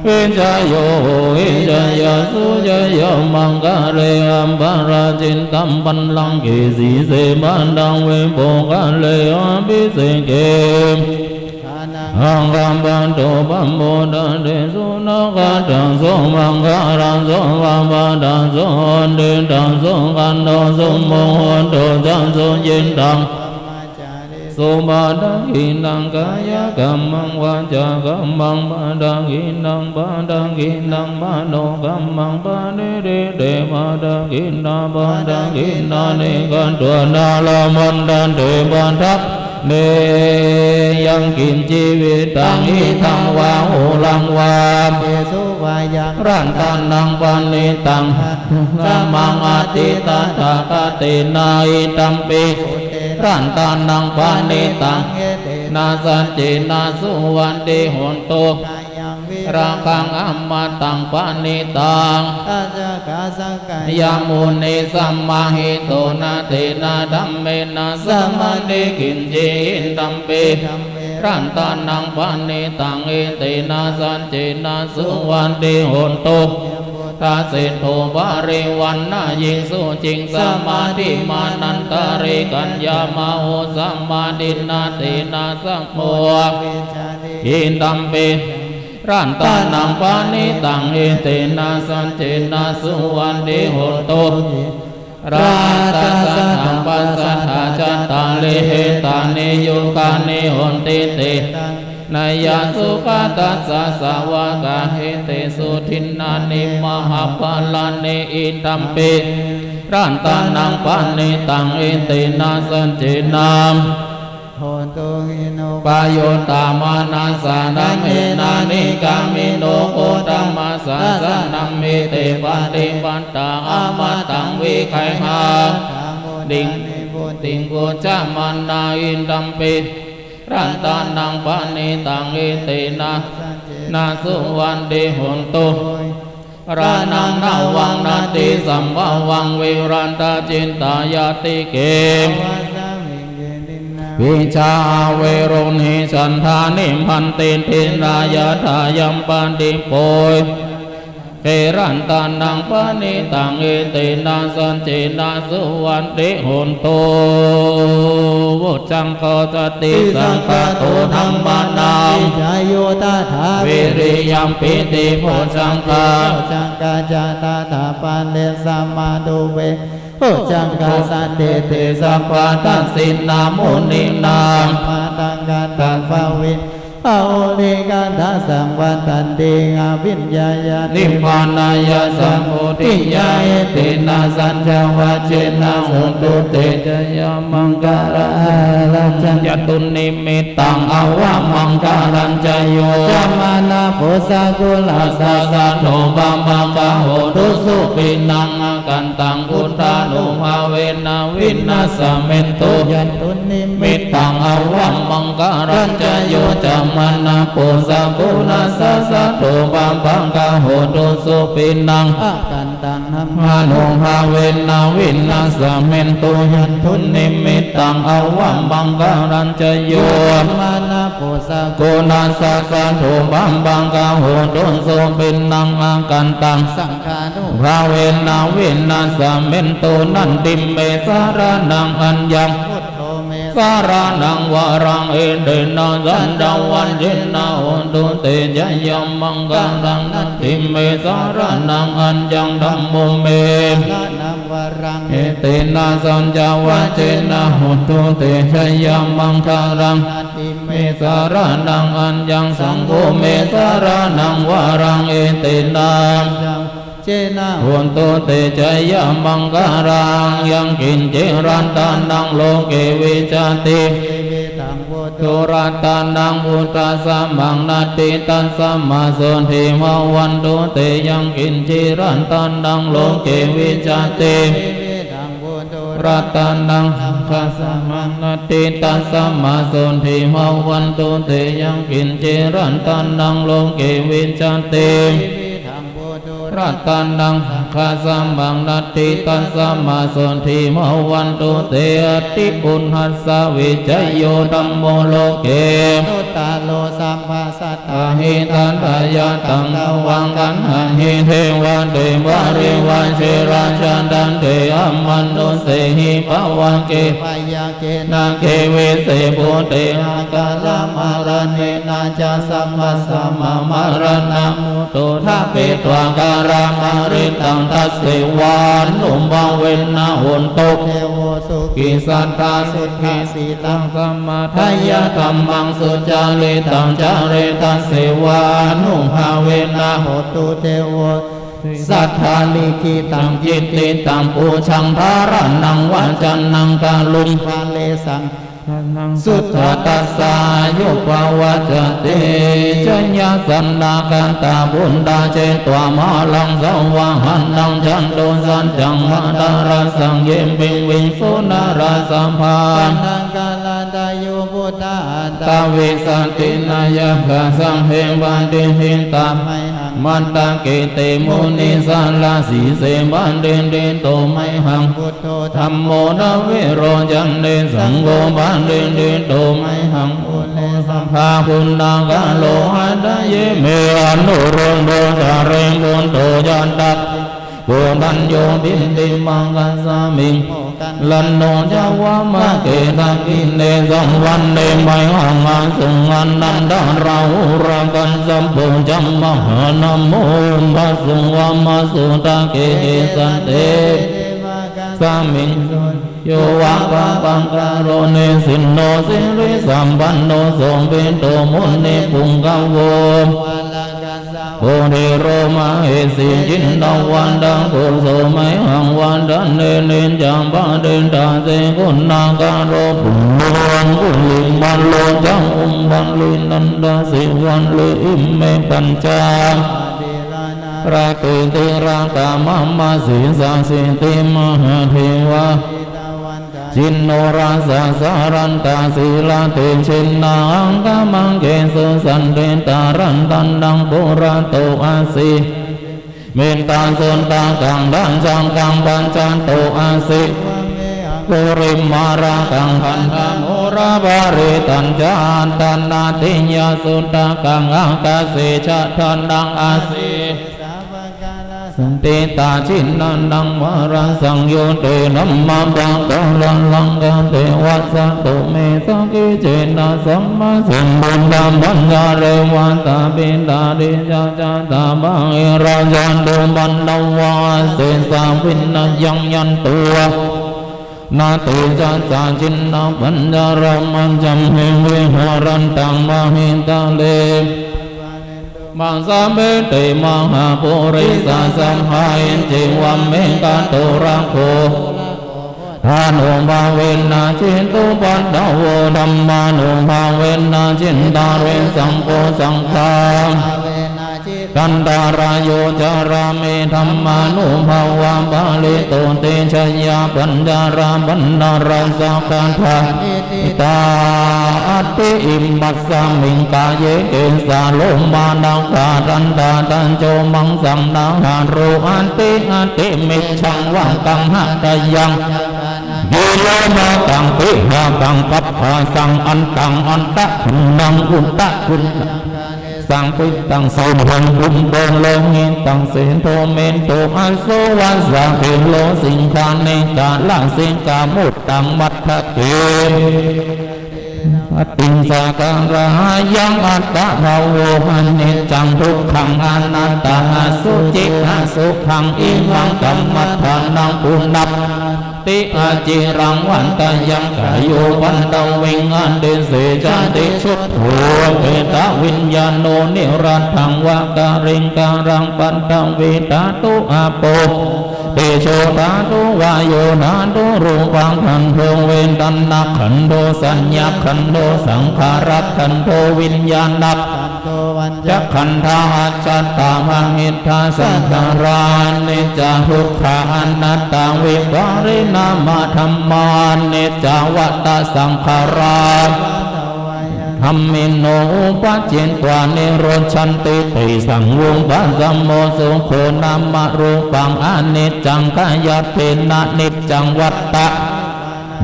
วิชะโย โหหิ จะยะสุ ชะยะมังคะเล อะปะราจิตะปัลลังเก สีเส ปะทัง วิโภคะเล อะภิเสเก อะคะปะโต ปะโมทะเต สุนะคะตะ สุมังคะละ สุปะปะทะ สุหุตติตะ สุขันโต สุมุหุตโต จะ สุยิตตัง สุปะทักขิณัง กายะกัมมัง วาจากัมมัง ปะทักขิณัง ปะทักขิณัง มโนกัมมัง ปะณิทิเต ปะทักขิณา ปะทักขิณานิ กัตถวา นะ ละพันธันเต ปะทักขิเณ ยังกิญจีวิตัง อิทังวา หูรังวา เปสุวายัง รัตตะนัง ปะณิตัง กัมมัง อะติตถะกะเตนะ อิทัมปิ รัตตะนัง ปะณิตัง เอเตนะ สัจเจนะ สุวัตติโหตุ ยังวิราคะ อะมะตัง ปะณิตัง อัจจะกะสักกะยะมุนิ สะมะหิโตนะ เตนะ ธัมเมนะ สะมะติ กิญจี อิทัมปิ ธัมเม รัตตะนัง ปะณิตัง เอเตนะ สัจเจนะ สุวัตติโหตุ ยะมุตตะเศรษโฐ ปะริวัณณะยิงสุจิง สะมาธิมานันตะริกัญญะมะโห สะมาทินนา เตนะ สักโข วิชชาติ อิทัมปิ รัตตะนัง ปะณิตัง เอเตนะ สัจเจนะ สุวัตติโหตุ รัตตะสัตถะปัสสัตถะ จัตตาริ เอตานิ ยุคานิ หนติ เตนะ ยะสุขะตัสสะ สาวะกะ เอเตสุ ทินนานิ มะหะปะลานิ อิทัมปิ รัตตะนัง ปะณิตัง เอเตนะ สัจเจนะ โหตุ หิโน ปะยุตตะมานะสานะ เมนะ นิกามิโน โคตมะสาสะนะ เมเต ปะติปัตตา อะมะตัง วิไกหะ ดิง ปุติง ปุจจะมานะ อิทัมปิ รัตตะนัง ปะณิตัง เอเตนะ นะ สุวัตติโหตุ ระนัง นวัง นัตติสัมภวัง วิรัตตะจิตตาญาติเก วิชชา อาเวโร นิชฉันทา นิบบันติ ทิฏฐา ยะถา ยัมปะติ โปย เข รัตตะนัง ปะณิตัง เอเตนะ สัจเจนะ สุวัตติโหตุ โวจจังโฆ สัตติสังคาโต ธัมมานัง วิชโย ตถา วิริยัง ปีติ โพชฌังคา โพชฌังคา จะ ตถา ปะเร สะมา ดูเว โพชฌังคา สันติ เต สัพพะ ทักขิณา มุนินา สัมมาทัง กัตถะภะวิ อะโหสิ กัตถะ สัง วัตถันติ อะภิญญายะ นิพพานายะ สัมโพธิยา เอเตนะ สัจจวัจเจนะ โหตุ เต ชะยะมังคะลา รัจจตุนิมิตตัง อะวะมังคะลัญจะ โย จะมานะ โภชะ กุลาสสะ สัตโธ ปะปะกะโห ตุสุขินัง อาคันตัง พุทธานุภาเวนะ วินาสเมตุ ยันตุนิมิตตัง อะวะมัง maṅgalañca yo cāmanāpo sakuṇassa saddo pāpaggaho dussupinaṃ akantaṃ dhammānubhāvena vināsamentu. Yandunnimittaṃ avamaṅgalañca yo cāmanāpo sakuṇassa saddo pāpaggaho dussupinaṃ akantaṃ saṅghānubhāvena vināsamentu. Natthi me saraṇaṃ aññaṃ, buddho me saraṇaṃ varaṃ, etena saccavajjena hotu te jayamaṅgalaṃ. Natthi me saraṇaṃ aññaṃ, dhammo me saraṇaṃ varaṃ, etena saccavajjena hotu te jayamaṅgalaṃ. Natthi me saraṇaṃ aññaṃ, saṅgho me saraṇaṃ varaṃ, etena saccavajjena hotu te jayamaṅgalaṃ. Yaṅkiñci ratanaṃ loke vijjati, dvividhaṃ puthu ratanaṃ, buddhasamaṃ natthi, tasmā sotthī bhavantu te. Yaṅkiñci ratanaṃ loke vijjati, dvividhaṃ puthu ratanaṃ, saṅghasamaṃ natthi, tasmā sotthī bhavantu te. Yaṅkiñci ratanaṃ loke vijjati, dvividhaṃ puthu ratanaṃ, saṅghasamaṃ natthi, tasmā sotthī bhavantu te. Atthi uṇhissa vijayo dhammo loke, anuttaro sabba satthāhi, tathāgataṃ tvaṃ gaṇhāhi devate parivajje. Rājadaṇḍe amanussehi pavagge, byagghe nāge vise bhūte, akālamaraṇena ca sabbasmā maraṇamuttamaṃ, pāpitvā kālamarantaṃ, tasseva ānubhāvena hotu devo sukhī satthā. Suddhasīlaṃ samādāya dhammaṃ sucaritaṃ care, tasseva ānubhāvena hotu devo satthā. Likkhitaṃ cintitaṃ pūjaṃ dhāraṇaṃ vācanaṃ garuṃ, pāresaṃ suddhaṃ tassa āyu pavaḍḍhati. Jayāsanāgatā buddhā jetvā māraṃ savāhanaṃ, catusaccāsabhaṃ dānādidhammaṃ, ye piviṃsu narāsabhā, taṇhaṅkarādayo buddhā aṭṭhavīsati nāyakā, sabbe patiṭṭhitā mayhaṃ matthake te munissarā. Sīse patiṭṭhito mayhaṃ buddho dhammo dvilocane, saṅgho patiṭṭhito mayhaṃ ure sabbaguṇākaro. Hadaye me anuruddho sārīputto ca tadamāno, koṇḍañño piṭṭhibhāgasmiṃ moggallāno ca vāmake. Dakkhiṇe savane mayhaṃ āsuṃ ānandarāhulā, kassapo ca mahānāmo ubhāsuṃ vāmasotake. Kesante piṭṭhibhāgasmiṃ suriyo va pabhaṅkaro, nisinno sirisampanno sobhito munipuṅgavo. Kuṭeṇḍu mahesī cittavādako, so mayhaṃ vadane niccaṃ patiṭṭhāsi guṇākaro. Puṇṇo aṅgulimālo ca upālī nandasīvalī, ime pañca nārāpi tilakā mama, sesāsīti mahādevā jinānātha jalantā sīlatejena aṅgamaṅgesu saṇṭhitā. Ratanaṃ purato āsi mettasuttakaṃ, dhajaggaṃ pacchato āsi vāme aṅgulimālakaṃ, khandhamoraparittañca āṭānāṭiyasuttakaṃ, ākāse chadanaṃ āsi saṇṭhitā. Jinānaṃ mārasaṃyutte dhammapākāralaṅkate, vasato me sakiccena sabbasmiṃ buddhapañjare. Vātapittādisañjātā bāhirajjhattupaddavā, asesā vinayaṃ yantvā natejasā jinapañjaramajjhamhi viharantaṃ mahītale. Sabbe te mahāpurisāsabhā, ecceva me kāturakkhako, buddhānubhāvena jitupaddavo, dhammānubhāvena jitārisaṅgho, saṅghānubhāvena jitantarāyo, carāmi dhammānubhāvapālito. Te jayapañjarapañjarasakatā niṭṭhitā, atthi อิมัสสะมิงกาเย เกสาโลมานะขาดันตาตัญโจมังสังนาหาโร อัตถิอัตถิมิจฉังวะกังหัตถยัง กิโลมากังปิหากังกัปปาสังอันตังอันตะกุณังอุตตะกุณ สังปิตังสุหังบุมโตโลหิตังเสโทเมโตอโสวัสสะเกโลสิงคานิกาลาสิงคามุตตังมัทธะเก ปฏิสังขารายังอัตตาภาโวอนิจจังทุกขังอนัตตาอสุจิอสุภังอิมังกัมมัฏฐานังปุณัปปาติอาจิรังวันตะยังกายุปัตตวิงอติเสชาติชุดโภเกตวิญญาโณนิรัตถังวะกะริงการังปัตตวีธาตุอาโป เตโชธาตุวาโยธาตุรูปังขันโธเวทนาขันโธสัญญาขันโธสังขารขันโธวิญญาณขันโธวัญจขันธาอัจจตามาหิทธาสังขารานิจจาทุกขาอนัตตาวิปริณามาธัมมานิจจาวัตตสังขารา ธัมมิโน อุปปะจิตวา นิรุจฉันติ เตสัง วุปปะสะโม สุโข นามะรูปัง อนิจจัง กายะเตนะ นิจจัง วัตตะ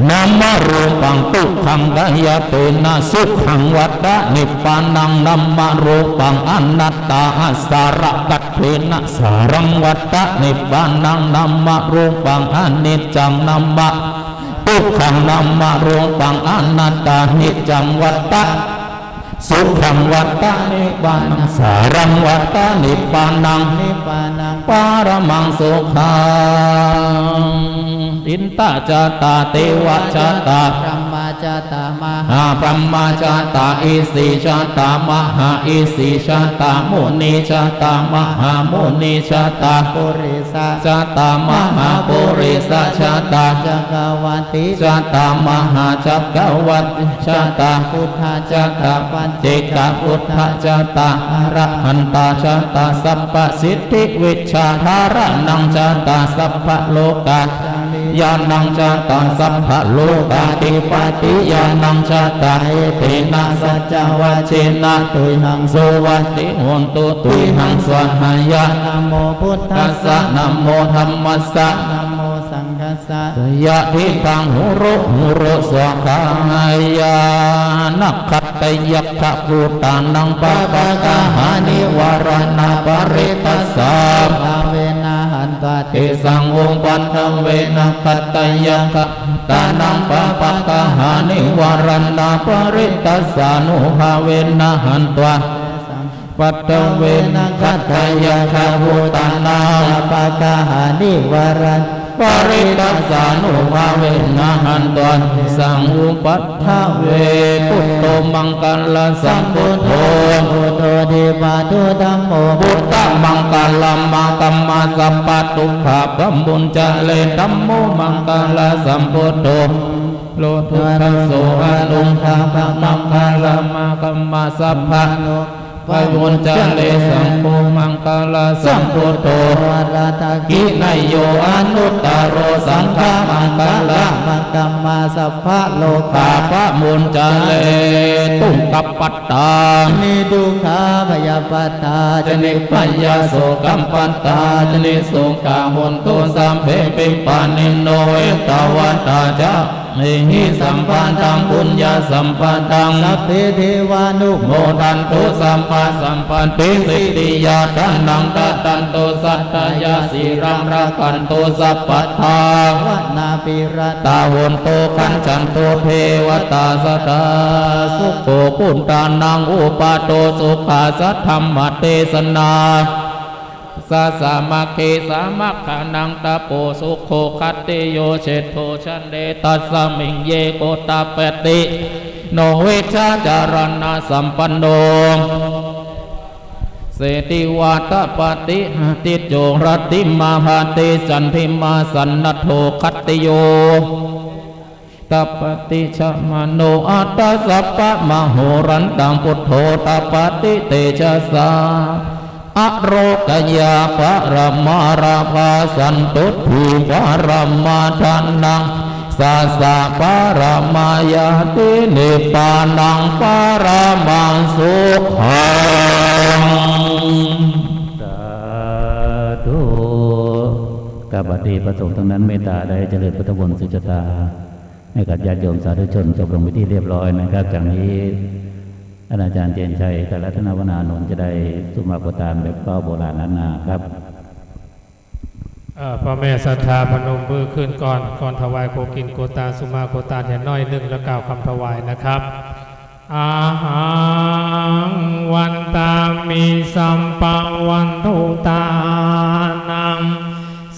นามะรูปัง ตุกขัง กายะเตนะ สุขัง วัตตะ นิพพานัง นามะรูปัง อนัตตา อัสสะระกะเตนะ สารัง วัตตะ นิพพานัง นามะรูปัง อนิจจัง นามะ ทุกขัง นามะรูปัง อนัตตา นิจจัง วัตตะ สุขัง วัตตะ นิพพานัง สารัง วัตตะ นิพพานัง นิพพานัง ปะระมัง สุขัง อินทะจะตะ เตวะจะตะ บรหมะจะตะ มหา บรหมะจะตะ อิสิจะตะ มหาอิสิจะตะ มุนิจะตะ มหามุนิจะตะ ปุริ สะจะตะ มหาปุริสะจะตะ จักกะวัตติจะตะ มหาจักกะวัตติจะตะ พุทธะจะตะ ปัจเจกะพุทธะจะตะ อะระหันตะจะตะ สัพพะสิทธิวิชชาธาระณังจะตะ สัพพะโลกา ญาณังจะตะ สัพพะโลกาธิปติญาณังจะตะ เอเตนะ สัจจะวะจเจนะ ตุยหัง สุวัตติโหนตุ ตุยหัง สวาหายะ นะโมพุทธัสสะ นะโมธัมมัสสะ นะโมสังฆัสสะ สะยะทิฏฐัง หุโร หุโร สวาหายะ นะขัตตะยัคขะภูตานัง ปาปะกะหา นิวาระณะ ปะริตตัสสะ ภาเวนะ หันตวา เตสัง อุปัฏฐะเวนะ ขัตตะยัคขะ ตานัง ปาปะกะหา นิวาระณะ ปะริตตัสสานุภาเวนะ หันตวา ปัฏฐะเวนะ ขัตตะยัคขะภูตานัง ปาปะกะหา นิวาระณะ ปะริตตัสสานุภาเวนะ หันตวา เตสัง อุปัฏฐะเว พุทโธ มังคะละสัมพุทโธ พุทโธ ทีปะตุ ธัมโม พุทธัง มังคะละ มะ กัมมะ สัพพะ ทุกขะ ปะมุญจะเร ธัมโม มังคะละสัมพุทโธ โล พุทธัสโส อนุ ภา พะ มังคะละ มะ กัมมะ สัพพะ นุ ปะมุญจะเร สังโฆ มังคะละสัมพุทโธ วะระ ทักขิณะโย อนุตตะโร สังฆะ มังคะละ มะ กัมมะ สัพพะ โลกา ปะมุญจะเร ทุกขะปัตตา นิ ทุกขา ภยะปัตตา จะ นิ พยา โสกะปัตตา จะ นิ โสกา โหนตุ สัพเพ ปิปะเนโน เอตะวะตา จะ เมหิ สัมปะทัง ปุญญะสัมปะทัง สัพเพ เทวานุโมทันตุ สัพพะ สัมปะติ สิทธิยา ทานัง ดะดันตุ สัตตะยะ สีลัง รักขันตุ สัพพะทา วะนา ภิรัตตา โหนตุ คัจฉันตุ เทวะตา สะดา สุโข พุทธานัง อุปาโท สุขัสสะ ธัมมะเตสนา สะ สามัคคี สามัคคานัง ตะโป สุโข ขัตติโย เศรษฐโช ชะเน ตัสสะมิง เย โก ตะปะติ โน วิชชะจะระณะสัมปันโน เสติวา ตะปะติ อาทิตโย รัตติมา หาเต จันทิมา สันนะโท ขัตติโย ตะปะติ ชะมะโน อัตถะสัพพะมะโหรันตัง พุทโธ ตะปะติ เตจะสา อโรคยา ปะระมาราภา สันตุฏฐิ ปะระมาทานัง สสะ ปะระมายาติ นิพพานัง ปะระมัง สุขัง สาธุ กับบัดนี้พระสงฆ์ตังนั้นเมตตาได้เจริญพุทธมนต์สืบชะตา ให้กับญาติโยมสาธุชนจบลงไปนที่เรียบร้อยนะครับ จากนี้ท่านอาจารย์เจนชัย กับรัตนวนานนท์จะได้สุมาโคตารแบบเป้าโบราณล้านนาครับ เอ่อ พ่อแม่ศรัทธาพนมมือขึ้นก่อน ก่อนถวายโคกินโคตารสุมาโคตารเหียน้อยนึ่ง แล้วกล่าวคำถวายนะครับ อะหัง วันตามิ สัพพะวันตุตานัง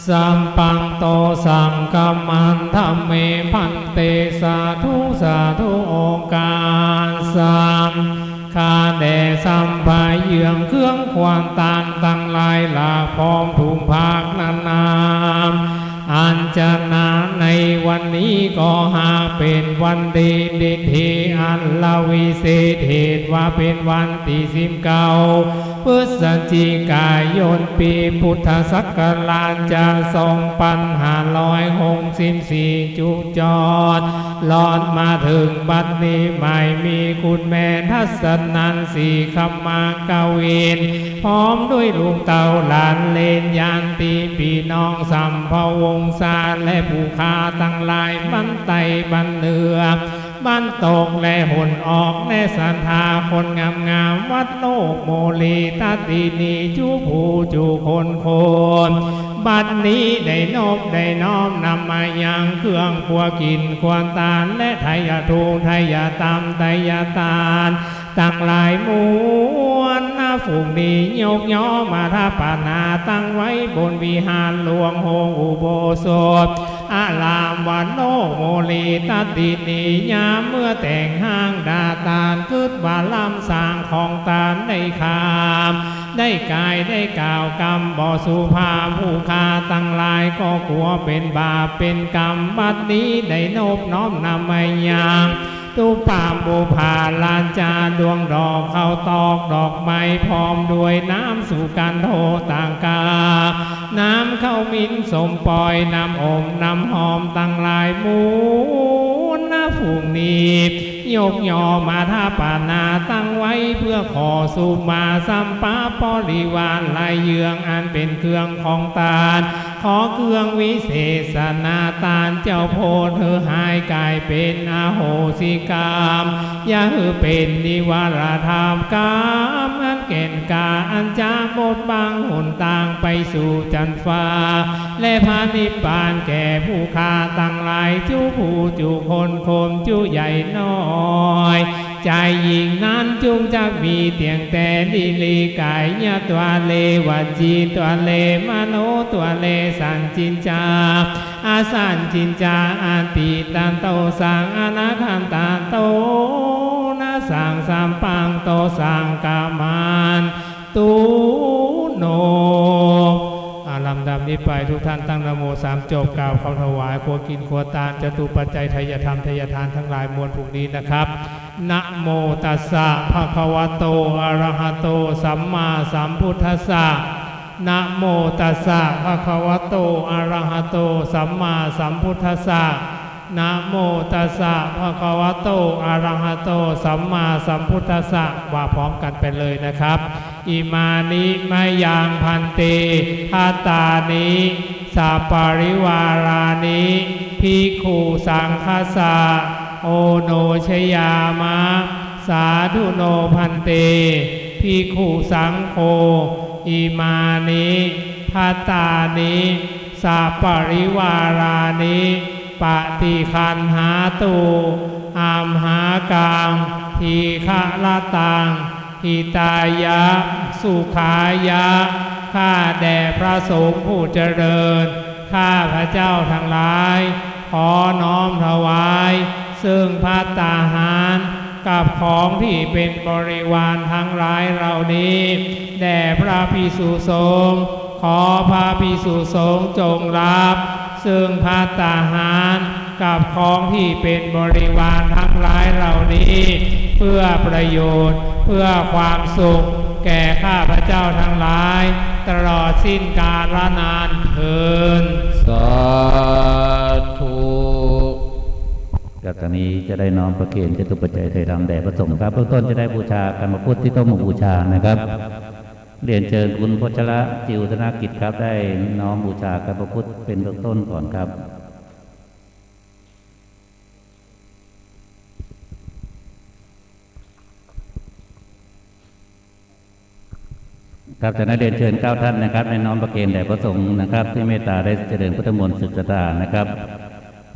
สัพพัง โต สังฆะมันทะเม ภันเต สาธุ สาธุ โอกาสะ ข้าแต่สัพพะเยื้องเครื่องควรตานตังหลาย และพร้อมทุกภาคนานา อันจะนาในวันนี้ก็หากเป๋นวันดี ดีทีอันละวิเศษ เหตุว่าเป๋นวันตี้สิบเก้า พฤศจิกายน ปี๋พุทธศักราชจะสองปันห้าร้อยหกสิบสี่ จุจอด ลอดมาเถิงบัดนี้ หมายมีคุณแม่ทัศนันท์ ศรีคมากวิน พร้อมด้วยลูกเต้าหลานเหลน ญาติปี้น้องสัพพะวงศา และผู้ข้าตังหลาย บ้านใต้บ้านเหนือ บ้านตกและหนออก และศรัทธาคนงามๆ วัดโลกโมลีตะตินี จุผู้จุคนคน บัดนี้ได้นบได้น้อมนำมายังเครื่องครัวกิ๋นครัวตาน และไทยธูปไทยธรรมไทยตาน ตังหลายมวลนะ ฝูงนี้ยกย่อมาถาปนาตั้งไว้บนวิหารหลวงโฮงอุโบสถ อารามวัดโลกโมลีตะตินี ยามเมื่อแต่งห้างดาตาน กึ๊ดว่าล้ำสร้างของตานได้คำ ได้กายได้กล่าวกำบ่สุภาพ ผู้ข้าตังหลายก็กลัวเป๋นบาปเป๋นกรรม บัดนี้ได้นบน้อมนำมายัง ตุ๊ปปาปุปปาราชาดวงดอกข้าวตอกดอกไม้ พร้อมด้วยน้ำสุกันโทตกา น้ำข้าวหมิ่นสมปอย น้ำอบน้ำหอมตังหลายมวลนะ ฝูงนี้ยกย่อมาถาปนาตั้งไว้ เพื่อขอสุมาสัพพะบริวารหลายเยื้อง อันเป๋นเครื่องของตาน ขอเครื่องวิเศษนาตานเจ้าโพธิ์ หื้อหายกายเป๋นอโหสิกรรม อย่าหื้อเป๋นนิวรธรรมกรรม อันแก่นกล้าอันจะบดบังหนตางไปสู่จั๊นฟ้า และพระนิพพานแก่ผู้ข้าตังหลายจุผู้จุคนคนจุใหญ่น้อย จายญิงนั้นจุ่มจักมีเตียงแต่ ลิลิกายะตวะเล วจีตวะเล มโนตวะเล สัญญินจา อสัญญินจา อตีตันโตสัง อนาคันตันโตนะสัง สัพพัง โตสังฆะมันตุโน อ่า ลำดับนี้ไปทุกท่านตั้งนะโมสามจบ กล่าวคำถวายครัวกิ๋นครัวตานจตุปัจจัยไทยธรรมไทยทานตังหลายมวลฝูงนี้นะครับ นะโมตัสสะ ภะคะวะโต อะระหะโต สัมมาสัมพุทธัสสะ นะโมตัสสะ ภะคะวะโต อะระหะโต สัมมาสัมพุทธัสสะ นะโมตัสสะ ภะคะวะโต อะระหะโต สัมมาสัมพุทธัสสะ ว่าพร้อมกันไปเลยนะครับ อิมานิมะยัง ภันเต ภัตตานิ สัปปะริวารานิ ภิกขุสังฆัสสะ โอโนชยามะ สาธุโน ภันเต ภิกขุสังโฆ อิมานิ ภัตตานิ สัปปะริวารานิ ปะฏิคันหาตุ อัมหากัง ทีฆะระตัง หิตายะ สุขายะ ข้าแด่พระสงฆ์ผู้เจริญ ข้าพระเจ้าตังหลาย ขอน้อมถวาย ซึ่งภัตตาหาร กับของตี้เป๋นบริวารตังหลายเหล่านี้ แด่พระภิกษุสงฆ์ ขอพระภิกษุสงฆ์จงรับ ซึ่งภัตตาหาร กับของตี้เป๋นบริวารตังหลายเหล่านี้ เพื่อประโยชน์ เพื่อความสุข แก่ข้าพระเจ้าตังหลาย ตลอดสิ้นกาลนานเทอญ สาธุ ครับ ตอนนี้จะได้น้อมประเคนจตุปัจจัยไถ่ธรรมแด่พระสงฆ์ครับ เบื้องต้นจะได้บูชากัณฑพุทธที่โต๊ะหมู่บูชานะครับ เรียนเชิญคุณพัชระ จิวธนกิจครับ ได้น้อมบูชากัณฑพุทธเป็นเบื้องต้นก่อนครับ ครับ จากนั้นเรียนเชิญเก้าท่านนะครับ ได้น้อมประเคนแด่พระสงฆ์นะครับ ที่เมตตาได้เจริญพุทธมนต์สืบชะตานะครับ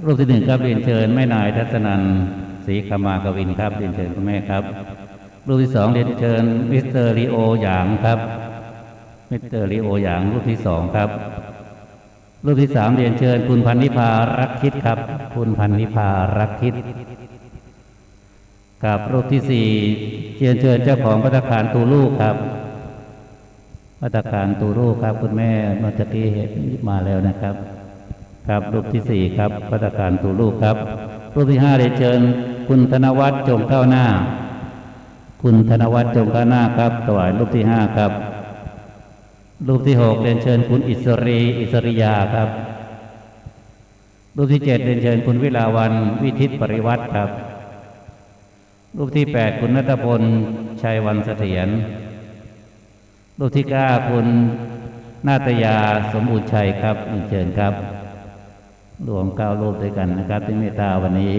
รูปที่หนึ่งครับ เรียนเชิญแม่นายทัศนันท์ ศรีคามากวินครับ เรียนเชิญคุณแม่ครับ รูปที่สอง เรียนเชิญมิสเตอร์ลีโอหยางครับ มิสเตอร์ลีโอหยาง รูปที่สองครับ รูปที่สาม เรียนเชิญคุณพันนิพารักคิดครับ คุณพันนิพารักคิด ครับ รูปที่สี่ เรียนเชิญเจ้าของภัตตาคารตูลูกครับ ภัตตาคารตูลูกครับ คุณแม่เมื่อตะกี้เห็นมาแล้วนะครับ ครับ รูปที่สี่ครับ ภัตตาคารตูลูกครับ รูปที่ห้า เรียนเชิญคุณธนวัฒน์ จงก้าวหน้า คุณธนวัฒน์ จงก้าวหน้าครับ ถวายรูปที่ห้าครับ รูปที่หก เรียนเชิญคุณอิสรี อิสริยาครับ รูปที่เจ็ด เรียนเชิญคุณวิลาวัลย์ วิทิตปริวัติครับ รูปที่แปด คุณณัฐพล ชัยวัลย์เสถียร รูปที่เก้า คุณนาตยา สมบูรณ์ชัยครับ เรียนเชิญครับ รวมเก้ารูปด้วยกันนะครับ ที่เมตตาวันนี้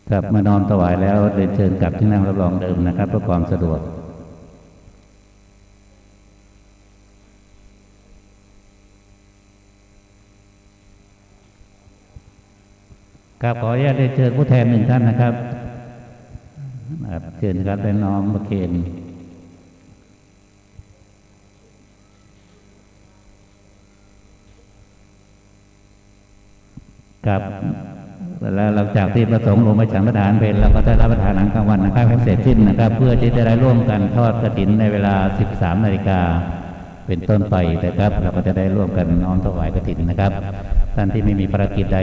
ครับ เมื่อน้อมถวายแล้ว เรียนเชิญกลับที่นั่งรับรองเดิมนะครับ เพื่อความสะดวก ครับ ขออนุญาตเรียนเชิญผู้แทนหนึ่งท่านนะครับ ครับ เชิญครับ ได้น้อมประเคน ครับ แล้วหลังจากที่พระสงฆ์ลงไปฉันพัตตาหารเพล เราก็ได้รับประทานอาหารกลางวันนะครับ ให้เสร็จสิ้นนะครับ เพื่อที่จะได้ร่วมกันทอดกฐินในเวลา สิบสามนาฬิกาเป็นต้นไปนะครับ เราก็จะได้ร่วมกันน้อมถวายกฐินนะครับ ท่านที่ไม่มีภารกิจใด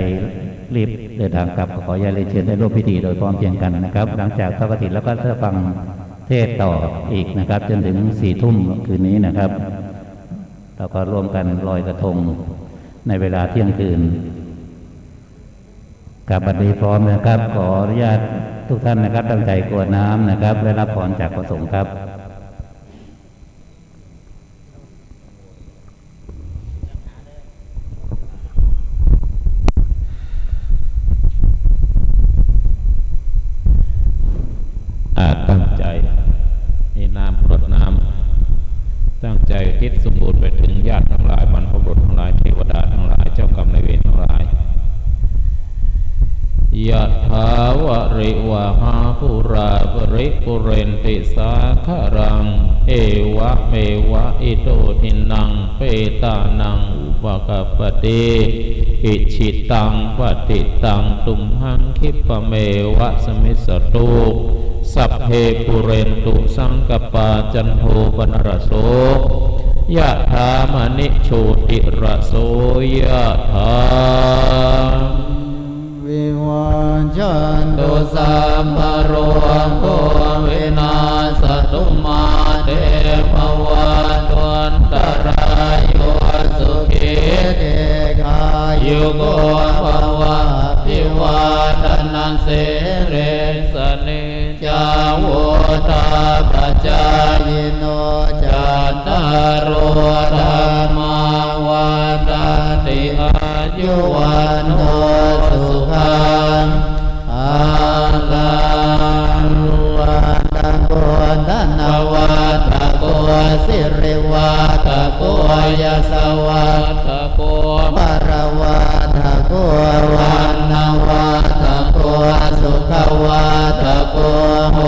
รีบเดินทางกลับ ก็ขออนุญาตเรียนเชิญได้ร่วมพิธีโดยพร้อมเพรียงกันนะครับ หลังจากทอดกฐินแล้วก็จะฟังเทศน์ต่ออีกนะครับ จนถึงสี่ทุ่มคืนนี้นะครับ เราก็ร่วมกันลอยกระทงในเวลาเที่ยงคืน ครับ บัดนี้พร้อมนะครับ ขออนุญาตทุกท่านนะครับ ตั้งใจกรวดน้ำนะครับ และรับพรจากพระสงฆ์ครับ อ่า ตั้งใจ มีน้ำกรวดน้ำ ตั้งใจอุทิศส่วนบุญไปถึงญาติทั้งหลาย บรรพบุรุษทั้งหลาย เทวดาทั้งหลาย เจ้ากรรมนายเวรทั้งหลาย ยะถาวะริวะหาปูราปะริปูเรนติสาคะรัง เอวะเมวะอิโตทินังเปตานังอุปะกัปปติ อิจฉิตังปัตถิตังตุมหังคิปะเมวะสะมิชฌะตุ สัพเพปูเรนตุสังกัปปา จันโทปะนะระโส ยะถามะณิโชติระโส ยะถา วิวัชชันตุสัพพะโรโควินาสสะตุมาเตภะวัตวันตะราโยสุขีทีฆายุโกภะวะ อะภิวาทะนะสีลิสสะเน จาวุฑฒาปะจายิโน จัตตาโรธัมมาวัฑฒันติ อายุวัณโณสุขังพะลัง วัตตะโก ธนวัตตะโก สิริวัตตะโก ยะสะวัตตะโก บะละวัตตะโก วัณณะวัตตะโก สุขะวัตตะโก โห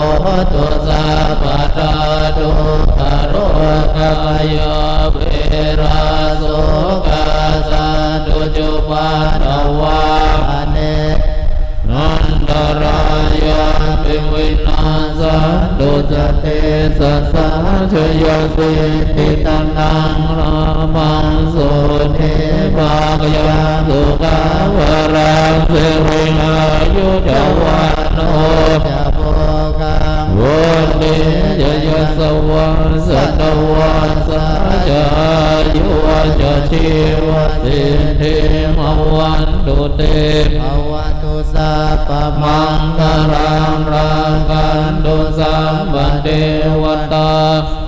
ตุ สัพพะดา ทุกขะโรคะ พะยาเวระ โสกะ สันตุ จุปัฏฐะวา อะเน กันตะรายัมปิ วินาสสันตุ สะเตสะสะ จะยะสิทธิ ตะนัง ลาภัง โสติ ภะคะยัง สุขัง พะลัง สิริ อายุ จะ วัณโณ จะ โภคัง วุฒิ จะ ยะสะวา สะตะวัสสะ จะ อายุ จะ ชีวะ สิ Bhavatu sabbamaṅgalaṃ, rakkhantu sabbadevatā,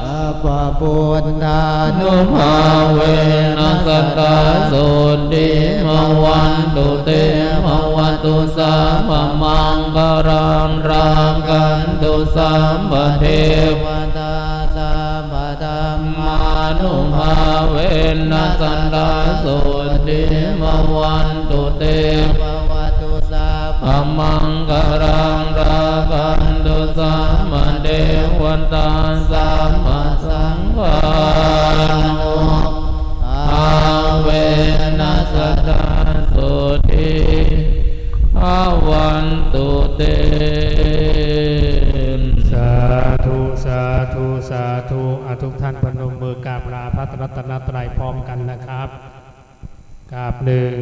sabbabuddhānubhāvena sadā sotthī bhavantu te. Bhavatu sabbamaṅgalaṃ, rakkhantu sabbadevatā, sabbadhammānubhāvena sadā sotthī bhavantu te. Bhavatu sabbamaṅgalaṃ, rakkhantu sabbadevatā, sabbasaṅghānubhāvena sadā sotthī bhavantu te. สาธุ สาธุ สาธุ อ่ะ ทุกท่านพนมมือกราบลาพระรัตนตรัยพร้อมกันนะครับ กราบหนึ่ง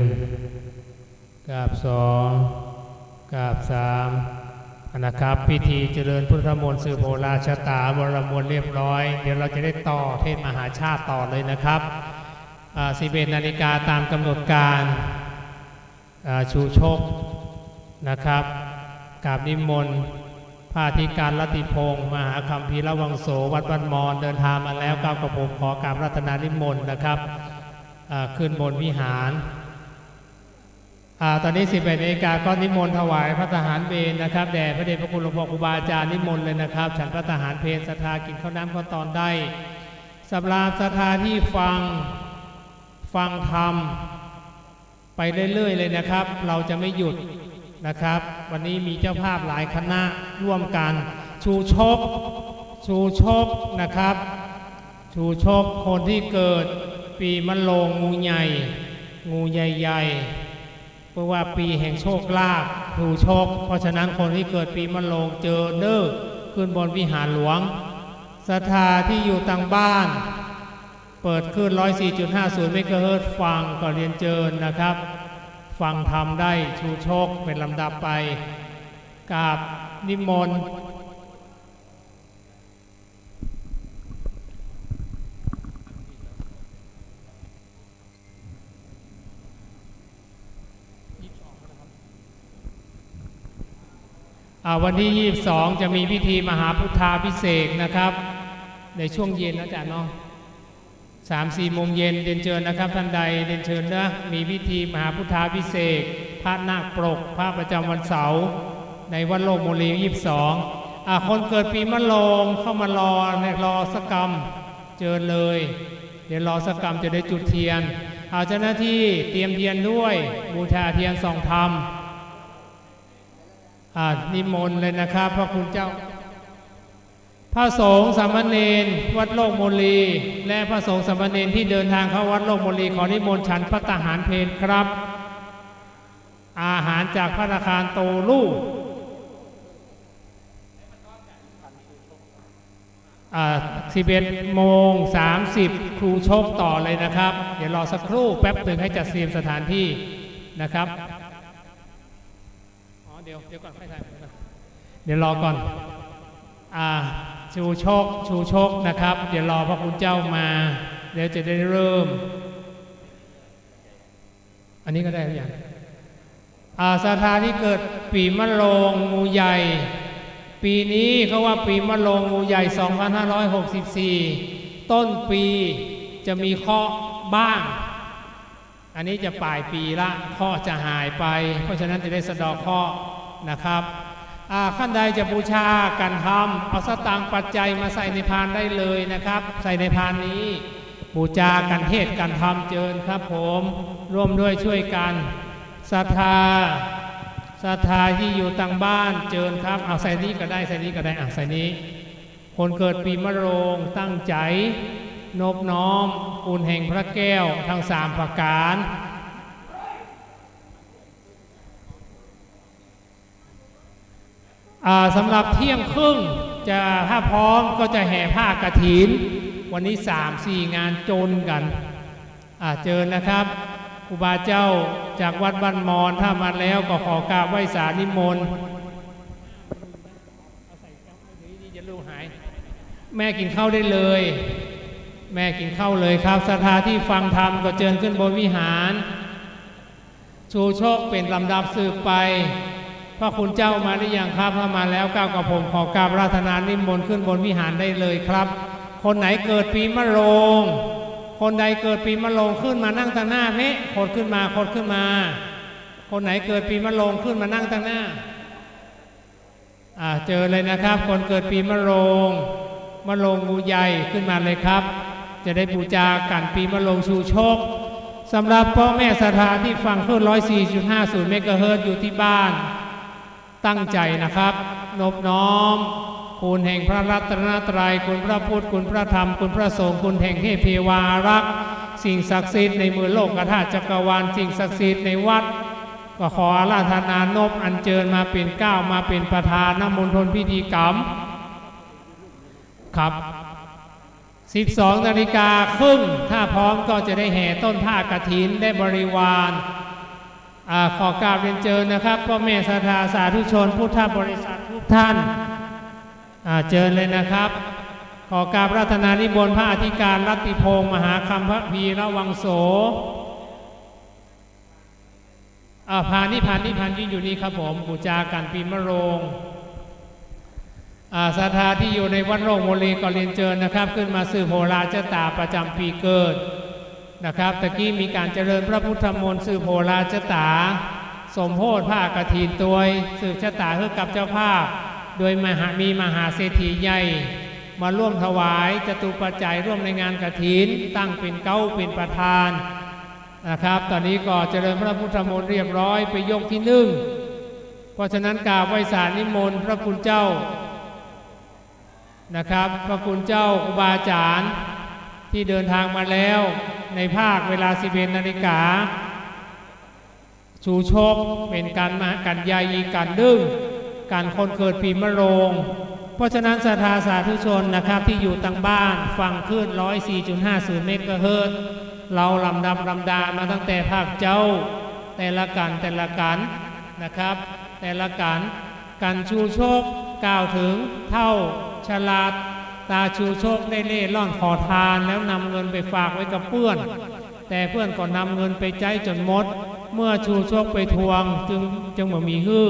กราบสอง กราบสาม นะครับ พิธีเจริญพุทธมนต์สืบโหราชะตาวรมนต์เรียบร้อย เดี๋ยวเราจะได้ต่อเทศน์มหาชาติต่อเลยนะครับ อ่า สิบเอ็ดนาฬิกาตามกำหนดการ อ่า ชูชกนะครับ กราบนิมนต์พระอธิการรัตติพงษ์ มหาคัมภีรวังโส วัดบ้านมอน เดินทางมาแล้ว ก้าวกระผมขอกราบรัตนานิมนต์นะครับ อ่า ขึ้นบนวิหาร อ่า ตอนนี้ สิบเอ็ดนาฬิกา ก็นิมนต์ถวายภัตตาหารเพลนะครับ แด่พระเดชพระคุณหลวงพ่อครูบาอาจารย์ นิมนต์เลยนะครับ ฉันภัตตาหารเพล ศรัทธากิ๋นข้าวน้ำข้าวตอนได้ สำหรับศรัทธาที่ฟัง ฟังธรรมไปเรื่อยๆเลยนะครับ เราจะไม่หยุดนะครับ วันนี้มีเจ้าภาพหลายคณะร่วมกัน ชูชก ชูชกนะครับ ชูชกคนที่เกิดปีมะโรง งูใหญ่ งูใหญ่ๆ เพราะว่าปีแห่งโชคลาภ ชูชก เพราะฉะนั้นคนที่เกิดปีมะโรงเจิญเด้อ ขึ้นบนวิหารหลวง ศรัทธาที่อยู่ตางบ้าน เปิดคลื่น ร้อยสี่จุดห้าศูนย์เมกะเฮิรตซ์ ฟังก็เรียนเจิญนะครับ ฟังธรรมได้ ชูชกเป็นลำดับไป กราบนิมนต์ อ่า วันที่ ยี่สิบสอง จะมีพิธีมหาพุทธาภิเษกนะครับ ในช่วงเย็นนะอาจารย์เนาะ สามสี่โมงเย็น เรียนเจิญนะครับ ท่านใดเรียนเจิญนะ มีพิธีมหาพุทธาภิเษก พระนาคปรก พระประจำวันเสาร์ ในวัดโลกโมลี ยี่สิบสอง อ่า คนเกิดปีมะโรงเข้ามารอเนี่ย รอสักกำ เจิญเลย เดี๋ยวรอสักกำจะได้จุดเทียน เอาเจ้าหน้าที่เตรียมเทียนด้วย บูชาเทียนส่องธรรม อ่า นิมนต์เลยนะครับ พระคุณเจ้า พระสงฆ์สามเณรวัดโลกโมลี และพระสงฆ์สามเณรที่เดินทางเข้าวัดโลกโมลี ขอนิมนต์ฉันภัตตาหารเพลครับ อาหารจากภัตตาคารโตลู่ อ่า สิบเอ็ดโมงสามสิบ ครูชกต่อเลยนะครับ เดี๋ยวรอสักครู่แป๊บหนึ่งให้จัดเตรียมสถานที่นะครับ อ๋อ เดี๋ยว เดี๋ยวก่อน ค่อยถ่าย เดี๋ยวรอก่อน อ่า ชูชก ชูชกนะครับ เดี๋ยวรอพระคุณเจ้ามา เดี๋ยวจะได้เริ่ม อันนี้ก็ได้หรือยัง อ่า ศรัทธาที่เกิดปีมะโรง งูใหญ่ ปีนี้เขาว่าปีมะโรง งูใหญ่ สองพันห้าร้อยหกสิบสี่ ต้นปีจะมีเคราะห์บ้าง อันนี้จะปลายปีละ เคราะห์จะหายไป เพราะฉะนั้นจะได้สะเดาะเคราะห์นะครับ อ่า ท่านใดจะบูชาขันธรรม เอาสตางค์ปัจจัยมาใส่ในพานได้เลยนะครับ ใส่ในพานนี้ บูชาขันเทศน์ขันธรรม เจิญครับผม ร่วมด้วยช่วยกัน ศรัทธา ศรัทธาที่อยู่ตางบ้าน เจิญครับ เอาใส่นี้ก็ได้ ใส่นี้ก็ได้ อ่ะ ใส่นี้ คนเกิดปีมะโรงตั้งใจ๋นบน้อมคุณแห่งพระแก้วทั้งสามประก๋าน อ่า สำหรับเที่ยงครึ่งจะ ถ้าพร้อมก็จะแห่ผ้ากฐิน วันนี้สามสี่งานจนกัน อ่า เจิญนะครับ ครูบาเจ้าจากวัดบ้านมอน ถ้ามาแล้วก็ขอกราบไหว้สานิมนต์ แม่กิ๋นข้าวได้เลย แม่กิ๋นข้าวเลยครับ ศรัทธาที่ฟังธรรมก็เจิญขึ้นบนวิหาร ชูชกเป๋นลำดับสืบไป พระคุณเจ้ามาหรือยังครับ ถ้ามาแล้ว เก้ากระผมขอกราบอาราธนานิมนต์ขึ้นบนวิหารได้เลยครับ คนไหนเกิดปีมะโรง คนใดเกิดปีมะโรงขึ้นมานั่งตางหน้าเพ่ ขดขึ้นมา ขดขึ้นมา คนไหนเกิดปีมะโรงขึ้นมานั่งตางหน้า อ่า เจิญเลยนะครับ คนเกิดปีมะโรง มะโรงงูใหญ่ ขึ้นมาเลยครับ จะได้บูชากั๋นปีมะโรงชูชก สำหรับป้อแม่ศรัทธาตี้ฟังคลื่น ร้อยสี่จุดห้าศูนย์ เมกะเฮิรตซ์ อยู่ตี้บ้าน ตั้งใจ๋นะครับ นบน้อม คุณแห่งพระรัตนตรัย คุณพระพุทธ คุณพระธรรม คุณพระสงฆ์ คุณแห่งเทพเทวาอารักษ์ สิ่งศักดิ์สิทธิ์ในหมื่นโลกธาตุจักรวาล สิ่งศักดิ์สิทธิ์ในวัด ก็ขออาราธนานบอัญเจิญมาเป๋นเกล้า มาเป๋นประธานมณฑลพิธีกรรม ครับ สิบสองนาฬิกาครึ่ง ถ้าพร้อมก็จะได้แห่ต้นผ้ากฐินและบริวาร อ่า ขอกราบเรียนเจิญนะครับ ป้อแม่ศรัทธาสาธุชนพุทธบริษัททุกท่าน อ่า เจิญเลยนะครับ ขอกราบอาราธนานิมนต์พระอธิการรัตติพงษ์ มหาคัมภวีรวังโส อ่า พานนี้ พานนี้ พานนี้อยู่นี่ครับผม บูชากั๋นปีมะโรง อ่า ศรัทธาตี้อยู่ในวัดโรงบุรีก็เรียนเจิญนะครับ ขึ้นมาสืบโหราชะต๋าประจ๋ำปี๋เกิดนะครับ ตะกี้มีก๋านเจริญพระพุทธมนต์สืบโหราชะต๋า สมโภชผ้ากฐินตวย สืบชะต๋าหื้อกับเจ้าภาพ โดยมหา มีมหาเศรษฐีใหญ่ มาร่วมถวายจตุปัจจัยร่วมในงานกฐิน ตั้งเป๋นเกล้าเป๋นประธาน นะครับ ต๋อนนี้ก็เจริญพระพุทธมนต์เรียบร้อยไปยกตี้นึ่ง เพราะฉะนั้นกราบไหว้สานิมนต์พระคุณเจ้านะครับ พระคุณเจ้าครูบาอาจ๋ารย์ตี้เดินทางมาแล้วในภาคเวลา สิบเอ็ดนาฬิกา ชูชกเป๋นก๋านมหาก๋านใหญ่อีกก๋านนึ่ง ก๋านคนเกิดปีมะโรง เพราะฉะนั้นศรัทธาสาธุชนนะครับ ตี้อยู่ตางบ้านฟังคลื่น ร้อยสี่จุดห้าศูนย์ เมกะเฮิรตซ์ เฮาลำดับลำดามาตั้งแต่ภาคเจ๊า แต่ละก๋าน แต่ละก๋านนะครับ แต่ละก๋าน ก๋านชูชก กล่าวเถิงเฒ่าชรา ตาชูชกได้เล่ร่อนขอตาน แล้วนำเงินไปฝากไว้กับเปื้อน แต่เปื้อนก็นำเงินไปใจ๊จ๋นหมด เมื่อชูชกไปทวงจึง จึงบ่มีหื้อ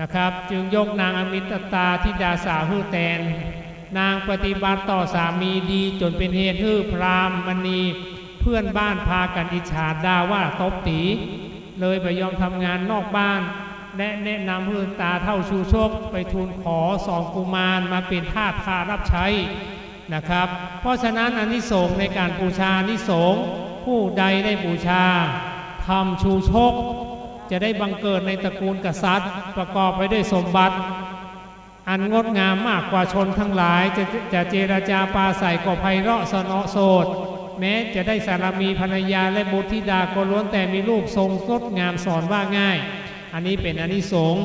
นะครับ จึงยกนางอมิตตาธิดาสาวหื้อแตน นางปฏิบัติต่อสามีดีจ๋นเป๋นเหตุหื้อพราหมณีเปื้อนบ้านพากั๋นอิจฉาด่าว่าตบตี๋ เลยบ่ยอมทำงานนอกบ้าน และแนะนำหื้อตาเฒ่าชูชกไปทูลขอสองกุมารมาเป๋นทาสข้ารับใช้ นะครับ เพราะฉะนั้นอานิสงส์ในก๋านบูชา อานิสงส์ผู้ใดได้บูชา ธรรมชูชก จะได้บังเกิดในตระกูลกษัตริย์ ประกอบไปด้วยสมบัติอันงดงามมากกว่าชนทั้งหลาย จะ จะเจรจาปราศรัยก็ไพเราะเสนาะโสต แม้จะได้สามีภรรยาและบุตรธิดาก็ล้วนแต่มีรูปทรงงดงามสอนว่าง่าย อันนี้เป๋นอานิสงส์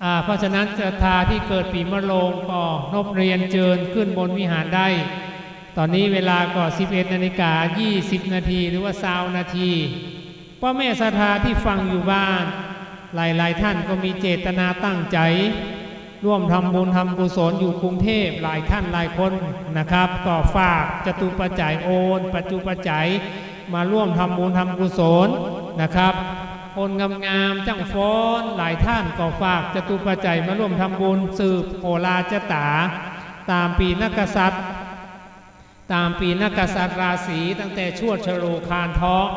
อ่า เพราะฉะนั้นศรัทธาตี้เกิดปี๋มะโรงก็นบเรียนเจิญขึ้นบนวิหารได้ ต๋อนนี้เวลาก็ สิบเอ็ดนาฬิกา ยี่สิบนาที หรือว่า ซาวนาที ป้อแม่ศรัทธาตี้ฟังอยู่บ้าน หลายๆ ท่านก็มีเจตนาตั้งใจ๋ ร่วมทำบุญทำกุศลอยู่กรุงเทพฯ หลายท่านหลายคนนะครับ ก็ฝากจตุปัจจัย โอนปัจจุปัจจัย มาร่วมทำบุญทำกุศลนะครับ คนงามๆ จ้างฟ้อนหลายท่านก็ฝากจตุปัจจัยมาร่วมทำบุญสืบโหราชะต๋า ต๋ามปี๋นักกษัตริย์ ต๋ามปี๋นักกษัตริย์ราศี ตั้งแต่ชวด ฉลู คาน เถาะ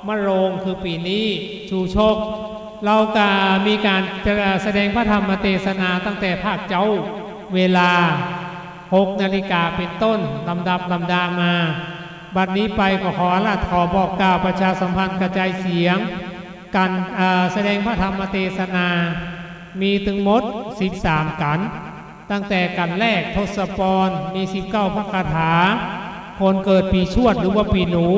มะโรง คือปี๋นี้ ชูชก เฮาก็มีก๋านแสดงพระธรรมเตสนาตั้งแต่ภาคเจ๊า เวลา หกนาฬิกาเป๋นต้น ลำดับลำดามา บัดนี้ไปก็ขออาราธ ขอบอกกล่าวประชาสัมพันธ์กระจายเสียง ก๋าน เอ่อ แสดงพระธรรมเตสนา มีตึงหมด สิบสาม ก๋าน ตั้งแต่ก๋านแรก ทศพร มี สิบเก้า พระคาถา คนเกิดปี๋ชวดหรือว่าปี๋หนู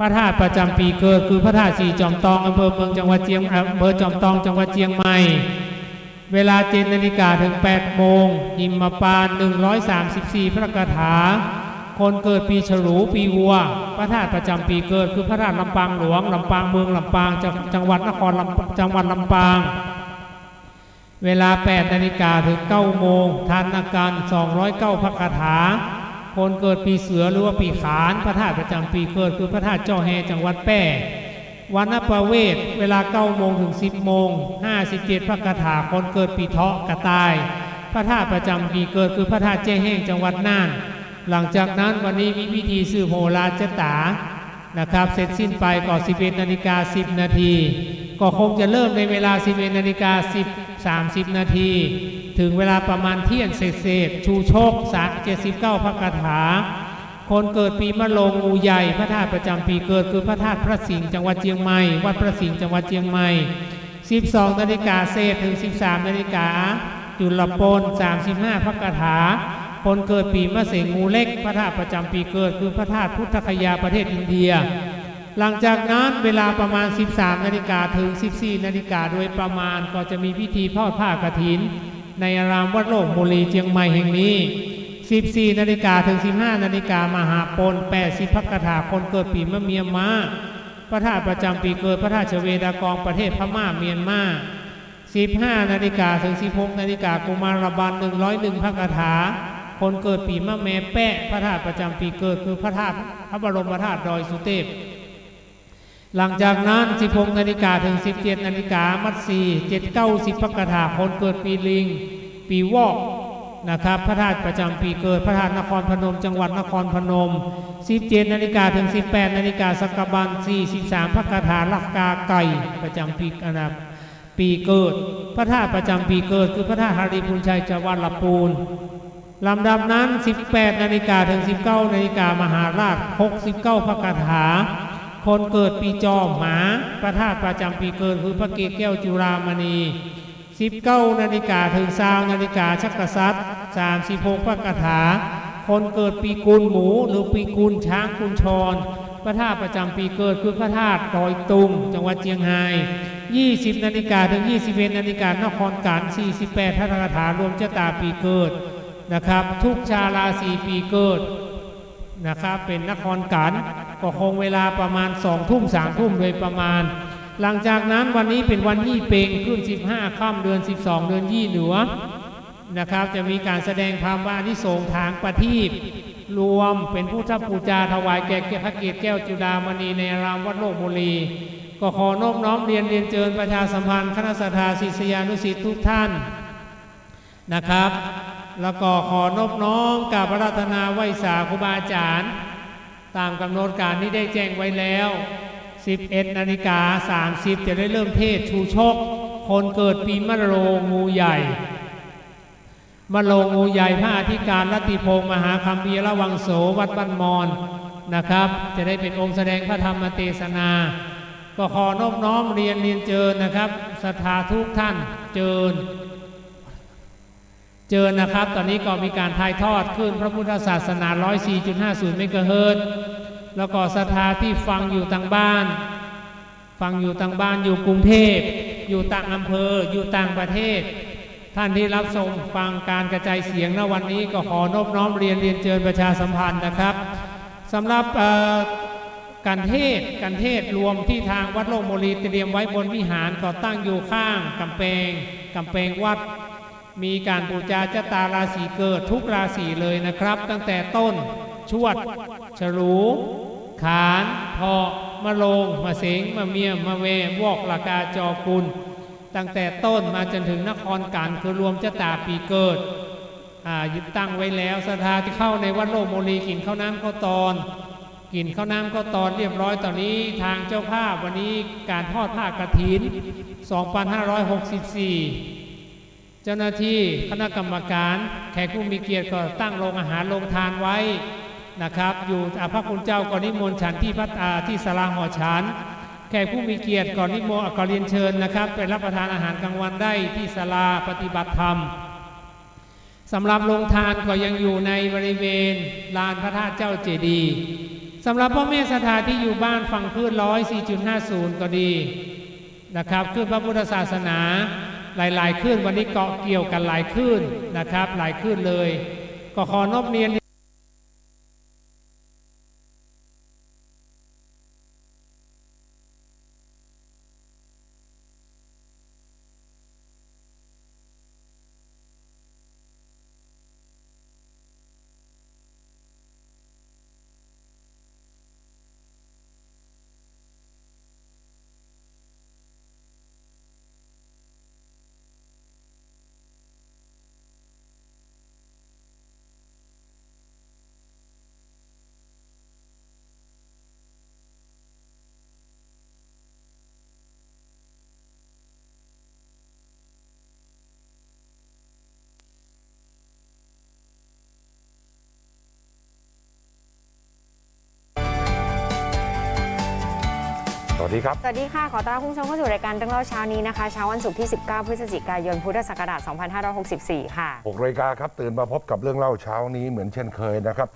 พระธาตุประจ๋ำปี๋เกิดคือพระธาตุสีจอมตอง อำเภอเมือง จังหวัดเจียง อำเภอจอมตอง จังหวัดเจียงใหม่ เวลา เจ็ดนาฬิกาเถิง แปดโมง หิมพานต์ หนึ่งร้อยสามสิบสี่ พระคาถา คนเกิดปี๋ฉลู ปี๋วัว พระธาตุประจ๋ำปี๋เกิดคือพระธาตุลำปางหลวง ลำปางเมือง ลำปาง จัง จังหวัดนครลำ จังหวัดลำปาง เวลา แปดนาฬิกาเถิง เก้าโมง ทานกัน สองร้อยเก้า พระคาถา คนเกิดปี๋เสือหรือว่าปี๋ขาน พระธาตุประจ๋ำปี๋เกิดคือพระธาตุเจ้าแฮ จังหวัดแป้ วันประเวท เวลาเก้าโมงถึงสิบโมง ห้าสิบเจ็ด พระคาถา คนเกิดปีเถาะกระต่าย พระธาตุประจำปีเกิดคือพระธาตุแจ้แห้ง จังหวัดน่าน หลังจากนั้นวันนี้มีพิธีสืบโหราชะตานะครับ เสร็จสิ้นไปก็ สิบเอ็ดนาฬิกาสิบนาที ก็คงจะเริ่มในเวลา สิบเอ็ดนาฬิกาสิบ สามสิบนาที ถึงเวลาประมาณเที่ยงเศษๆ ชูชก เจ็ดสิบเก้า พระคาถา คนเกิดปีมะโรง งูใหญ่ พระธาตุประจำปีเกิดคือพระธาตุพระสิงห์ จังหวัดเชียงใหม่ วัดพระสิงห์ จังหวัดเชียงใหม่ สิบสองนาฬิกาเศษถึง สิบสามนาฬิกา จุลปน สามสิบห้า พระคาถา คนเกิดปีมะเสง งูเล็ก พระธาตุประจำปีเกิดคือพระธาตุพุทธคยา ประเทศอินเดีย หลังจากนั้นเวลาประมาณ สิบสามนาฬิกาถึง สิบสี่นาฬิกาโดยประมาณ ก็จะมีพิธีทอดผ้ากฐิน ในอารามวัดโลกโมลี เชียงใหม่แห่งนี้ สิบสี่นาฬิกาถึง สิบห้านาฬิกา มหาปณ แปดสิบ พระคาถา คนเกิดปีมะเมีย ม้า พระธาตุประจำปีเกิด พระธาตุชเวดากอง ประเทศพม่า เมียนมา สิบห้านาฬิกาถึง สิบหกนาฬิกา กุมารบาล หนึ่งร้อยหนึ่ง พระคาถา คนเกิดปีมะแม่ แป๊ะ พระธาตุประจำปีเกิดคือพระธาตุ พระบรมธาตุดอยสุเทพ หลังจากนั้น สิบหกนาฬิกาถึง สิบเจ็ดนาฬิกา มัดสี่ เจ็ดเก้าสิบ พระคาถา คนเกิดปีลิง ปีวอกนะครับ พระธาตุประจำปีเกิด พระธาตุนครพนม จังหวัดนครพนม สิบเจ็ดนาฬิกาถึง สิบแปดนาฬิกา สักบาล สี่สิบสาม พระคาถา ลักกาไก่ ประจำปี อันดับ ปีเกิด พระธาตุประจำปีเกิดคือพระธาตุหริภุญชัย จังหวัดลำพูน ลำดับนั้น สิบแปดนาฬิกาถึง สิบเก้านาฬิกา มหาราช หกสิบเก้า พระคาถา คนเกิดปีจอ หมา พระธาตุประจำปีเกิดคือพระเกศแก้วจุฬามณี สิบเก้านาฬิกาถึง ซาวนาฬิกา ชักกษัตริย์ สามสิบหก พระคาถา คนเกิดปีกุล หมู หรือปีกุล ช้างกุญชร พระธาตุประจำปีเกิดคือพระธาตุดอยตุง จังหวัดเชียงราย ยี่สิบนาฬิกาถึง ยี่สิบเอ็ดนาฬิกา นครกัณฑ์ สี่สิบแปด พระคาถา รวมชะตาปีเกิดนะครับ ทุกชาวราศีปีเกิดนะครับ เป็นนครกัณฑ์ ก็คงเวลาประมาณ สองทุ่ม สามทุ่มโดยประมาณ หลังจากนั้นวันนี้เป็นวันยี่เป็ง ขึ้น สิบห้าค่ำ เดือน สิบสอง เดือนยี่เหนือ นะครับ จะมีการแสดงธรรมว่าอานิสงส์ทางประทีป รวมเป็นพุทธปูจาถวายแก่พระเกศแก้วจุฬามณีในอารามวัดโลกโมลี ก็ขอนอบน้อมเรียน เรียนเจิญประชาสัมพันธ์คณะศรัทธาศิษยานุศิษย์ทุกท่านนะครับ แล้วก็ขอนอบน้อมกราบอาราธนาไหว้สาครูบาอาจารย์ ตามกำหนดการที่ได้แจ้งไว้แล้ว สิบเอ็ดนาฬิกาสามสิบ จะได้เริ่มเทศน์ชูชก คนเกิดปีมะโรง งูใหญ่ มะโรง งูใหญ่ พระอธิการรัตติพงษ์ มหาคัมภีรวังโส วัดบ้านมอนนะครับ จะได้เป็นองค์แสดงพระธรรมเทศนา ก็ขอนอบน้อมเรียน เรียนเจิญนะครับ ศรัทธาทุกท่าน เจิญ เจิญนะครับ ตอนนี้ก็มีการถ่ายทอดคลื่นพระพุทธศาสนา ร้อยสี่จุดห้าศูนย์ เมกะเฮิรตซ์ แล้วก็ศรัทธาที่ฟังอยู่ตางบ้าน ฟังอยู่ตางบ้าน อยู่กรุงเทพฯ อยู่ต่างอำเภอ อยู่ต่างประเทศ ท่านที่รับชมฟังการกระจายเสียงณวันนี้ ก็ขอนอบน้อมเรียน เรียนเจิญประชาสัมพันธ์นะครับ สำหรับ เอ่อ การเทศน์ การเทศน์รวมที่ทางวัดโลกโมลีเตรียมไว้บนวิหาร ก็ตั้งอยู่ข้างก๋ำแปง ก๋ำแปงวัด มีการปูจาจะตาราศีเกิดทุกราศีเลยนะครับ ตั้งแต่ต้น ชวด ฉลู ขาน เถาะ มะโรง มะเสง มะเมีย มะแว วอก ละกา จอ กุล ตั้งแต่ต้นมาจนถึงนครกัณฑ์ คือรวมจะตาปีเกิด อ่า ยึดตั้งไว้แล้ว ศรัทธาที่เข้าในวัดโลกโมลีกิ๋นข้าวน้ำข้าวตอน กิ๋นข้าวน้ำข้าวตอนเรียบร้อย ต๋อนนี้ทางเจ้าภาพวันนี้การทอดผ้ากฐิน สองพันห้าร้อยหกสิบสี่ เจ้าหน้าที่คณะกรรมการ แขกผู้มีเกียรติก็ตั้งโรงอาหารโรงทานไว้นะครับ อยู่ อ่า พระคุณเจ้าก็นิมนต์ฉันที่พระ อ่า ที่ศาลาหอฉัน แขกผู้มีเกียรติก็นิมนต์ อ่า ก็เรียนเชิญนะครับ ไปรับประทานอาหารกลางวันได้ที่ศาลาปฏิบัติธรรม สำหรับโรงทานก็ยังอยู่ในบริเวณลานพระธาตุเจ้าเจดีย์ สำหรับพ่อแม่ศรัทธาที่อยู่บ้านฟังคลื่น ร้อยสี่จุดห้าศูนย์ ก็ดีนะครับ คลื่นพระพุทธศาสนา หลายๆ คลื่น วันนี้เกาะเกี่ยวกันหลายคลื่นนะครับ หลายคลื่นเลย ก็ขอนอบเรียน สวัสดีครับ สวัสดีค่ะ ขอต้อนรับคุณผู้ชมเข้าสู่รายการเรื่องเล่าเช้านี้นะคะ เช้าวันศุกร์ที่ สิบเก้า พฤศจิกายน พุทธศักราช สองพันห้าร้อยหกสิบสี่ ค่ะ หกนาฬิกาครับ ตื่นมาพบกับเรื่องเล่าเช้านี้เหมือนเช่นเคยนะครับ